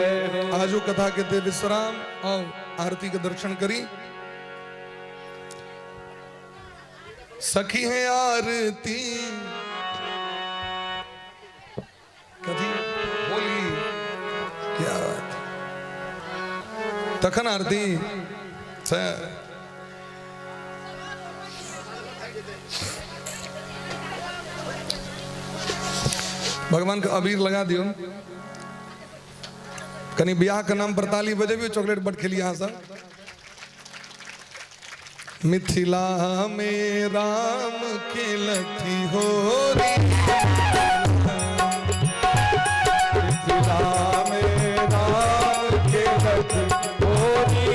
आजो कथा के ते विश्राम और आरती के दर्शन करी। सखी है आरती कथी बोली, क्या बात। तखन आरती से भगवान के अबीर लगा दियो। कनी ब्याह के नाम पर ताली बजेबियो, चॉकलेट बट खेली अहाँ सब। मिथिला में राम खेलथि होरी, मिथिला में राम खेलथि होरी।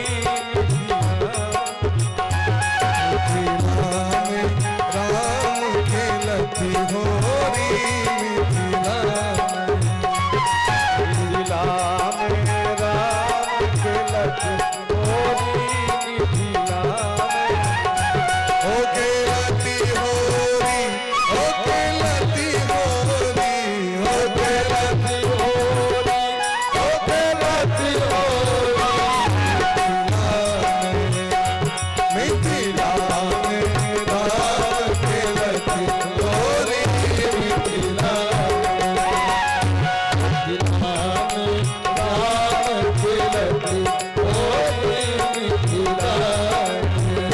मिथिला में राम खेलथि होरी। मिथिला मिथिला में राम खेलथि होरी। मिथिला में ओ खेलती होरी, ओ खेलती होरी, ओ खेलती होरी, ओ खेलथि होरी। मिथिला में राम खेलती होरी। मिथिला मिथिला में राम खेलथि होरी। मिथिला में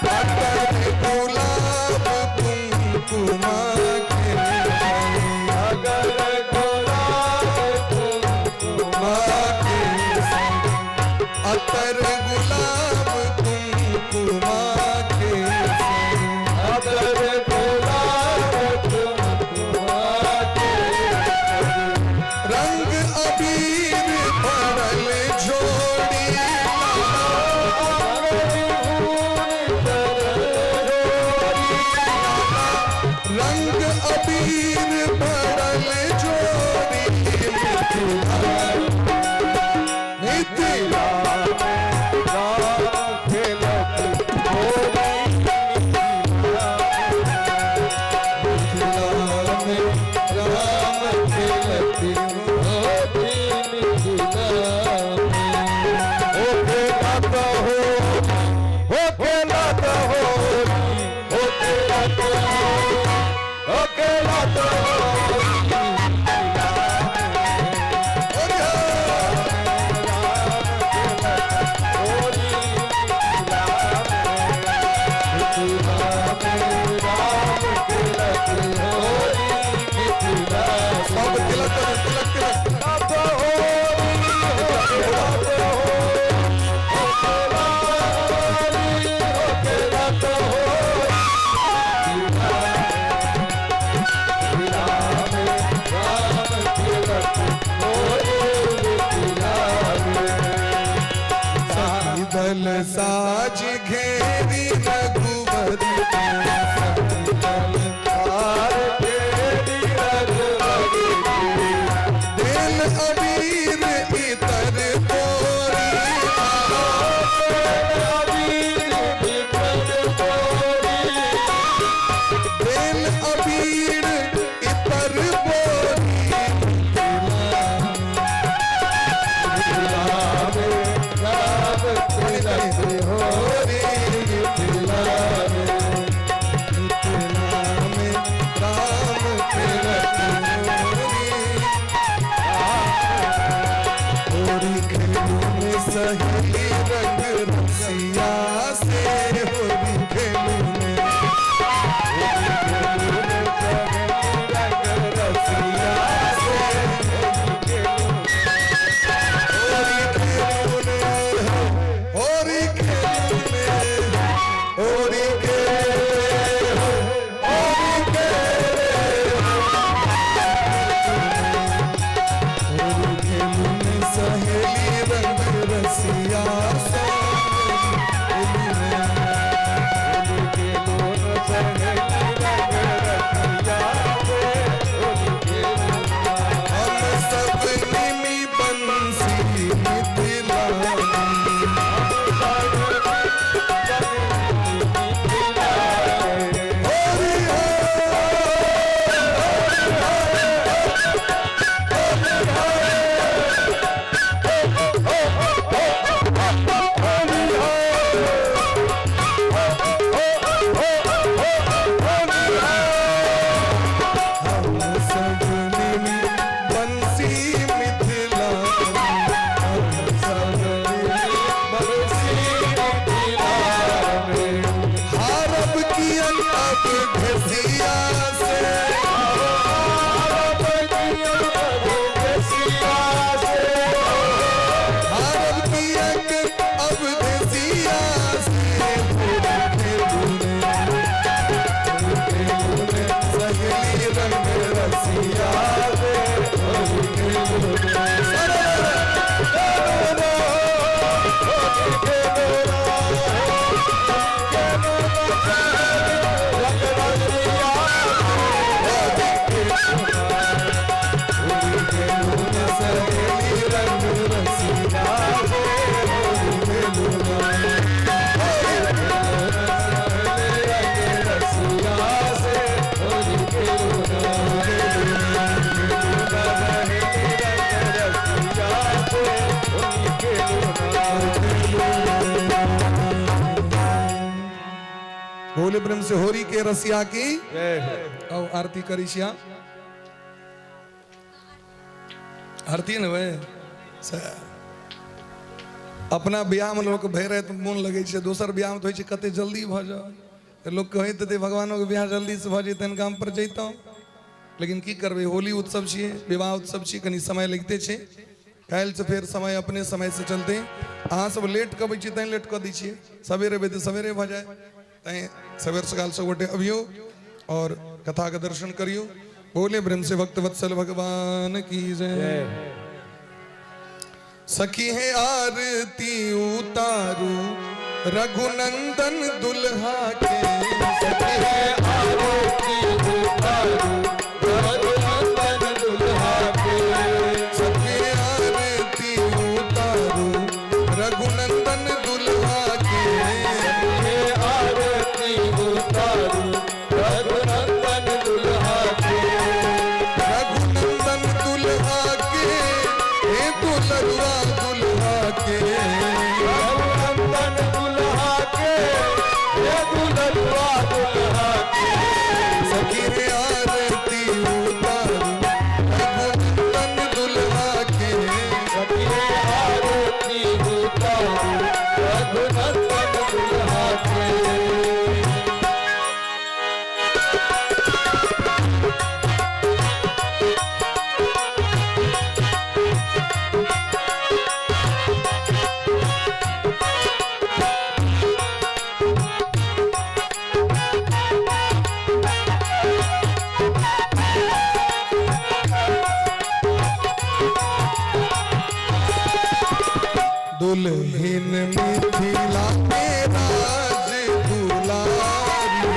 अतर गुलाब कुमकुमा के संग, अगर गुलाब कुमकुमा के संग, अतर गुलाब कुमकुमा के संग, अगर गुलाब कुमकुमा के रंग अबीर भरल जोड़ी, रंग अबीर भरल जोड़ी। मिथिला राम खेलथि होरी। मिथिला में राम खेलती होरी। मिथिला में ओ खेलत हो, ओ खेलत होरी, ओ खेलत होरी, ओ खेलत होरी। सब तिलक तिलक तिलक। दल साज घेरी रघुबर, दिल अबीर इतर बोरी, दिल अबीर इतर बोरी। होरी। अवधेसिया से। हारब पिया के अवधेसिया से। सहेली रंग रसिया से। सहेली रंग रसिया से। भोले प्रेम से होरी के रसिया की जय हो। अब आरती करी छिया। आरती ने वे अपना ब्याह में लोग भय रहे तो मोन लगे छै, दोसर ब्याह में तो होइ छै कते जल्दी भऽ जाओ। तऽ लोग कहैत हेतै भगवानोके ब्याह जल्दी से भऽ जैतनि, गाम पर जैतहुँ। लेकिन की करबै, होली उत्सव छियै, विवाह उत्सव छियै, कनि समय लगिते छै। काल्हि से फेर समय अपने समय से चलतै। अहाँ सब लेट कऽ छियै तैँ लेट कऽ दै छियै, सवेरे अबै तऽ सवेरे भऽ जाय, तैँ सवेर सकाल सब गोटे अबियौ और कथा के दर्शन करियौ। बोले प्रेम से भक्त वत्सल भगवान की जय। सखी है आरती उतारू रघुनंदन दुल्हा के। सखी है आरती उतारू रघुनंदन दुल्हा के। सखी आरती उतारू रघुनंदन दुल्हा के। सखी है आरती उतारू रघुनंदन दुल्हा के। रघुनंदन दुल्हा के, हे दुलरुआ दुल्हा के। रघुनंदन दुल्हा के, हे दुलरुआ दुल्हा के। सखी रे आरती उतारू रघुनंदन दुल्हा के। सखी है आरती उतारू रघुनंदन दुल्हा के। दुल्हन मिथिला के राज दुलारी।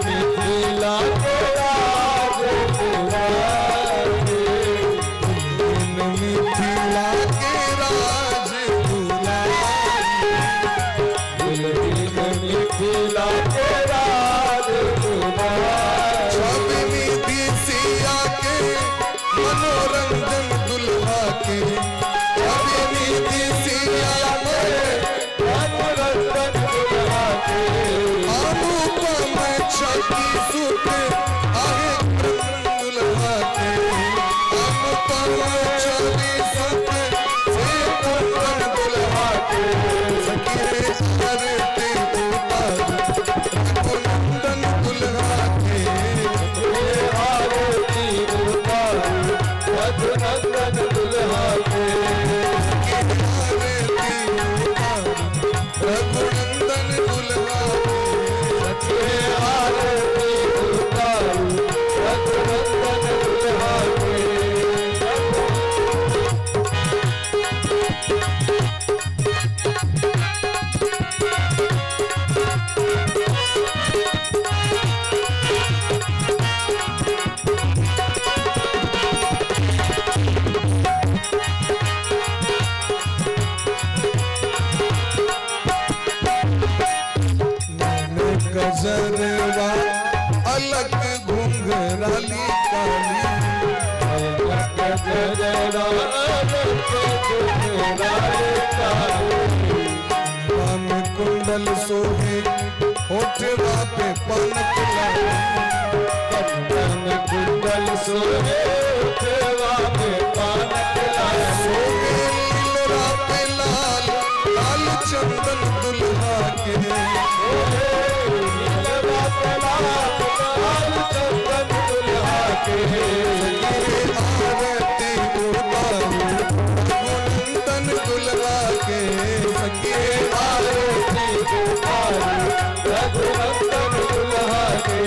मिथिला के राज दुलारी। दुल्हन मिथिला के राज दुलारी। दुल्हन मिथिला के राज दुलारी। छवि निधि सिया के मनोरंजन दुल्हा के। छवि निधि सिया के मनोरंजन दुल्हा के। अनुपम छवि सुत आहे दुल्हा के। अनुपम छवि सुत से कुंदन दुल्हा के। सखी रे आरती उतारू रघुनंदन दुल्हा के। हे आरती उतारू रघुनंदन दुल्हा के। आरती उतारू रघुनंदन दुल्हा के। सखी आरती उतारू रघुनंदन दुल्हा के। मैंने गजरवा अलग घुंघराली काली। राम कुंडल सोहे होठवा पे पनक लाली। कुंडल सोहे उठवा पे पानक लाल। सोहे लीलरा पे लाल लाल चंदन दुल्हा के। सखी आरती उतारू रघुनंदन दुल्हा के।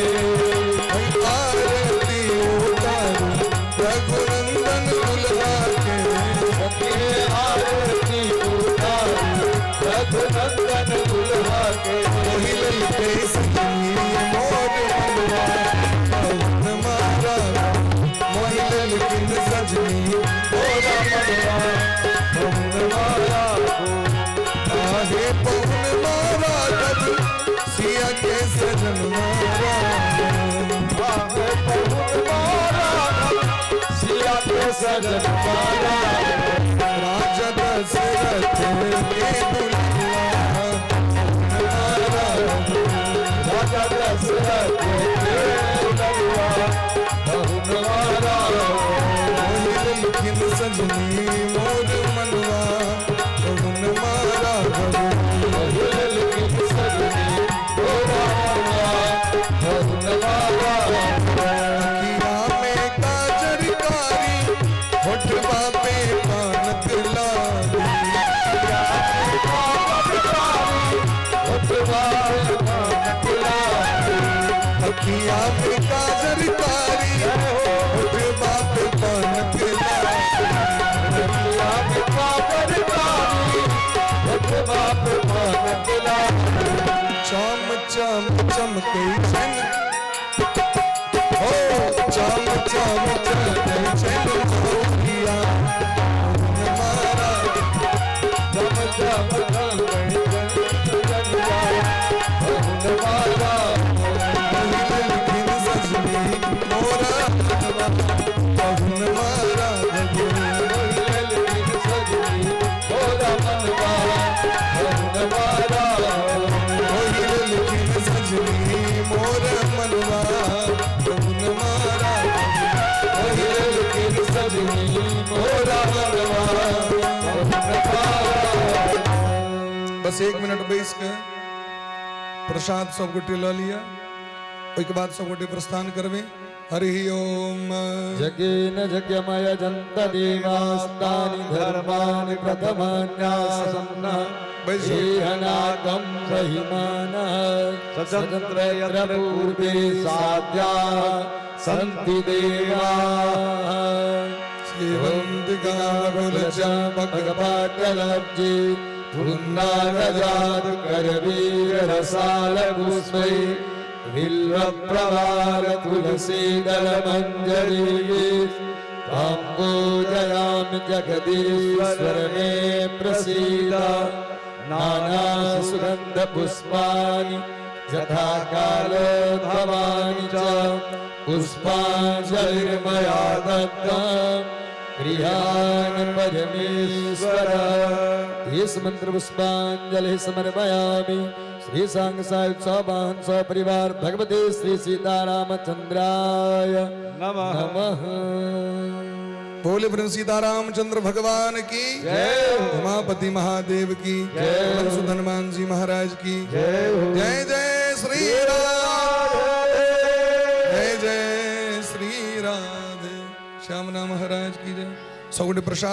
आरती उतारू रघुनंदन दुल्हा के। सखी आरती उतारू रघुनंदन दुल्हा के। मोहि ललके सजनी मोर मनवा पहुन मारा। मोहि ललकिन सजनी मोरा मनवा पहुन मारा। आहे पहुन मारा जब सिया के सजन मारा। आहे पहुन मारा सिया के सजन मारा। राजा दशरथ के दुल्हा मारा। राजा दशरथ के दुल्हा पहुन मारा। मोहि ललकिन सजनी मोर मनवा पहुन मारा। मोहि ललकिन सजनी मोरा मनवा पहुन मारा। अखिया में काजर कारी होठवा पे पानक लाली। अखिया में काजर कारी होठवा पे पानक लाली। चम चम चमकै छन हो, चम चम चमकै छन चौकिया मारा। चम चम मारा। मोहि ललखिन सजनी मोरा मनवा पहुन मारा। मोहि ललखिन सजनी मोर मनवा पहुन मारा। मोहि ललखिन सजनी मोरा मनवा पहुन मारा। बस एक मिनट बैस के प्रसाद सब गोटे लऽ लिअ, ओहिके बाद सब गोटे प्रस्थान करबै। हरि ओम। यज्ञेन यज्ञमय जन्त देवास्तानि धर्माणि प्रथमान्यासन्नः बैस जाउ। एहनागं महिमानः सचन्त्र यत्र पूर्वे साध्याः सन्ति देवाः। सेवन्तिकाकुलचम्पकपाटलब्जे पुन्नागजात करवीररसालपुष्पै बिल्वप्रवाल तुलसीदलमञ्जरी त्वां पूजयामि जगदीश्वर मे प्रसीद। नानासुगन्धपुष्पाणि यथा कालोद्भवानि च पुष्पाञ्जलिर्मया दत्तं गृहाण परमेश्वर। इस मंत्र पुष्पांजलि समर्पयामि। श्री सांग साहिब सवाहन सपरिवार भगवते श्री सीतारामचंद्राय नमः। नमः। बोले प्रेम सीतारामचंद्र भगवान की जय हो। उमापति महादेव की जय हो। हनुमान जी महाराज की जय हो। जय जय श्री राम, जय जय श्री राधे। श्यामना महाराज की जय। सब गोटे प्रसाद